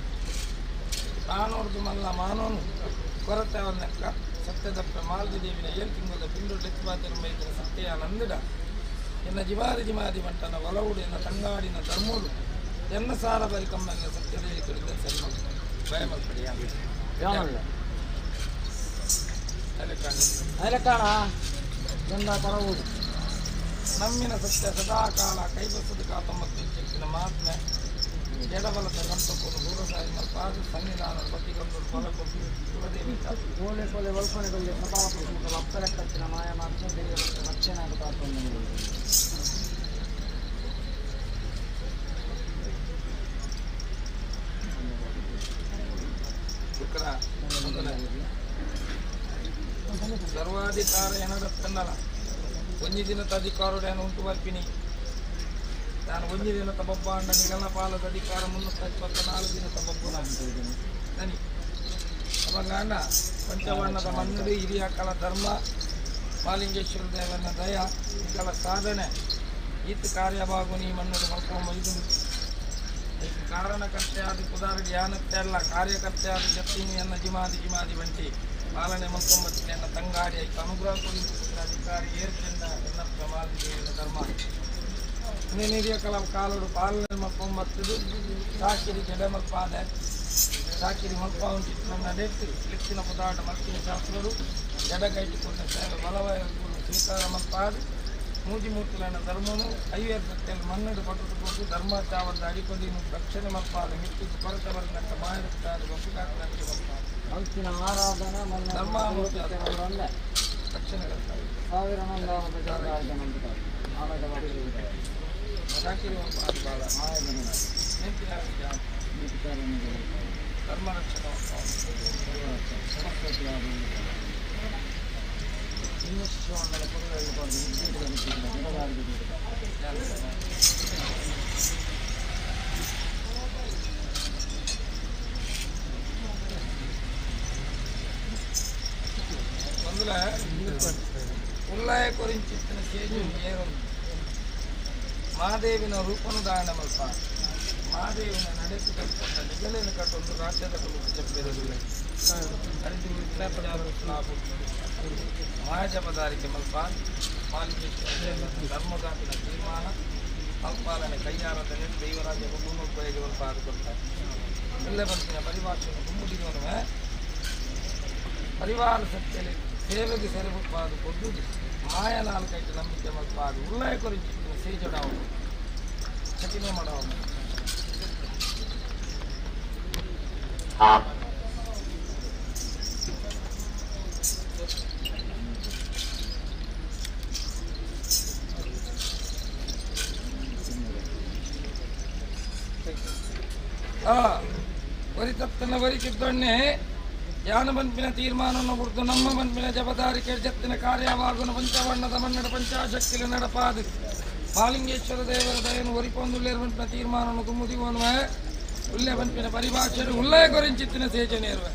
ತಾನೋಡ್ದು ಮಲ್ಲ ಮಾನೋನು ಕೊರತೆ ಅವನ್ನೆಕ್ಕ ಸತ್ಯದಪ್ಪ ಮಾಲ್ದಿ ದೇವಿನ ಏಳು ತಿಂಗಳ ಪಿಂಡು ಲೆಕ್ಕಬಾತಿನ ಮೈದಿನ ಸತ್ಯ ನಂದಿಡ ಎನ್ನ ಜಿವಾರಿ ಜಿಮಾದಿ ಮಂಟನ ಒಲವುಡು ಎನ್ನ ತಂಗಾಡಿನ ಧರ್ಮೋಡು ಎನ್ನ ಸಾರ ಬರಿ ಕಮ್ಮನ್ನ ಸತ್ಯದೇವಿ ತುಳಿದ ಸರಿ ಭಯ ಮಲ್ಪಡಿ ಅಲೆಕಾಣ ಗಂಧ ಪರವುದು ನಮ್ಮಿನ ಸತ್ಯ ಸದಾ ಕಾಲ ಕೈಬಸದ ಕಾತೊಂಬತ್ತು ಚಿಕ್ಕಿನ ಮಹಾತ್ಮೆ ಎಡಬಲದ ಗಂಟಕೊಂಡು ದೂರಸಾಯಿ ಮಲ್ಪಾದು ಸನ್ನಿಧಾನ ಪತಿಗೊಂದು ಬಲಕೊಂಡು ಕುಲದೇವಿ ಕೋಲೆ ಕೋಲೆ ಒಲ್ಕೊನೆಗೊಳ್ಳಿ ಪ್ರತಾಪ ಅಪ್ಪಲೆಕ್ಕತ್ತಿನ ಮಾಯ ಮಾತ್ರ ರಕ್ಷಣೆ ಕಾತೊಂದು. ಶುಕ್ರ ಮೊದಲ ಸರ್ವಾಧಿಕಾರ ಏನದತ್ತನ್ನಲ್ಲ ಒಂಜಿ ದಿನದ ಅಧಿಕಾರುಡೇನು ಉಂಟು ಬರ್ಪಿನಿ ನಾನು ಒಂಜಿ ದಿನದ ಬೊಬ್ಬ ಅಂಡ ನಿಗಲ ಪಾಲದ ಅಧಿಕಾರ 324 ದಿನದ ಬೊಬ್ಬು ನನಿ ಅವಾಗ ಅಣ್ಣ ಪಂಚವರ್ಣದ ಮನ್ನಡಿ ಹಿರಿಯ ಕಲ ಧರ್ಮ ಮಾಲಿಂಗೇಶ್ವರ ದೇವನ ದಯ ನಿಗಲ ಸಾಧನೆ ಈತ ಕಾರ್ಯಭಾಗು ನೀ ಮನ್ನಡು ಮಲ್ಕೊಂಬ ಇದು ಕಾರಣಕರ್ತೆ ಆದ ಕುದಾರ ಜ್ಞಾನತ್ತೆ ಅಲ್ಲ ಕಾರ್ಯಕರ್ತೆ ಆದ ಜತ್ತಿನಿ ಎನ್ನ ಜಿಮಾದಿ ಜಿಮಾದಿ ಬಂಟಿ ಪಾಲನೆ ಮಲ್ಕೊಂಬತ್ತಿ ಎನ್ನ ತಂಗಾಡಿ ಐಕ ಅನುಗ್ರಹ ಕೊಡಿಸಿದ ಅಧಿಕಾರಿ ಏರ್ಕೆಂದ ಎನ್ನ ಪ್ರಮಾದಿ ದೇವಿನ ಧರ್ಮ ಹಿರಿಯ ಕಲ ಕಾಲೋಡು ಪಾಲನೆ ಮಲ್ಕೊಂಬತ್ತದು ಸಾಕಿರಿ ಜಡೆ ಮಲ್ಪಾದೆ ಸಾಕಿರಿ ಮಲ್ಪಾವನ್ ಚಿತ್ರ ನಡೆತ್ತು ಲಿಕ್ಕಿನ ಪುದಾಟ ಮಲ್ಕಿನ ಶಾಸ್ತ್ರರು ಜಡಗೈಟಿಕೊಂಡ ಸೇವೆ ಬಲವಾಯ ಸ್ವೀಕಾರ ಮಲ್ಪಾದು ಮೂಜಿ ಮೂರ್ತಿಲನ ಧರ್ಮನು ಐವೇರು ಸತ್ಯಲ್ ಮನ್ನಡು ಪಟ್ಟುಕೊಂಡು ಧರ್ಮಾಚಾವದ ಅಡಿಕೊಂಡಿನು ರಕ್ಷಣೆ ಮಲ್ಪಾದ ಮಿಕ್ಕಿದ್ದು ಕೊರತೆ ಬರನಕ್ಕ ಮಾಯರುತ್ತಾರೆ ಬಪ್ಪುಕಾಕನಕ್ಕೆ ಮಲ್ಪಾದ ಮಲ್ಪಿನ ಆರಾಧನಾ ಮನ್ನ ಧರ್ಮಾಮೂರ್ತಿ ರಕ್ಷಣೆ ಸಾವಿರ ಸಾಕಿರಿ ಮಲ್ಪಾದ ಬಾಳ ಧರ್ಮ ರಕ್ಷಣೆ ಮೊದಲ ಉಲ್ಲಾಯ ಕೊರಿಂಚಿತ್ತಿನ ಸೇಜು ಏರೊಂದು ಮಹಾದೇವಿನ ರೂಪನು ದಾನ ಮಲ್ಪ ಮಹಾದೇವಿನ ನಡೆಸಿ ಕಟ್ಕೊಂಡ ನಿಗಲೇನು ಕಟ್ಟೊಂದು ರಾಜ್ಯದ ಕುಲುಕು ಚೆಪ್ಪಿರಲಿಲ್ಲ ಮಹಾಜಪದಾರಿಕೆ ಮಲ್ಪ ಮಾಲಿಕೇಶ್ವರ ಧರ್ಮದಾಪಿನ ತೀರ್ಮಾನ ಮಲ್ಪಾಲನೆ ಕೈಯಾರದ ದೈವರಾಜ ಉಪಯೋಗ ಮಲ್ಪ ಅದು ಕೊಡ್ತಾರೆ ಇಲ್ಲೇ ಬಂತಿನ ಪರಿಭಾಷೆಯನ್ನು ತುಂಬಿದವನು ಪರಿವಾರ ಸತ್ಯಲಿ ಸೇವೆಗೆ ಸೆರೆಬುಪ್ಪಾದು ಕೊದ್ದುದು ಮಾಯ ನಾಲ್ಕೈದು ನಂಬಿಕೆ ಮಲ್ಪಾದು ಉಲ್ಲಾಯ ಕೊರಿಂಚಿತ್ತಿನ ಸೇಜಡಾವು ಚಟಿಮೆ ಮಾಡವು. ವರಿತತ್ತನ ವರಿಕಿದ್ದೊಣ್ಣೆ ಯಾನ ಬನ್ಪಿನ ತೀರ್ಮಾನವನ್ನು ಕುರಿತು ನಮ್ಮ ಬನ್ಪಿನ ಜಬದಾರಿಕೆ ಜತ್ತಿನ ಕಾರ್ಯವಾಗುನ ಪಂಚವರ್ಣದ ಮನ್ನಡ ಪಂಚಾಶಕ್ತಿಲ ನಡಪಾದು ಮಾಲಿಂಗೇಶ್ವರ ದೇವರ ದಯನು ಒರಿಪೊಂದುಲ್ಲೇರು ಬನ್ಪಿನ ತೀರ್ಮಾನವನ್ನು ತುಮ್ಮುದಿವನು ಉಲ್ಲೆ ಬನ್ಪಿನ ಪರಿಭಾಷೆರು ಉಲ್ಲಯ ಕೊರಿಂಚಿತ್ತಿನ ಸೇಚನೇರುವ.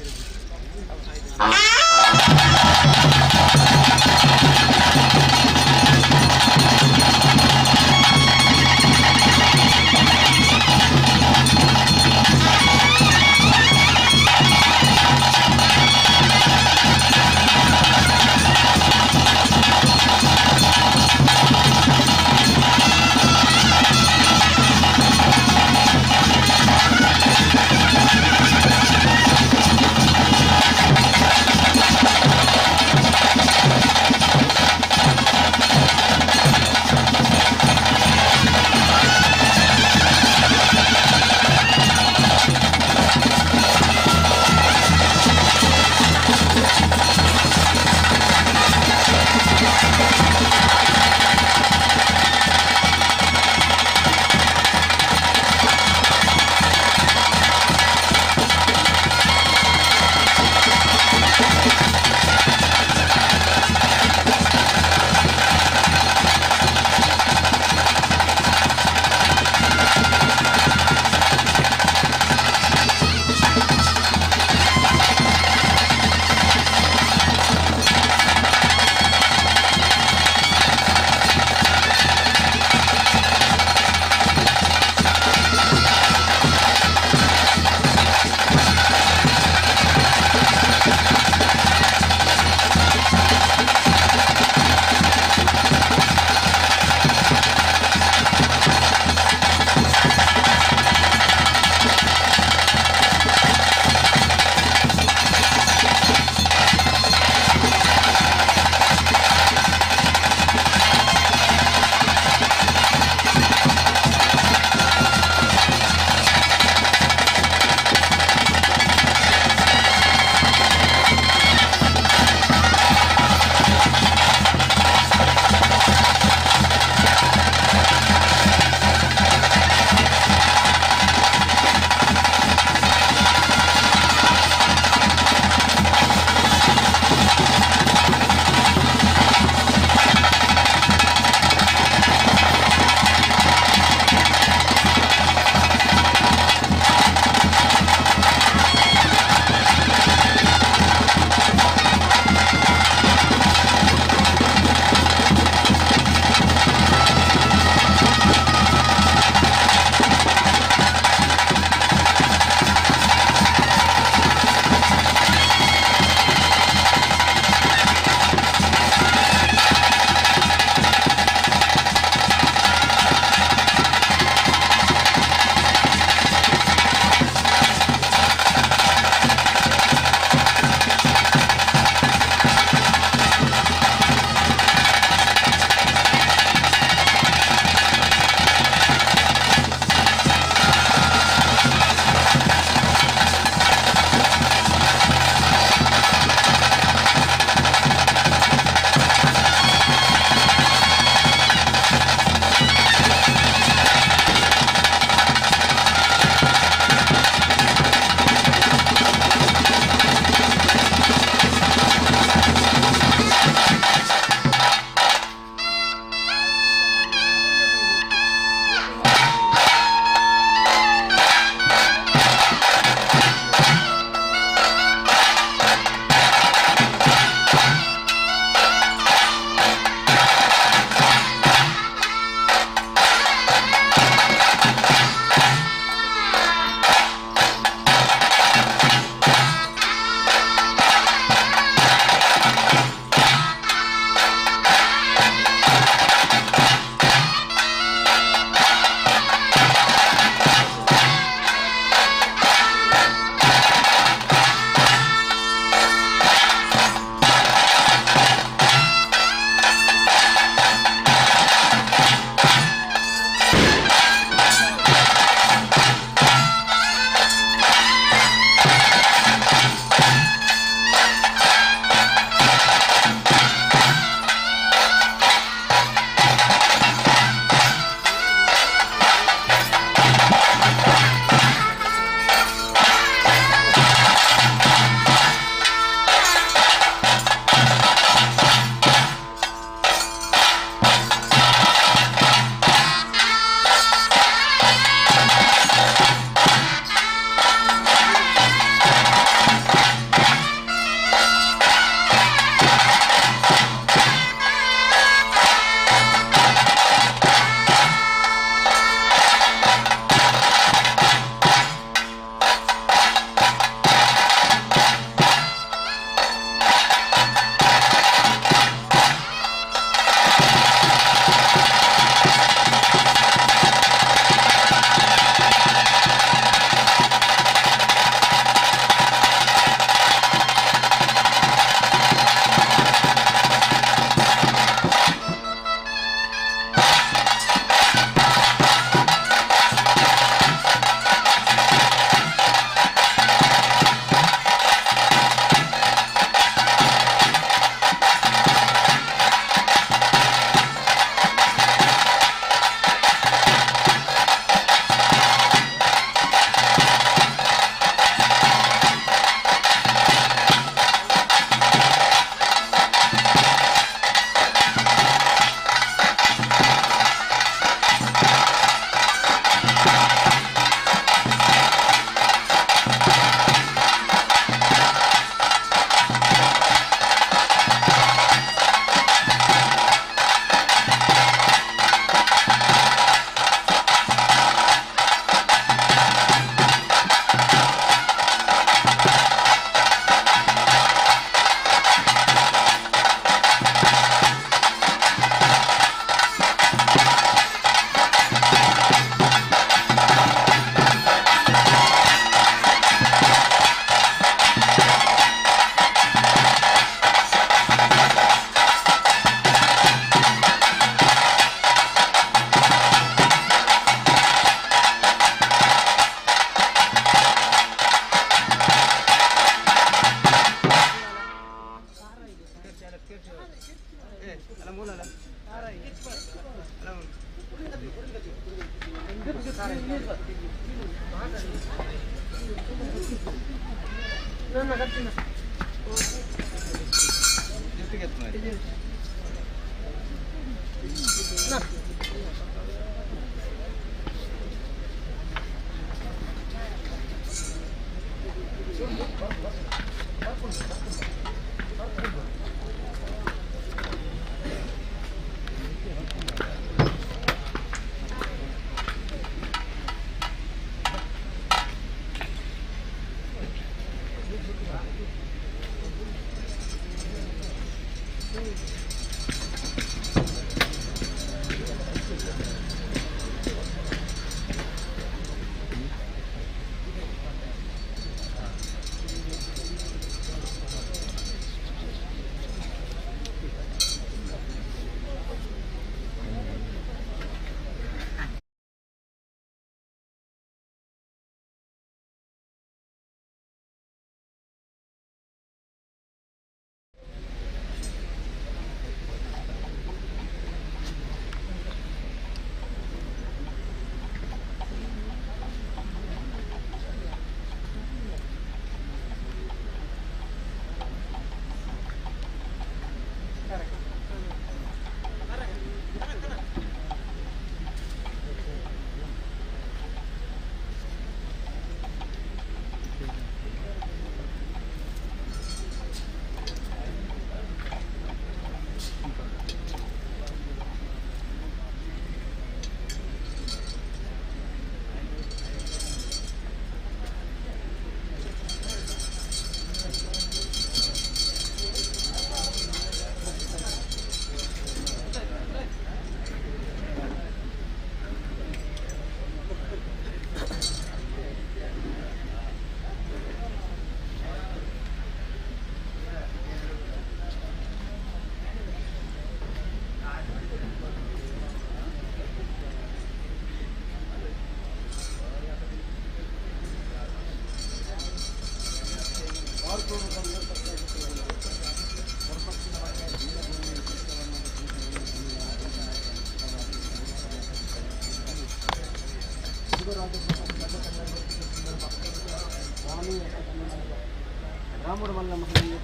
ರಾಮುಡು ಮಲ್ಲ ಮಹನೀಯ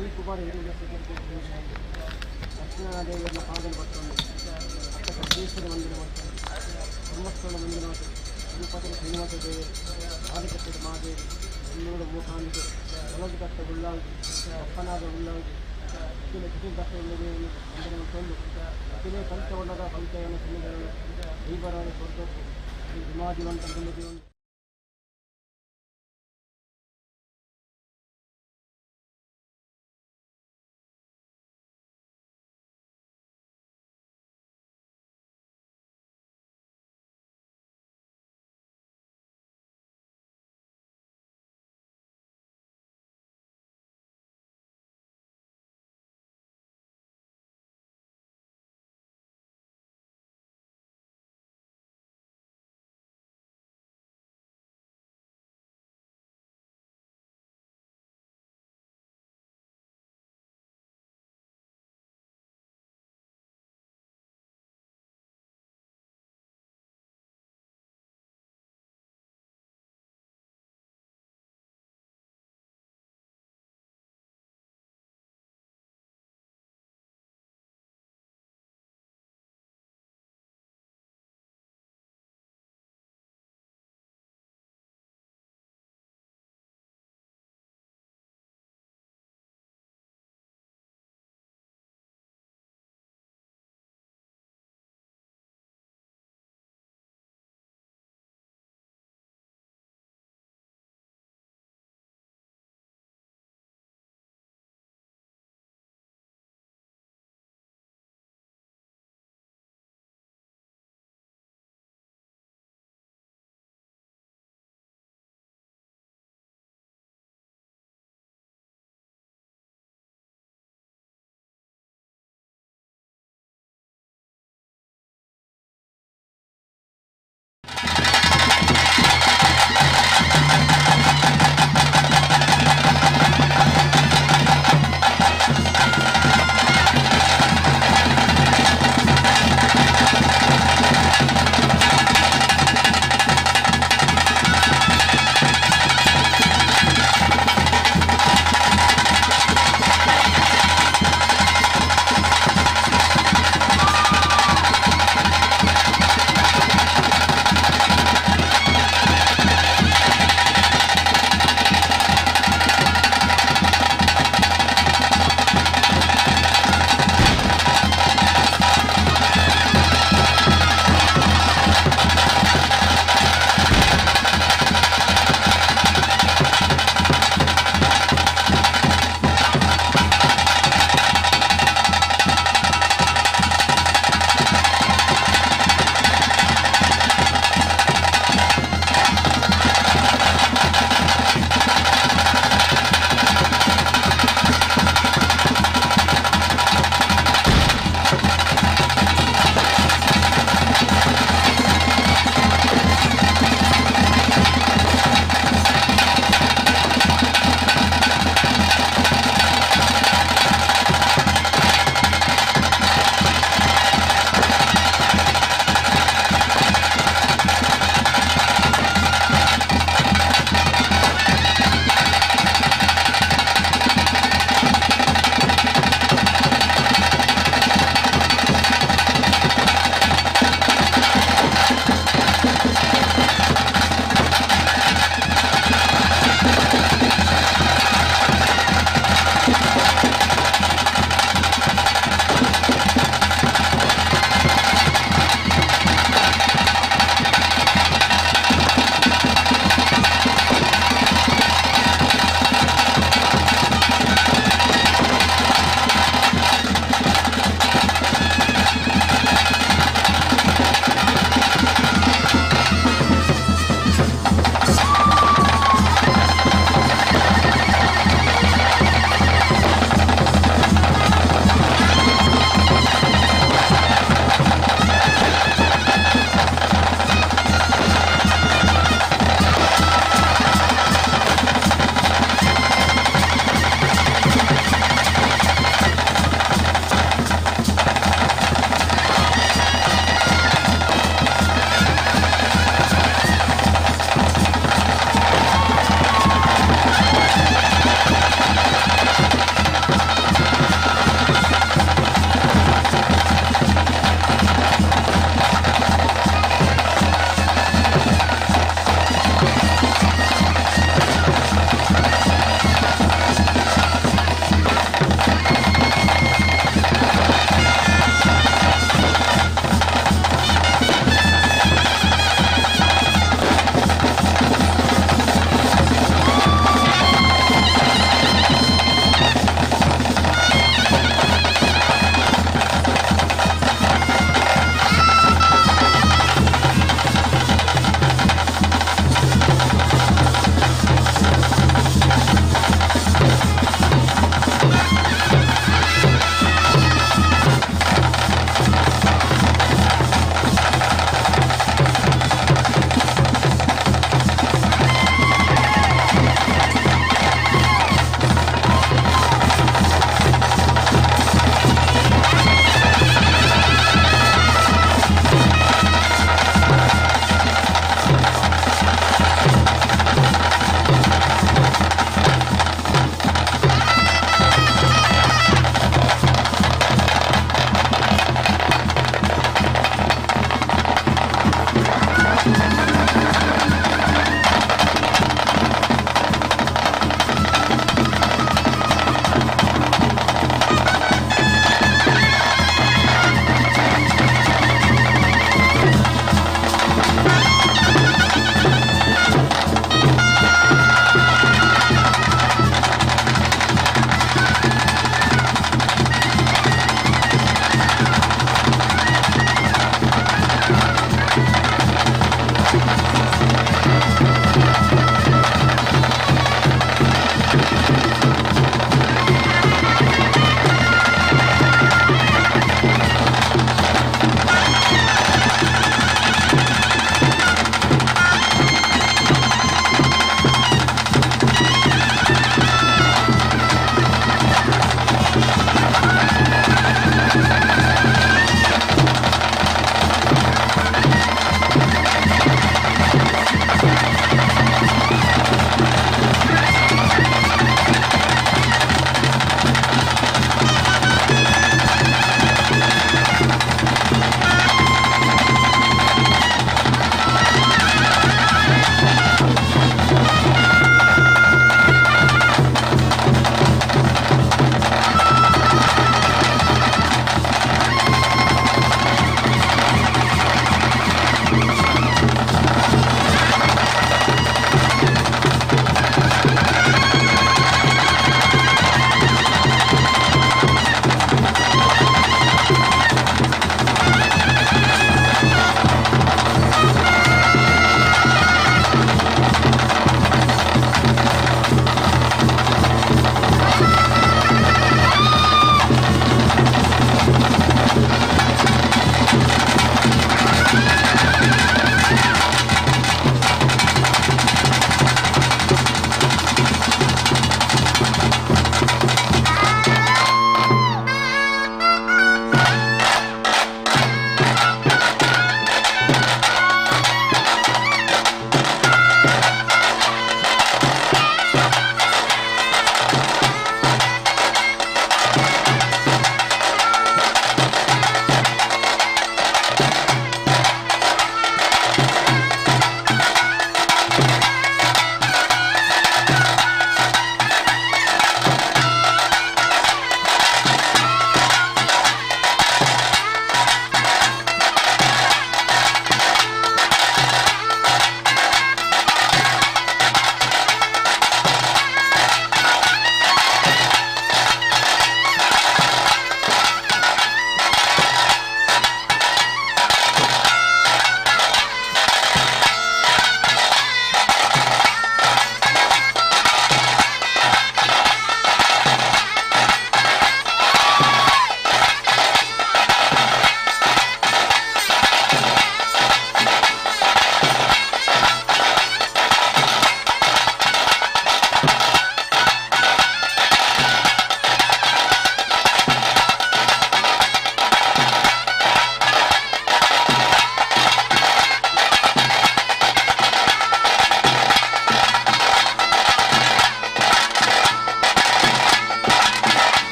ಈ ಕುಮಾರ ಲಕ್ಷ್ಮೀದೇವಿಯನ್ನ ಪಾದನ ಪಟ್ಟೊಂದು ಅಕ್ಕ ಸಿದ್ದೇಶ್ವರ ಮಂದಿರ ಪಟ್ಟೊಂದು ಧರ್ಮಸ್ಥಳ ಮಂಜುನಾಥ, ತಿರುಪತಿ ಶ್ರೀನಿವಾಸ ದೇವರು, ಆದಿಕಟ್ಟದ ಮಹಾದೇವಿ, ಇನ್ನೂರು ಮೂಕಾಂಬಿಕೆ, ಒಳಗುಕಟ್ಟ ಉಳ್ಳಾಲ್ತಿ, ಅಪ್ಪನಾದ ಉಳ್ಳಾಲ್ತಿ, ಅಖಿಲ ಕಿಟಿಕಟ್ಟ ಉಳ್ಳದೇವಿ ಮಂದಿರ ಮತ್ತೊಂದು ಅಖಿಲ ಪಂಚವರ್ಣದ ಪಂಚಯನ ಸನ್ನಿಧಾನ ದೈವರಾದ ಸ್ವರ್ಗಕ್ಕೆ ಶ್ರೀ ಹಿಮಾದಿವಂತ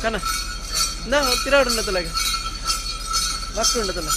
ಕಣ ನಾ ತಿರಾಡುಂಡತ್ತಲ್ಲ ಬಕ್ ಉಂಡತ್ತಲ್ಲ.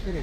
ಸರಿ.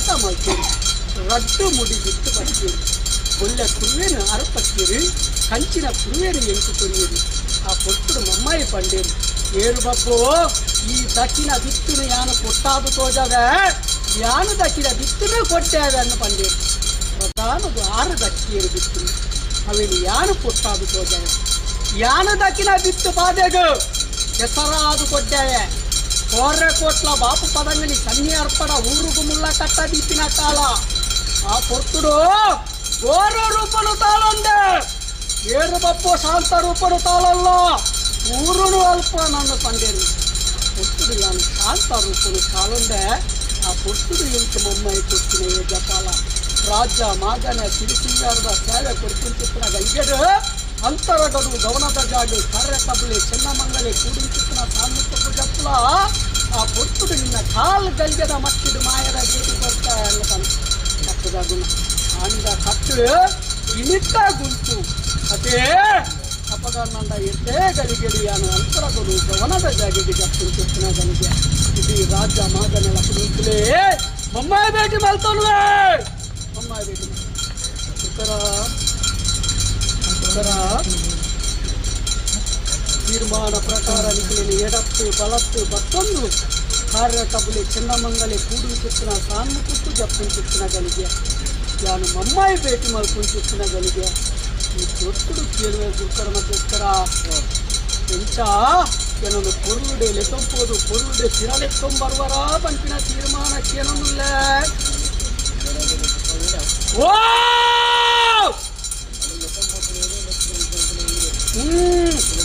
ಶಪಥ ಮಲ್ತೀರಿ ರಡ್ಡು ಮುಡಿ ಬಿಟ್ಟು ಬರ್ತೀರಿ ಒಳ್ಳೆ ಕುರುವೇನು ಅರಪತ್ತೀರಿ ಕಂಚಿನ ಕುರುವೇನು ಎಂಕು ಕೊರಿಯರಿ ಆ ಪೊಟ್ಟುಡು ಮಮ್ಮಾಯಿ ಪಂಡೇರು ಏರು ಬಬ್ಬು ಈ ದಕ್ಕಿನ ಬಿತ್ತುನು ಯಾನು ಕೊಟ್ಟಾದು ತೋಜವೆ ಯಾನು ದಕ್ಕಿನ ಬಿತ್ತುನು ಕೊಟ್ಟೇವೆ ಅನ್ನು ಪಂಡೇರು ಪ್ರಧಾನದು ಆರು ದಕ್ಕಿಯರು ಬಿತ್ತುನು ಅವೇನು ಯಾನು ಕೊಟ್ಟಾದು ತೋಜವೆ ಯಾನು ದಕ್ಕಿನ ಬಿತ್ತು ಬಾಧೆಗು ಹೆಸರಾದು ಕೊಟ್ಟೇವೆ ಕೋರ್ರೆ ಕೋಟ್ಲ ಬಾಪು ಪದಂಗನಿ ಸನ್ನಿ ಅರ್ಪಣ ಊರುಗು ಮುಲ್ಲ ಕಟ್ಟ ದೀಪಿನ ಕಾಲ ಆ ಪೊರ್ತುಡು ಘೋರ ರೂಪನು ತಾಳೊಂದೆ ಏರು ಬಪ್ಪು ಶಾಂತ ರೂಪನು ತಾಳಲ್ಲ ಊರುನು ಅಲ್ಪ ನನ್ನ ಪಂಡೇರು ಪೊರ್ತುಡು ನಾನು ಶಾಂತ ರೂಪನು ತಾಳೊಂದೆ ಆ ಪೊರ್ತುಡು ಇಂತು ಮಮ್ಮಾಯಿ ಕೊಡ್ತೀನಿ ಜಪಾಲ ರಾಜ್ಯ ಮಾಗನ ಸಿರಿಸಿಂಗಾರದ ಸೇವೆ ಕೊಡ್ತಿಂಚಿತ್ತಿನ ಗಂಗೆಡು ಅಂತರಗಡು ಗವನದ ಜಾಡು ಕಾರ್ಯ ಕಬಲಿ ಚೆನ್ನಮಂಗಲಿ ಕೂಡಿಂಚಿತ್ತಿನ ಸಾಮೂಹಿಕ ಜಪ್ಪಲ ಆ ಪೊರ್ತುಡು ನಿನ್ನ ಕಾಲು ಗಲ್ಗೆದ ಮಟ್ಟಿಡು ಮಾಯದ ಭೇಟಿ ಕೊಡ್ತಾ ಅನ್ನತಾನೆ ಕಟ್ಟದ ಗುಣ ಆನಿದ ಕಟ್ಟು ಇನಿತ್ತ ಗುಂತು ಅದೇ ಅಪಗಾನಂದ ಎದ್ದೇ ಗಳಿಗೆಡಿಯಾನು ಅಂತರಗಡು ಗವನದ ಜಾಗೆಗೆ ಜಪ್ಪಿಂಚಿತ್ತಿನ ಗಲಿಗೆ ಇಡೀ ರಾಜ್ಯ ಮಾಗನೆಲ್ಲ ಕುಡಿಯುತ್ತಲೇ ಮಮ್ಮಾಯಿ ಭೇಟಿ ಮಲ್ತೋನ್ವೇ ಮಮ್ಮಾಯಿ ಭೇಟಿ ಉತ್ತರ ಉತ್ತರ ತೀರ್ಮಾನ ಪ್ರಕಾರ ನಿಖಲಿನ ಎಡತ್ತು ಬಲತ್ತು ಬತ್ತೊಂದು ಕಾರ್ಯ ಕಬಲಿ ಚೆನ್ನಮಂಗಲಿ ಕೂಡು ಚಿತ್ತಿನ ಸಾನ್ಮುಖಕ್ಕೂ ಜಪ್ಪುಂಚಿತ್ತಿನ ಗಲಿಗೆ ಯಾನು ಮಮ್ಮಾಯಿ ಭೇಟಿ ಮಲ್ಪುಂಚಿತ್ತಿನ ಗಲಿಗೆ ಈ ದೊಡ್ಡ ಕೇಳುವೆ ಗುರುಕರ ಮಧ್ಯಸ್ಥರ ಎಂಚ ಏನೊಂದು ಪೊರ್ಲುಡೆ ಲೆತ್ತೊಂಬೋದು ಪೊರ್ಲುಡೆ ತಿರಲೆತ್ತೊಂಬರ್ವರ ಬಂಪಿನ ತೀರ್ಮಾನಕ್ಕೇನೊಂದಿಲ್ಲ ಓ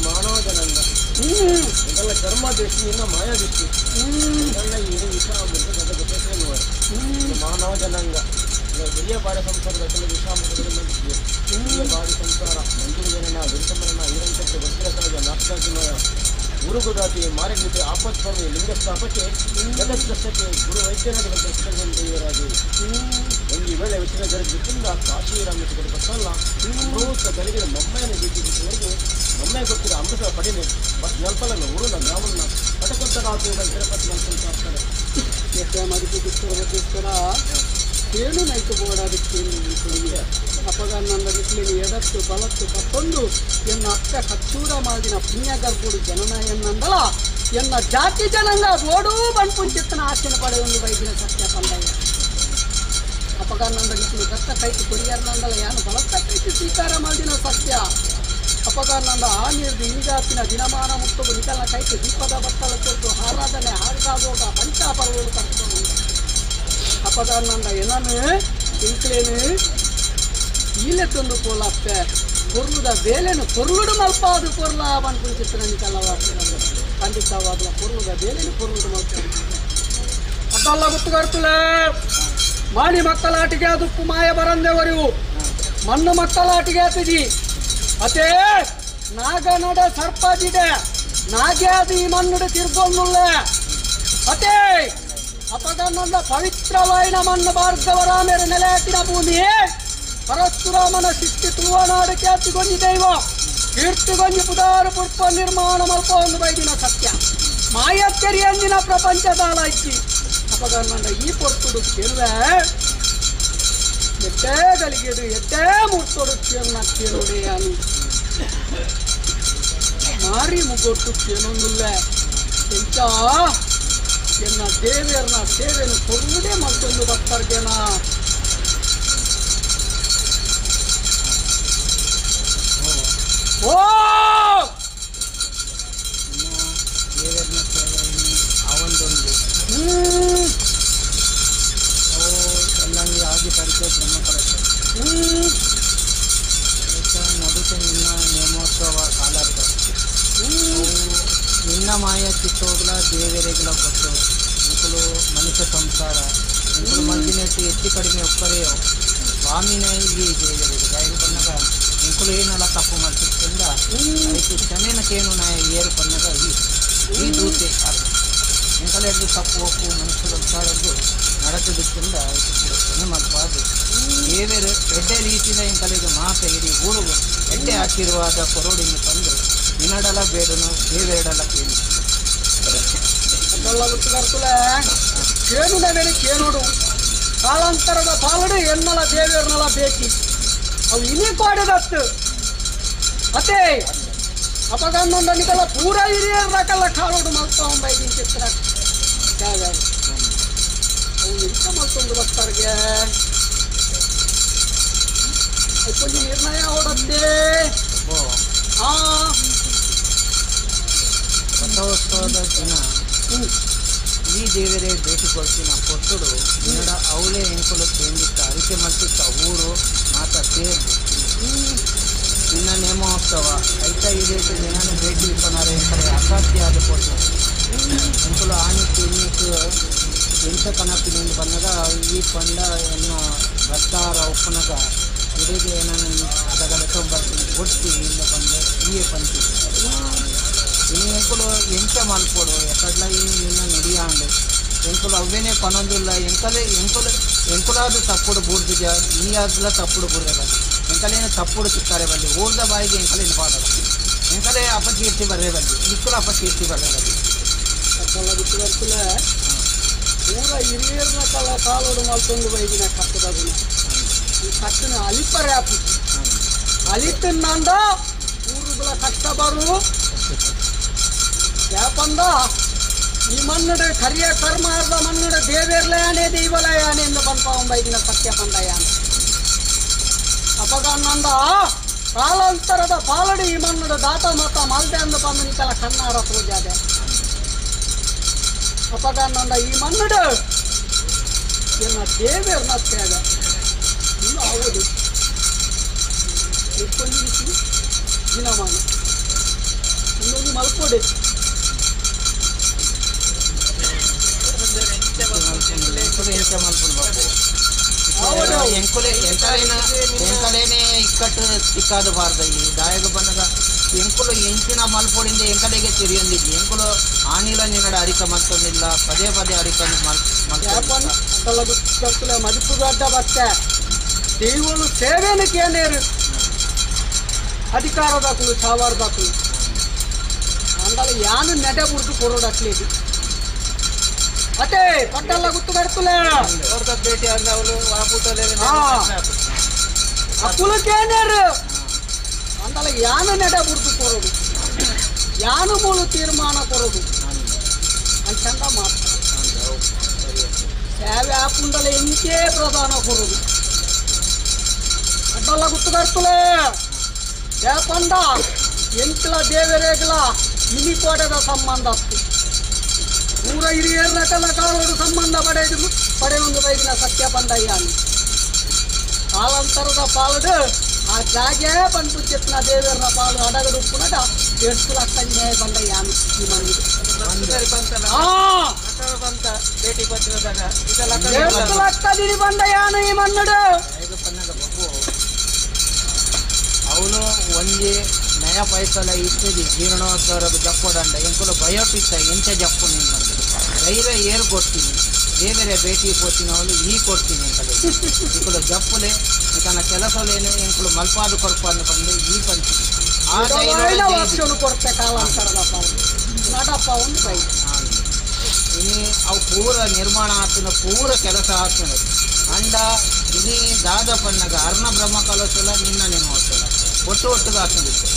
ಮಾನವ ಜನಾಂಗ ಇದೆಲ್ಲ ಕರ್ಮ ದೃಷ್ಟಿಯಿಂದ ಮಾಯಾ ದೃಷ್ಟಿ ಇದೆಲ್ಲ ಏನು ವಿಷ ಅಮೃತ ಗೊತ್ತೇನು ಮಾನವ ಜನಾಂಗ ಹಿರಿಯ ಬಾರಿ ಸಂಸಾರದ ಕೆಲವು ವಿಷ ಅಮೃತಗಳನ್ನು ಹಿರಿಯ ಬಾರಿ ಸಂಸಾರ ಮಂಜುರು ಜನನ ವಿರುತಮರಣ ಈರಂಕಟ್ಟೆ ವಜ್ರಕಾಯ ನಾಟಕಾಭಿನಯ ಉರುಗುದಾತಿ ಮಾರಗೀತೆ ಆಪತ್ಸ್ವಾಮಿ ಲಿಂಗಸ್ಥಾಪಕ್ಕೆ ಜಗದ್ರಷ್ಟಕ್ಕೆ ಗುರು ವೈದ್ಯನಾಗಿ ದೈವರಾಗಿ ಒಂದು ವೇಳೆ ವಿಷಯ ಜರುಗಿದ್ದರಿಂದ ಕಾಶಿ ರಾಮೇಶ್ವರ ಬಸ್ಸಲ್ಲ ಅಮೃತ ಗಲಿಗೆ ಮಮ್ಮೆಯನ್ನು ಬೀಟಿಸಿದವರೆಗೆ ಮಮ್ಮೆ ಗೊತ್ತಿರೋ ಅಮೃತ ಪಡಿನೆ ಬಸ್ ನೆಲ್ಪಲನ್ನು ಊರುನ ಗ್ರಾಮನ್ನ ಪಟಕೊತ್ತರಾತು ತಿರುಪತಿ ಮನ್ಸಂತ ಆಗ್ತಾರೆ ಎಷ್ಟೇ ಮದುವೆಗೋಸ್ಕರ ಏನು ನೈತು ಬೋಡಾದಿಕ್ಕೆ ಅಪಗಾನಂದ ನಿಕ್ಲಿನಿ ಎಡತ್ತು ಬಲತ್ತು ಪತ್ತೊಂದು ಎನ್ನ ಅಕ್ಕ ಕಚ್ಚೂರ ಮಾಡಿನ ಪುಣ್ಯ ಗರ್ಭುಡು ಜನನ ಎನ್ನಂದಲ ಎನ್ನ ಜಾತಿ ಜನಾಂಗ ಬೋಡೂ ಬಣ್ಪುಂಚಿತ್ತನ ಆಶೆನ ಪಡೆಯೊಂದು ಬೈದಿನ ಸತ್ಯ ಪಂಡಯ್ಯ ಅಪಗಾನಂದ ನಿಕ್ಲಿ ದತ್ತ ಕೈತು ಕೊರಿಯರ್ನಂದಲ ಯಾನು ಬಲತ್ತ ಕೈತು ಸ್ವೀಕಾರ ಮಾಡಿನ ಸತ್ಯ ಅಪಗಾನಂದ ಆ ನೀರು ಈಗಾಪಿನ ದಿನಮಾನ ಮುಕ್ತವು ನಿಕಲ ಕೈತು ದೀಪದ ಬತ್ತಲ ಕೊಟ್ಟು ಆರಾಧನೆ ಹಾಡ್ಗಾದೋಗ ಪಂಚಾಪರ್ವರು ಕರ್ತಕೊಂಡು ಅಪಗಾನಂದ ಏನನು ಇಂಕ್ಲೇನು ಈಲೆ ತಂದು ಪೋಲಾಪ್ತೆ ಕೊರ್ಲುದ ಬೇಲೆನು ಕೊರ್ಲುಡು ಮಲ್ಪಾದು ಕೊರ್ಲ ಅನ್ಕೊಂಚಿತ್ತು ನಿಕಲ್ಲ ಖಂಡಿತವಾಗ್ಲ ಕೊರ್ಲುದ ಬೇಲೆನು ಕೊರ್ಲುಡು ಮಲ್ಪ ಅದಲ್ಲ ಗೊತ್ತುಗಾರ್ತುಲೇ ಮಾಣಿ ಮಕ್ಕಳಾಟಿಗೆ ಅದುಪ್ಪು ಮಾಯ ಬರಂದೆವರಿವು ಮಣ್ಣು ಮಕ್ಕಳಾಟಿಗೆ ಅತಿಜಿ ಅತೇ ನಾಗನಡ ಸರ್ಪಜಿಡೆ ನಾಗ್ಯಾದಿ ಈ ಮಣ್ಣುಡು ತಿರ್ಗೊಂದುಳ್ಳೆ ಅತೇ ಅಪಗನ್ನಂದ ಪವಿತ್ರವಾಯಿನ ಮಣ್ಣು ಭಾರ್ಗವರಾಮೇರು ನೆಲೆಯಾಟಿನ ಭೂಮಿ ಪರಶುರಾಮನ ಸೃಷ್ಟಿ ತುಳುವನಾಡು ಖ್ಯಾತಿಗೊಂಜಿ ದೈವ ಕೀರ್ತಿಗೊಂಜಿ ಪುದಾರು ಪುಷ್ಪ ನಿರ್ಮಾಣ ಮಲ್ಪ ಒಂದು ಬೈದಿನ ಸತ್ಯ ಮಾಯತ್ತೆರಿಯಂದಿನ ಪ್ರಪಂಚದ ಇಚ್ಚಿ ಅಪಗನ್ನಂದ ಈ ಪೊರ್ತುಡು ಕೇಳುವೆ ಎಟ್ಟೇ ಗಲಿಗೆಡು ಎಟ್ಟೇ ಮುಟ್ಟೊಡು ಕೇಳನ ಕೇಳುಡೆಯಾನು ಮಾರಿ ಮುಗೊಟ್ಟು ಕೇಳೊಂದುಲ್ಲ ಎಂಚ ಎನ್ನ ದೇವೇರ್ನ ಸೇವೆನು ಕೊರುವುದೇ ಮತ್ತೊಂದು ಭಕ್ತರ್ಗೆನ ಓ ದೇವರನ್ನ ಸೇವೆಯನ್ನು ಅವೊಂದೊಂದು ಅವು ಎಲ್ಲಂಗಿ ಆದಿ ಪರಿಚಯ ಬ್ರಹ್ಮ ಕಲಶ ನಡುಟೆ ನಿನ್ನ ನೇಮೋತ್ಸವ ಕಾಲಾರ್ಥ ಅವು ನಿನ್ನ ಮಾಯ ಚಿತ್ತೋಗ್ಲ ದೇವರೆಗ್ಲ ಗೊತ್ತು ಇಂಕುಲು ಮನುಷ್ಯ ಸಂಸಾರ ಇಂಕುಲು ಮಲ್ದಿನೆಟ್ಟು ಹೆಚ್ಚು ಕಡಿಮೆ ಒಕ್ಕರೆಯೋ ಸ್ವಾಮಿನ ಈ ದೇವರಿಗೆ ದಾಯಿಗೆ ಬಂದಾಗ ಇಂಕುಲು ಏನಲ್ಲ ತಪ್ಪು ಮಲ್ತಿತ್ತಿಂದ ಅದಕ್ಕೆ ಕ್ಷಮೇನಕೇನು ನಾಯ ಏರು ಪನ್ನಗ ಈ ಈ ದೂತೆ ಅರ್ಥ ಎಂಕಲೆದ್ದು ತಪ್ಪು ಒಪ್ಪು ಮನುಷ್ಯ ಸಂಸಾರದ್ದು ನಡತದಕ್ಕಿಂತ ಕ್ಷಮೆ ಮಲ್ಪಾದು ದೇವರು ಎಡ್ಡೆ ರೀತಿಯ ಎಂಕಲೆಗೆ ಮಾತ ಇಡೀ ಊರುಗು ಎಡ್ಡೆ ಆಶೀರ್ವಾದ ಕೊರೋಡಿನ ತಂದು ನಿನ್ನಡಲ ಬೇಡನು ದೇವೆರಡಲ ಕೇಳಿ ಅದೆಲ್ಲ ಗೊತ್ತುಗಾರ್ತುಲೆ ಕೇನು ನವೇನು ಕೇನೋಡು ಕಾಲಾಂತರದ ಪಾಲಡು ಎನ್ನಲ ದೇವೇರ್ನಲ ಭೇಟಿ ಅವು ಇನಿ ಕೋಡೆದತ್ತು ಅತೆ ಅಪಗನ್ನೊಂದ ನಿಕಲ ಪೂರ ಹಿರಿಯರ ಕಾಲೋಡು ಮಲ್ತೊಂಬೈದಿನ ಚಿತ್ರ ಅವು ಎಂತ ಮಲ್ತೊಂದು ಬರ್ತಾರ್ಗೆ ಕೊಂಚ ನಿರ್ಣಯ ಓಡತ್ತೆ. ರಥೋತ್ಸವದ ದಿನ ಈ ದೇವರೇ ಭೇಟಿ ಕೊಡ್ತಿನ ಕೊಟ್ಟುಡು ನಿನ್ನಡ ಅವಲೇ ಎಂಕುಲು ಕೇಂದಿತ್ತ ಅರಿಕೆ ಮಲ್ತಿತ್ತ ಊರು ಮಾತ ಸೇರ್ದು ನಿನ್ನ ನೇಮೋತ್ಸವ ಐತ ಇದೇತು ಜನನ ಭೇಟಿ ಇಪ್ಪನಾರೆ ಎಂಕಲೆ ಅಸಾಧ್ಯ ಆದ ಕೊಟ್ಟು ಎಂಕುಲು ಆನಿತ್ತು ಇನ್ನಿತ್ತು ಎಂತ ಕನಪಿನಿಂದ ಬಂದಾಗ ಈ ಪಂಡ ಎನ್ನ ಬರ್ತಾರ ಒಪ್ಪನಗ ಇಡೀ ಏನನ್ನ ಅದಗಲ ಬರ್ತೀನಿ ಒಟ್ಟಿ ಇಂದ ಬಂದು ಈಯೇ ಪಂತಿ ಇನ್ನು ಎಂಕುಲು ಎಂಚ ಮಲ್ಪೊಡು ಎಕಡ್ಲ ಈ ನಿನ್ನ ನುಡಿಯಾಂಡು ಎಂಕುಲು ಅವ್ವೇನೇ ಪನೊಂದಿಲ್ಲ ಎಂಕಲೆ ಎಂಕುಲು ಎಂಕುಲಾದ ತಪ್ಪುಡು ಬೂರ್ದಿಜ ಈ ಆದ್ಲ ತಪ್ಪುಡು ಬೂರ್ದೆ ಬಲ್ಲಿ ಎಂಕಲೇನು ತಪ್ಪುಡು ಸಿಕ್ತಾರೆ ಬಲ್ಲಿ ಊರ್ದ ಬಾಯಿಗೆ ಎಂಕಲೇನು ಪಾಡಲ್ಲ ಎಂಕಲೇ ಅಪಕೀರ್ತಿ ಬರ್ರೆ ಬಲ್ಲಿ ಇಕ್ಕುಲು ಅಪಕೀರ್ತಿ ಬರ್ರೆ ಬಲ್ಲಿ ಬಿಟ್ಟು ಪೂರ ಹಿರಿಯರ್ನ ಕಲ ಕಾಲೋಡು ಮಲ್ತೊಂದು ಬೈದಿನ ಕಟ್ಟದ ಈ ಕಟ್ಟನ ಅಲಿಪರೆ ಆಪು ಅಲಿತನ್ನಂದ ಊರುಗಳ ಕಷ್ಟ ಬರು ಯಾಪಂದ ಈ ಮಣ್ಣಡು ಕರಿಯ ಕರ್ಮ ಅರ್ಧ ಮಣ್ಣಡು ದೇವೇರ್ಲಯಾನೆ ದೈವಲಯಾನೆ ಎಂದು ಪನ್ಪಾವಂಬೈದಿನ ಸತ್ಯ ಪಂಡಯಾನೆ ಅಪಗನ್ನಂದ ಕಾಲಾಂತರದ ಪಾಲಡು ಈ ಮಣ್ಣಡು ದಾತ ಮತ ಮಲ್ದೆ ಅಂದು ಬಂದು ನಿಕಲ ಕನ್ನಾರ ಪೂಜಾದೆ ಅಪಗನ್ನಂದ ಈ ಮಣ್ಣಡು ಎನ್ನ ದೇವೇರ್ನ ತ್ಯಾಗ ಇನ್ನು ಆವದು ಇಕ್ಕೊಂದು ದಿನಮಾನ ಇನ್ನೊಂದು ಮಲ್ಪೊಡೆ ಎಂಚ ಮಲ್ಪುಡು ಬಾಬು ಎಂಕುಲೆ ಎಂಕಲೇನ ಎಂಕಲೇನೆ ಇಕ್ಕಟ್ಟು ತಿಕ್ಕಾದ ಬಾರ್ದ ಈ ದಾಯಗ ಬನ್ನಗ ಎಂಕುಲು ಎಂಚಿನ ಮಲ್ಪೊಡಿಂದ ಎಂಕಲೆಗೆ ತಿರಿಯೊಂದಿದ್ದಿ ಎಂಕುಲು ಆನಿಲ ನಿನ್ನಡ ಅರಿಕ ಮಲ್ತೊಂದಿಲ್ಲ ಪದೇ ಪದೇ ಅರಿಕ ಮಲ್ಪಲ್ಲ ಮದುಪುಗಡ್ಡ ಬತ್ತೆ ದೇವರು ಸೇವೆನ ಕೇನೇರು ಅಧಿಕಾರದಾಕುಲು ಚಾವಾರದಾಕುಲು ಅಂದಲ ಯಾನು ನೆಡೆ ಬುಡ್ದು ಕೊರೋಡಕ್ಲೇದು ಅದೇ ಪಟ್ಟಲ್ಲ ಗುತ್ತು ಕಡ್ತುಲೆ ಭೇಟಿ ಅಂದವಳು ಅಕ್ಕುಲು ಕೇನೇರು ಅಂದಲ ಯಾನು ನೆಡೆ ಬುಡ್ದು ಕೊರೋಡು ಯಾನು ಮೂಲು ತೀರ್ಮಾನ ಕೊರೋಡು ಅಂಚಂದ ಮಾತ್ರ ಸೇವೆ ಆಪುಂಡಲ ಎಂಚೇ ಪ್ರಧಾನ ಕೊರೋದು ಅಡ್ಡಲ್ಲ ಗುತ್ತು ಕಡ್ತುಲೆ ಯಾಪಂದ ಎಂತಲ ದೇವರೇಗಲ ಇನಿ ಕೋಟದ ಸಂಬಂಧ ಅತ್ತು ಊರ ಹಿರಿಯರ ಕಲ ಕಾಲೋಡು ಸಂಬಂಧ ಪಡೆದು ಪಡೆಯೊಂದು ಬೈದಿನ ಸತ್ಯ ಬಂದಯ್ಯಾನು ಕಾಲಾಂತರದ ಪಾಲಡು ಆ ಜಾಗೆ ಬಂದು ಚೆತ್ತಿನ ದೇವರ ಪಾಲು ಅಡಗಡು ಉಪ್ಪುನಗ ಎಡ್ಸುಲ ಅಕ್ಕಂಜೆ ಬಂದಯ್ಯಾನು ಈ ಮನೆಗೆ ಎಡ್ಸುಲ ಬಂದಯ್ಯಾನು ಈ ಮಣ್ಣಡು ಅವನು ಒಂಜಿ ನಯ ಪೈಸಲ ಇತ್ತಿದಿ ಜೀರ್ಣೋದ್ಧಾರದ ಜಪ್ಪೊಡಂಡ ಎಂಕುಲು ಬಯೋಟಿತ್ತ ಎಂಚ ಜಪ್ಪು ನೀನು ಧೈರ್ಯ ಏರು ಕೊಡ್ತೀನಿ ದೇವರೇ ಭೇಟಿ ಪೋತೀನಿ ಅವಳು ಈ ಕೊಡ್ತೀನಿ ಎಂಕಲೆ ಇಂಕುಲು ಜಪ್ಪುಲೆ ಇಂಕನ ಕೆಲಸಲೇನು ಎಂಕುಲು ಮಲ್ಪಾದು ಕೊರ್ಪು ಅಂದು ಬಂದು ಈ ಪಂಚಿನಿ ಆ ಧೈರ್ಯ ಕೊಡ್ತೆ ಕಾಲಾಂತರದ ಪಾಲು ನಡಪ್ಪ ಒಂದು ಬೈ ಇನಿ ಅವು ಪೂರ ನಿರ್ಮಾಣ ಆತನ ಪೂರ ಕೆಲಸ ಆತನ ಅಂಡ ಇನಿ ದಾದ ಪನ್ನಗ ಅರ್ಣ ಬ್ರಹ್ಮ ಕಲಸಲ ನಿನ್ನ ನೇಮೋತ್ಸವ ಒಟ್ಟು ಒಟ್ಟುಗೆ ಆತಂದಿತ್ತು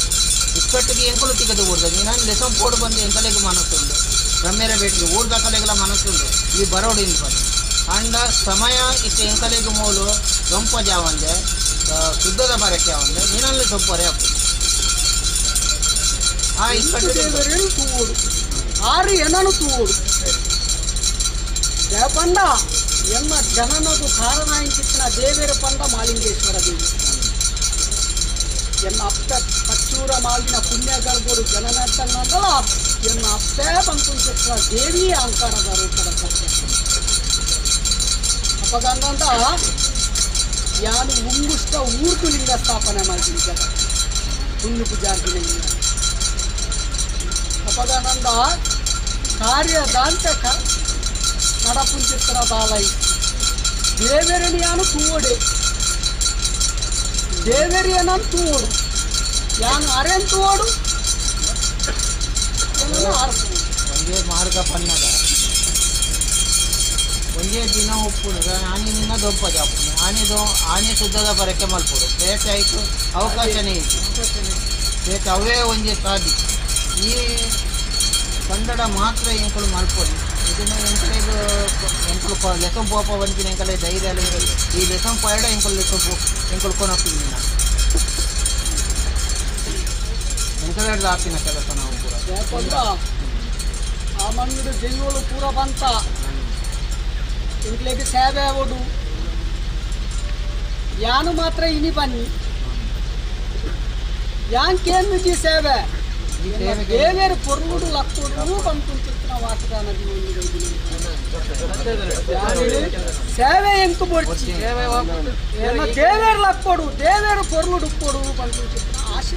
ಇಕ್ಕಟ್ಟಿಗೆ ಎಂಕುಲು ತಿಗದು ಊರ್ದ ನೀನು ಲೆಸಂ ಪೋಡು ಬಂದು ಎಂಕಲೆಗೆ ಮನಸ್ಸುಂಡು ಬ್ರಹ್ಮೇರ ಭೇಟಿಗೆ ಊರ್ದ ಕಲೆಗಳ ಮನಸ್ಸುಂಡು ಈ ಬರೋಡಿಂದ ಬಂದು ಅಂಡ ಸಮಯ ಇತ್ತ ಎಂಕಲೆಗೆ ಮೂಲು ದೊಂಪ ಜಾವಂದೆ ಶುದ್ಧದ ಬರಕ್ಕೆ ಅವಂದೆ ನೀನಲ್ಲಿ ಸೊಪ್ಪರೆ ಅಪ್ಪು ಆ ಇಕ್ಕಟ್ಟು ತೂಡು ಆರು ಏನನು ತೂಡು ದೇಪಂಡ ಎನ್ನ ಜನನದು ಕಾರಣ ಇಂಚಿತ್ತಿನ ದೇವೇರ ಪಂಡ ಮಾಲಿಂಗೇಶ್ವರ ದೇವಿ ಎನ್ನ ಅಪ್ಪ ಪಚ್ಚೂರ ಮಾಲಿನ ಪುಣ್ಯ ಗರ್ಭರು ಜನನ ಅಂತಲ್ಲ ಎನ್ನ ಅಪ್ಪೇ ಬಂತು ಚಿತ್ರ ದೇವಿ ಅಹಂಕಾರದ ರೂಪದ ಸತ್ಯ ಅಪಗಂದ ಯಾನು ಉಂಗುಷ್ಟ ಊರ್ದು ಲಿಂಗ ಸ್ಥಾಪನೆ ಮಾಡ್ತೀನಿ ಜಗ ಕುಂದು ಪೂಜಾರ್ಜಿನ ಅಪಗನಂದ ಕಾರ್ಯದಾಂತ ನಡಪುಂಚಿತ್ರ ಬಾಲೈ ದೇವರನಿ ಯಾನು ತೂವಡೆ ದೇವರಿಯನನ್ ತೂವಡು ಯಾನು ಅರೆನ್ ತೂವಡು ಒಂದೇ ಮಾರ್ಗ ಪನ್ನಗ ಒಂಜೇ ದಿನ ಉಪ್ಪುನು ಆನೆ ನಿನ್ನ ದೊಂಪ ಜಾಪುನು ಆನೆ ದೊ ಆನೆ ಶುದ್ಧದ ಬರಕೆ ಮಲ್ಪುಡು ಬೇತೆ ಆಯ್ತು ಅವಕಾಶನೇ ಇತ್ತು ಬೇತೆ ಅವೇ ಒಂಜಿ ಸಾದಿ ಈ ಕನ್ನಡ ಮಾತ್ರ ಎಂಕುಲು ಮಲ್ಪೊಲಿ ಇದನ್ನು ಎಂಕಲೆಗ್ ಎಂಕುಲು ಲೆಸಂ ಪೋಪ ಬಂತಿನ ಎಂಕಲೆ ಧೈರ್ಯ ಈ ಲೆಸಂ ಪೋಯಡ ಎಂಕುಲು ಲೆಸಂ ಎಂಕುಲು ಕೊನೊಪಿನ ಎಂಕಲೆಡ್ದು ಆಪಿನ ಕೆಲಸ ನಾವು ಪೂರ ಯಾಕಂದ್ರ ಆ ಮಣ್ಣು ದೈವಳು ಪೂರ ಬಂತ ಎಂಕ್ಲೆಗ್ ಸೇವೆ ಆವೊಡು ಯಾನು ಮಾತ್ರ ಇನಿ ಬನ್ನಿ ಯಾನ್ ಕೇಂದ್ರಜಿ ಸೇವೆ ದೇವೇರು ಪೊರ್ಲುಡು ಲಕ್ಕುಡು ಬಂತು ವಾಸದಾನ ಸೇವೆ ಎಂಕು ಬೊಡ್ಚಿ ದೇವೇರು ಲಕ್ಕೊಡು ದೇವೇರು ಪೊರ್ಲುಡು ಕೊಡು ಬಂತು ಆಶೆ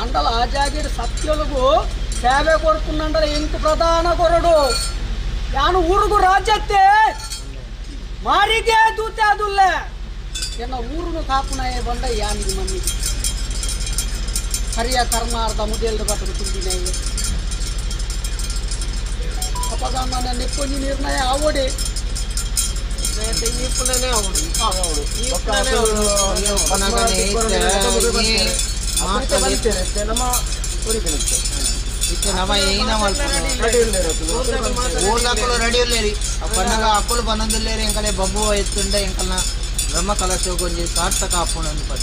ಅಂಡಲ ಆ ಜಾಗೇಡು ಸತ್ಯೊಲಗು ಸೇವೆ ಕೊರ್ಪುನಂಡಲ ಎಂಕು ಪ್ರಧಾನ ಕೊರಡು ಯಾನು ಊರುಗು ರಾಜ್ಯತ್ತೆ ಮಾರಿಗೆ ದೂತೆ ಅದುಲ್ಲ ಎನ್ನ ಊರುನು ಕಾಪುನಾಯ ಬಂಡ ಯಾನಿಗೆ ಮನ್ನಿಗೆ ಹರಿಯ ಕರ್ಮಾರ್ದ ಮುದೇಲ್ದ ಬಟ್ಟಲು ತುಂಬಿನಾಯ ಅಪಗ ನನ್ನ ನೆಕ್ಕೊಂಜಿ ನಿರ್ಣಯ ಆವಡೆ ನಮ್ಮ ಏನ ಊರ್ಲಕ್ಕಲು ರೆಡಿ ಉಲ್ಲೇರಿ ಪನ್ನಗ ಅಕ್ಕಲು ಬನ್ನೊಂದುಲ್ಲೇರಿ ಎಂಕಲೆ ಬಬ್ಬು ಎತ್ತುಂಡ ಎಂಕಲ್ನ ಬ್ರಹ್ಮ ಕಲಶೋಗೊಂಜಿ ಸಾರ್ಥಕ ಆಪುಂಡು ಅಂದ್ ಪದ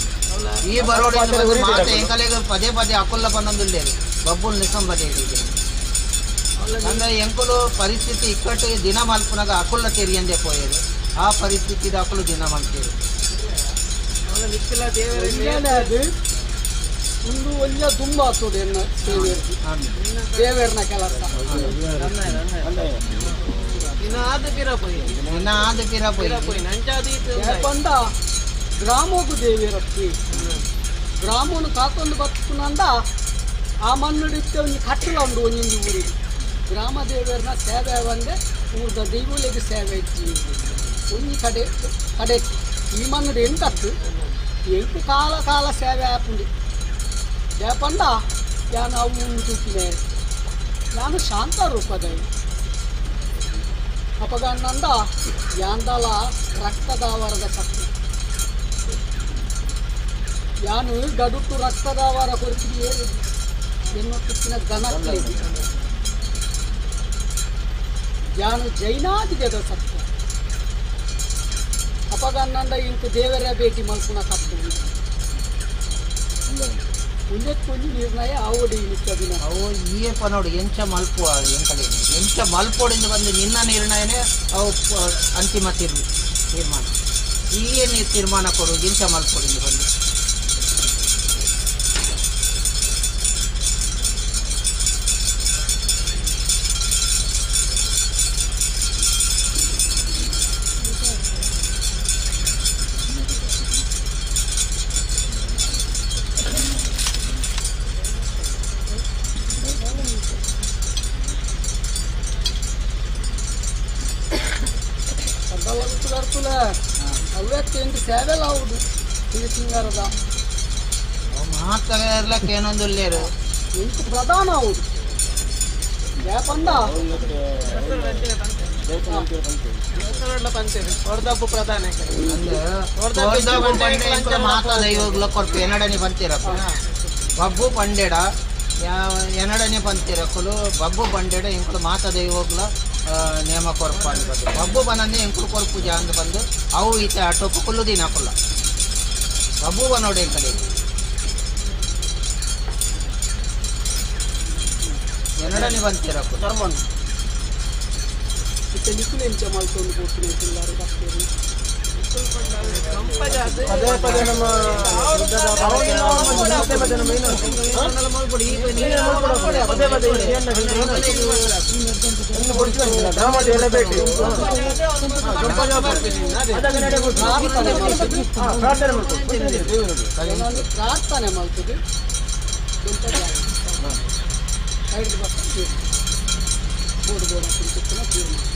ಈ ಬರೋಡಿ ಮಾತೆ ಎಂಕಲೆಗ್ ಪದೇ ಪದೇ ಅಕ್ಕುಲ್ಲ ಬನ್ನೊಂದುಲ್ಲೇರಿ ಬಬ್ಬುಲ್ ನಿಸಂ ಬದೇ ಅಂದ್ರೆ ಎಂಕುಲು ಪರಿಸ್ಥಿತಿ ಇಕ್ಕಟ್ಟು ದಿನ ಮಲ್ಪುನಾಗ ಅಕುಲ್ಲ ತೆರಿಯಂದೆ ಪೋಯೇರು ಆ ಪರಿಸ್ಥಿತಿ ಅಕುಲು ದಿನ ಮಲ್ತೇರು ಒಂದು ಒಂಜ ತುಂಬ ಆತೋಡು ಎನ್ನ ಸೇವೇರ್ ದೇವೇರ್ನ ಕೆಲಸ ಯಾಕಂದ ಗ್ರಾಮೋಗು ದೇವೇರತ್ತಿ ಗ್ರಾಮವನ್ನು ಕಾಕೊಂದು ಬತ್ತುನಂದ ಆ ಮಣ್ಣುಡಿತ್ತೆ ಒಂಜಿ ಕಟ್ಟಲ ಉಂಡು ಒಂಜೊಂಜಿ ಊರಿಗೆ ಗ್ರಾಮ ದೇವೇರ್ನ ಸೇವೆ ಒಂದೆ ಊರ್ದ ದೈವಲೆಗ್ ಸೇವೆ ಇಜ್ಜಿ ಒಂಜಿ ಕಡೆ ಕಡೆ ಈ ಮಣ್ಣುಡು ಎಂಕತ್ತು ಎಂಕು ಕಾಲ ಕಾಲ ಸೇವೆ ಆಪುಂಡು ಯಾಕಂದ ಯಾನು ಅವು ತೂಕಿನೆ ನಾನು ಶಾಂತ ರೂಪದ ಅಪಗಣ್ಣಂದ ಯಾಂದಲ ರಕ್ತದಾವರದ ಸತ್ತು ಯಾನು ಗಡುಟ್ಟು ರಕ್ತದಾವರ ಕೊರ್ತಿಗೆ ಎನ್ನುತ್ತಿನ ದನಕ್ಕೆ ಯಾನು ಜೈನಾದಿಗೆದ ಸತ್ತು ಅಪಗಣ್ಣಂದ ಇಂಕು ದೇವರ ಭೇಟಿ ಮಲ್ಪುನ ಕತ್ತು ಒಂದಕ್ಕೊಂಜಿ ನಿರ್ಣಯ ಆವಡಿ ನಿಕ್ಕದಿನ ಅವು ಈ ಪನೋಡು ಎಂಚ ಮಲ್ಪು ಎಂಕಲೆ ಎಂಚ ಮಲ್ಪೋಡಿಂದ ಬಂದು ನಿನ್ನ ನಿರ್ಣಯನೇ ಅವು ಅಂತಿಮ ತೀರ್ಮಾನ ಈ ತೀರ್ಮಾನ ಕೊಡು ಎಂಚ ಮಲ್ಪೋಡಿಂದ ಬಂದು ಅವ್ಯಕ್ತಿ ಸೇವೆಲ್ಲ ಹೌದು ಸಿಂಗಾರದ ಮಾತಾಡ್ಲಕ್ಕೆ ಏನೊಂದು ಇಲ್ಲೇರು ಎಂಟು ಪ್ರಧಾನ ಹೌದು ಯಾಕಂದ ಮಾತಾ ದೈವಗ್ಲ ಕೊರ್ಪು ಎನಡನೆ ಬಂತೀರಪ್ಪ ಬಬ್ಬು ಪಂಡೆಡ ಎನಡನೆ ಬಂತೀರಕ್ಕಲು ಬಬ್ಬು ಬಂಡೆಡ ಎಂಕುಲು ಮಾತಾ ದೈವಗ್ಲ ನೇಮ ಕೊರ್ಪು ಅಂದ್ ಬಂದು ಬಬ್ಬು ಬನನ್ನೇ ಎಂಕುಲು ಕೊರ್ಪು ಜಾ ಅಂದ್ ಬಂದು ಅವು ಈತ ಆಟೋಕು ಕುಲ್ಲು ದಿನ ಕುಲ್ಲ ಬಬ್ಬು ಬನೋಡೆ ಎಂಕಲೆ ಎನಡನೆ ಬಂತೀರಕ್ಕಲು ಧರ್ಮಣ್ಣ ಇತ್ತೆ ನಿಕ್ಕುಲು ಎಂಚ ಮಲ್ತೊಂದು ಪೋಪಿನ ಪಿಲ್ಲಾರು ಬರ್ತೇರು ಪದೇ ಪದೇ ನಮ್ಮ ಪದೇ ಪದೇ ಪ್ರಾರ್ಥನೆ ಮಾಡ್ತದೆ ಬೋರ್ಡ್ ಬೋರ್ಡ್ ತೀರ್ಮಾನ.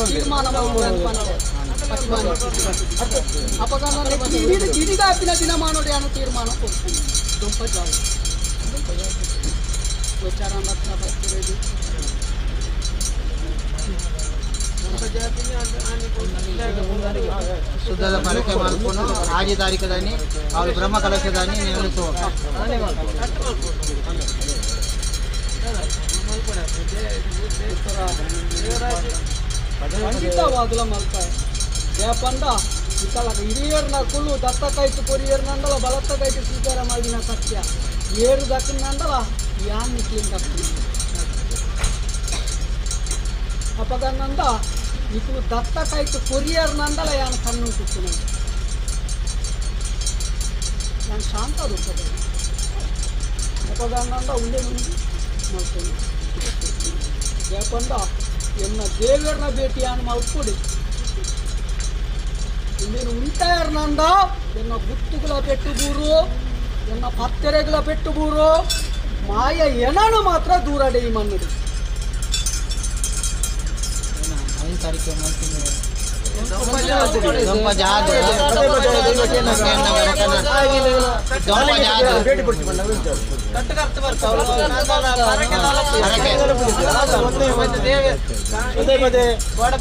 ತೀರ್ಮಾನ ಅಪಗಾನ ದಿನಮಾನೋಡಿ ಅನ್ನು ತೀರ್ಮಾನ ದುಂಪ ಜಾವು ವಿಚಾರ ಬರ್ತಿರೋದು ಶುದ್ಧದ ಪರಕೆ ಮಲ್ಪುನು ಆಜಿ ತಾರೀಕದಾನಿ ಅವಳು ಬ್ರಹ್ಮ ಕಲಶದಾನಿ ನೇಮಿಸುವ ಖಂಡಿತವಾಗ್ಲ ಮಲ್ಪಾಯ ಜಯಪಂಡ ಇತ್ತಲ ಹಿರಿಯರ್ನ ಕುಲ್ಲು ದತ್ತ ಕೈತು ಕೊರಿಯರ್ನಂದಲ ಬಲತ್ತ ಕೈತು ಸ್ವೀಕಾರ ಮಾಡಿನ ಸತ್ಯ ಏರು ದಕ್ಕನಂದಲ ಯಾನ್ ನಿಕ್ಲಿಂಗ್ ದಕ್ಕ ಅಪಗನಂದ ಇತು ದತ್ತ ಕೈತು ಕೊರಿಯರ್ನಂದಲ ಯಾನ್ ಕಣ್ಣು ಕುತ್ತುನ ನಾನು ಶಾಂತ ರೂಪದ ಅಪಗನಂದ ಉಂಡೆ ಮುಂದೆ ಮಲ್ತೇನೆ ಜಯಪಂಡ ಎನ್ನ ದೇವರನ್ನ ಭೇಟಿಯನ್ನು ಮಲ್ಪುಡಿ ಇನ್ನೇನು ಉಂಟಾಯರ್ನಂದ ಎನ್ನ ಗುತ್ತುಗಳ ಪೆಟ್ಟುಬೂರು ಎನ್ನ ಪತ್ತೆರೆಗಳ ಪೆಟ್ಟುಬೂರು ಮಾಯ ಎನನು ಮಾತ್ರ ದೂರ ಡೇಮನ್ನುಡು ಐದು ತಾರೀಕು ಮಾಡ್ತೀನಿ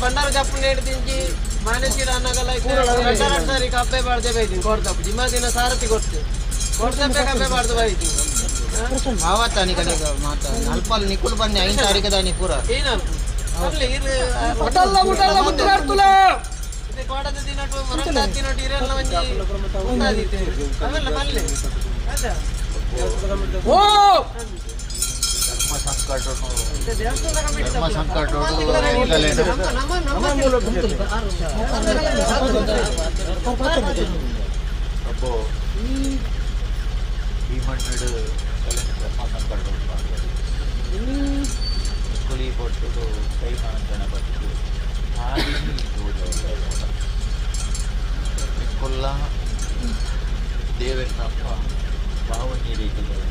ಬಂಡಾರ ಜಪ್ಪು ನೇಡ್ದಿಂಚಿ ಮಾನಸಿರ ಅನ್ನಗಲ್ಲ ಸಾರಿ ಕಬ್ಬೆ ಬಾರ್ದೆ ಬೈತೀನಿ ಕೊಡ್ತಪ್ಪು ಜಿಮ್ಮ ದಿನ ಸಾರಥಿ ಕೊಡ್ತೆ ಕೊಡ್ತಪ್ಪೆ ಕಬ್ಬೆ ಬಾರ್ದು ಬೈತೀನಿ ಆವತ್ತಾನಿ ಕಡೆ ಮಾತಾ ಅಲ್ಪಲ್ ನಿಕ್ಕುಲು ಬನ್ನಿ ಐದು ತಾರೀಕು ದಾನಿ ಪೂರ ಏನಲ್ಪ ಒಟಲ್ಲ ಮುಟಲ್ಲ ಮುತ್ತಿನಾಡ್ತುಲ ಕೋಡದ ದಿನಟು ಮರಂಡ ದಿನಟು ಇರೆಲ್ಲ ಒಂಜಿ ಉಂದಾದಿತ್ತೆ ಅವೆಲ್ಲ ಮಲ್ಲೆ ಅದ ಓ ಧರ್ಮ ಸಂಕಟ ಧರ್ಮ ಸಂಕಟ ನಮ್ಮ ನಮ್ಮ ಅಬ್ಬೋ ಈ ಮಣ್ಣು ಧರ್ಮ ಸಂಕಟ ಕುಲಿ ಕೊಟ್ಟು ಕೈ ಗಣಪತಿ ಕೊಲ್ಲ ದೇವರಪ್ಪ ಭಾವನೆ ರೀತಿಗಳು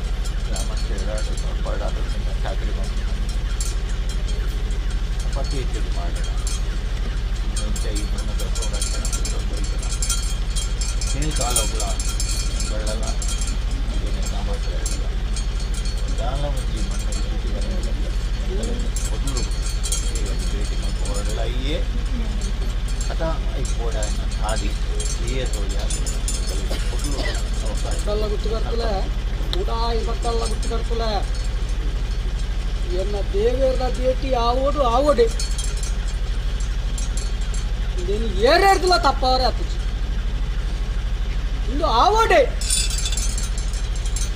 ರಾಮಚೇರಾಡು ಪಡಾಡು ಚಾಕರಿ ಬಂದು ಪತಿ ಹೆಚ್ಚು ಮಾಡೋಣ ಈ ಮಣ್ಣದ ಸಂರಕ್ಷಣೆ ಕಾಲೋಗ್ಲ ಬೆಳ್ಳಲ್ಲ ದಾನ ಒಂಜಿ ಮಣ್ಣು ಮೊದಲು ಭೇಟಿ ಹೊರಡಲ ಇಯೇ ಅತ ಐಕೋಡ ಹಾದಿ ಇಯೇ ತೋಜ ಮೊದಲು ಬಟ್ಟಲ್ಲ ಗುತ್ತು ಉಡಾಯಿ ಬಟ್ಟಲ್ಲ ಗುತ್ತು ಕರ್ತುಲ ಎನ್ನ ದೇವೇರ್ನ ಭೇಟಿ ಆವೋಡು ಆವೋಡೆ ಇದೇನು ಏರೇರ್ದಿಲ್ಲ ತಪ್ಪವರೇ ಆತುಜಿ ಇಂದು ಆವೋಡೆ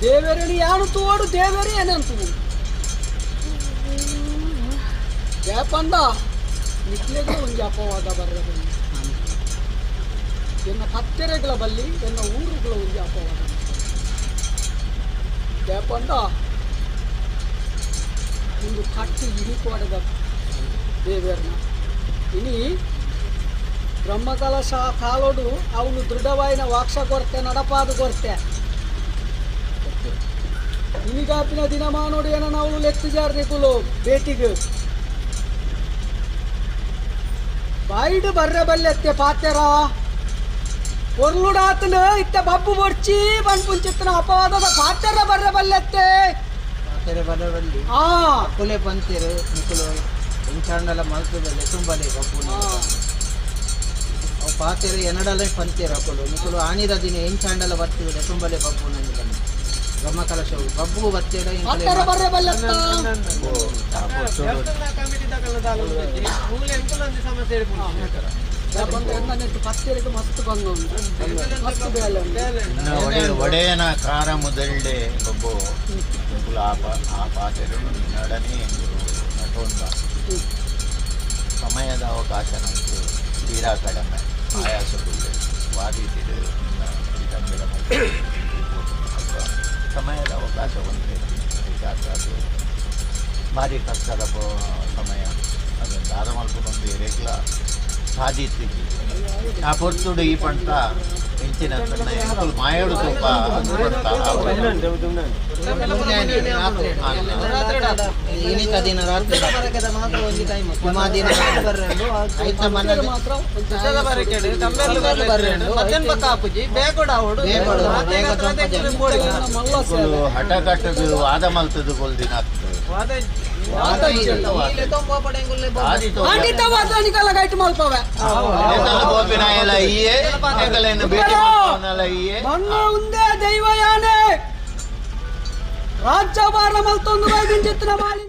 ದೇವೇರని ಯಾನು ತೋಡು ದೇವೇರೇ ಏನಂತು ಯಾಪಂದ ನಿಕ್ಲೆಗೆ ಒಂದು ಅಪವಾದ ಬರಲ್ಲ ಎನ್ನ ಪತ್ತೆರೆಗಳ ಬಲ್ಲಿ ಎನ್ನ ಊರುಗಳ ಒಂದು ಅಪವಾದ ಯಾಪಂದ ಒಂದು ಕಟ್ಟಿ ಇರಿಕೋಡದ ದೇವೇರ್ನ ಇನಿ ಬ್ರಹ್ಮಕಲಶ ಕಾಲೋಡು ಅವನು ದೃಢವಾಯಿನ ವಾಕ್ಷ ಕೊರ್ತೆ ನಡಪಾದು ಕೊರ್ತೆ ಇನಿಗಾಪಿನ ದಿನಮಾನೋಡು ಏನ ನಾವು ಲೆತ್ತಿಜಾರ್ನಿಕುಲು ಭೇಟಿಗೆ ಬಾಯಿಡು ಬರ್ರೆ ಬಲ್ಲೆತ್ತೆ ಪಾತೆರ ಒರ್ಲುಡಾತನ ಇತ್ತ ಬಬ್ಬು ಬೊಡ್ಚಿ ಪನ್ಪುಂಚಿತ್ತನ ಅಪವಾದದ ಪಾತೆರ ಬರ್ರೆ ಬಲ್ಲೆತ್ತೆ ಪಾತೆರೆ ಬರ್ರೆ ಬಲ್ಲಿ ಆ ಅಕ್ಕುಲೆ ಪಂತಿರು ನಿಕುಲು ಇಂಚಾಂಡಲ ಮಲ್ತದಲ್ಲೆ ತುಂಬಲೆ ಬಬ್ಬು ಅವು ಪಾತೆರೆ ಎನಡಲೆ ಪಂತಿರು ಅಕ್ಕುಲು ನಿಕುಲು ಆನಿದ ದಿನ ಎಂಚಾಂಡಲ ಬರ್ತೀವಿ ತುಂಬಲೆ ಬಬ್ಬು ನನಗೆ ಬ್ರಹ್ಮ ಕಲಶವು ಬಬ್ಬು ಬತ್ತೇಡ ಪಾತೆರ ಬರ್ರೆ ಬಲ್ಲೆತ್ತ ಪತ್ತೆರಿಗೆ ಮಸ್ತ್ ಬಂದು ಮಸ್ತ್ ಬೇಲೆ ಒಡೆಯನ ಕಾರ ಮೊದಲ್ಡೆ ಬಬ್ಬು ಆ ಪಾತೆರು ನಡನೆ ನಟೊಂದ ಸಮಯದ ಅವಕಾಶ ನಂಗೆ ತೀರಾ ಕಡಿಮೆ. ಆಯಾಸ ವಾರೀತಿಡು ವಿಡಂಬರ ಅಲ್ಪ ಸಮಯದ ಅವಕಾಶ ಒಂದೇ ಅದು ಭಾರಿ ಕಷ್ಟದ ಸಮಯ. ಅದನ್ನು ದಾದ ಮಲ್ಪುನೊಂದು ಎರೆಗ್ಲ ಸಾಧಿತಿದ್ವಿ. ಆ ಪೊರ್ತುಡು ಈ ಪಂಟ ಎಂಚಿನ ಮಾಯೋಡು ಸ್ವಲ್ಪ ಇನಿತ ದಿನ ರಾತ್ರಿ ದಿನ ಹಠ ಕಟ್ಟದು ವಾದ ಮಲ್ತದು ಕೊಲ್ದಿನ ದೈವ ಯಾನೆ ರಾಜ್ಯಭಾರ ಮಲ್ತೊಂದು ಚಿತ್ರ ಮಾಡಿ.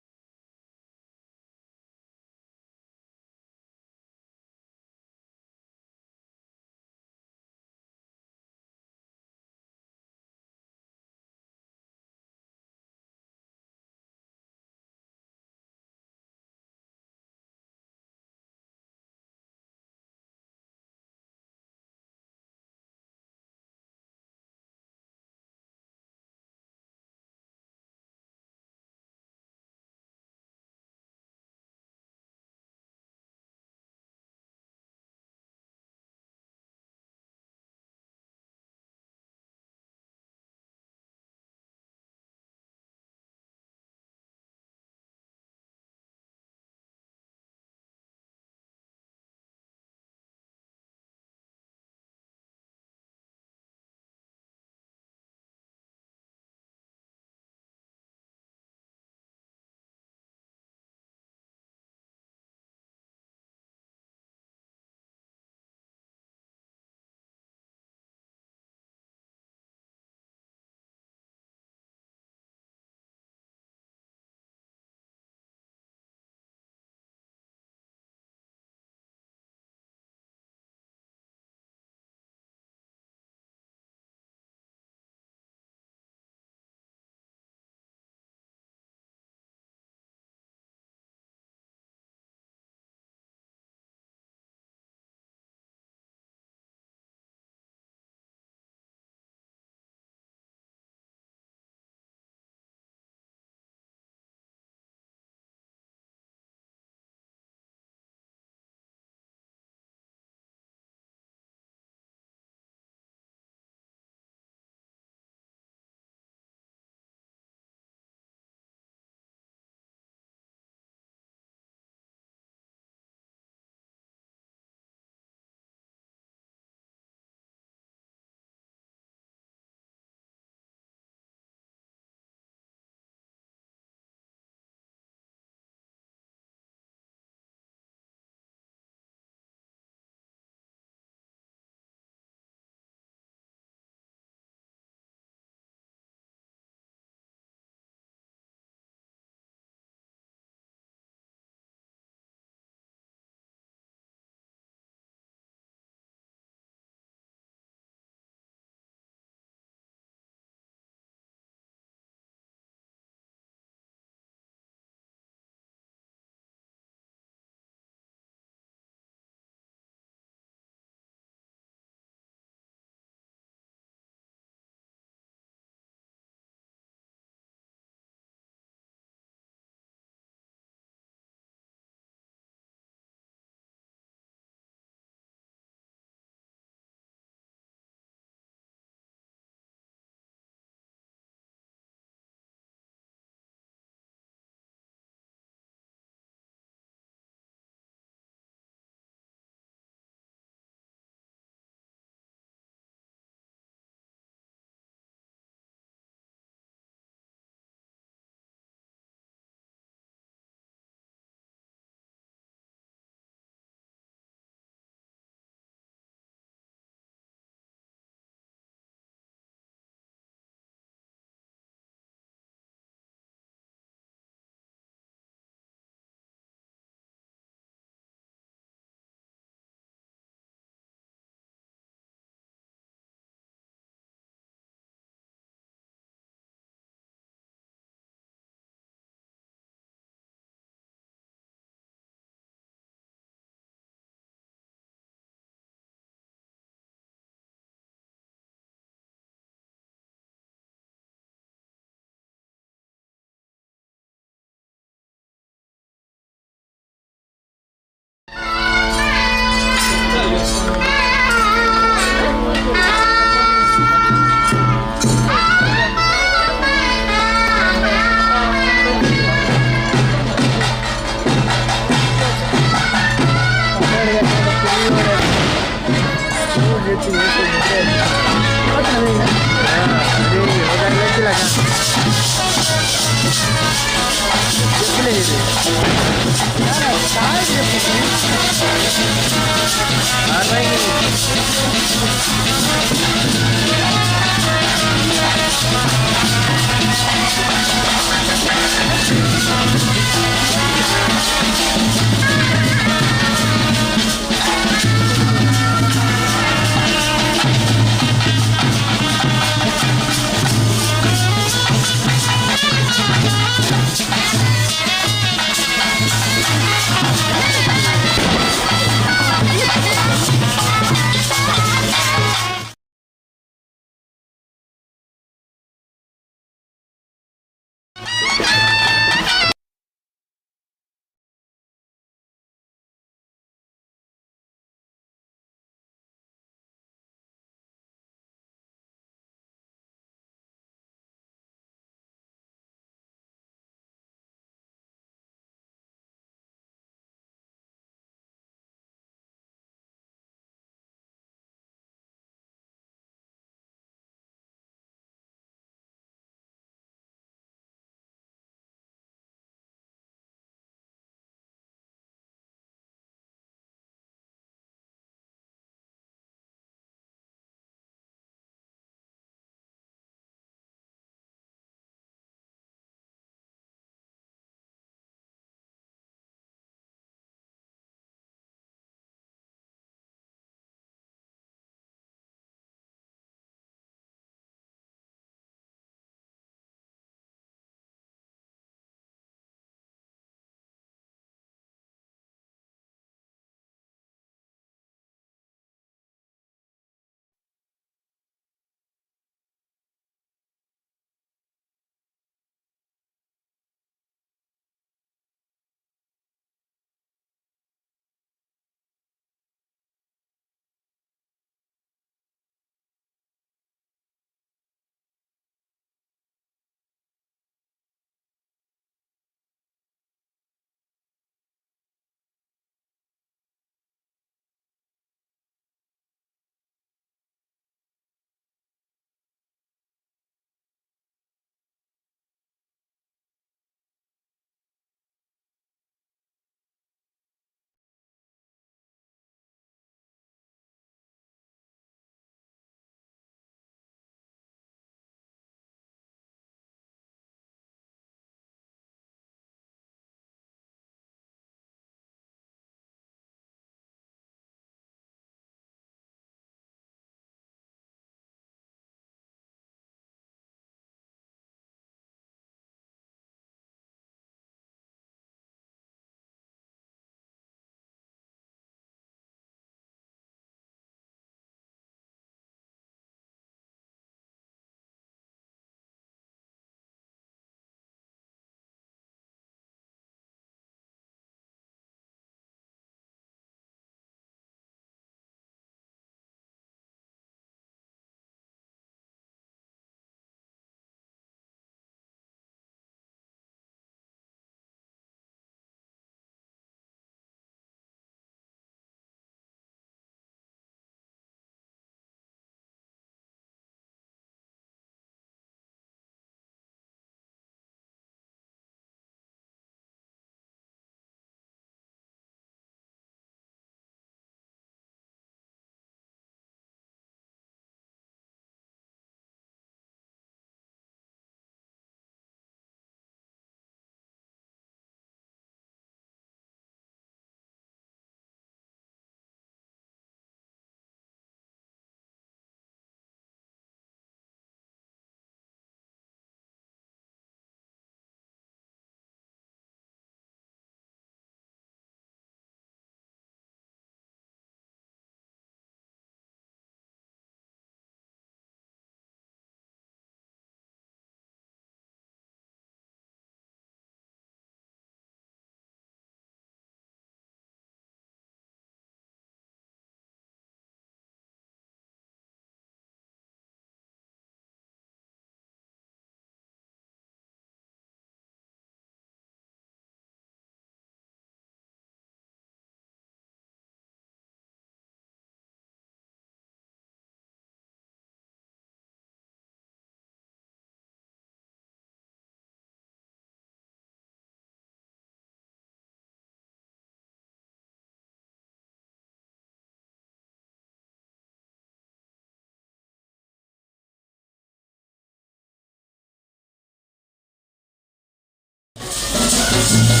Thank you.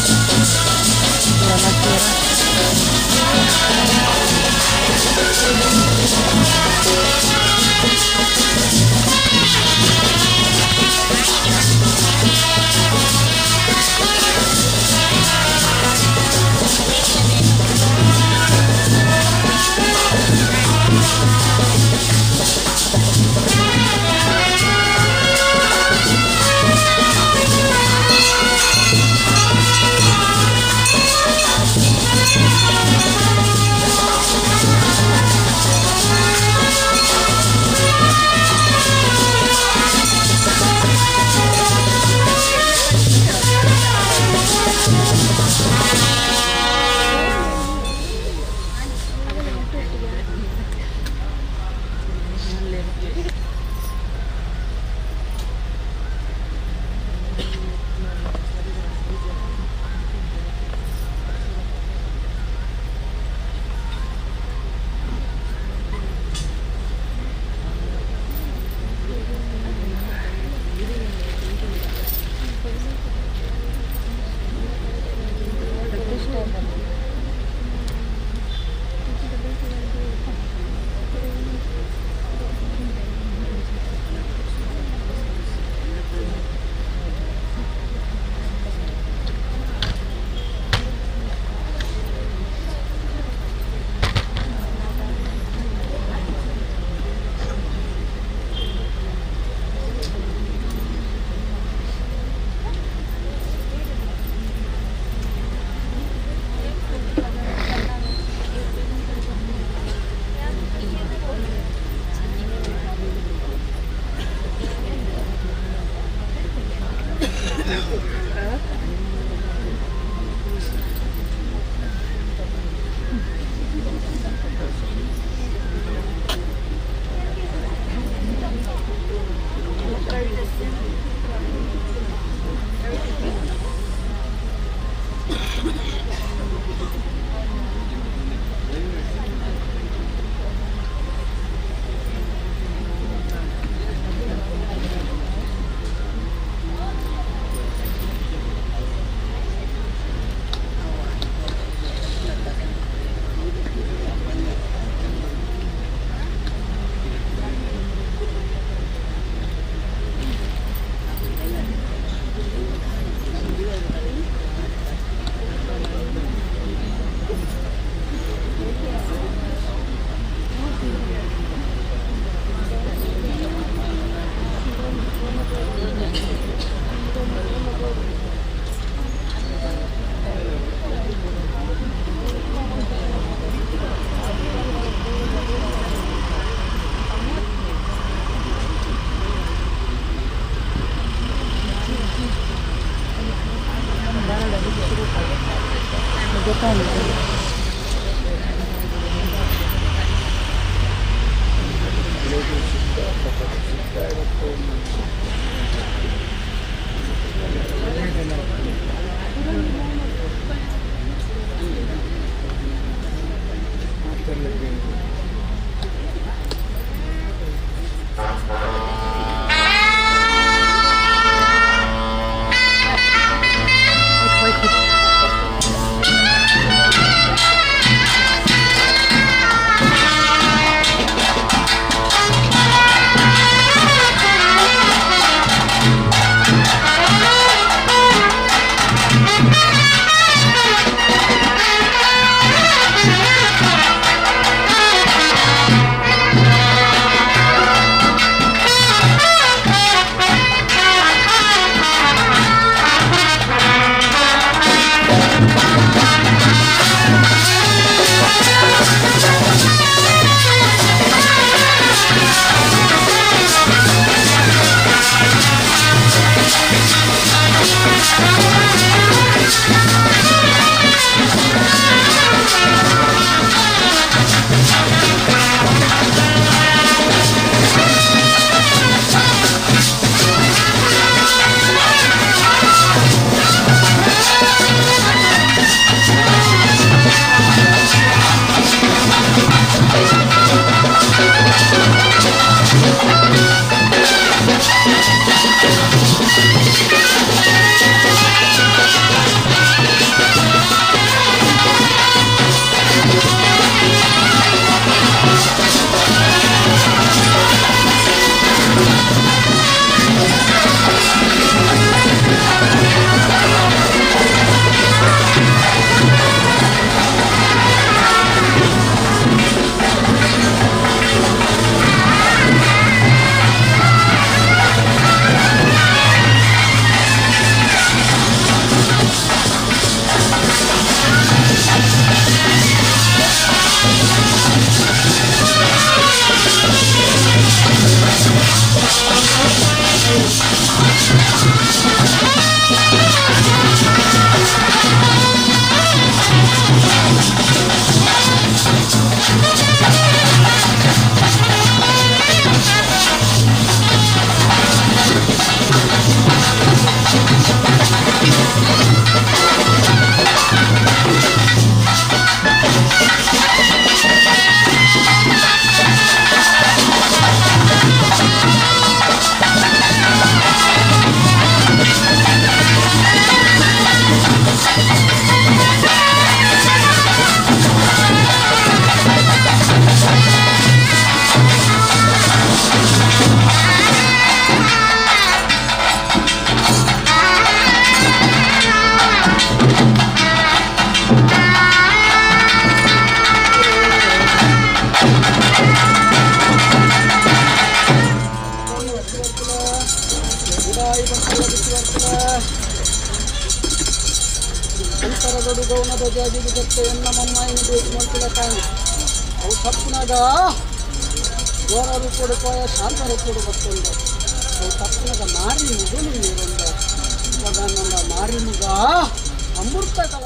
ಜಾಗಿಗೆ ಜತ್ತೆ ಎನ್ನ ಮಮ್ಮಾಯಿನ ಭೇಟಿ ಮಂತಿನ ಕಾಣಿ ಅವು ತಪ್ಪುನಾಗ ಘೋರ ರೂಪೋಡು ಪೋಯ ಶಾಂತ ರೂಪೋಡು ಬತ್ತೊಂದ ಅವು ತಪ್ಪುನಾಗ ಮಾರಿ ಮುಗುನು ನೀರೊಂದ ನನ್ನ ಮಾರಿ ಮುಗ ಅಮೃತ ಕಲ.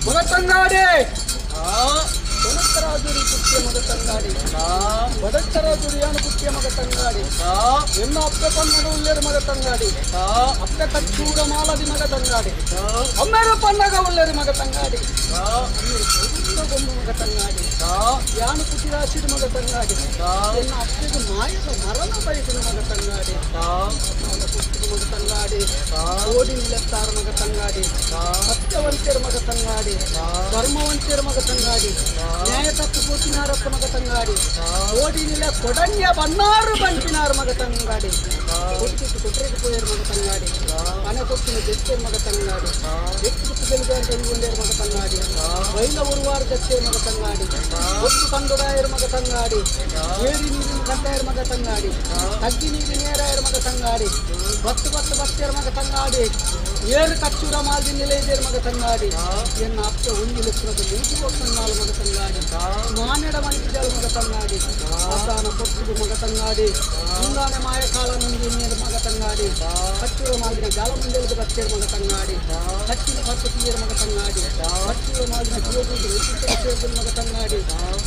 ಮಗತಂಗಾಡಿ ತೊಣತ್ತರಾಜುರಿ ಕುಟ್ಟಿಯ ಮಗತಂಗಾಡಿ ಬಡತ್ತರಾಜುರಿಯಾನ ಕುಟ್ಟಿಯ ಮಗತಂಗಾಡಿ ಎನ್ನ ಅಪ್ಪೆ ಪನ್ನಡ ಉಲ್ಲೇರು ಮಗತಂಗಾಡಿ ಅಪ್ಪೆ ಕಚ್ಚೂರ ಮಾಲದಿ ಮಗತಂಗಾಡಿ ಅಮ್ಮೇರು ಪನ್ನಗ ಉಲ್ಲೇರು ಮಗತಂಗಾಡಿ ಗೊಂಬು ಮಗತಂಗಾಡಿ ಯಾನು ಕುಟಿರಾಶಿದ ಮಗತಂಗಾಡಿ ಎನ್ನ ಅಪ್ಪೆಗೆ ಮಾಯದ ಮರಣ ಬಯಸಿನ ಮಗತಂಗಾಡಿ ಕುಟ್ಟಿದ ಮಗತಂಗಾಡಿ ಓಡಿ ನಿಲ್ಲತ್ತಾರ ಮಗತಂಗಾಡಿ ಸತ್ಯವಂತರ ಮಗತಂಗಾಡಿ ಧರ್ಮವಂತರ ಮಗತಂಗಾಡಿ ನ್ಯಾಯ ತಪ್ಪು ಕೂತಿನಾರಪ್ಪ ಮಗತಂಗಾಡಿ ಓಡಿ ನಿಲ್ಲ ಕೊಡಂಗ್ಯ ಬನ್ನಾರು ಬಂಚಿನಾರ ಮಗತಂಗಾಡಿ ಕೊಟ್ಟಿಟ್ಟು ಕೊಟ್ರಿಗೆ ಪೋಯರ್ ಮಗತಂಗಾಡಿ ಮನೆ ಕೊಟ್ಟಿನ ಜೆತ್ತೇರ್ ಮಗತಂಗಾಡಿ ಎತ್ತು ಗೆಲ್ಗೆ ಅಂತ ಒಂದೇರ್ ಮಗತಂಗಾಡಿ ಬೈಲ ಉರುವಾರ ಜತ್ತೆ ಮಗತಂಗಾಡಿ ಒತ್ತು ತಂದುಡಾಯರ್ ಮಗತಂಗಾಡಿ ಏರಿ ನೀರಿನ ಕಟ್ಟಾಯರ್ ಮಗತಂಗಾಡಿ ತಗ್ಗಿ ನೀರಿ ನೇರಾಯರ್ ಮಗತಂಗಾಡಿ ಬತ್ತು ಬತ್ತು ಬತ್ತೇರ್ ಮಗತಂಗಾಡಿ ಏರು ಕಚ್ಚೂರ ಮಾಲ್ದಿ ನಿಲೈದೇರ್ ಮಗತಂಗಾಡಿ ಎನ್ನ ಅಪ್ಪ ಒಂಜಿ ಲೆಕ್ಕದ ಮೂಜಿ ಒಕ್ಕನ್ನಾಲು ಮಗತಂಗಾಡಿ ಮಾನೆಡ ಮಣಿಜಾಲು ಮಗತಂಗಾಡಿ ಆತಾನ ಕೊಟ್ಟುದು ಮಗತಂಗಾಡಿ ಮುಂದಾನೆ ಮಾಯಕಾಲ ನಂದಿ ಮಗತಂಗಾಡಿ ಕಚ್ಚೂರ ಮಾಲ್ದಿನ ಜಾಲ ಮುಂದೆಲ್ದು ಬತ್ತೇರ್ ಮಗತಂಗಾಡಿ ಹಚ್ಚಿನ ಪತ್ತು ತೀಯರ್ ಮಗತಂಗಾಡಿ ಕಚ್ಚೂರ ಮಾಲ್ದಿನ ಜೀವಗುಂಡು ಸೇರ್ದು ಮಗತಂಗಾಡಿ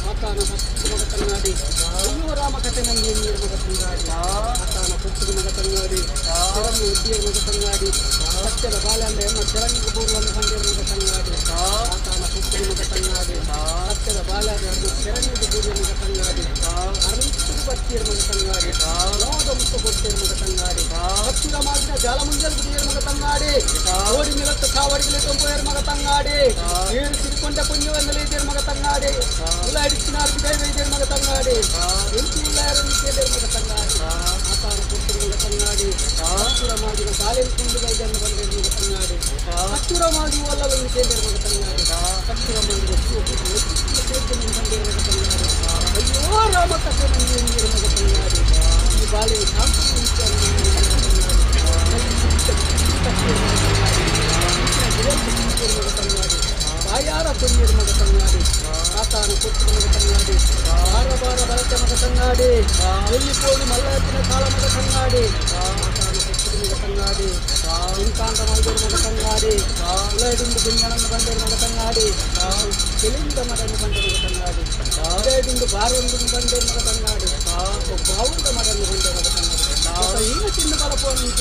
ಆತಾನ ಹತ್ತು ಮಗತಂಗಾಡಿ ಅಯ್ಯೋ ರಾಮ ಕಥೆ ನಂದಿ ನೀರು ಮಗತಂಗಾಡಿ ಆತಾನ ಕೊಟ್ಟುದು ಮಗತಂಗಾಡಿ ತೆರಂಗು ಉದ್ದಿಯರ್ ಮಗತಂಗಾಡಿ ಸತ್ಯದ ಬಾಲ್ಯಂದ ಎಮ್ಮ ತೆರಂಗು ಬೂರ್ವನ್ನು ಬಂದಿರ ಮಗತಂಗಾಡಿ ಆತಾನ ಕೊಟ್ಟುದು ಮಗತಂಗಾಡಿ ಸತ್ಯದ ಬಾಲ್ಯದ ಎಮ್ಮ ತೆರಂಗು ಬೂರ್ವ ಮಗತಂಗಾಡಿ ಅರಂತು ಬತ್ತೀರ್ ಮಗತಂಗಾಡಿ ಮೋದ ಮುತ್ತು ಕೊಡ್ತೀರ್ ಮಗತಂಗಾಡಿ ಹಚ್ಚುರ ಮಾಡಿದ ಜಾಲ ಮುಂಜಲ್ ಬಿಡಿಯರ್ ಮಗತಂಗಾಡಿ ಓಡಿ ನಿಲತ್ತು ಕಾವಡಿಗೆ ತೊಂಬುಯರ್ ಮಗತಂಗಾಡಿ ಏರು ಸಿರಿಕೊಂಡ ಪುಣ್ಯವೆಂದಲೇ ಇದ್ದೀರ್ ಮಗತಂಗಾಡಿ ಉಲ್ಲ ಅಡಿಸಿನಾರ್ಗೆ ದೈವ ಇದ್ದೀರ್ ಮಗತಂಗಾಡಿ ಎಂಚು ಉಳ್ಳಾಯರನ್ನು ಕೇಳಿರ್ ಮಗತಂಗಾಡಿ ಆತಾನ ಕೊಟ್ಟರು ಮಗತಂಗಾಡಿ ಹಚ್ಚುರ ಮಾಡಿದ ಬಾಳೆನ ಕುಂಡು ಬೈದನ್ನು ಬಂದಿರ್ ಮಗತಂಗಾಡಿ ಹಚ್ಚುರ ಮಾಡಿ ಒಲ್ಲವನ್ನು ಕೇಳಿರ್ ಮಗತಂಗಾಡಿ ಹಚ್ಚುರ ಮಾಡಿದ ಬಂದಿರ್ ಮಗತಂಗಾಡಿ ಅಯ್ಯೋ ರಾಮ ಕಥೆ ನಂಗೆ ನೀರು ಮಗತಂಗಾಡಿ ಈ ಬಾಳೆನ ಶಾಂತ ಬಾಯಾರ ಪುಣ್ಯರ ಮಗತಂಗಾಡಿ ಆತಾನ ಕೊಟ್ಟು ಮಗತಂಗಾಡಿ ಬಾರ ಬಾರ ಬಲತೆ ಮಗತಂಗಾಡಿ ಎಲ್ಲಿ ಪೋಲಿ ಮಲ್ಲತ್ತಿನ ಕಾಲ ಮಗತಂಗಾಡಿ ಆತಾನ ಕೊಟ್ಟು ಮಗತಂಗಾಡಿ ಇಂಕಾಂತ ಮಲ್ದೂರು ಮಗತಂಗಾಡಿ ಉಲೈಡುಂಡು ಗುಂಜನನ್ನು ಬಂದರು ಮಗತಂಗಾಡಿ ಕೆಲಿಂದ ಮಡನ್ನು ಬಂದ ಮಗತಂಗಾಡಿ ಉಲೈಡುಂಡು ಬಾರುಂಡು ಬಂದರು ಮಗತಂಗಾಡಿ ಬಾವುಂಡ ಮಡನ್ನು ಬಂದ ಮಗತಂಗಾಡಿ ಇನ್ನು ಚಿನ್ನ ಬಲಪೋನು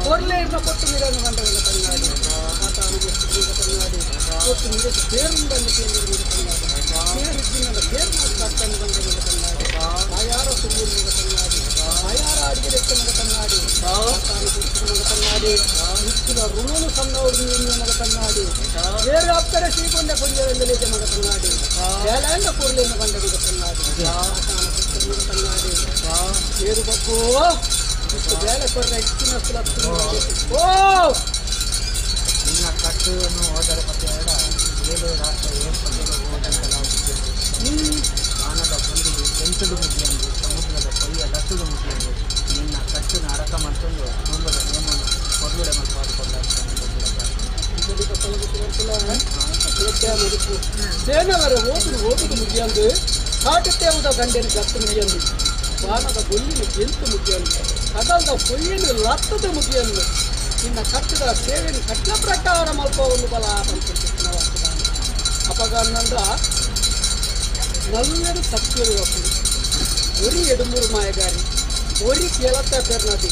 ಕೊರ್ಲೇರ್ನ ಪೊಟ್ಟು ಮಿರನ್ನು ಬಂಡಗಳ ತಂಗಾಡಿ ಮಾತಾನು ತಂಗಾಡಿ ಪೊಟ್ಟು ಮಿರಕ್ಕೆ ಬೇರುಂಡನ್ನು ಕೇಂದ್ರ ತಂಗಾಡಿ ಬೇರು ಬೇರು ಕಟ್ಟನ್ನು ಬಂಡಗಳ ತಂಗಾಡಿ ಆಯಾರ ಸುಮ್ಮನೆ ತಂಗಾಡಿ ಆಯಾರ ಅಡಿಗೆ ಮಗ ತಂಗಾಡಿ ಮಾತಾನು ಮಗ ತಂಗಾಡಿ ಮುಚ್ಚಿದ ಋಣನು ಸಣ್ಣವರು ಮಗ ತಂಗಾಡಿ ಬೇರೆ ಅಪ್ಪರೆ ಶ್ರೀಕೊಂಡ ಕೊಂಜವೆಂದಲೇಜ ಮಗ ತಂಗಾಡಿ ಬೇಲಾಂಡ ಕೊರ್ಲೇನ ಬಂಡ ಮಗ ತಂಗಾಡಿ ಮಾತಾನು ಮಗ ತಂಗಾಡಿ ಬೇರು ಬಕ್ಕೋ ಇಷ್ಟು ಬೇಳೆ ಕೊರ್ರೆ ಇಕ್ಕಿನ ಓ ನಿನ್ನ ಕಟ್ಟುವನ್ನು ಹೋದರೆ ಮತ್ತೆ ಎರಡ ಏಳು ರಾಷ್ಟ್ರ ಏರ್ಪಟ್ಟಿಗೆ ಹೋದಂತೆಲ್ಲ ಬಾಣದ ಬಂದಿಗೆ ಎಂತದು ಮುಗಿಯಂದು ಸಮುದ್ರದ ಕೊಯ್ಯ ಲತ್ತದು ಮುಗಿಯಂದು ನಿನ್ನ ಕಟ್ಟನ್ನು ಅಡಕ ಮಾಡ್ಕೊಂಡು ತುಂಬದ ನೇಮನ್ನು ಕೊರಗುಡೆ ಮಲ್ಪಾಡಿಕೊಂಡ. ಸೇನವರ ಓದುದು ಓದುದು ಮುಗಿಯಂದು ಕಾಟುತ್ತೇವುದ ಗಂಡೆನ ಗತ್ತು ಮುಗಿಯಂದು ಬಾಣದ ಗೊಲ್ಲಿನ ಗೆಂತು ಮುಗಿಯಂದು ಕದಲ್ದ ಕೊಯ್ಯನು ಲತ್ತದ ಮುಗಿಯಂದು ನಿನ್ನ ಕಟ್ಟದ ಸೇವೆಯನ್ನು ಕಟ್ಲ ಪ್ರಕಾರ ಮಲ್ಪವನ್ನು ಬಲ ಅಪಗಾನಂದ ನಲ್ವೆಡು ಸತ್ಯರು ಅಪ್ಪು ಒರಿ ಎಡುಮೂರು ಮಾಯಗಾರಿ ಒರಿ ಕೇಳತ್ತ ಪೆರ್ನದಿ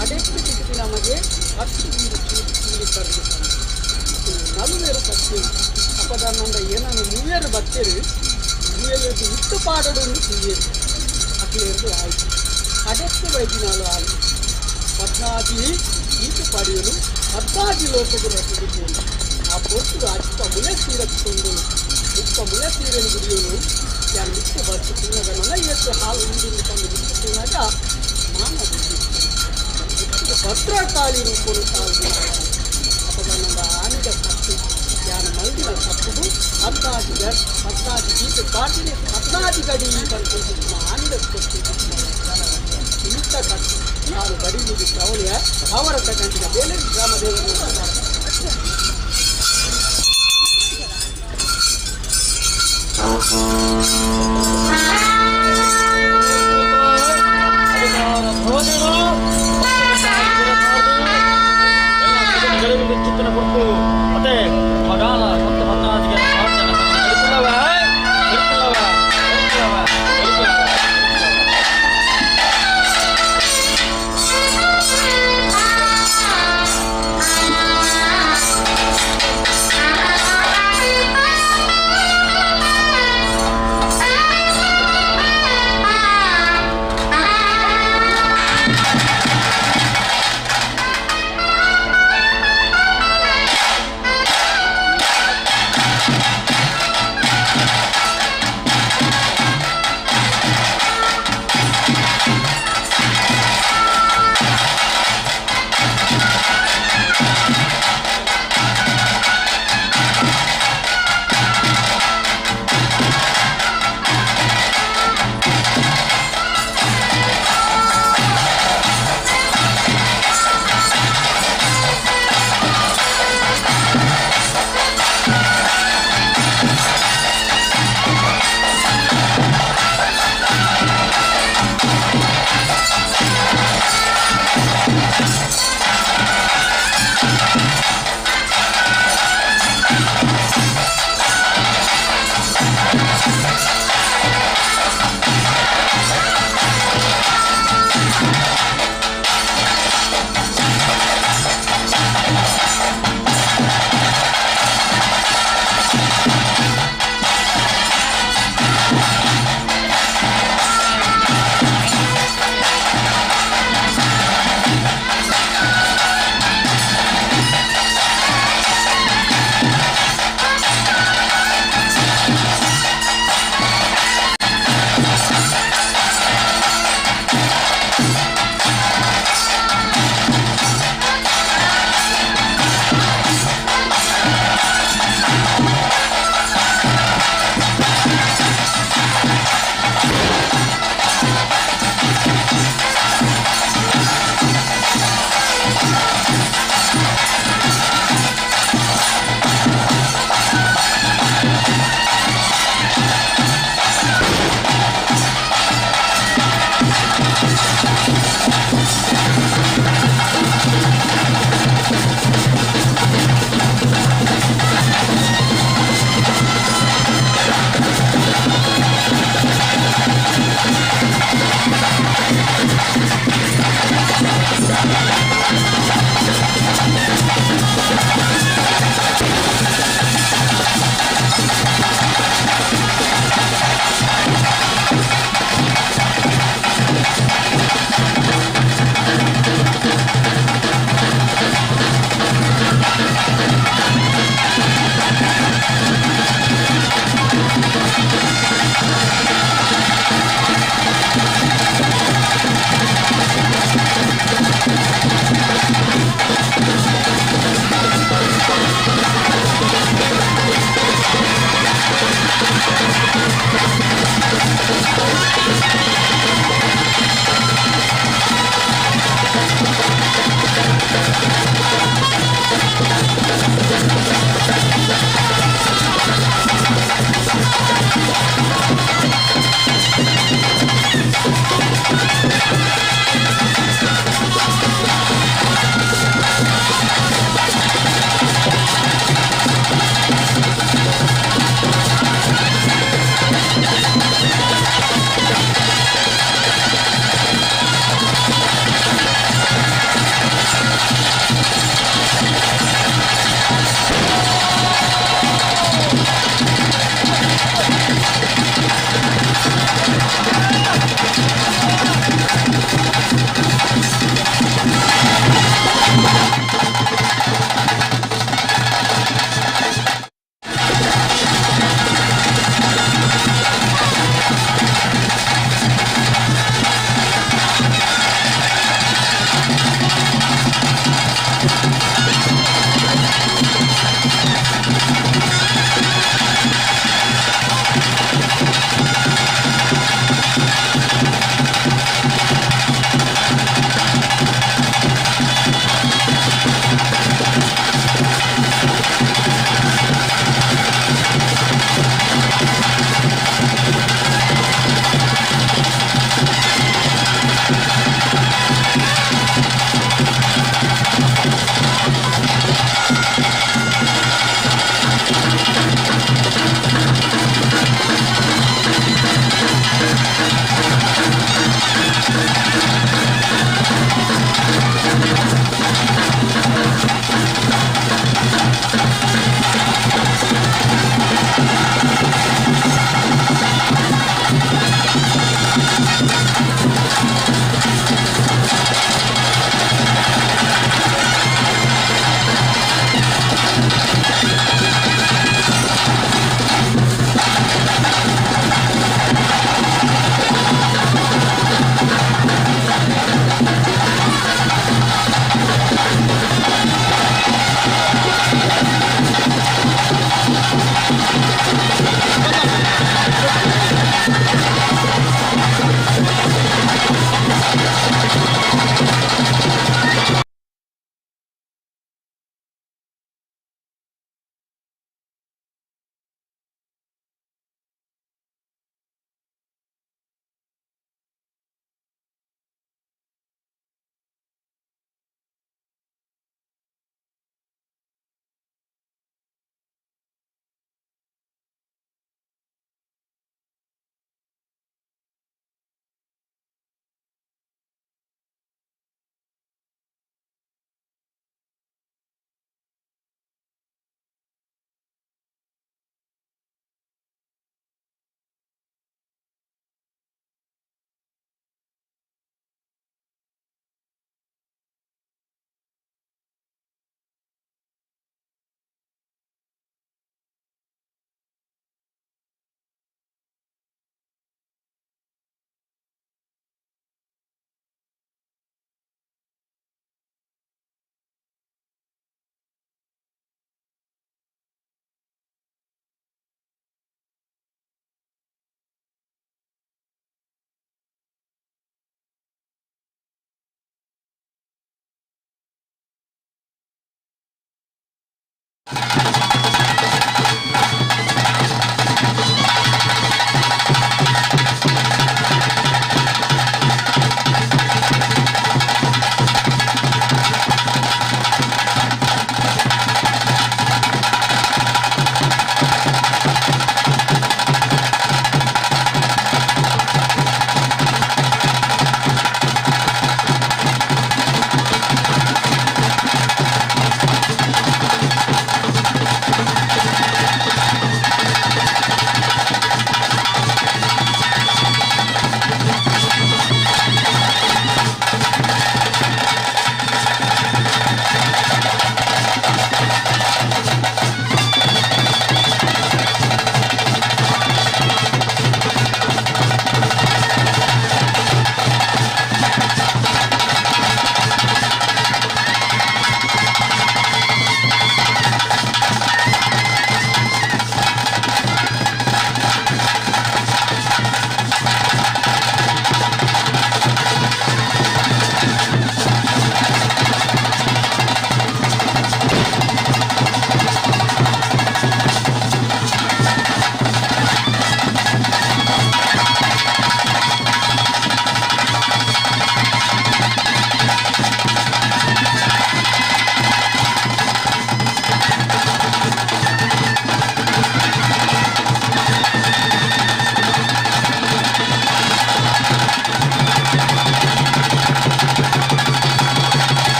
ಅಡೆಟ್ಟು ಕಿಟ್ಟಿನ ನಮಗೆ ಹತ್ತು ವೀರು ಚೂಲಿ ಚೂಲಿ ಕರೆದು ನಲ್ವೇರು ಸತ್ಯರು ಅಪಗಾನಂದ ಏನನ್ನು ಮೂವೇರು ಬತ್ತೇರು ಮೂವೇರು ಇಟ್ಟು ಪಾಡಡು తీಯರು ಅಕ್ಲೇರ್ದು ಆಯ್ತು ಅಡೆತ್ತು ವೈದ್ಯನಾಳು ಆಲು ಪದ್ನಾದಿ ಈತು ಪಡೆಯಲು ಪದ್ನಾದಿ ಲೋಕದ ರಚಿಸಿಕೊಂಡು ಆ ಪೊರ್ತುಡು ಅಜ್ಪ ಮುಲೆ ಸೀರಕ್ಕೊಂಡು ಮುಪ್ಪ ಮುಲೆ ಸೀರೆನು ಗುಡಿಯೋನು ಯಾರು ಮಿಕ್ಕು ಬತ್ತು ತಿನ್ನಗ ನನ ಏತು ಹಾಲು ಉಂಡಿಂದು ತಂದು ಬಿಟ್ಟು ತಿನ್ನಾಗ ಮಾನ ಬುದ್ಧಿ ಭದ್ರಕಾಳಿ ರೂಪನು ತಾವು ಅಪಗನಂದ ಆನಿದ ಕತ್ತು ಯಾನ ಮಲ್ದಿನ ತಪ್ಪುದು ಹದ್ದಾಜಿ ಹದ್ದಾಜಿ ಗೀತೆ ಪಾಟಿನ ಹದ್ದಾಜಿ ಗಡಿ ಬಂತು ಆನಿದ ಕೊಟ್ಟು ನಿಮಿತ್ತ ಕಟ್ಟು ಯಾರು ಗಡಿ ಮುಗಿ ಅವಳಿಯ ಅವರ ತಗಂಟಿನ ಬೇಲೆ ಗ್ರಾಮ ದೇವರು. ಚಿತ್ತನ ಕೊಟ್ಟು ಮತ್ತೆ ಮಗಾಲ ಮತ್ತು ಹೊನ್ನಾಜಿಗೆ ಹಿಡ್ಕೊಳ್ಳವ ಹಿಡ್ಕೊಳ್ಳವ ಹಿಡ್ಕೊಳ್ಳವ ಹಿಡ್ಕೊಳ್ಳವ. Thank you.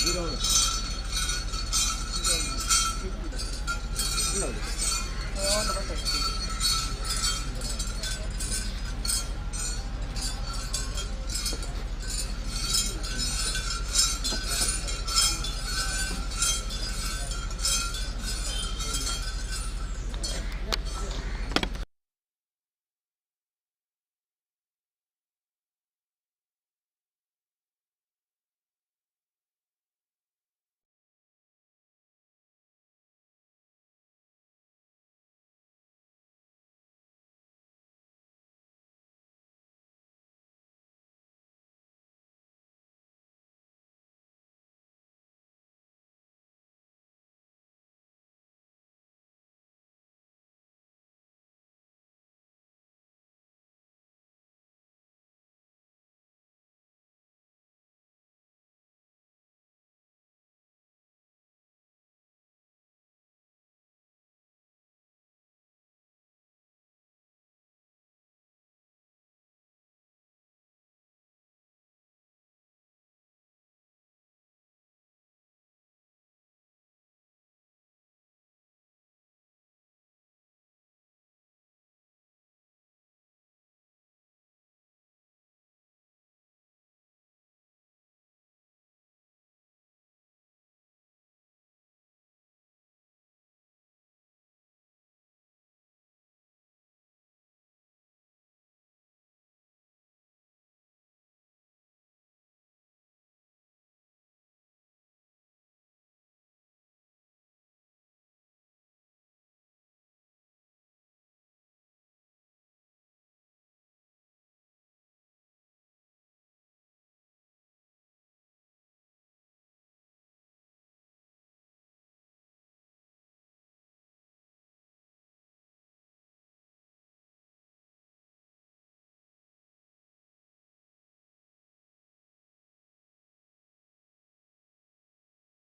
ಜೀರೋ.